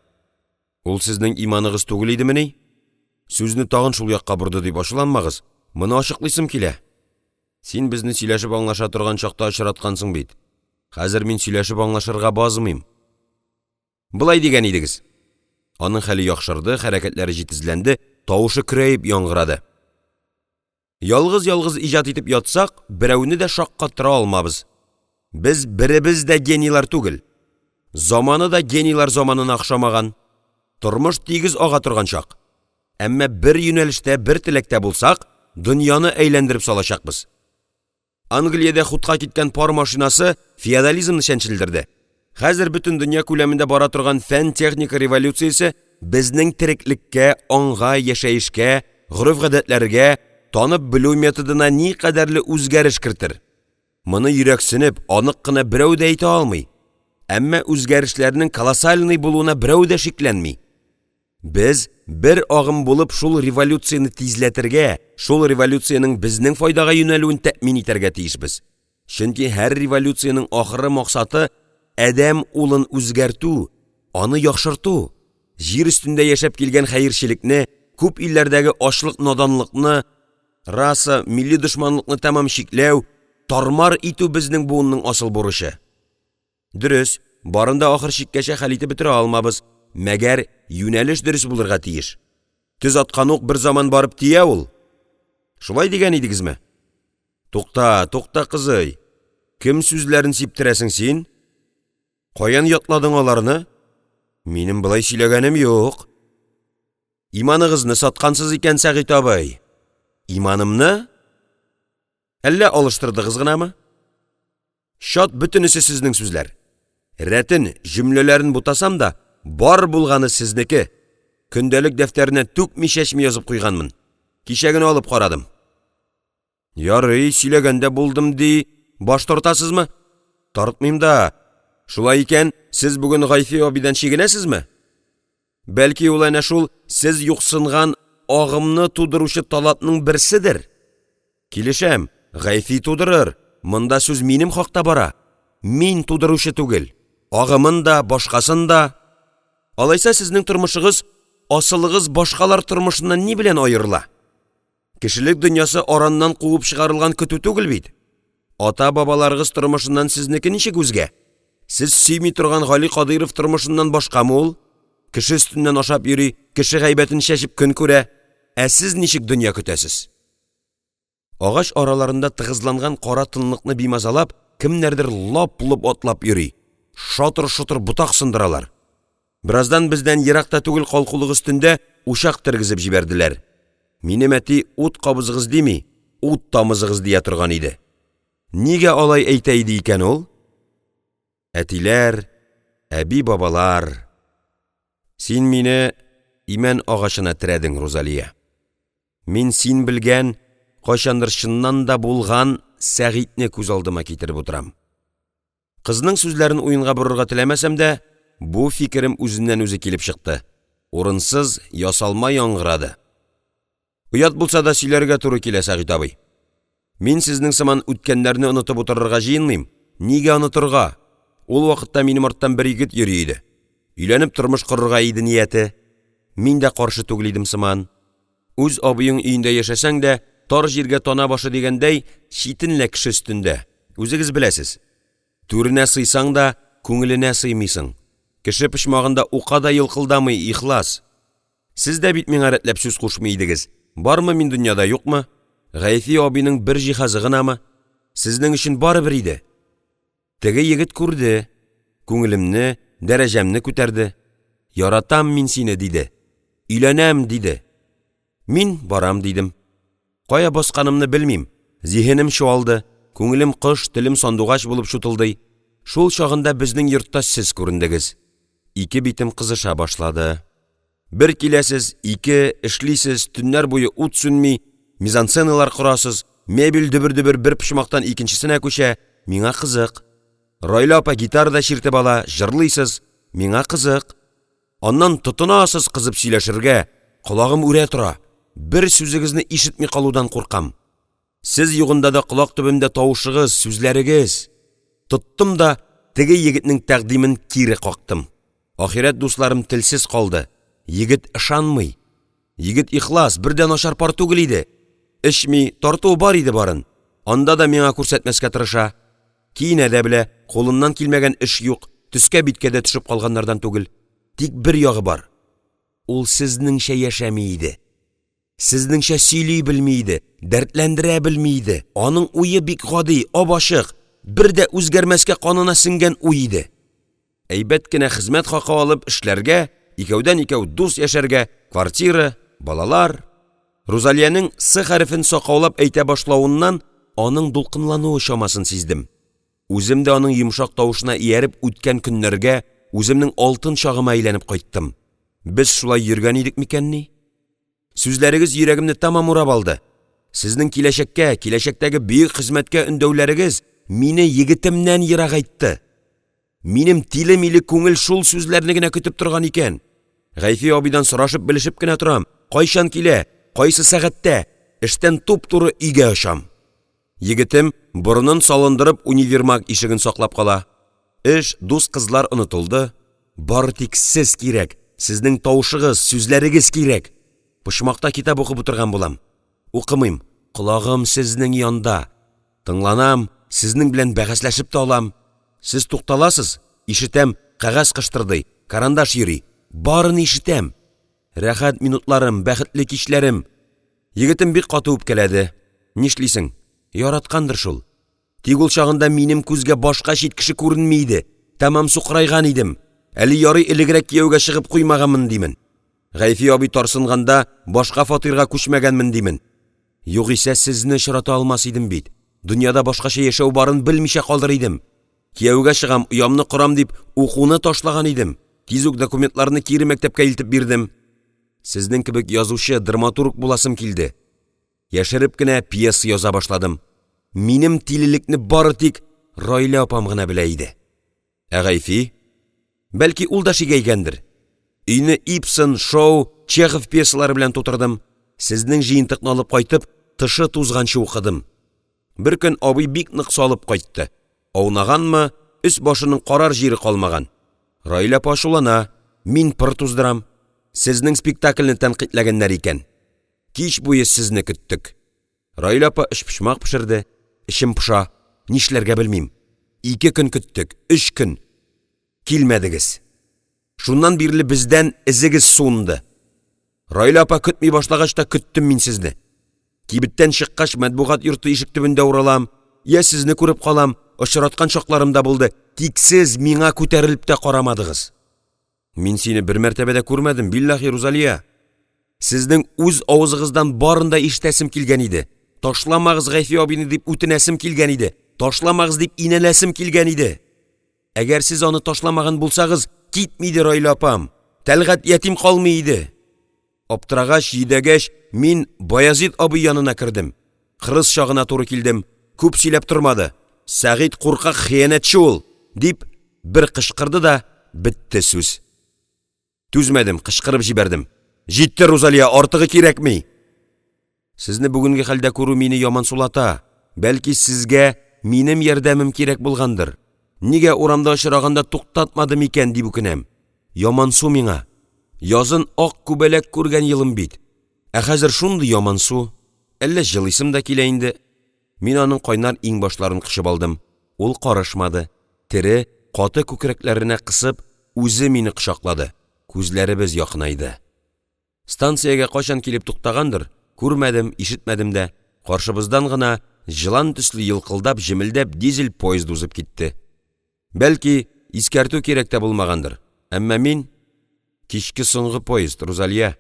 A: Ул сезнең иманыгыз түгел идемени? Сүзне тагын шул якка борды дип ачуланмагыз, моны ачыклыйсым килә. Син безне сөйләшеп аңлаша торган чакта очраткансың бит, хәзер мин сөйләшеп аңлашырга базмыйм. Болай дигән идегез. Аның хәле яхшырды, хәрәкәтләре җитезләнде, тавышы көрәеп яңгырады. Ялгыз-ялгыз иҗат итеп ятсак, берәүне дә шаккатыра алмабыз. Без беребез дә генийлар түгел. Заманы да генийлар заманына охшамаган. Тормыш тигез ага торган чак. Әмма бер юнәлештә, бер теләктә булсак, дөньяны әйләндереп салачакбыз. Англиядә хутка киткән пар машинасы феодализмны чәнчелдерде. Хәзер бөтен дөнья күләмендә бара торган фән-техника революциясе безнең тереклеккә, аңга, яшәешкә, гореф-гадәтләргә, танып белү методына никадәрле үзгәреш кертер. Моны йөрәксенеп, анык кына берәү дә әйтә алмый. Әмма үзгәрешләрнең колоссальный булуына берәү дә шикләнми. Без бер агым булып шул революцияне тизләтергә, шул революциянең безнең файдага юнәлүен тәэмин итәргә тиешбез. Чөнки һәр революциянең ахыры максаты адәм улын үзгәртү, аны яхшырту, җир өстендә яшәп килгән хәерчелекне, күп илләрдәге ачлык-наданлыкны, раса, милли дошманлыкны тәмам чикләү, тар-мар итү безнең буынның асыл бурычы. Дөрес, барын да ахыр чиккәчә хәл итеп бетерә алмабыз, мәгәр юнәлеш дөрес булырга тиеш. Төз аткан ук бер заман барып тия ул. Шулай дигән идегезме? Тукта, тукта, кызый, кем сүзләрен сиптерәсең син? Каян ятладың аларны? Минем болай сөйләгәнем юк. Иманыгызны саткансыз икән, Сәгыйть абый. Иманымны? Әллә алыштырдыгыз гынамы? Чат бөтенесе сезнең сүзләр. Рәтен, җөмләләрен бутасам да, бар булганы сезнеке. Көндәлек дәфтәренә түкми-чәчми язып куйганмын. Кичә генә алып карадым. Ярый, сөйләгән дә булдым ди, баш тартасызмы? Тартмыйм да. Шулай икән, сез бүген Гайфи абыйдан чигенәсезме? Бәлки ул әнә шул сез юксынган агымны тудыручы талантның берседер? Килешәм, Гайфи тудырыр, монда сүз минем хакта бара, мин тудыручы түгел, агымын да, башкасын да. Алайса сезнең тормышыгыз, асылыгыз башкалар тормышыннан ни белән аерыла? Кешелек дөньясы араннан куып чыгарылган көтү түгел бит. Ата-бабаларыгыз тормышыннан сезнеке ничек үзгә? Сез сөйми торган Гали Кадыйров тормышыннан башкамы ул? Кеше өстеннән ашап йөри, кеше гайбәтен чәчеп көн күрә. Ә сез ничек дөнья көтәсез? Агач араларында тыгызланган кара тынлыкны бимазалап, кемнәрдер лап-лоп атлап йөри, шатыр-шотыр ботак сындыралар. Бераздан бездән ерак та түгел калкулык өстендә учак тергезеп җибәрделәр. Минем әти ут кабызыгыз дими, ут тамызыгыз дия торган иде. Нигә алай әйтә иде икән ул? Әтиләр, әби-бабалар! Син мине имән агачына терәдең, Рузалия. Мин син белгән, кайчандыр чыннан да булган Сәгыйтьне күз алдыма китереп утырам. Кызның сүзләрен уенга борырга теләмәсәм дә, бу фикерем үзеннән-үзе килеп чыкты, урынсыз, ясалма яңгырады. Оят булса да сөйләргә туры килә, Сәгыйть абый. Мин сезнең сыман үткәннәрне онытып утырырга җыенмыйм, нигә онытырга? Ул вакытта минем арттан бер егет йөри иде. Өйләнеп тормыш корырга иде нияте. Мин дә каршы түгел идем сыман. Үз абыең өендә яшәсәң дә, тар җиргә тана башы дигәндәй, читен лә кеше өстендә, үзегез беләсез. Түренә сыйсаң да, күңеленә сыймыйсың. Кеше почмагында ука да елкылдамый ихлас. Сез дә бит миңа рәтләп сүз кушмый идегез, бармы мин дөньяда, юкмы? Гайфи абыйның бер җиһазы гынамы? Сезнең өчен барыбер иде. Теге егет күрде, күңелемне, дәрәҗәмне күтәрде. Яратам мин сине, диде. Өйләнәм, диде. Мин барам, дидем. Кая басканымны белмим, зиһенем чуалды, күңелем кош, телем сандугач булып чутылдый. Шул чагында безнең йортта сез күрендегез. Ике битем кызыша башлады. Бер киләсез, ике, эшлисез, төннәр буе ут сүнми, мизансценалар корасыз, мебель дөбер-дөбер бер почмактан икенчесенә күчә, миңа кызык. Райлә апа гитарада чиртеп ала, җырлыйсыз, миңа кызык. Аннан тотынасыз кызып сөйләшергә, колагым үрә тора, бер сүзегезне ишетми калудан куркам. Сез югында да колак төбемдә тавышыгыз, сүзләрегез. Тоттым да теге егетнең тәкъдимен кире кактым. Ахирәт дусларым телсез калды. Егет ышанмый. Егет ихлас, бер дә начар пар түгел иде. Эчми, тартуы бар иде барын. Анда да миңа күрсәтмәскә тырыша. Киенә дә белә, кулыннан килмәгән эш юк, төскә-биткә дә төшеп калганнардан түгел. Тик бер ягы бар. Ул сезнеңчә яшәми иде. Сезнеңчә сөйли белми иде, дәртләндерә белми иде. Аның уе бик гади, ап-ачык, бер дә үзгәрмәскә канына сеңгән уй иде. Әйбәт кенә хезмәт хакы алып эшләргә, икәүдән-икәү дус яшәргә, квартира, балалар. Рузалиянең «С» хәрефен сакаулап әйтә башлавыннан аның дулкынлануы чамасын сиздем. Үзем дә аның йомшак тавышына ияреп үткән көннәргә, үземнең алтын чагыма әйләнеп кайттым. Без шулай йөргән идек микәнни? Сүзләрегез йөрәгемне тәмам урап алды. Сезнең киләчәккә, киләчәктәге бөек хезмәткә өндәүләрегез мине егетемнән ерагайтты. Минем тиле-миле күңел шул сүзләрне генә көтеп торган икән. Гайфи абыйдан сорашып-белешеп кенә торам, кайчан килә, кайсы сәгатьтә, эштән туп-туры өйгә очам. Егетем борынын салындырып универмаг ишеген саклап кала. Эш, дус кызлар онытылды. Бары тик сез кирәк, сезнең тавышыгыз, сүзләрегез кирәк. Почмакта китап укып утырган булам. Укымыйм, колагым сезнең янда. Тыңланам, сезнең белән бәхәсләшеп тә алам. Сез тукталасыз, ишетәм, кәгазь кыштырдый, карандаш йөри, барын ишетәм. Рәхәт минутларым, бәхетле кичләрем. Егетем бик каты үпкәләде. Нишлисең, яраткандыр шул. Тик ул чагында минем күзгә башка чит кеше күренми иде, тәмам сукырайган идем. Әле ярый элегрәк кияүгә чыгып куймаганмын димен. Гайфи абый тарсынганда башка фатирга күчмәгәнмен димен. Югыйсә сезне очрата алмас идем бит, дөньяда башкача яшәү барын белмичә калыр идем. Кияүгә чыгам, оямны корам дип укуны ташлаган идем, тиз үк документларны кире мәктәпкә илтеп бирдем. Сезнең кебек язучы, драматург буласым килде. Яшереп кенә пьеса яза башладым. Минем тилелекне бары тик Райлә апам гына белә иде. Ә Гайфи? Бәлки ул да шигәйгәндер. Өйне Ибсен, Шоу, Чехов пьесалары белән тутырдым. Сезнең җыентыкны алып кайтып, тышы тузганчы укыдым. Беркөн абый бик нык салып кайтты. Аунаганмы, өс-башының карар җире калмаган. Раилә апа ачулана, мин пыр туздырам. Сезнең спектакльне тәнкыйтьләгәннәр икән. Кич буе сезне көттек. Раилә апа өчпочмак пешерде. Эчем поша, нишләргә белмим. Ике көн көттек, өч көн. Килмәдегез. Шуннан бирле бездән эзегез суынды. Раилә апа көтми башлагач та көттем мин сезне. Кибеттән чыккач, матбугат йорты ишек төбендә уралам, я сезне күреп калам, очраткан чакларым да булды, тик сез миңа күтәрелеп тә карамадыгыз. Мин сине бер мәртәбә дә күрмәдем, билләһи, Рузалия. Сезнең үз авызыгыздан барын да ишетәсем килгән иде, ташламагыз Гайфи абыйны дип үтенәсем килгән иде, ташламагыз дип инәләсем килгән иде. Әгәр сез аны ташламаган булсагыз, китми иде Раилә апам, Тәлгать ятим калмый иде. Аптырагач, йөдәгәч, мин Баязит абый янына кердем, кырыс чагына туры килдем, күп сөйләп тормады, «Сәгыйть куркак хыянәтче ул!» дип бер кычкырды да, бетте сүз. Түзмәдем, кычкырып җибәрдем: «Җитте, Рузалия, артыгы кирәкми!» Сезне бүгенге хәлдә күрү мине ямансулата, бәлки сезгә минем ярдәмем кирәк булгандыр, нигә урамда очраганда туктатмадым икән дип үкенәм, ямансу миңа, язын ак күбәләк күргән елым бит, ә хәзер шундый ямансу, әллә җылыйсым да килә инде? Мин аның кайнар иңбашларын кочып алдым, ул карышмады, тере, каты күкрәкләренә кысып үзе мине кочаклады, күзләребез якынайды. Станциягә кайчан килеп туктагандыр, күрмәдем, ишетмәдем дә, каршыбыздан гына җылан төсле елкылдап, җемелдәп дизель-поезд узып китте. Бәлки искәртү кирәк тә булмагандыр, әмма мин: «Кичке соңгы поезд, Рузалия,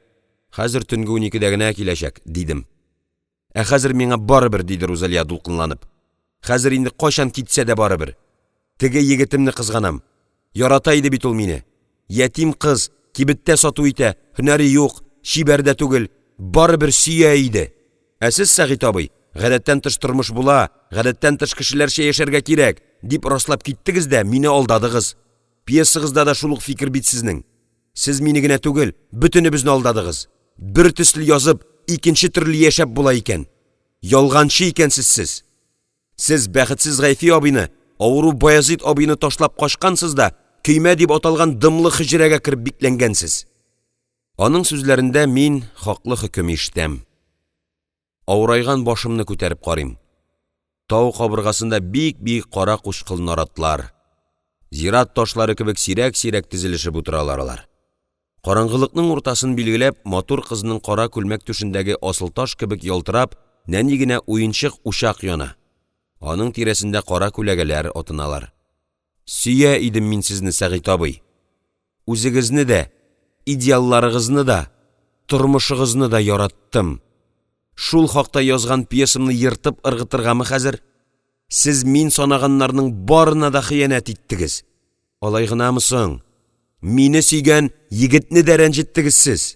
A: хәзер төнге уникедә генә киләчәк»,– дидем. «Ә хәзер миңа барыбер»,– диде Рузалия дулкынланып. «Хәзер инде кайчан китсә дә барыбер. Теге егетемне кызганам, ярата иде бит ул мине. Ятим кыз, кибеттә сату итә, һөнәре юк, чибәр дә түгел, барыбер сөя иде. Ә сез, Сәгыйть абый, гадәттән тыш тормыш була, гадәттән тыш кешеләрчә яшәргә кирәк, дип раслап киттегез дә мине алдадыгыз. Пьесагызда да шул ук фикер бит сезнең. Сез мине генә түгел, бөтенебезне алдадыгыз. Бер төсле язып, икенче төрле яшәп була икән. Ялганчы икәнсез сез. Сез бәхетсез Гайфи абыйны, авыру Баязит абыйны ташлап качкансыз да көймә дип аталган дымлы хөҗрәгә кереп бикләнгәнсез!» Аның сүзләрендә мин хаклы хөкем ишетәм. Авырайган башымны күтәреп карыйм: тау кабыргасында бик-биек кара-кучкыл наратлар. Зират ташлары кебек сирәк-сирәк тезелешеп утыралар алар. Караңгылыкның уртасын билгеләп, матур кызның кара күлмәк түшендәге асылташ кебек ялтырап нәни генә уенчык учак яна, аның тирәсендә кара күләгәләр атыналар. Сөя идем мин сезне, Сәгыйть абый! Үзегезне дә, идеалларыгызны да, тормышыгызны да яраттым. Шул хакта язган пьесамны ертып ыргытыргамы хәзер? Сез мин санаганнарның барына да хыянәт иттегез. Алай гынамы соң, мине сөйгән егетне дә рәнҗеттегез сез.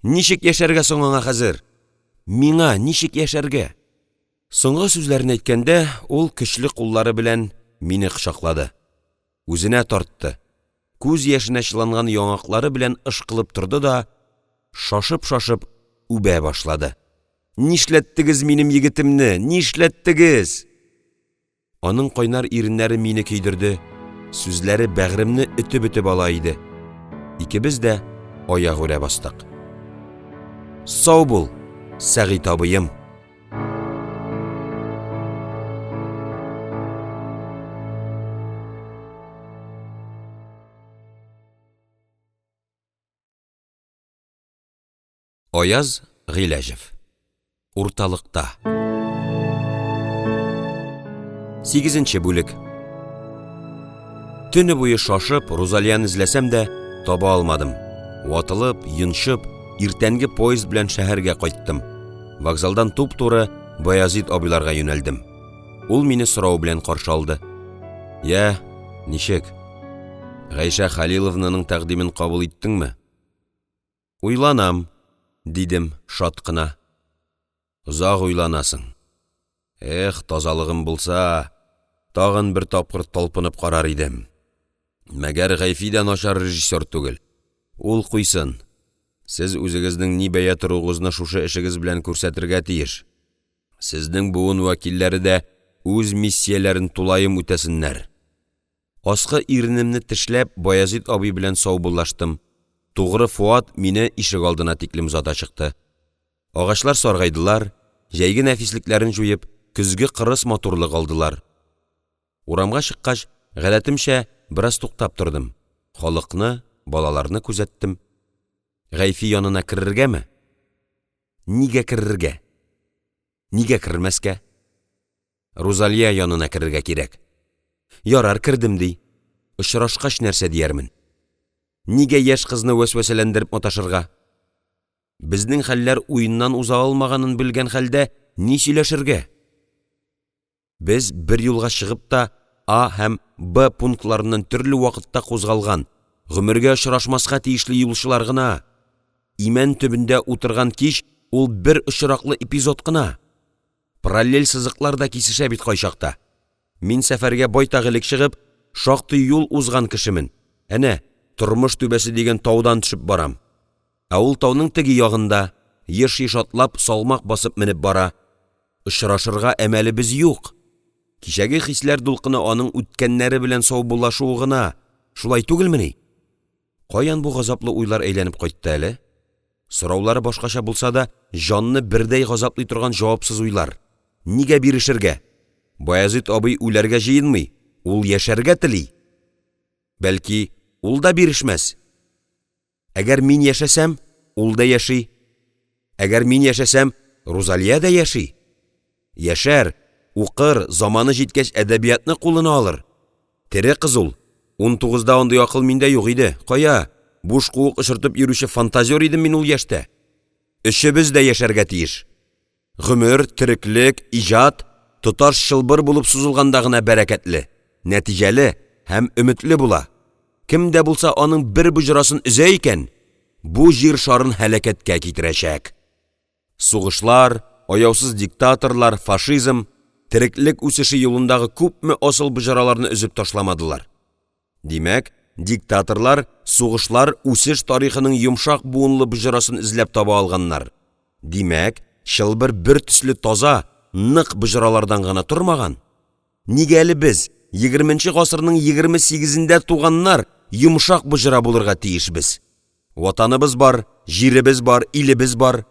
A: Ничек яшәргә соң аңа хәзер? Миңа ничек яшәргә? Соңгы сүзләрен әйткәндә ул көчле куллары белән мине кочаклады, үзенә тартты, күз яшенә чыланган яңаклары белән ышкылып торды да шашып-шашып үбә башлады. Нишләттегез минем егетемне, нишләттегез? Аның кайнар иреннәре мине көйдерде, сүзләре бәгъремне өтеп-өтеп ала иде. Икебез дә аягүрә бастык. Сау бул, Сәгыйть абыем! Аяз Гыйләҗев. Урталыкта. Сигезенче бүлек. Төне буе шашып, Рузалияне эзләсәм дә, таба алмадым. Ватылып, йончып, иртәнге поезд белән шәһәргә кайттым. Вокзалдан туп-туры Баязит абыйларга юнәлдем. Ул мине сорау белән каршы алды. Я, ничек? Гайшә Хәлиловнаның тәкъдимен кабул иттеңме? «Уйланам»,– дидем шат кына. «Озак уйланасың. Эх, тазалыгым булса, тагын бер тапкыр талпынып карар идем. Мәгәр Гайфи дә начар режиссер түгел, ул куйсын. Сез үзегезнең ни бәя торуыгызны шушы эшегез белән күрсәтергә тиеш. Сезнең буын вәкилләре дә үз миссияләрен тулаем үтәсеннәр. Аскы иренемне тешләп Баязит абый белән саубуллаштым. Тугры Фуат мине ишегалдына тиклем озата чыкты. Агачлар саргайдылар, җәйге нәфислекләрен җуеп, көзге кырыс матурлык алдылар. Урамга чыккач, гадәтемчә, бераз туктап тордым, халыкны, балаларны күзәттем. Гайфи янына керергәме? Нигә керергә? Нигә кермәскә? Рузалия янына керергә кирәк. Ярар, кердем ди. Очрашкач нәрсә диярмен? Нигә яшь кызны вәсвәсәләндереп маташырга? Безнең хәлләр уеннан уза алмаганын белгән хәлдә ни сөйләшергә? Без бер юлга чыгып та А һәм Б пунктларыннан төрле вакытта кузгалган, гомергә очрашмаска тиешле юлчылар гына. Имән төбендә утырган кич ул бер очраклы эпизод кына. Параллель сызыклар да кисешә бит кайчакта, мин сәфәргә байтак элек чыгып, шактый юл узган кешемен, әнә тормыш түбәсе дигән таудан төшеп барам, ә ул тауның теге ягында, еш-еш атлап, салмак басып менеп бара, очрашырга әмәлебез юк. Кичәге хисләр дулкыны аның үткәннәре белән саубуллашуы гына, шулай түгелмени? Каян бу газаплы уйлар әйләнеп кайтты әле? Сораулары башкача булса да, җанны бердәй газаплый торган җавапсыз уйлар. Нигә бирешергә? Баязит абый үләргә җыенмый, ул яшәргә тели! Бәлки ул да бирешмәс? Әгәр мин яшәсәм, ул да яши. Әгәр мин яшәсәм, Рузалия дә яши. Яшәр, укыр, заманы җиткәч әдәбиятны кулына алыр. Тере кыз ул. Унтугызда андый акыл миндә юк иде, кая, буш куык очыртып йөрүче фантазер идем мин ул яшьтә. Өчебез дә яшәргә тиеш. Гомер, тереклек, иҗат тоташ чылбыр булып сузылганда гына бәрәкәтле, нәтиҗәле һәм өметле була. Кем дә булса аның бер боҗрасын өзә икән, бу җир шарын һәлакәткә китерәчәк. Сугышлар, аяусыз диктаторлар, фашизм тереклек үсеше юлындагы күпме асыл боҗраларны өзеп ташламадылар. Димәк, диктаторлар, сугышлар үсеш тарихының йомшак буынлы боҗрасын эзләп таба алганнар, димәк, чылбыр бертөсле таза, нык боҗралардан гына тормаган. Нигә әле без, егерменче гасырның егерме сигезендә туганнар, йомшак боҗра булырга тиешбез? Ватаныбыз бар, җиребез бар, илебез бар.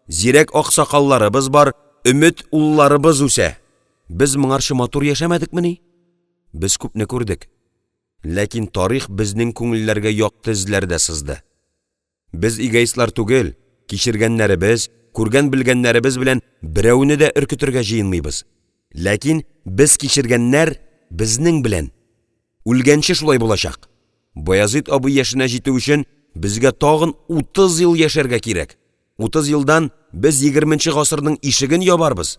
A: Зирәк аксакалларыбыз бар, өмет улларыбыз үсә. Без моңарчы матур яшәмәдекмени? Без күпне күрдек. Ләкин тарих безнең күңелләргә якты эзләр дә сызды. Без эгоистлар түгел, кичергәннәребез, күргән-белгәннәребез белән берәүне дә өркетергә җыенмыйбыз. Ләкин без кичергәннәр безнең белән. Үлгәнче шулай булачак. Баязит абый яшенә җитү өчен безгә тагын утыз ел яшәргә кирәк. Утыз елдан без егерменче гасырның ишеген ябарбыз.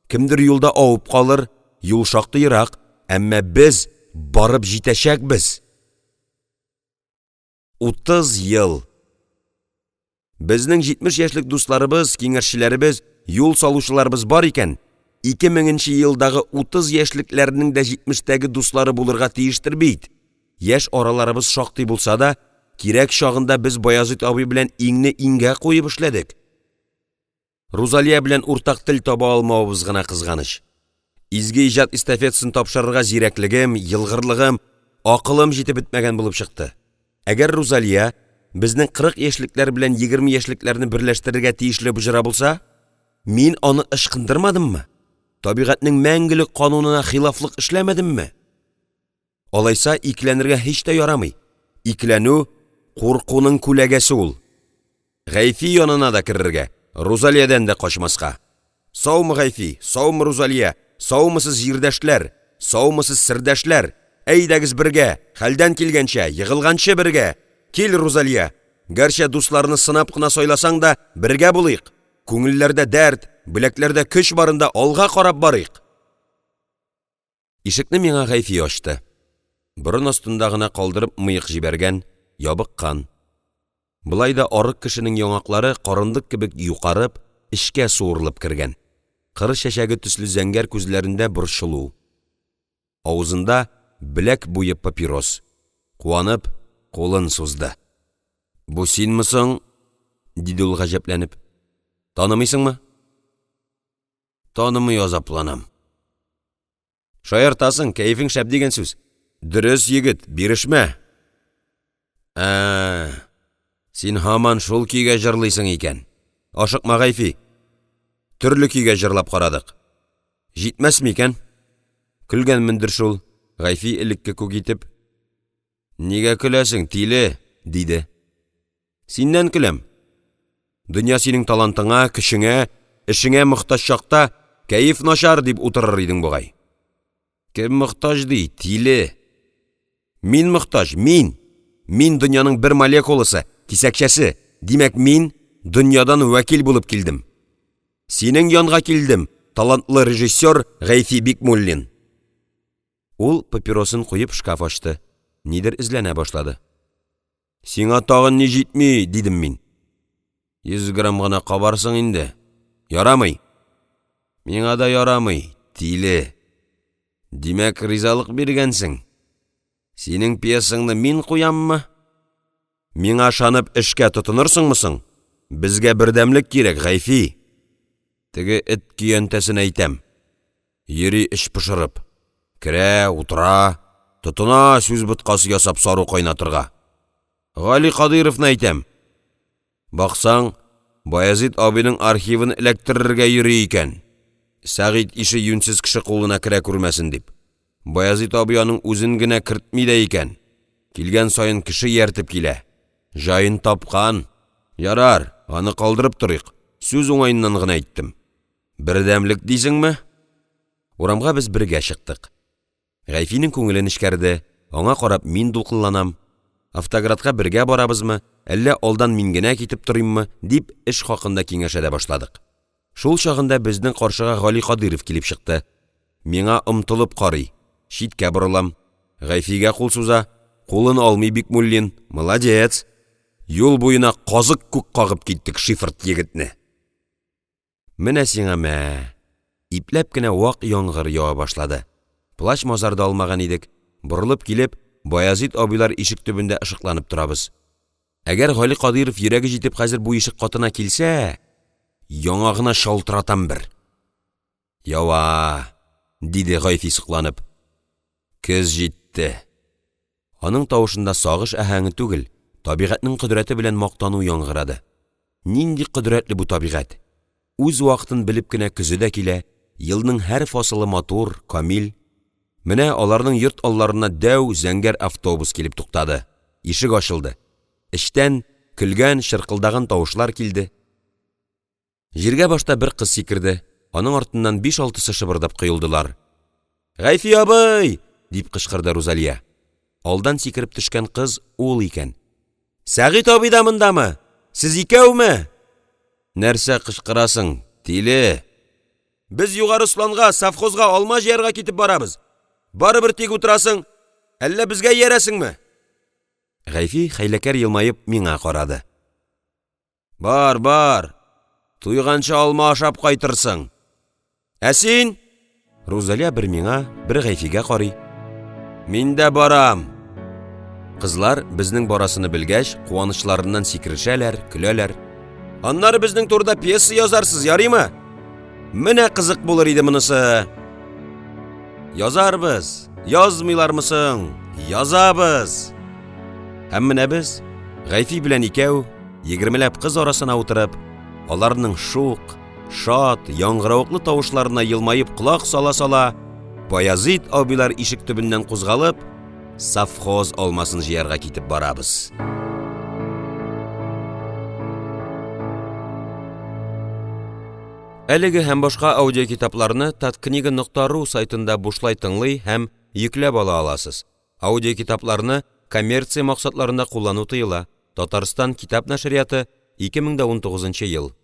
A: Кемдер юлда авып калыр, юл шактый ерак, әмма без барып җитәчәкбез! Утыз ел! Безнең җитмеш яшьлек дусларыбыз, киңәшчеләребез, юл салучыларыбыз бар икән, ике меңенче елдагы утыз яшьлекләрнең дә җитмештәге дуслары булырга тиештер бит? Яшь араларыбыз шактый булса да, кирәк чагында без Баязит абый белән иңне-иңгә куеп эшләдек. Рузалия белән уртак тел таба алмавыбыз гына кызганыч. Изге иҗат эстафетасын тапшырырга зирәклегем, елгырлыгым, акылым җитеп бетмәгән булып чыкты. Әгәр Рузалия безнең кырык яшьлекләр белән егерме яшьлекләрне берләштерергә тиешле боҗра булса, мин аны ычкындырмадыммы? Табигатьнең мәңгелек канунына хилафлык эшләмәдемме? Алайса икеләнергә һич тә ярамый, икеләнү — куркуның күләгәсе ул. Гайфи янына да керергә, Рузалиядән дә качмаска! Саумы, Гайфи, саумы, Рузалия, саумысыз, җирдәшләр, саумысыз, сердәшләр, әйдәгез бергә, хәлдән килгәнчә, егылганчы бергә! Кил, Рузалия, гәрчә дусларны сынап кына сайласаң да, бергә булыйк, күңелләрдә дәрт, беләкләрдә көч барында алга карап барыйк! Ишекне миңа Гайфи ачты. Борын астында гына калдырып мыек җибәргән, ябыккан. Болай да арык кешенең яңаклары карындык кебек юкарып, эчкә суырылып кергән, кыр чәчәге төсле зәңгәр күзләрендә борчылу. Авызында беләк буе папирос. Куанып кулын сузды. «Бу синме соң?» — диде ул гаҗәпләнеп. «Танымыйсыңмы?» «Танымый азапланам». «Шаяртасың, кәефең шәп дигән сүз. Дөрес, егет, бирешмә!» «Ә-ә, син һаман шул көйгә җырлыйсың икән. Ашыкма, Гайфи, төрле көйгә җырлап карадык. Җитмәсме икән?» Көлгәнмендер шул, Гайфи элекке күк итеп: «Нигә көләсең, тиле?» — диде. «Синнән көләм. Дөнья синең талантыңа, көчеңә, эшеңә мохтаҗ чакта, кәеф начар, дип утырыр идең бугай». «Кем мохтаҗ ди, тиле?» «Мин мохтаҗ, мин! Мин дөньяның бер молекуласы, кисәкчәсе, димәк, мин — дөньядан вәкил булып килдем. Синең янга килдем, талантлы режиссер Гайфи Бикмуллин!» Ул папиросын куеп шкаф ачты, нидер эзләнә башлады. «Сиңа тагын ни җитми?» — дидем мин. «Йөз грамм гына кабарсың инде, ярамый!» «Миңа да ярамый, тиле!» «Димәк, ризалык биргәнсең? Синең пьесаңны мин куяммы? Миңа ышанып эшкә тотынырсыңмы соң? Безгә бердәмлек кирәк, Гайфи!» «Теге эт көянтәсен әйтәм, йөри эч пошырып, керә, утыра, тотына сүз боткасы ясап сару кайнатырга. Гали Кадыйровны әйтәм, баксаң, Баязит абыйның архивын эләктерергә йөри икән, Сәгыйть ише юньсез кеше кулына керә күрмәсен дип. Баязит абый аның үзен генә кертми дә икән, килгән саен кеше ияртеп килә, җаен тапкан! Ярар, аны калдырып торыйк, сүз уңаеннан гына әйттем. Бердәмлек дисеңме?» Урамга без бергә чыктык. Гайфинең күңеле нечкәрде, аңа карап мин дулкынланам. Автоградка бергә барабызмы, әллә алдан мин генә китеп торыйммы, дип эш хакында киңәшә дә башладык. Шул чагында безнең каршыга Гали Кадыйров килеп чыкты. Миңа омтылып карый, читкә борылам, Гайфигә кул суза, кулын алмый Бикмуллин, молодец! Юл буена казык күк кагып киттек шифырт егетне! Менә сиңа мә! Ипләп кенә вак яңгыр ява башлады. Плащ-мазар да алмаган идек, борылып килеп, Баязит абыйлар ишек төбендә ышыкланып торабыз. Әгәр Гали Кадыйров йөрәге җитеп хәзер бу ишек катына килсә, яңагына чалтыратам бер! Ява,– диде Гайфи сокланып. Көз җитте. Аның тавышында сагыш аһәңе түгел, табигатьнең кодрәте белән мактану яңгырады. Нинди кодрәтле бу табигать! Үз вакытын белеп кенә көзе дә килә, елның һәр фасылы матур, камил. Менә аларның йорт алларына дәү, зәңгәр автобус килеп туктады, ишек ачылды, эчтән көлгән, чыркылдаган тавышлар килде. Җиргә башта бер кыз сикерде, аның артыннан биш-алтысы шыбырдап коелдылар. «Гайфи абый!» — дип кычкырды Рузалия. Алдан сикереп төшкән кыз ул икән. «Сәгыйть абый да мондамы? Сез икәүме?» «Нәрсә кычкырасың, тиле?» «Без Югары Осланга, совхозга алма җыярга китеп барабыз. Барыбер тик утырасың, әллә безгә иярәсеңме?» Гайфи хәйләкәр елмаеп миңа карады. «Бар, бар, туйганчы алма ашап кайтырсың. Ә син?» Рузалия бер миңа, бер Гайфигә карый. «Мин дә барам!» Кызлар, безнең барасыны белгәч, куанычларыннан сикерешәләр, көләләр. «Аннары безнең турыда пьеса язарсыз, ярыймы? Менә кызык булыр иде монысы!» «Язарбыз! Язмыйлармы соң? Язабыз!» Һәм менә без, Гайфи белән икәү, егермеләп кыз арасына утырып, аларның шук, шат, яңгыравыклы тавышларына елмаеп колак сала-сала, Баязит абыйлар ишек төбеннән кузгалып, совхоз алмасын җыярга китеп барабыз. Әлеге һәм башка аудиокитапларны таткнига.ру сайтында бушлай тыңлый һәм йөкләп ала аласыз. Аудиокитапларны коммерция максатларында куллану тыела. Татарстан китап нәшрияты, 2019 ел.